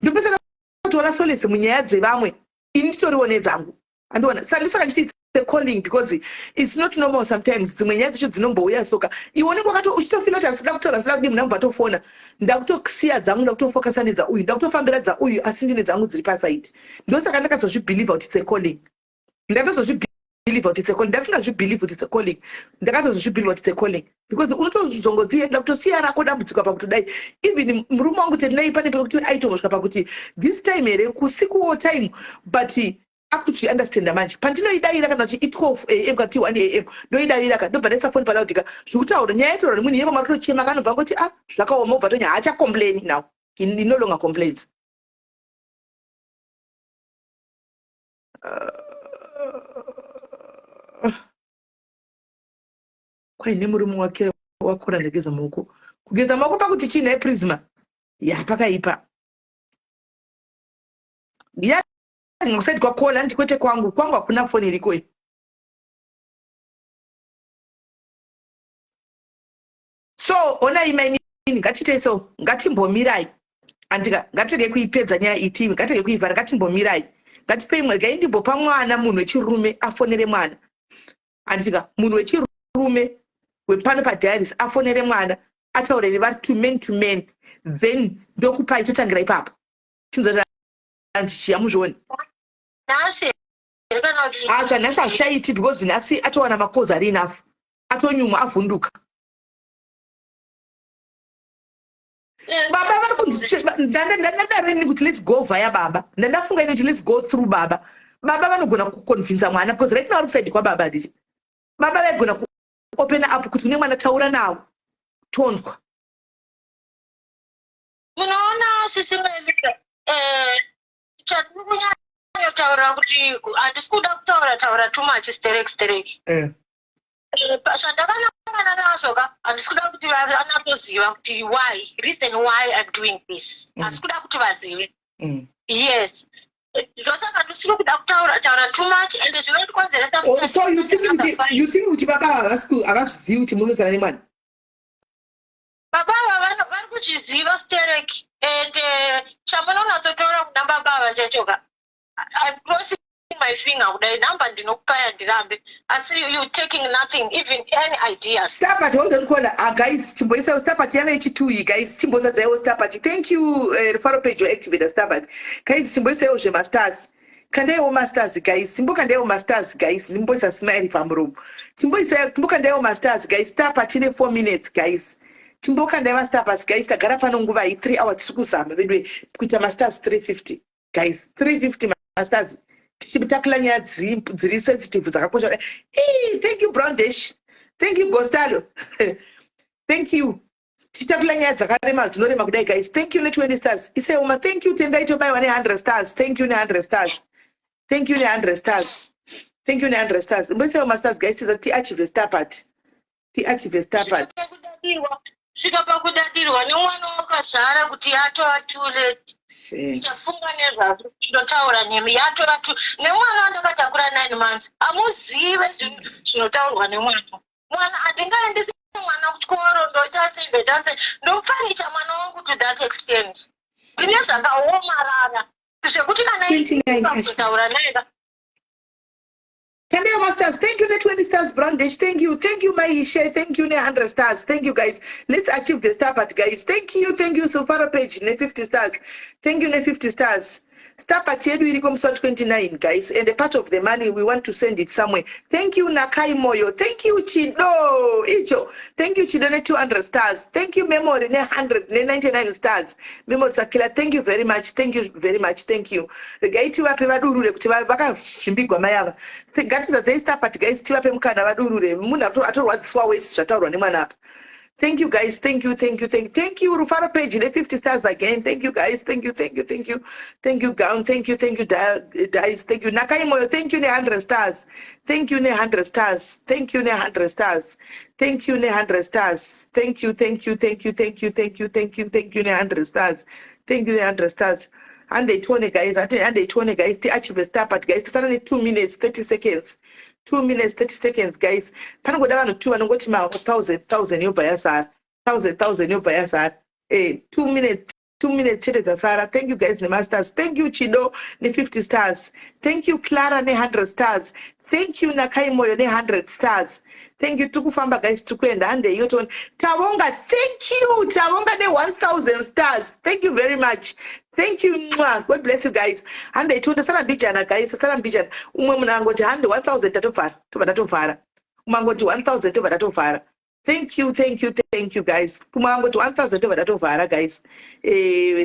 Ndopesana kutoona solace munyaya dzevamwe, ini nditoriwo nedzangu. Andiona. Saka ndosaka ndichiti a calling because it's not normal sometimes. Dzimwe nyaya dzacho dzinombouya soka, iwe unenge wakato uchitofila kuti handisida kutaura, handisida kudii, munhu vatofona. Ndakutosiya dzangu, ndakutofokasa nedzauyu, ndakutofambira dzauyu, asi ndine dzangu dziri pasaidi. Ndosaka ndakazozvibhilivha kuti it's a calling. Ndatozozvibhilivha kuti it's a calling. Ndasingazvibhilivhi kuti it's a calling, ndakatozozvibhilivha kuti it's a calling because unotozongodzienda kutosiya rako dambudziko apa kutodai. Even murume wangu Tendai, pane pekuti aitombosvika pakuti this time here kusikuwo time, but akutozviunderstanda manje. Pandinoidavira kana kuti i12 am kana kuti 1 am, ndoidavira ka, ndobva ndaisa foni paloud ka, zvikutaura nyaya yataura nemunhu iye pamari kutochema, kanobva ngoti, "Ah, zvakaoma," obva tonya, haachacomplaini now. He no longer complains. Kwai nemurume wake wakura. Ndageza maoko, kugeza maoko pakuti chii nhai Prisma? Ya, pakaipa ya kusati kwakola ndi kwete kwangu. Kwangu hakuna foni iriko iyi. So onai mainini, ngatiitei so, ngatimbomirai andika, ngatirege kuipedza nyaya iyi, ngatirege kuivhara, ngatimbomirai, ngatipei regai ndimbopa mwana, munhu wechirume afonere mwana, handitika? Munhu wechirume wepano padiaries afonere mwana, ataure vari to man to man, then ndokupai, totangira ipapo. Chinzoti hamuzvioni? Nhasi here kana kuti? Atsva, nhasi hazvichaiti because nhasi atowana macalls ari enough, atonyumwa, avhunduka. Baba vari kunzi ndadaro inini kuti let's go via baba. Ndandafunga ini kuti let's go through baba. Baba vanogona kuconvinza mwana because right now vari kusaidi kwababa, ndichi baba vaigona kuopen up kuti une mwana, taura nawo, tonzwa. Munoona, sisi Melika, chatiri kunyanyotaura kuti handisi kuda kutaura taura too much sterek sterek. Zvandakanangana nazvo ka, handisi kuda kuti vanatoziva kuti why, reason why I'm doing this. Handisi kuda kuti vazive. Yes, ndosaka ndisiri kuda kutaura taura too much and zvinondikonzeresa. Oh, so you think kuti baba havazvizivi kuti munosana nemwana? Baba ava vari kuzviziva sterek and chamunonatsotaura kuna baba ava chachoka, I'm crossing my finger kudai, nhamba ndinokupa yandirambe, asi you taking nothing, even any ideas. Star party, hold on caller. Ah, guys, chimboisawo star party yanga ichituyi. Guys, chimbozadzaiwo star party. Thank you, Rufaro page waactivata star party. Guys, chimboisaiwo zvemastars, kandaiwo mastars guys, chimbokandaiwo mastars guys. Ndimboisa smile pamuromo. Chimbokandaiwo mastars guys. Star party ne 4 minutes guys, chimbokandai mastar party guys. Tagara pano nguva iyi, 3 hours, tiri kuzama vedu kuita mastars 350 guys, 350 mastars, tichitakula nyaya dziri sensitive, dzakakosha. Ii, thank you Brown Dash, thank you Gostalo, thank you. Tichitakula nyaya dzakarema, dzinorema kudai guys. Thank you ne20 stars iseuma. Thank you Tendai, tobayiwa ne100 stars. Thank you ne100 stars, thank you ne100 stars, thank you ne100 stars. Imboisaiwo mastars guys, tiza tiachieve star party, tiachieve star party. Svika pakudadirwa nemwana wakazvara kuti yatova too late. Shame. Ndafunga nezvazvo, ndotaura nemi, yatova too nemwana wandakatakura 9 months. Hamuzive zvinhu zvinotaurwa nemwana. Mwana handingaendesi mwana kuchikoro, ndoita sei, ndoita sei, ndopfanicha mwana wangu to that extent. Ndine zvakaomarara zvekuti kana 29 kuzotaura naye. Kandeo Masters, thank you, ne 20 stars, Brandish. Thank you, thank you, Maisha. Thank you, ne 100 stars. Thank you, guys. Let's achieve the star part, guys. Thank you, thank you, Sofara page, ne 50 stars. Thank you, ne 50 stars. Star part yedu iriko musi wa 29, guys. And a part of the money, we want to send it somewhere. Thank you, Nakai Moyo. Thank you, Chido. Icho. Thank you, Chido, ne 200 stars. Thank you, Memory, ne 100, ne 99 stars. Memory Sakila, thank you very much. Thank you very much. Thank you. Regai tivape vadurure kuti vakazvimbigwa mai ava. Ngatizadzei star party guys, tivape mukana vadurure. Munhu atorwadziswa wese zvataurwa nemwana apa. Thank you guys, thank you, thank you, thank you. Rufaro page ne 50 stars again. Thank you guys, thank you, thank you, thank you, thank you Gown, thank you, thank you Dice, thank you Nakai Moyo, thank you ne 100 stars, thank you ne 100 stars, thank you ne 100 stars, thank you ne 100 stars, thank you, thank you, thank you, thank you, thank you, thank you, thank you ne 100 stars, thank you ne 100 stars. Handeitione guys, handeitione guys, tiachieve star party guys. Tisana ne 2 minutes 30 seconds, 2 minutes 30 seconds guys. Panongoda vanhu two vanongoti ma 1000 1000 yobva yazara, 1000 1000 yobva yazara. 2 minutes. Two minutes chete dzasara. Thank you guys nemastars. Thank you Chido ne50 stars. Thank you Clara ne100 stars. Thank you Nakai Moyo ne100 stars. Thank you. Tiri kufamba guys, tiri kuenda handei yotoona. Tavonga, thank you. Tavonga ne1000 stars. Thank you very much. Thank you. Mwah. God bless you guys. Handei tione sara mbijana guys, sara mbijana. Umwe munhu angoti hande 1000 tatovhara, tobva tatovhara. Umwe angoti 1000 tobva tatovhara. Thank you, thank you, thank you guys. Kumwe angoti 1000 tobva tatovhara guys.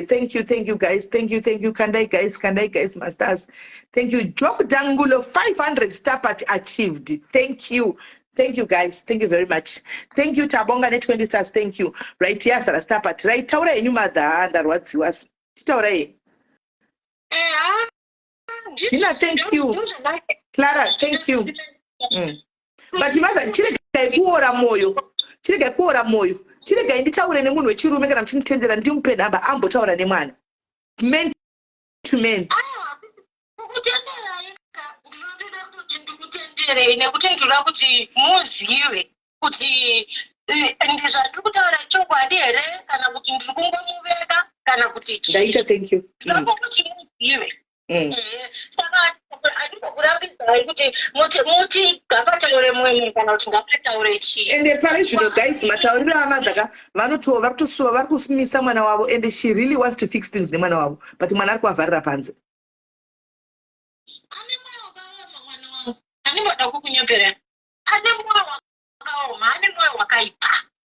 Thank you, thank you guys. Thank you, thank you. Kandai guys, kandai guys, masters. Thank you. Joke Dangulo 500 star party achieved. Thank you. Thank you guys. Thank you very much. Thank you Tabonga ne 20 stars. Thank you. Right here Sara star party. Right taura henyu mother ndarwadziwa. Titaura henyu. Gina, thank you. Clara, thank you. But mother, chiregai kuora moyo. Chiregai kuora moyo. Chiregai nditaure nemunhu wechirume kana muchinitendera ndimupe nhamba ambotaura nemwana. Man to man. Kukutenderai ka ndinotoda kuti ndikutenderei nekuti ndinoda kuti muzive kuti ndizvandiri kutaura chokwadi here kana kuti ndiri kungomuveka kana kuti chii. Ndaita thank you. Ndinoda kuti muzive. Saka handimbokurambidzai kuti muti ngapataure mumwe munhu kana kuti ngapataure chii. Ende pari zvino guys matauriro amadha ka vanotova vari kutosuwa vari kumisa mwana wavo and she really wants to fix things nemwana wavo but mwana ari kuvavharira panze. Ane mwoyo wakaoma mwana wangu. Handimboda kukunyeperera. Ane mwoyo wakaoma, ane mwoyo wakaipa.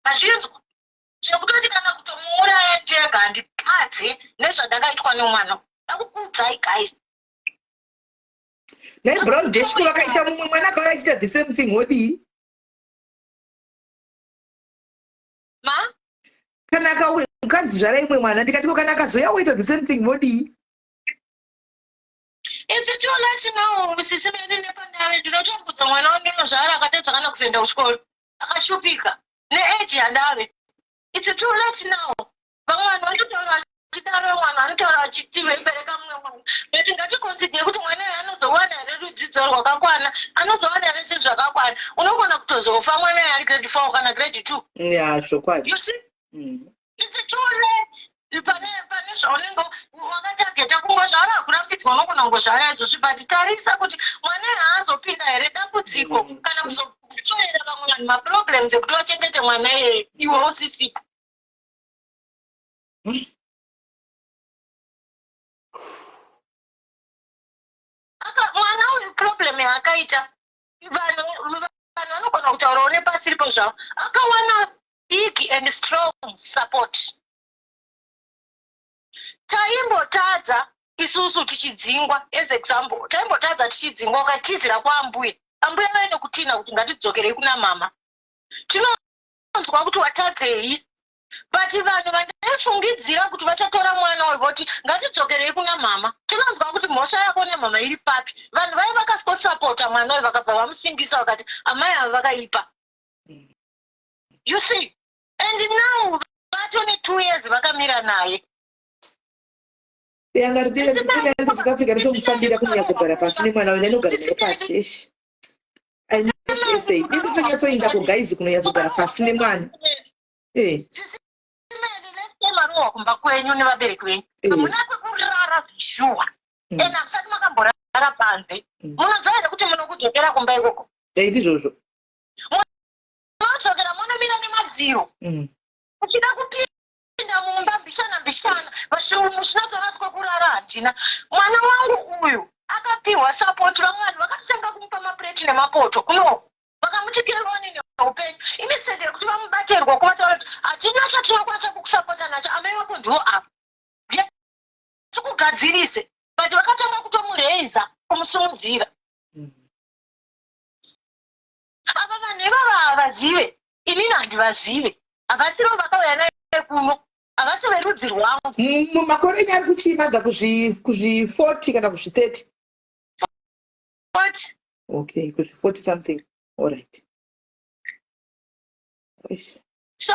Mazvinzwa? Zvekutoti kana kutomuuraya ndega handitadze nezvandakaitwa nemwana. Ndakukuudzai guys. Nhai Brown Deshko vakaita mumwe mwana akauya achiita the same thing wodii? Ma? Kana akauya kanzi zvara imwe mwana ndikati ko kana akazouya woita the same thing wodii? It's too late now sisi vedu nepandave ndinotambudza mwana wandinozvara akatadza kana kuzoenda kuchikoro akashupika neage yandave. It's too late now. Vamwe vanhu vanotaura vachidaro vamwe vanhu vanotaura vachiti veibereka mumwe mwana but ngatikonsidere kuti mwana uyu anozowana here rudzidzo rwakakwana anozowana here zvinhu zvakakwana unogona kutozofa mwana uyu ari grade 4 kana grade 2 ya zvokwadi you see It's too late pane zvaunenge wakatageta kungozvara hakurambidzwa unogona kungozvara izvozvi but tarisa kuti mwana haazopinda here dambudziko kana kuzotorera vamwe vanhu maproblems ekuti vachengete mwana iyeye iwe usisipo. Mwana uyu problem yaakaita vanhu vanogona kutaurawo nepasiripo zvavo akawana big and strong support. Taimbotadza isusu tichidzingwa as example taimbotadza tichidzingwa ukatizira kwaambuya ambuya vaine kutina kuti ngatidzokerei kuna mama tinonzwa kuti watadzei but vanhu vandaifungidzira kuti vachatora mwana uyu voti ngatidzokerei kuna mama tinonzwa kuti mhosva yako nemama iri papi vanhu vaiva vakasosapota mwana uyu vakabva vamusimbisa vakati amai ava vakaipa you see and now vatone 2 years vakamira naye. Yanga South Africa ndotomufambira kunyatsogara pasi nemwana uyu ndainogara naye pasi eish. I miss SA. Ndotonyatsoenda ko guys kunonyatsogara pasi nemwana. Eh. Marohwa kumba kwenyu nevabereki venyu. Hamuna kwekurara shuwa. And hamusati makamborara panze. Munoziva here kuti munokudzokera kumba ikoko? Eh ndizvozvo. Munodzokera munomira nemadziro. Uchida kupinda mumba mbishana mbishana muchinotoona kwekurara handina. Mwana wangu uyu akapiwa support vamwe vanhu vakatotanga kumupa mapureti nemapoto kuno vakamuti keroni neupenyu instead yekuti vamubate ruoko vataura kuti hatina chatinokwanisa kukusapota nacho amai vako ndivo ava tikugadzirise but vakatanga kutomureiza kumusumudzira. Ava vanhu ivava havazive, inini handivazive, havasirivo vakauya naye kuno, havasi verudzi rwangu. Makore enyu ari kuchii mother kuzvi 40 kana kuzvi 30? 40. Okay, kuzvi 40 something. All right. Eish. So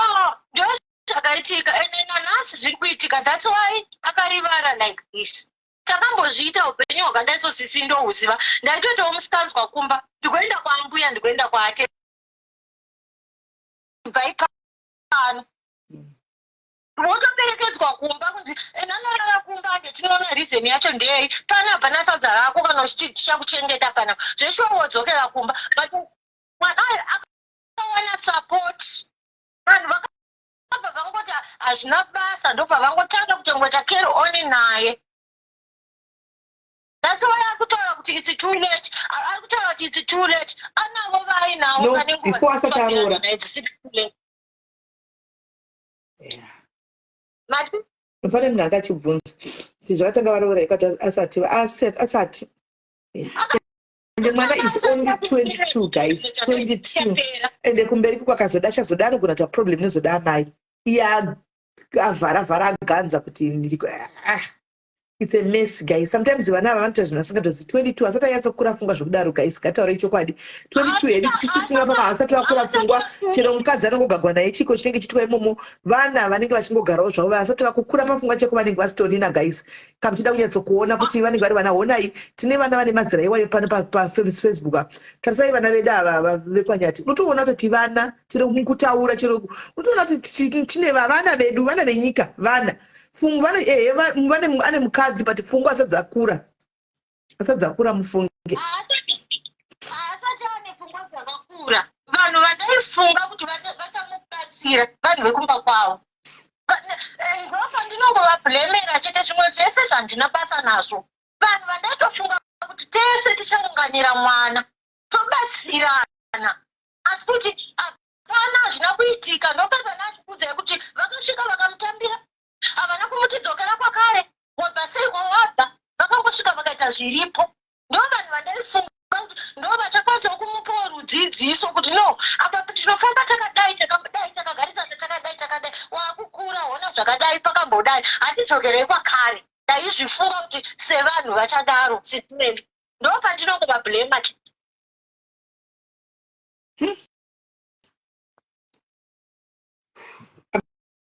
ndozvakaitika ende nanhasi zviri kuitika that's why akarivara like this. Takambozviita hupenyu hwakadai so sisi ndohuziva ndaitoitawo musikanzwa kumba ndikuenda kwaambuya ndikuenda kwaate bvai pano. Wotoperekedzwa kumba kunzi enda norara kumba ande tinoona reason yacho ndeyei. Pana hapana sadza rako kana uchiti tichakuchengeta pana. Zveshuwa wodzokera kumba but mwana uyu akawana support. Vanhu vakabva vangoti hazvina basa ndobva vangotanga kutongoita carry on naye. That's why ari kutaura kuti it's too late. Ari kutaura kuti it's too late. Anavo vaainavo No, vane nguva before asati dzekufambirana aroora. naye dzisiri too late. Yeah. Mati Pane munhu anga achibvunza kuti zvakatanga varoora ikati asati asati asati. Ende mwana is only 22 guys, 22. Ende kumberi kwakazoda achazoda anogona kuita problem nezoda amai. Iye avhara vhara aganza kuti ndiri ah. It's a mess guys. Sometimes vana ava vanoita zvinhu vasingatozi 22 asati anyatsokura pfungwa zvekudaro guys. Ngataurei chokwadi. 22 hedu tisu tinorapa vanhu vasati vakura pfungwa. Chero mukadzi anongogagwa naye chiko chinenge chiitwa imomo. Vana vanenge vachingogarawo zvavo vasati vakukura pafungwa cheko vanenge vasitorina guys. Kana muchida kunyatsokuona kuti vanenge vari vana honai tine vana vane mazera iwayo pano paFacebook apa. Tarisai vana vedu ava vekwaNyati. Unotoona kutoti vana chero mukutaura chero unotoona kuti tine vana vedu vana venyika vana. Pfungwa vane ehe vane ane mukadzi but pfungwa asati dzakura. Asati dzakura mufunge. Asati ane pfungwa dzakakura. Vanhu vandaifunga kuti vachamubatsira vanhu vekumba kwavo. Eh, ndopandinongovablemera chete zvimwe zvese zvandina basa nazvo. Vanhu vandaitofunga kuti tese tichaunganira mwana tobatsirana asi kuti Hapana hazvina kuitika ndopavana achikuudzai kuti vakasvika vakamutambira havana kumuti dzokera kwakare wabva sei kwawabva vakangosvika vakaita zviripo ndo vanhu vandaifunga kuti ndo vachakwanisawo kumupawo rudzidziso kuti no apa tinofamba takadai takadai takagarisana takadai takadai wakukura hona zvakadai pakambodai hatidzokerei kwakare ndaizvifunga kuti sevanhu vachadaro sisimeli ndo pandinongovablema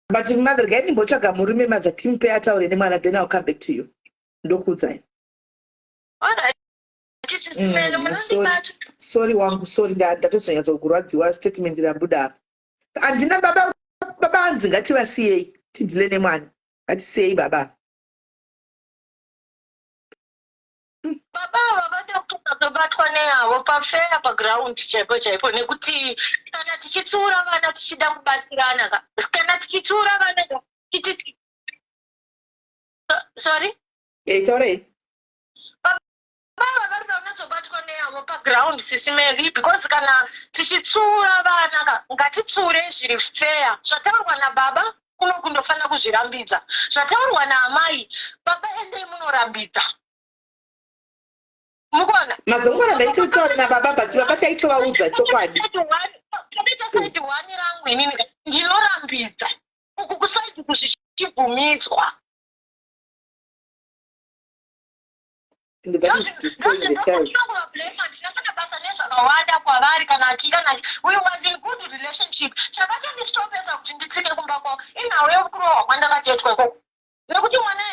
But mother regai ndimbotsvaga murume maza timupe ataure nemwana then I'll come back to you. Ndokuudzai. Sorry, sorry wangu sorry ndatozonyatsa kurwadziwa statement rabuda apa. Handina baba baba hanzi ngativasiyei tidile nemwana. Ngatisiyei baba. Baba ava vada kutobatwa neyavo pafeya paground chaipo chaipo nekuti kana tichitsiura vana tichida kubatsirana ka kana tichitsiura vana ka tichi sorry Eh, taurei. Baba ava vari kuda kunyatsobatwa neyavo paground sisi Mary because kana tichitsiura vana ka ngatitsiurei zviri fair zvataurwa nababa kuno kundofanira kuzvirambidza zvataurwa naamai baba endei munorambidza mukuona Mazongora ndaitotaura nababa but baba taitovaudza chokwadi. Toita side one rangu inini ndinorambidza uku kusaidi kuzvichibvumidzwa And that is destroying the child. Ndinokuvablema kana basa nezvakawanda kwavari kana achida kana we was in good relationship chakatondistopesa kuti nditsike kumba kwavo inhau yekurohwa kwandakatoitwa ikoko nekuti mwana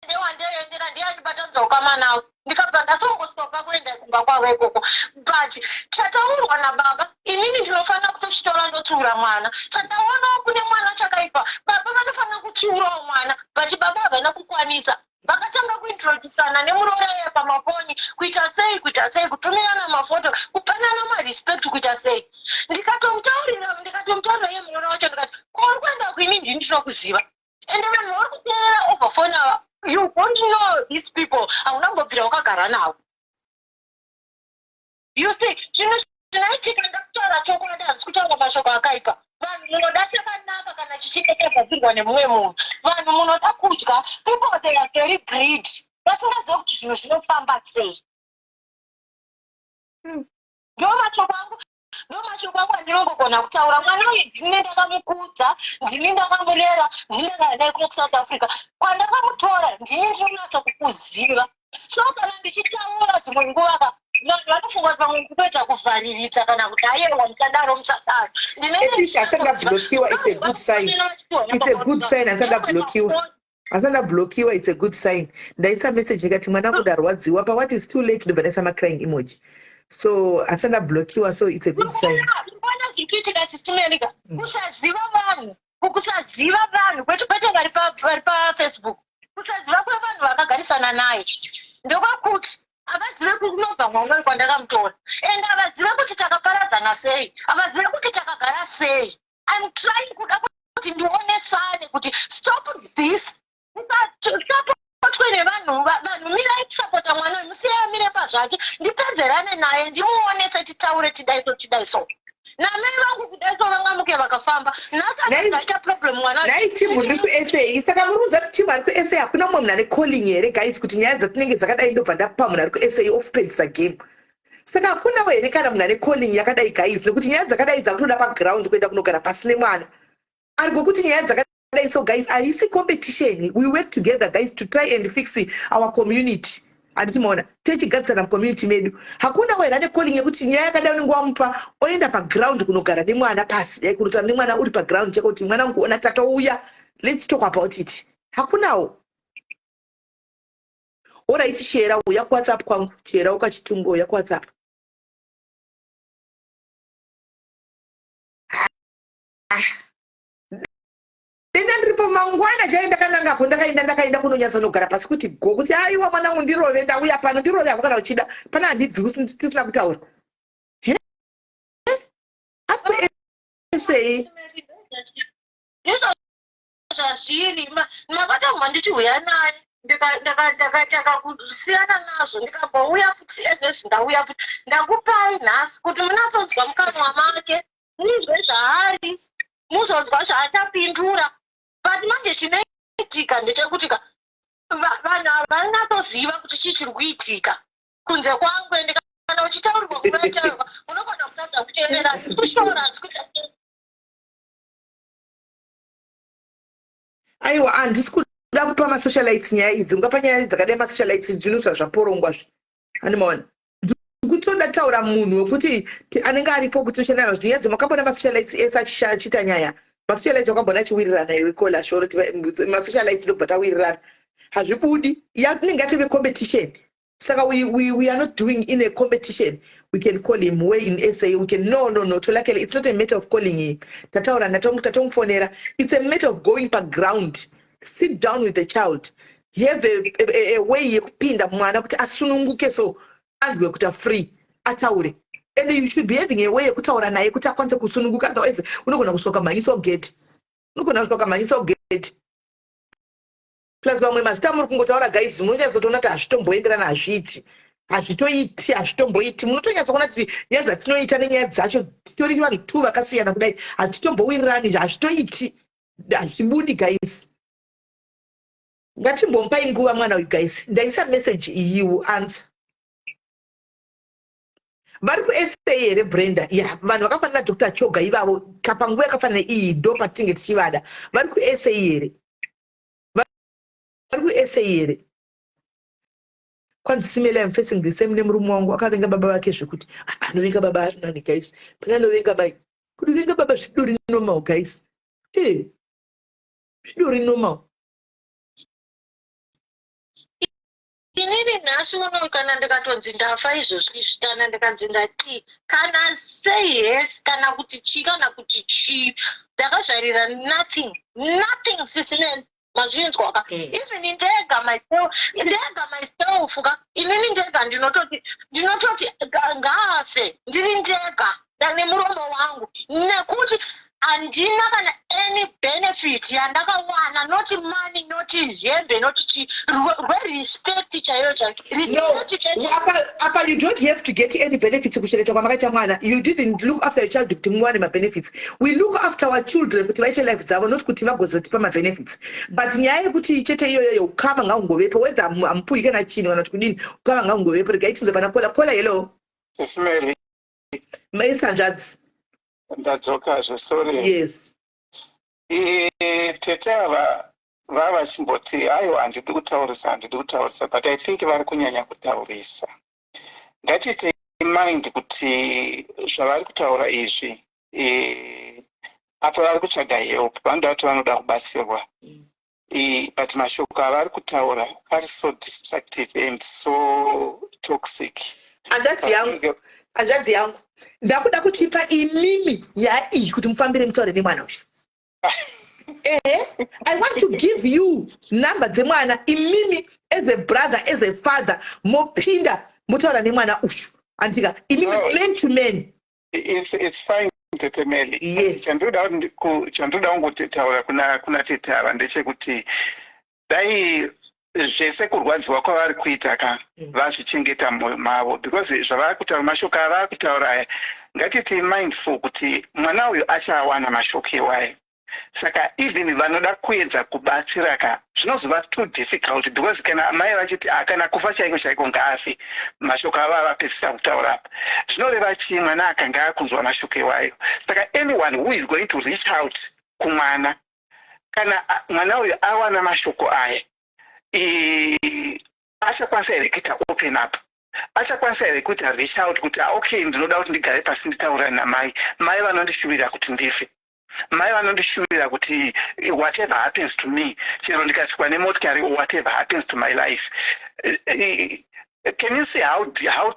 ndewandaiendera ndiye andibatanidza ukama nawo ndikabva ndatongostopa kuenda kumba kwavo ikoko but chataurwa nababa inini ndinofanira kutochitora ndotsiura mwana chandaonawo kune mwana chakaipa baba vanofanira kutsiurawo mwana but baba havana kukwanisa Vakatanga kuintroducana nemuroora iye pamafoni kuita sei kuita sei kutumirana mafoto kupanana marespect kuita sei ndikatomutaurira ndikatomutaurira iye muroora wacho ndikati ko uri kuenda kuini ndini ndinokuziva ende vanhu vauri kuteerera over phone ava you don't know these people hauna kumbobvira wakagara navo You see, zvinhu zvinoitika ndakutaura chokwadi handisi kutaura mashoko akaipa. Vanhu munoda chakanaka kana chichinge chagadzirwa nemumwe munhu. Vanhu munoda kudya. People they are very greedy. Vasingazive kuti zvinhu zvinofamba sei. Ndo mashoko angu ndo mashoko angu andinongogona kutaura. Mwana uyu ndini ndakamukudza, ndini ndakamurera, ndini ndakauya naye kuno kuSouth Africa. Kwandakamutora ndini ndinonatsa kukuziva. So kana ndichitaura dzimwe nguva ka vanhu vanofunga kuti pamwe ndikutoita kuvhariridza kana kuti ayewa musadaro musadaro. At least asati ablokiwa, it's a good sign. It's a good sign asati ablokiwa. Asati ablokiwa, it's a good sign. Ndaisa message ndikati mwana wangu ndarwadziwa pa what is too late ndobva ndaisa ma crying emoji. So asati ablokiwa so it's a good sign. Unoona zviri kuitika Sister Melika kusaziva vanhu. Kusaziva vanhu kwete kwete vari pafacebook, kusaziva kwevanhu vakagarisana naye ndokwekuti havazive kunobva mwana uyu kwandakamutora, and havazive kuti takaparadzana sei, havazive kuti takagara sei. I'm trying kuda kuti ndionesane kuti stop this, usapotwe nevanhu. Vanhu mirai kusapota mwana uyu, musiye amire pazvake, ndipedzerane naye, ndimuonese, titaure, tidai so, tidai so. Namai vangu kudai so, vangamuke vakafamba nhasi atingaita problem mwana. Nhai, timu riri kuSA, saka muri kunza kuti timu ari kuSA, hakuna mumwe munhu ane calling here, guys? Kuti nyaya dzatinenge dzakadai, ndobva ndapa munhu ari kuSA ofupedzisa game. Saka hakunawo here kana munhu ane calling yakadai, guys? Nekuti nyaya dzakadai dzakutoda paground, kuenda kunogara pasi nemwana ari kwekuti nyaya dzakadai so, guys, haisi competition. We work together, guys, to try and fix our community, handiti? Maona, tichigadzisana mucommunity medu. Hakunawo here ane calling yekuti nyaya yakadai unenge wamupa, oenda paground kunogara nemwana pasi, kunotaura nemwana uri paground cheko, kuti mwana wangu, ona, tatouya, let's talk about it? Hakunawo? Alright, chera, uya kuWhatsApp kwangu. Chera ukachitungo, uya kuWhatsApp. Ah, denda ndiripo mangwana chai, ndakanangako, ndakaenda kunonyatsonogara pasi kuti go, kuti aiwa, mwanangu, ndirove, ndauya pano, ndirove hako kana uchida pana, handibvi tisina kutaura. He, akuesei. Ndizvo zvazviri. Makatambwa ndichiuya naye, ndakataka kusiyana nazvo, ndikambouya futi ezvezvi, ndauya futi, ndakupai nhasi kuti munatsonzwa mukanwa make, munzwe zvaari, muzonzwa zvaachapindura. But manje chinoitika ndechekuti ka vanhu havanatsoziva kuti chii chiri kuitika kunze kwangu, ende kana uchitaurirwa nguva yachaurirwa unogona kutadza kuteerera, kushora. Aiwa, handisi kuda kupa masocialites nyaya idzi. Ungapa nyaya dzakadai masocialites, dzinosva zvaporongwa zvi, handimaona. Kutoda taura munhu wekuti anenge aripo kuti toshanda nyaya dzemakambona masocialites ese achiita nyaya. Masocialites wakambona achiwirirana iwe kola shoro kuti masocialites ndobva tawirirana? Hazvibudi, inenge yatove competition. Saka we are not doing in a competition. We can call him way in SA, we can, no, no, no, Tolakele, it's not a matter of calling him. Tataura, tatomufonera. It's a matter of going paground, sit down with the child, have a way yekupinda mwana kuti asununguke, so anzwe kuti free, ataure. And you should be having a way yekutaura naye kuti akwanise kusununguka, otherwise unogona kusvika mhanyisa gate, unogona kusvika mhanyisa gate. Plus vamwe mazita muri kungotaura, guys, munonyatsotoona kuti hazvitomboenderana, hazviiti, hazvitoiti, hazvitomboiti. Munotonyatsokuona kuti nyaya dzatinoita nenyaya dzacho titori vanhu two vakasiyana kudai, hazvitombowirirani, hazvitoiti, hazvibudi. Guys, ngatimbomupai nguva mwana uyu. Guys, ndaisa message iyi, will answer. Vari kuSA here, Brenda? Ya, vanhu vakafanira Dr Choga ivavo, kapanguva yakafanira iyi ndo patinge tichivada. Vari kuSA here? Vari kuSA here? Kwanzi simele, I'm facing the same nemurume wangu, akavenga baba vake zvekuti anovenga baba ari nani. Guys, pane anovenga mai, kunovenga baba zvidori normal, guys, e zvidori normal. Inini nhasi uno kana ndikatonzi ndafa izvozvi izvi, kana ndikanzi ndati kana say yes, kana kuti chii, kana kuti chii, ndakazvarira nothing, nothing. Sisimeni, mazvinzwa ka? Even ndega myself, ndega myself ka, inini ndega ndinototi ngaafe ndiri ndega nemuromo wangu, nekuti handina kana any benefit yandakawana, not money, not hembe, not chi, rwerespect chaiyo chaiyo. No, apa you don't have to get any benefits kuchengeta kwamakaita mwana. You didn't look after your child kuti muwane mabenefits. We look after our children kuti vaite life dzavo, not kuti vagozotipa mabenefits. But nyaya yekuti chete iyoyoyo, ukama ngaungovepo, whether hamupuyi kana chinhu kana kuti kudini, ukama ngaungovepo. Regai tinzwe pana caller. Caller, hello. Sismary. Maisanzvadzi. Ndadzokazve, sorry. Yes. Tete ava vava vachimboti aiwa, handidi kutaurisa, handidi kutaurisa, but I think vari kunyanya kutaurisa. Ngatiitei mind kuti zvavari kutaura izvi, apa vari kutsvaga help, vanoda kuti vanoda kubatsirwa. But mashoko avari kutaura ari so destructive and so toxic. Hanzvadzi yangu, hanzvadzi yangu, ndakuda kuchipa imimi nyaya iyi kuti mufambire, mutaure nemwana uyu. Ehe, I want to give you number dzemwana. Imimi as a brother, as a father, mopinda motaura nemwana uyu, andika imimi No. man to man. It's fine, Tete Meli. Yes. Chandinoda kungotaura kuna tete ava ndechekuti dai zvese kurwadziwa kwavari kuita ka vazvichengeta mumwoyo mavo, because zvavari kutaura, mashoko avari kutaura aya, ngatiti mindful kuti mwana uyu achawana mashoko iwayo. Saka even vanoda kuedza kubatsira ka, zvinozova too difficult, because kana mai vachiti, "Ah, kana kufa chaiko chaiko ngaafe," mashoko ava avapedzisa kutaura apa, zvinoreva chii mwana akanga akunzwa mashoko iwayo? Saka anyone who is going to reach out kumwana, kana mwana uyu awana mashoko aya, achakwanisa here kuita open up? Achakwanisa here kuita reach out kuti, "Ah, okay, ndinoda kuti ndigare pasi nditaurane namai. Mai vanondishuvira kuti ndife, mai vanondishuvira kuti whatever happens to me, chero ndikatsikwa nemotikari, or whatever happens to my life"? Can you see how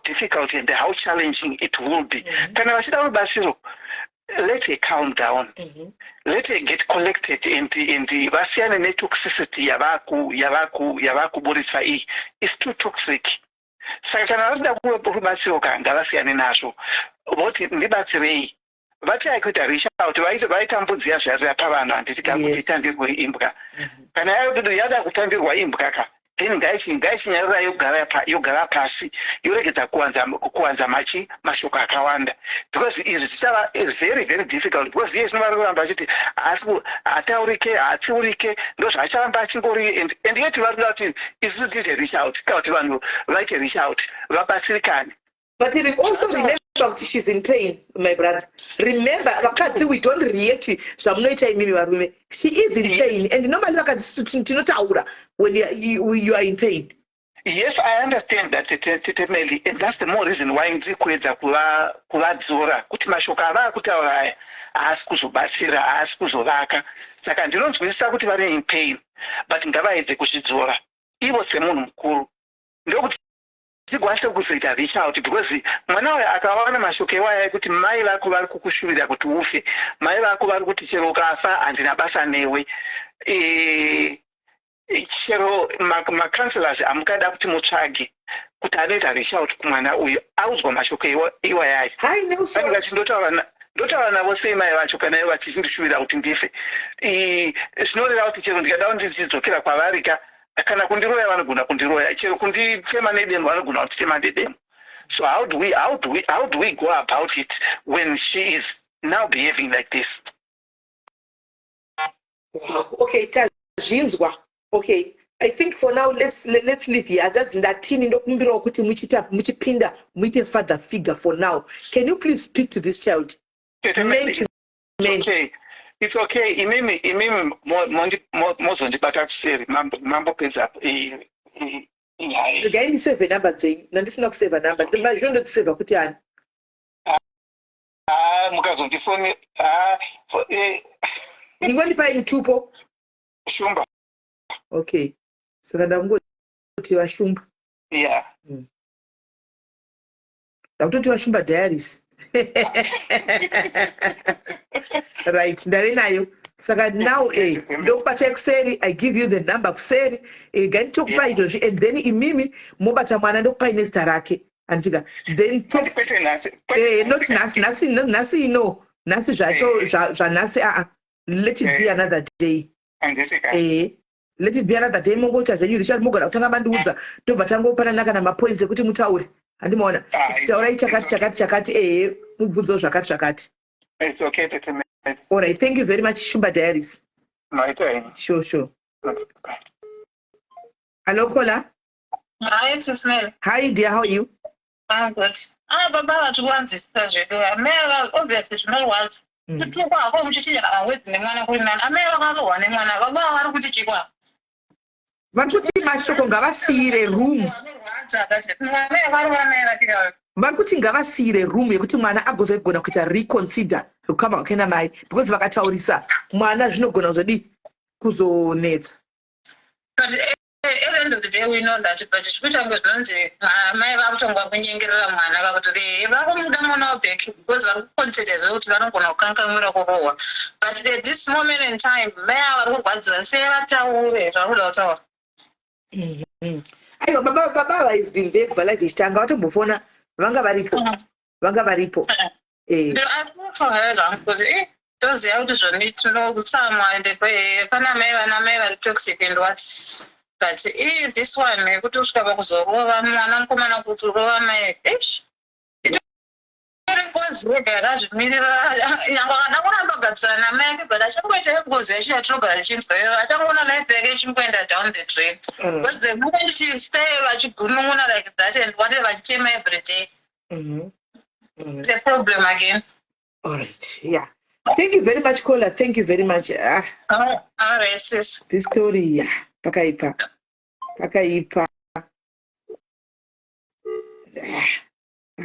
difficult and how challenging it will be? Kana vachida rubatsiro, let her calm down, let her get collected and vasiyane netoxicity yavakuburitsa iyi. Is too toxic. Saka kana vachida rubatsiro ka, ngavasiyane nazvo, voti, "Ndibatsirei." Vachaya kuita reach out, vaitambudziya zviya pavanhu, handiti ka, kuti itandirwe imbwa. Kana yada kutandirwa imbwa ka, then ngaichinyarara, yogara pasi, yoregedza kuwanza machi mashoko akawanda, because izvi zvichava very very difficult, because iye zvino vari kuramba vachiti haataurike, haatsiurike, ndo zvaacharamba achingori. And yet vari kuda kuti isusu tiite reach out, kana kuti vanhu vaite reach out, vabatsirikane. But also remember kuti she's in pain, my brother. Remember, vakadzi, we don't react zvamunoita imimi varume. She is in pain, and normally vakadzi tinotaura when you are in pain. Yes, I understand that, Tete Meli, and that's the more reason why ndiri kuedza kuvadzora kuti mashoko ava akutaura aya haasi kuzobatsira, haasi kuzovaka. Saka ndinonzwisisa kuti vari in pain, but ngavaedze kuzvidzora ivo semunhu mukuru, ndokuti tikwanise kuzoita reach out, because mwana uyo akawana mashoko iwaya ekuti mai vako vari kukushuvira kuti ufe, mai vako vari kuti chero ukafa handina basa newe, chero macounselors amukada kuti mutsvage kuti anoita reach out kumwana uyu audzwa mashoko iwayayo, Hi, Nelson. vanenge ndotaura navo sei mai vacho kana ivo vachindishuvira kuti ndife? Zvinoreva kuti chero ndikada kuti ndichidzokera kwavari ka, kana kundiroya vanogona kundiroya, chero kunditema nedemo vanogona kunditema nedemo. So how do we go about it when she is now behaving like this? Wow. Okay, tazvinzwa. Okay, I think for now let's leave here. Hanzvadzi, ndatini, ndokumbirawo kuti muchiita, muchipinda, muite father figure for now. Can you please speak to this child Tete man Meli, to man? Okay, it's okay. Imimi mozondibata kuseri mambopedza nyaya. Regai ndisevhe namba dzenyu. Nandisina kusevha namba, zvino ndodisevha kuti ani? Ah, mukazondifoni, ah, Ndingondipai mutupo. Shumba. Okay, saka ndakungoti vaShumba. Yeah. Ndakutoti vaShumba Diaries. Right, ndave nayo. Saka now ndokubatai kuseri. I give you the number kuseri. Ganditokupai izvozvi, and then imimi mobata mwana, ndokupai nezita rake, handitika? Then Kwete nhasi. Not nhasi. Nhasi, nhasi no, nhasi zvacho zvanhasi aa, let it be another day. Handitika. Let it be another day. Mongoita zvenyu, Richard, mogona kutanga mandiudza, tobva tangopanana kana mapoints ekuti mutaure, handimaona? Ah, Kuti taurai chakati, chakati, chakati, ehe, mubvunzo zvakati, zvakati. It's okay, Tete Meli. Alright, thank you very much, Shumba Diaries. Maita henyu. Sure. Okay, bye. Hello, caller. Hi, Sis Mel. Hi dear, how are you? I'm good. Ah, baba vatikuwanzisisa zvedu. Amai ava, obviously zvinorwadza. Kutukwa hako muchichinjana mawedzi nemwana kuri nani. Amai vakarohwa nemwana, baba vari kuti chikwa. Vari kuti mashoko ngavasiyire room. Vanorwadza, but mwana yakarova mai vake kava. Vari kuti ngavasiyire room yekuti mwana agozogona kuita reconsider rukama hwake namai, because vakataurisa mwana zvinogona kuzodii, kuzonetsa. But at the end of the day we know that, but zvikuita kunge zvinonzi amai vakutonga kunyengerera mwana vakuti eh, vakumuda mwana waback because vari kuconsider zvekuti vanogona kukanganwira kurohwa. But at this moment in time, mai ava vari kurwadziwa sei vataure zvavari kuda kutaura. Aiwa baba baba ava has been there kubva life ichitanga vatombofona vanga varipo vanga varipo eh. Eh, toziva kuti zvoni tinotsamwa and eh, pana mai vana mai vari toxic and what but eh, this one yekuti usvika pakuzorova mwana mukomana kuti urova mai ish itori ngozi yega yakazvimirira nyangwe akada kuramba kugadzisana namai ake but achangoita ngozi yacho yatinogara tichinzwa iyo achangoona life yake ichingoenda down the drain because the moment she stay vachigunun'una like that and whatever vachichema every day It's a problem again. All right, yeah. Thank you very much, caller. Thank you very much. Ah. All right, sis. This story, yeah. Pakaipa. Pakaipa. Ah.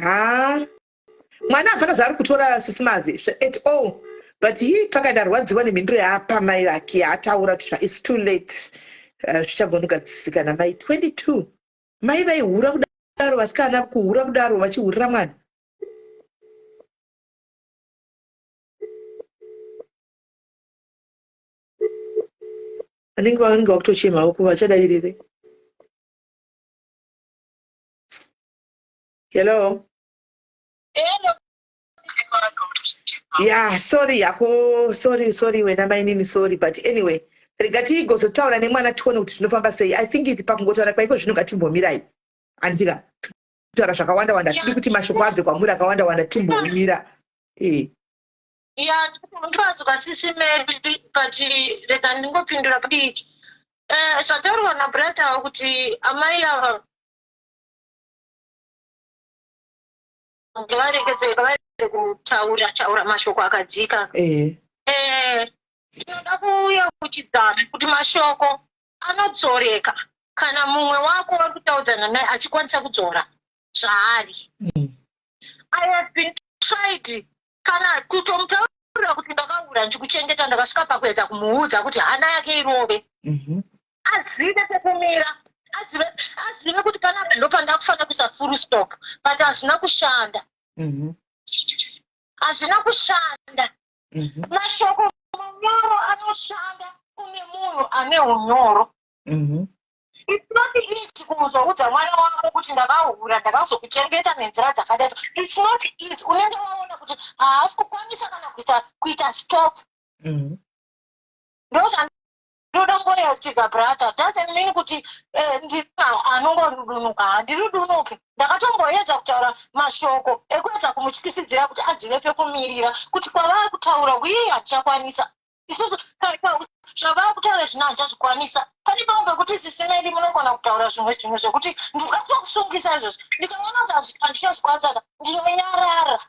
Ha. Mwana hapana zvaari kutora sisi Mavi at all. But he pakandarwadziwa nemhinduro yaapa mai vake yaataura kuti it's too late. Zvichagonogadzisika namai 22. Mai vaihura kudaro vasikana kuhura kudaro vachihurira mwana. Vanenge vanenge vakutochemawo ko vachadavirire. Hello. Hello. Yeah, sorry yako, sorry, sorry wena mainini sorry but anyway rega tigozotaura nemwana tione kuti zvinofamba sei. I think it pakungotaura kwaiko zvino ngatimbomirai. Handika kutaura zvakawanda wanda tiri kuti mashoko abve kwamuri akawanda wanda timbomira. Eh. Ya, ndinzwa sisi Mary but rega ndingopindura padiki. Eh, zvataurwa nabrother kuti amai ava ngavarege varege kutaura taura mashoko akadzika. Eh. Eh, tinoda kuuya kuchidzana kuti mashoko anodzoreka kana mumwe wako wari kutaudzana naye achikwanisa kudzora zvaari. I have been tried kana kutomutaurira kuti ndakaura ndichikuchengeta ndakasvika pakuedza kumuudza kuti hana yake irove. Azive pekumira azive azive kuti panapa ndopandakufanira kuisa full stop but hazvina kushanda. Hazvina kushanda. Mashoko manyoro anoshanda kune munhu ane unyoro. It's not easy kuzoudza mwana wako kuti ndakahura ndakazokuchengeta nenzira dzakadai. It's not easy. Unenge waona kuti haasi kukwanisa kana kuita kuita stop. Ndozvandinoda ngoyachika brother. Doesn't mean kuti eh, ndina anongorudunuka. Handirudunuki. Ndakatomboedza kutaura mashoko ekuedza kumutyisidzira kuti azive pekumirira kuti kwavari kutaura uye handichakwanisa. Isusu zvavari kutaura zvino handichazvikwanisa. Pane pamwe pekuti sisi Mary munogona kutaura zvimwe zvinhu zvekuti ndinoda kutokusungisa izvozvi. Ndikaona kuti handichazvikwanisa ka ndinonyarara.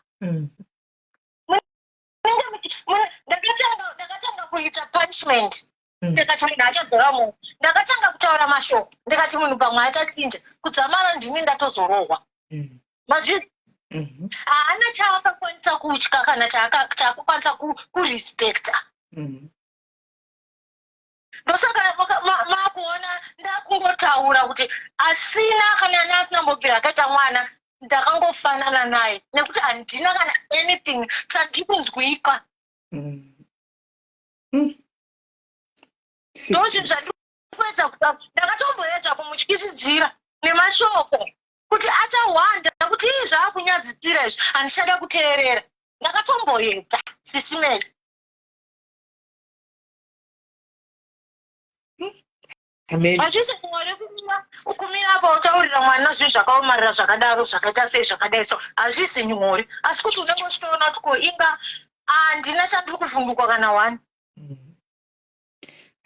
Ndakatanga ndakatanga kuita punishment. Ndikati munhu achadzora munhu. Ndakatanga kutaura mashoko ndikati munhu pamwe achachinja. Kudzamara ndini ndatozorohwa. Mazvi haana chaakakwanisa kutya kana chaakakwanisa kurespecta. Ndosaka makuona ndakungotaura kuti asina kana ani asina mbobvira akaita mwana ndakangofanana naye nekuti handina kana anything chandiri kunzwika. Ndozvinhu zvandiri kuedza kutaura. Ndakatomboedza kumutyisidzira nemashoko kuti achahwanda kuti ii zvaakunyadzisira izvi handichada kuteerera. Ndakatomboedza sisi Mary. Amen. Hazvisi nyore kumira kumira apa utaurira mwana zvinhu zvakaomarara zvakadaro zvakaita sei zvakadai so hazvisi nyore asi kuti unenge uchitoona kuti ko inga handina chandiri kuvhundukwa kana one.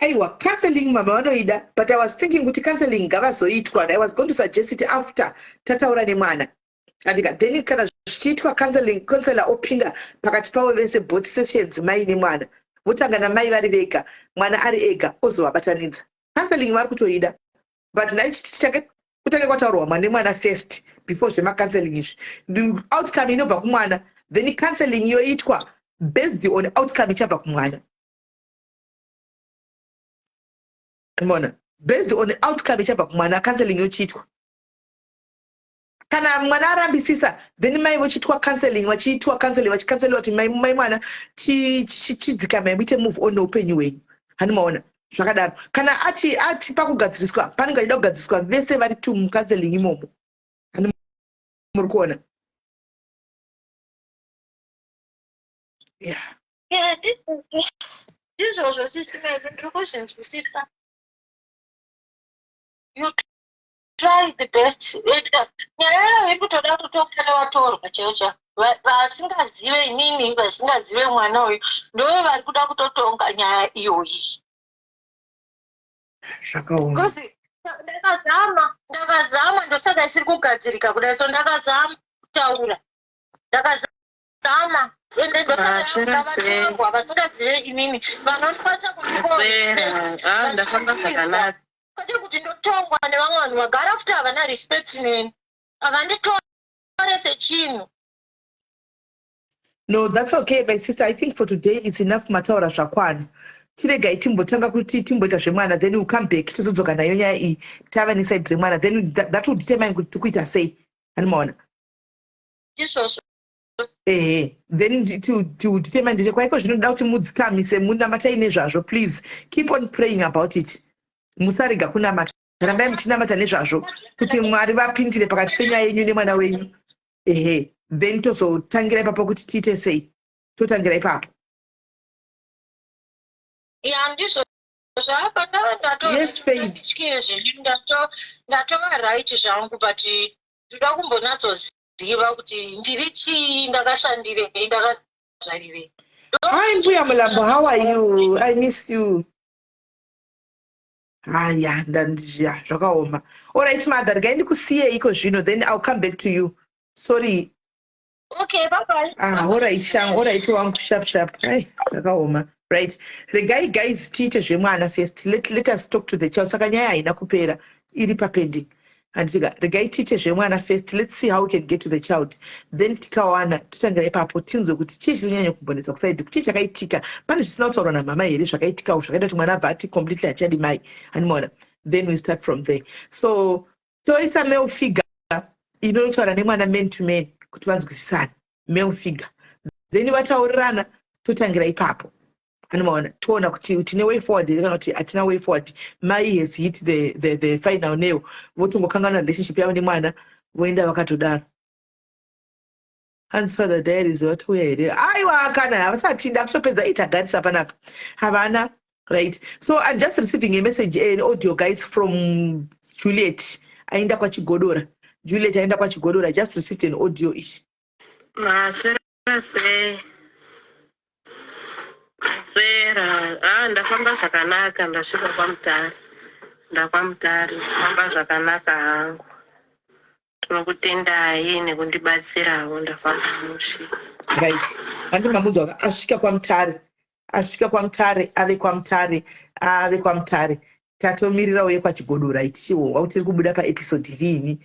Aiwa, counseling mama vanoida but I was thinking kuti counseling ngavazoitwa. I was going to suggest it after tataura nemwana. Andika then kana zvichiitwa counseling counselor opinda pakati pavo vese both sessions mai nemwana. Votanga namai vari vega, mwana ari ega ozovabatanidza. Counseling vari kutoida but ndaichitange kutange kwataurwa mwana nemwana first before zvemacounseling izvi. The outcome inobva kumwana then counseling yoitwa based on outcome ichabva kumwana. Mona. Based on outcome ichabva kumwana, counseling yochiitwa. Kana mwana arambisisa, then mai vochiitwa counseling, vachiitwa counseling, vachikanseliwa kuti mai mai mwana chidzikamai muite move on neupenyu hwenyu. Hani maona zvakadaro. Kana ati ati pakugadziriswa, panenge vachida kugadziriswa vese vari two mucounseling imomo. Hani muri kuona? Yeah. Yeah, ndizvozvo sisi Mary, ndiri kuzvinzwisisa. You try the best. Nyaya yayo ikutoda kutonga nevatorwa chaivo chaivo. Vasingazive inini, vasingazive mwana uyu, ndo vari kuda kutotonga nyaya iyoyi. Zvakaoma. Because ndakazama, ndakazama, ndosaka isiri kugadzirika kudai. So ndakazama kutaura, ndakazama, ende ndosaka vatorwa vasingazive inini vanokwanisa kundipa. Ah, ndafamba zvakanaka. Kwete kuti ndotongwa nevamwe vanhu vagara futi havana respect neni, havanditore sechinhu. No, that's okay, my sister. I think for today it's enough. Mataura zvakwana. Chiregai timbotanga kuti timboita zvemwana, then we'll come back, tozodzoka nayo nyaya iyi tava neside remwana. Then that will determine kuti tikuita sei. Animaona? Izvozvo. Ehe, then to determine ndete kwaiko zvinoda kuti mudzikamise, munamatai nezvazvo. Please keep on praying about it. Musarega kunamata, rambai muchinamata nezvazvo kuti Mwari vapindire pakati penyaya yenyu nemwana wenyu. Ehe, then tozotangira ipapo kuti tiite sei, totangira ipapo. Ya, ndizvo zvapa ndava. Yes, Faith. Ndatotye zvenyu, ndatova right zvangu, but ndoda kumbonatsoziva kuti ndiri chii, ndakashandirei, ndakazvarirei. Hi, Mbuya Mulambo, how are you? I miss you. Haya, ndandizya zvakaoma. Alright, mother, regai ndikusiye iko zvino, then I'll come back to you. Sorry. Okay, bye bye. Ah, alright, shangu, alright wangu, sharp sharp. Ai, zvakaoma. Right. Regai guys tiite zvemwana first. Let us talk to the child. Saka nyaya haina kupera, iri papending. Handitika, regai tiite zvemwana first. Let's see how we can get to the child. Then tikawana, totangira ipapo tinzwe kuti chii chinonyanya kumbonetsa kuside, chii chakaitika. Pane zvisina kutaurwa namama here zvakaitikawo zvakaita kuti mwana abva ati completely hachadi mai. Handimaona? Then we start from there. So toisa male figure inotaura nemwana man to man kuti vanzwisisane, male figure, then vataurirana, totangira ipapo. Anomaona? Toona kuti tine way forward here kana kuti hatina way forward. Mai has hit the final nail, votongokanganwa relationship yavo nemwana, voenda vakatodaro. Hanzi Father Diaries vatouya here? Aiwa, kana havasati, ndakutopedza itagarisa panapa, havana. Right, so I'm just receiving a message, an audio, guys, from Juliet aenda kwaChigodora. Juliet aenda kwaChigodora. I just received an audio ichi. Maswera sei? Maswera. Ah, ndafamba zvakanaka, ndasvika kwaMutare. NdakwaMutare, ndafamba zvakanaka hangu. Tinokutendai nekundibatsirawo, ndafamba mushe. Right, handi mamunzwa, asvika kwaMutare, asvika kwaMutare, ave kwaMutare, ave kwaMutare. Tatomirira uye kwaChigodora tichihongwa kuti tiri kubuda paepisode riini.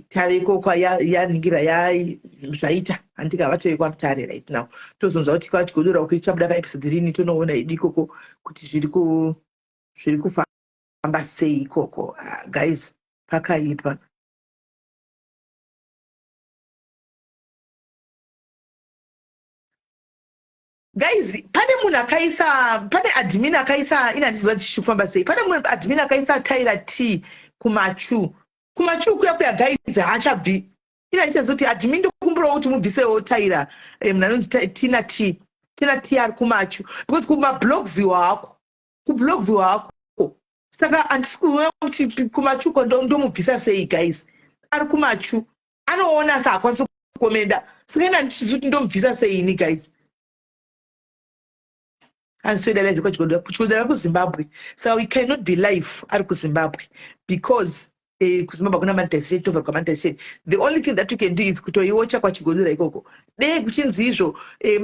Taveko kwayaningira zvaita, handika? Vatove kwaMutare right now. Tozonzwa kuti kwaChigodora uko ichabuda paepisode riini, tonoona idi ikoko kuti zviri kufamba sei ikoko. Guys, pakaipa. Guys, pane munhu akaisa, pane admin akaisa, ina handiziva kuti chichikufamba sei, pane munhu admin akaisa Tyra T kumachu, kumachu kuya kuya. Guys, haachabvi. Ina handichaziva kuti admin, ndokumbirawo kuti mubvisewo Tyra, munhu anonzi Tina T, Tina T ari kumachu, because kumablock view hako, kublock view hako. Saka handisi kuona kuti kumachuko ndomubvisa sei. Guys, ari kumachu, anoona asi haakwanisi kukomenda. Saka ina handichizivi kuti ndomubvisa sei ini, guys. Handisoida live kwaChigodora, kuChigodora kuZimbabwe. Saka we cannot be live ari kuZimbabwe because kuZimbabwe hakuna monetization, tovharwa monetization. The only thing that you can do is kutoiwocha kwaChigodora ikoko. Dei kuchinzi izvo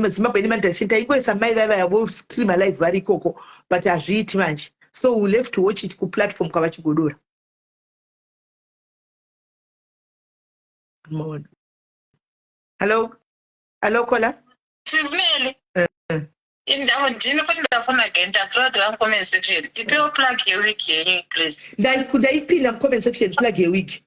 Zimbabwe ine monetization, taingoisa mai vaya vostreama live vari ikoko, but hazviiti manje. So we'll have to watch it kuplatform kwavaChigodora. Maona? Hello, hello, caller. Sis Melly. Ndini futi ndafona again, ndapfuura comment section. Tipewo plug yewig yenyu, please. Ndaipinda mucomment section plug yewig.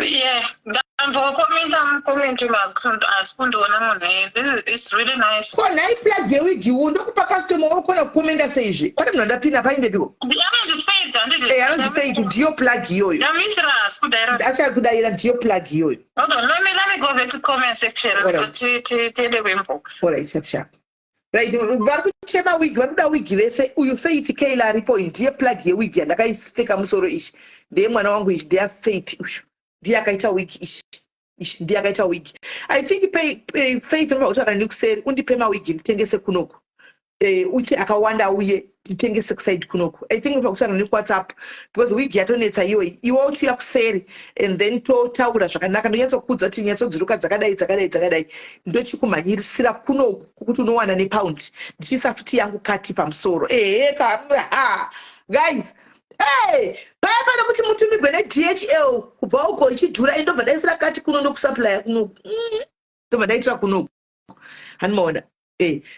Yeah, ndambokomenta mucomment, asi kundiona munhu. This is, it's really nice. Ko nhai, plug yewig wo ndokupa customer wokona kukomenda seizvi? Pane munhu andapinda paindepiko? Anonzi Faith, handiti? E, anonzi Faith, ndiyo plug iyoyo. Ndamisira, asi kudaira. Achari kudayira, ndiyo plug iyoyo. Hold on, let me go back to comment section. Alright. Tiende kuinbox. Alright, sharp sharp. Right, vari kuchema wig, vari kuda wig vese. Uyu Faith Kayla aripo, ndiye plug yewig yandakaipfeka musoro. Ishi ndeye mwana wangu, ishi ndeya Faith. Ushu ndiye akaita wig ishi, ishi ndiye akaita wig. I think Faith unobva kutaura nekuseri, undipe mawig nditengese kunoku. Uite akawanda, uye titengese kuside kunoku. I think unobva kutaura nekuWhatsApp because wig yatonetsa iyoyi. Iwe uchiuya kuseri and then totaura zvakanaka, ndonyatsokuudza kuti nyatsodziruka dzakadai, dzakadai, dzakadai, ndochikumhanyirisira kunoku kukuti unowana nepaundi, ndichiisa futi yangu kati pamusoro. Ehe ka, ha guys, hey, paya pane kuti mutumigwe neDHL kubva uko ichidhura, indobva ndaisira kati kuno, ndokusupplya kunoku. Ndobva ndaitira kunoku, handimaona?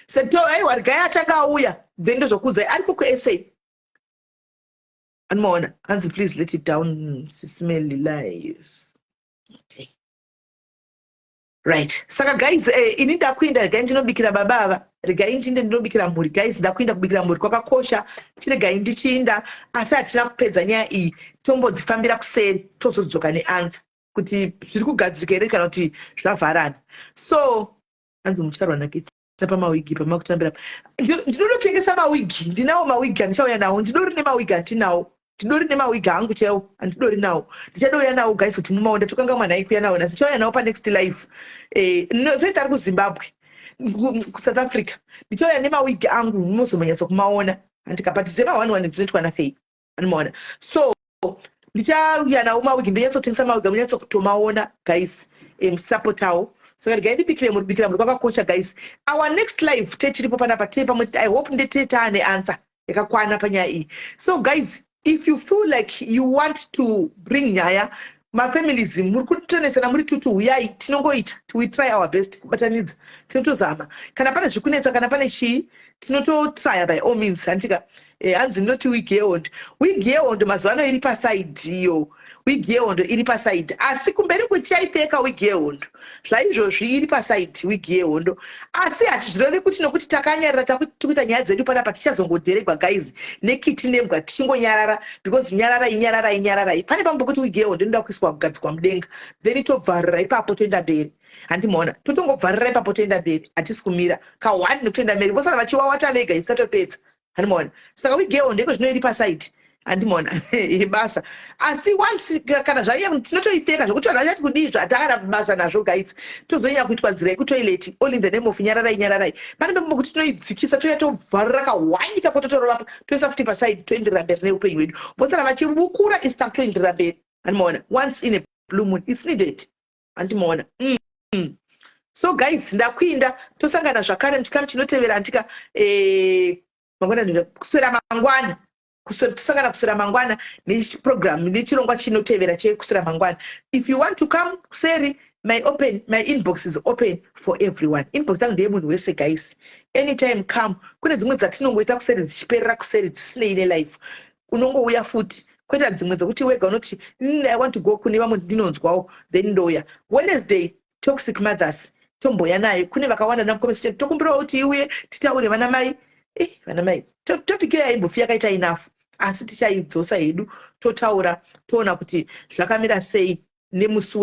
Seto aiwa, regai atanga auya, then ndozokuudzai. Ariko kuSA, handimaona? Hanzi, "Please let it down, Sis Melly live." Okay, right. Saka guys, ini ndakuinda, regai ndinobikira baba ava, regai ndinde ndinobikira mhuri. Guys, ndakuinda kubikira mhuri, kwakakosha. Chiregai ndichiinda, asi hatina kupedza nyaya iyi. Tombodzifambira kuseri, tozodzoka neanswer kuti zviri kugadzirika here kana kuti zvavharana. So hanzi mucharwa nakitsa pamawigi pamakutambira. Ndinototengesa mawigi, ndinawo mawigi andichauya nawo. Ndidori nemawigi andinawo, ndidori nemawigi angu chaiwo andidori nawo. Ndichadouya nawo guys kuti mumaona. Tokanga mwana aikuya nawo nhasi, ndichauya nawo panext live. No, Faith ari kuZimbabwe, kuSouth Africa. Ndichauya nemawigi angu, munozomanyatsa kumaona, handika? But dzema 11 dzinoitwa naFaith, anomaona. So ndichauya nawo mawigi, ndonyatsotengesa mawigi, munyatsokutomaona guys, musapotawo. Saka regai ndibikire muri, kubikira muri kwakakosha guys. Our next live tetiripo panapa, tee pamwe, I hope ndete taane answer yakakwana panyaya iyi. So guys, if you feel like you want to bring nyaya, mafamilies muri kutonetsana muri tutu, huyai, tinongoita, we try our best kubatanidza. Tinotozama kana pane zvikunetsa, kana pane chii, tinototrya by all means, handika? Hanzi ndinoti wig yehondo, wig yehondo mazuva ano iri paside iyo. Wig yehondo iri paside, asi kumberi kutichaipfeka wig yehondo. Zvaizvozvi iri paside wig yehondo, asi hatizvirevi kuti nokuti takanyarara tikuita nyaya dzedu panapa tichazongodheregwa guys nekiti nembwa tichingonyarara, because nyararai, nyararai, nyararai. Pane pamwe pekuti wig yehondo inoda kuiswa kugadzikwa mudenga, then tobvarira ipapo, toenda mberi, handimaona? Totongobvarira ipapo, toenda mberi, hatisi kumira ka1 nekutoenda mberi. Vosara vachiwawata vega, isi tatopedza, handimaona? Saka wig yehondo iko zvino iri paside, handimaona basa? Asi once kana zvaiya, tinotoipfeka zvokuti vanhu vachati kudii, zvatakana basa nazvo guys. Tozonyanya kuitwa nzira yekutoilet, all in the name of nyararai, nyararai. Pane pamwe kuti tinoidzikisa, toya tobvarura kahwanyi kako, totorova, toisa futi paside, toenderera mberi neupenyu hwedu. Vosara vachivukura, isi takutoenderera mberi, handimaona? Once in a blue moon it's needed, handimaona? So guys, ndakuinda, tosangana zvakare muchikamu chinotevera, handika? Mangwana, kuswera mangwana, tosangana kuswera mangwana neprogram, nechirongwa chinotevera chekuswera mangwana. If you want to come kuseri, my inbox is open for everyone. Inbox yangu ndeyemunhu wese guys, anytime come. Kune dzimwe dzatinongoita kuseri, dzichiperera kuseri, dzisinei nelife, unongouya futi. Kweta dzimwe dzekuti wega unoti, "I want to go kune vamwe ndinonzwawo," then ndoya. Wednesday, toxic mothers, tomboya naye. Kune vakawanda namucomment, tokumbirawo kuti iuye titaure. Vana mai, vana mai, topic iyo yaimbofi yakaita enough, asi tichaidzosa hedu, totaura, toona kuti zvakamira sei nemusi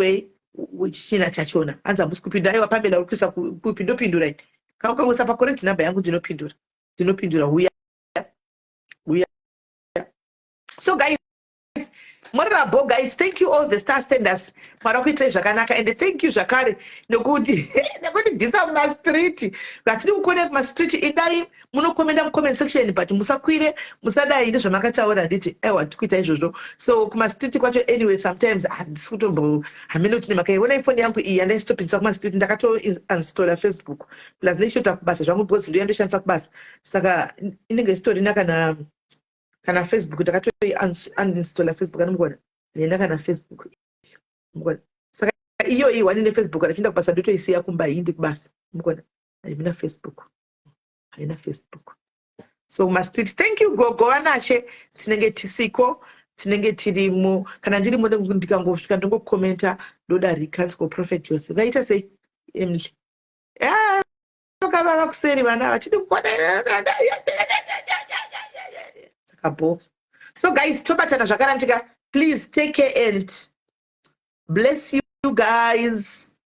wechina chachona. Hanzi hamusi kupindura. Aiwa, Pamela, uri kuisa kupi? Ndopindura ini. Kana ukangoisa pacorrect number yangu, ndinopindura, ndinopindura. Huya, huya. So guys, morerabo guys, thank you all the star standers. Mwari wakuitirai zvakanaka, and thank you zvakare nekuti nekundibvisa mumastreet. Hatidi kukone kumastreet. Indai munokomenda mucomment section, but musakwire, musadai ndezvamakataura, handiti? Aiwa, tikuita izvozvo. So kumastreet kwacho anyway, sometimes handisi kutombo hamene kuti nemakaiona ifoni yangu iyi yandaisitopindisa kumastreet. Ndakatoinstalla Facebook, plus nechitota kubasa zvangu because ndo yandoshandisa kubasa, saka inenge isitorina kana Facebook. Ndakatoiuninstalla Facebook, anomuona haina kana Facebook, mukuona? Saka iyo iyi wani neFacebook, ndachienda kubasa, ndotoisiya kumba, indi kubasa, mukuona? Haina Facebook. Haina Facebook. So mumastreet, thank you gogo vanashe. Tinenge tisiko, tinenge tirimo. Kana ndirimo, ndikangosvika ndongokomenta, ndodarika nziko. Prophet Jose vaita sei? Emily vakavava kuseri, vana vachidi kukwana. Saka bo, so guys, tobatana zvakarantika. Please take care and bless you guys.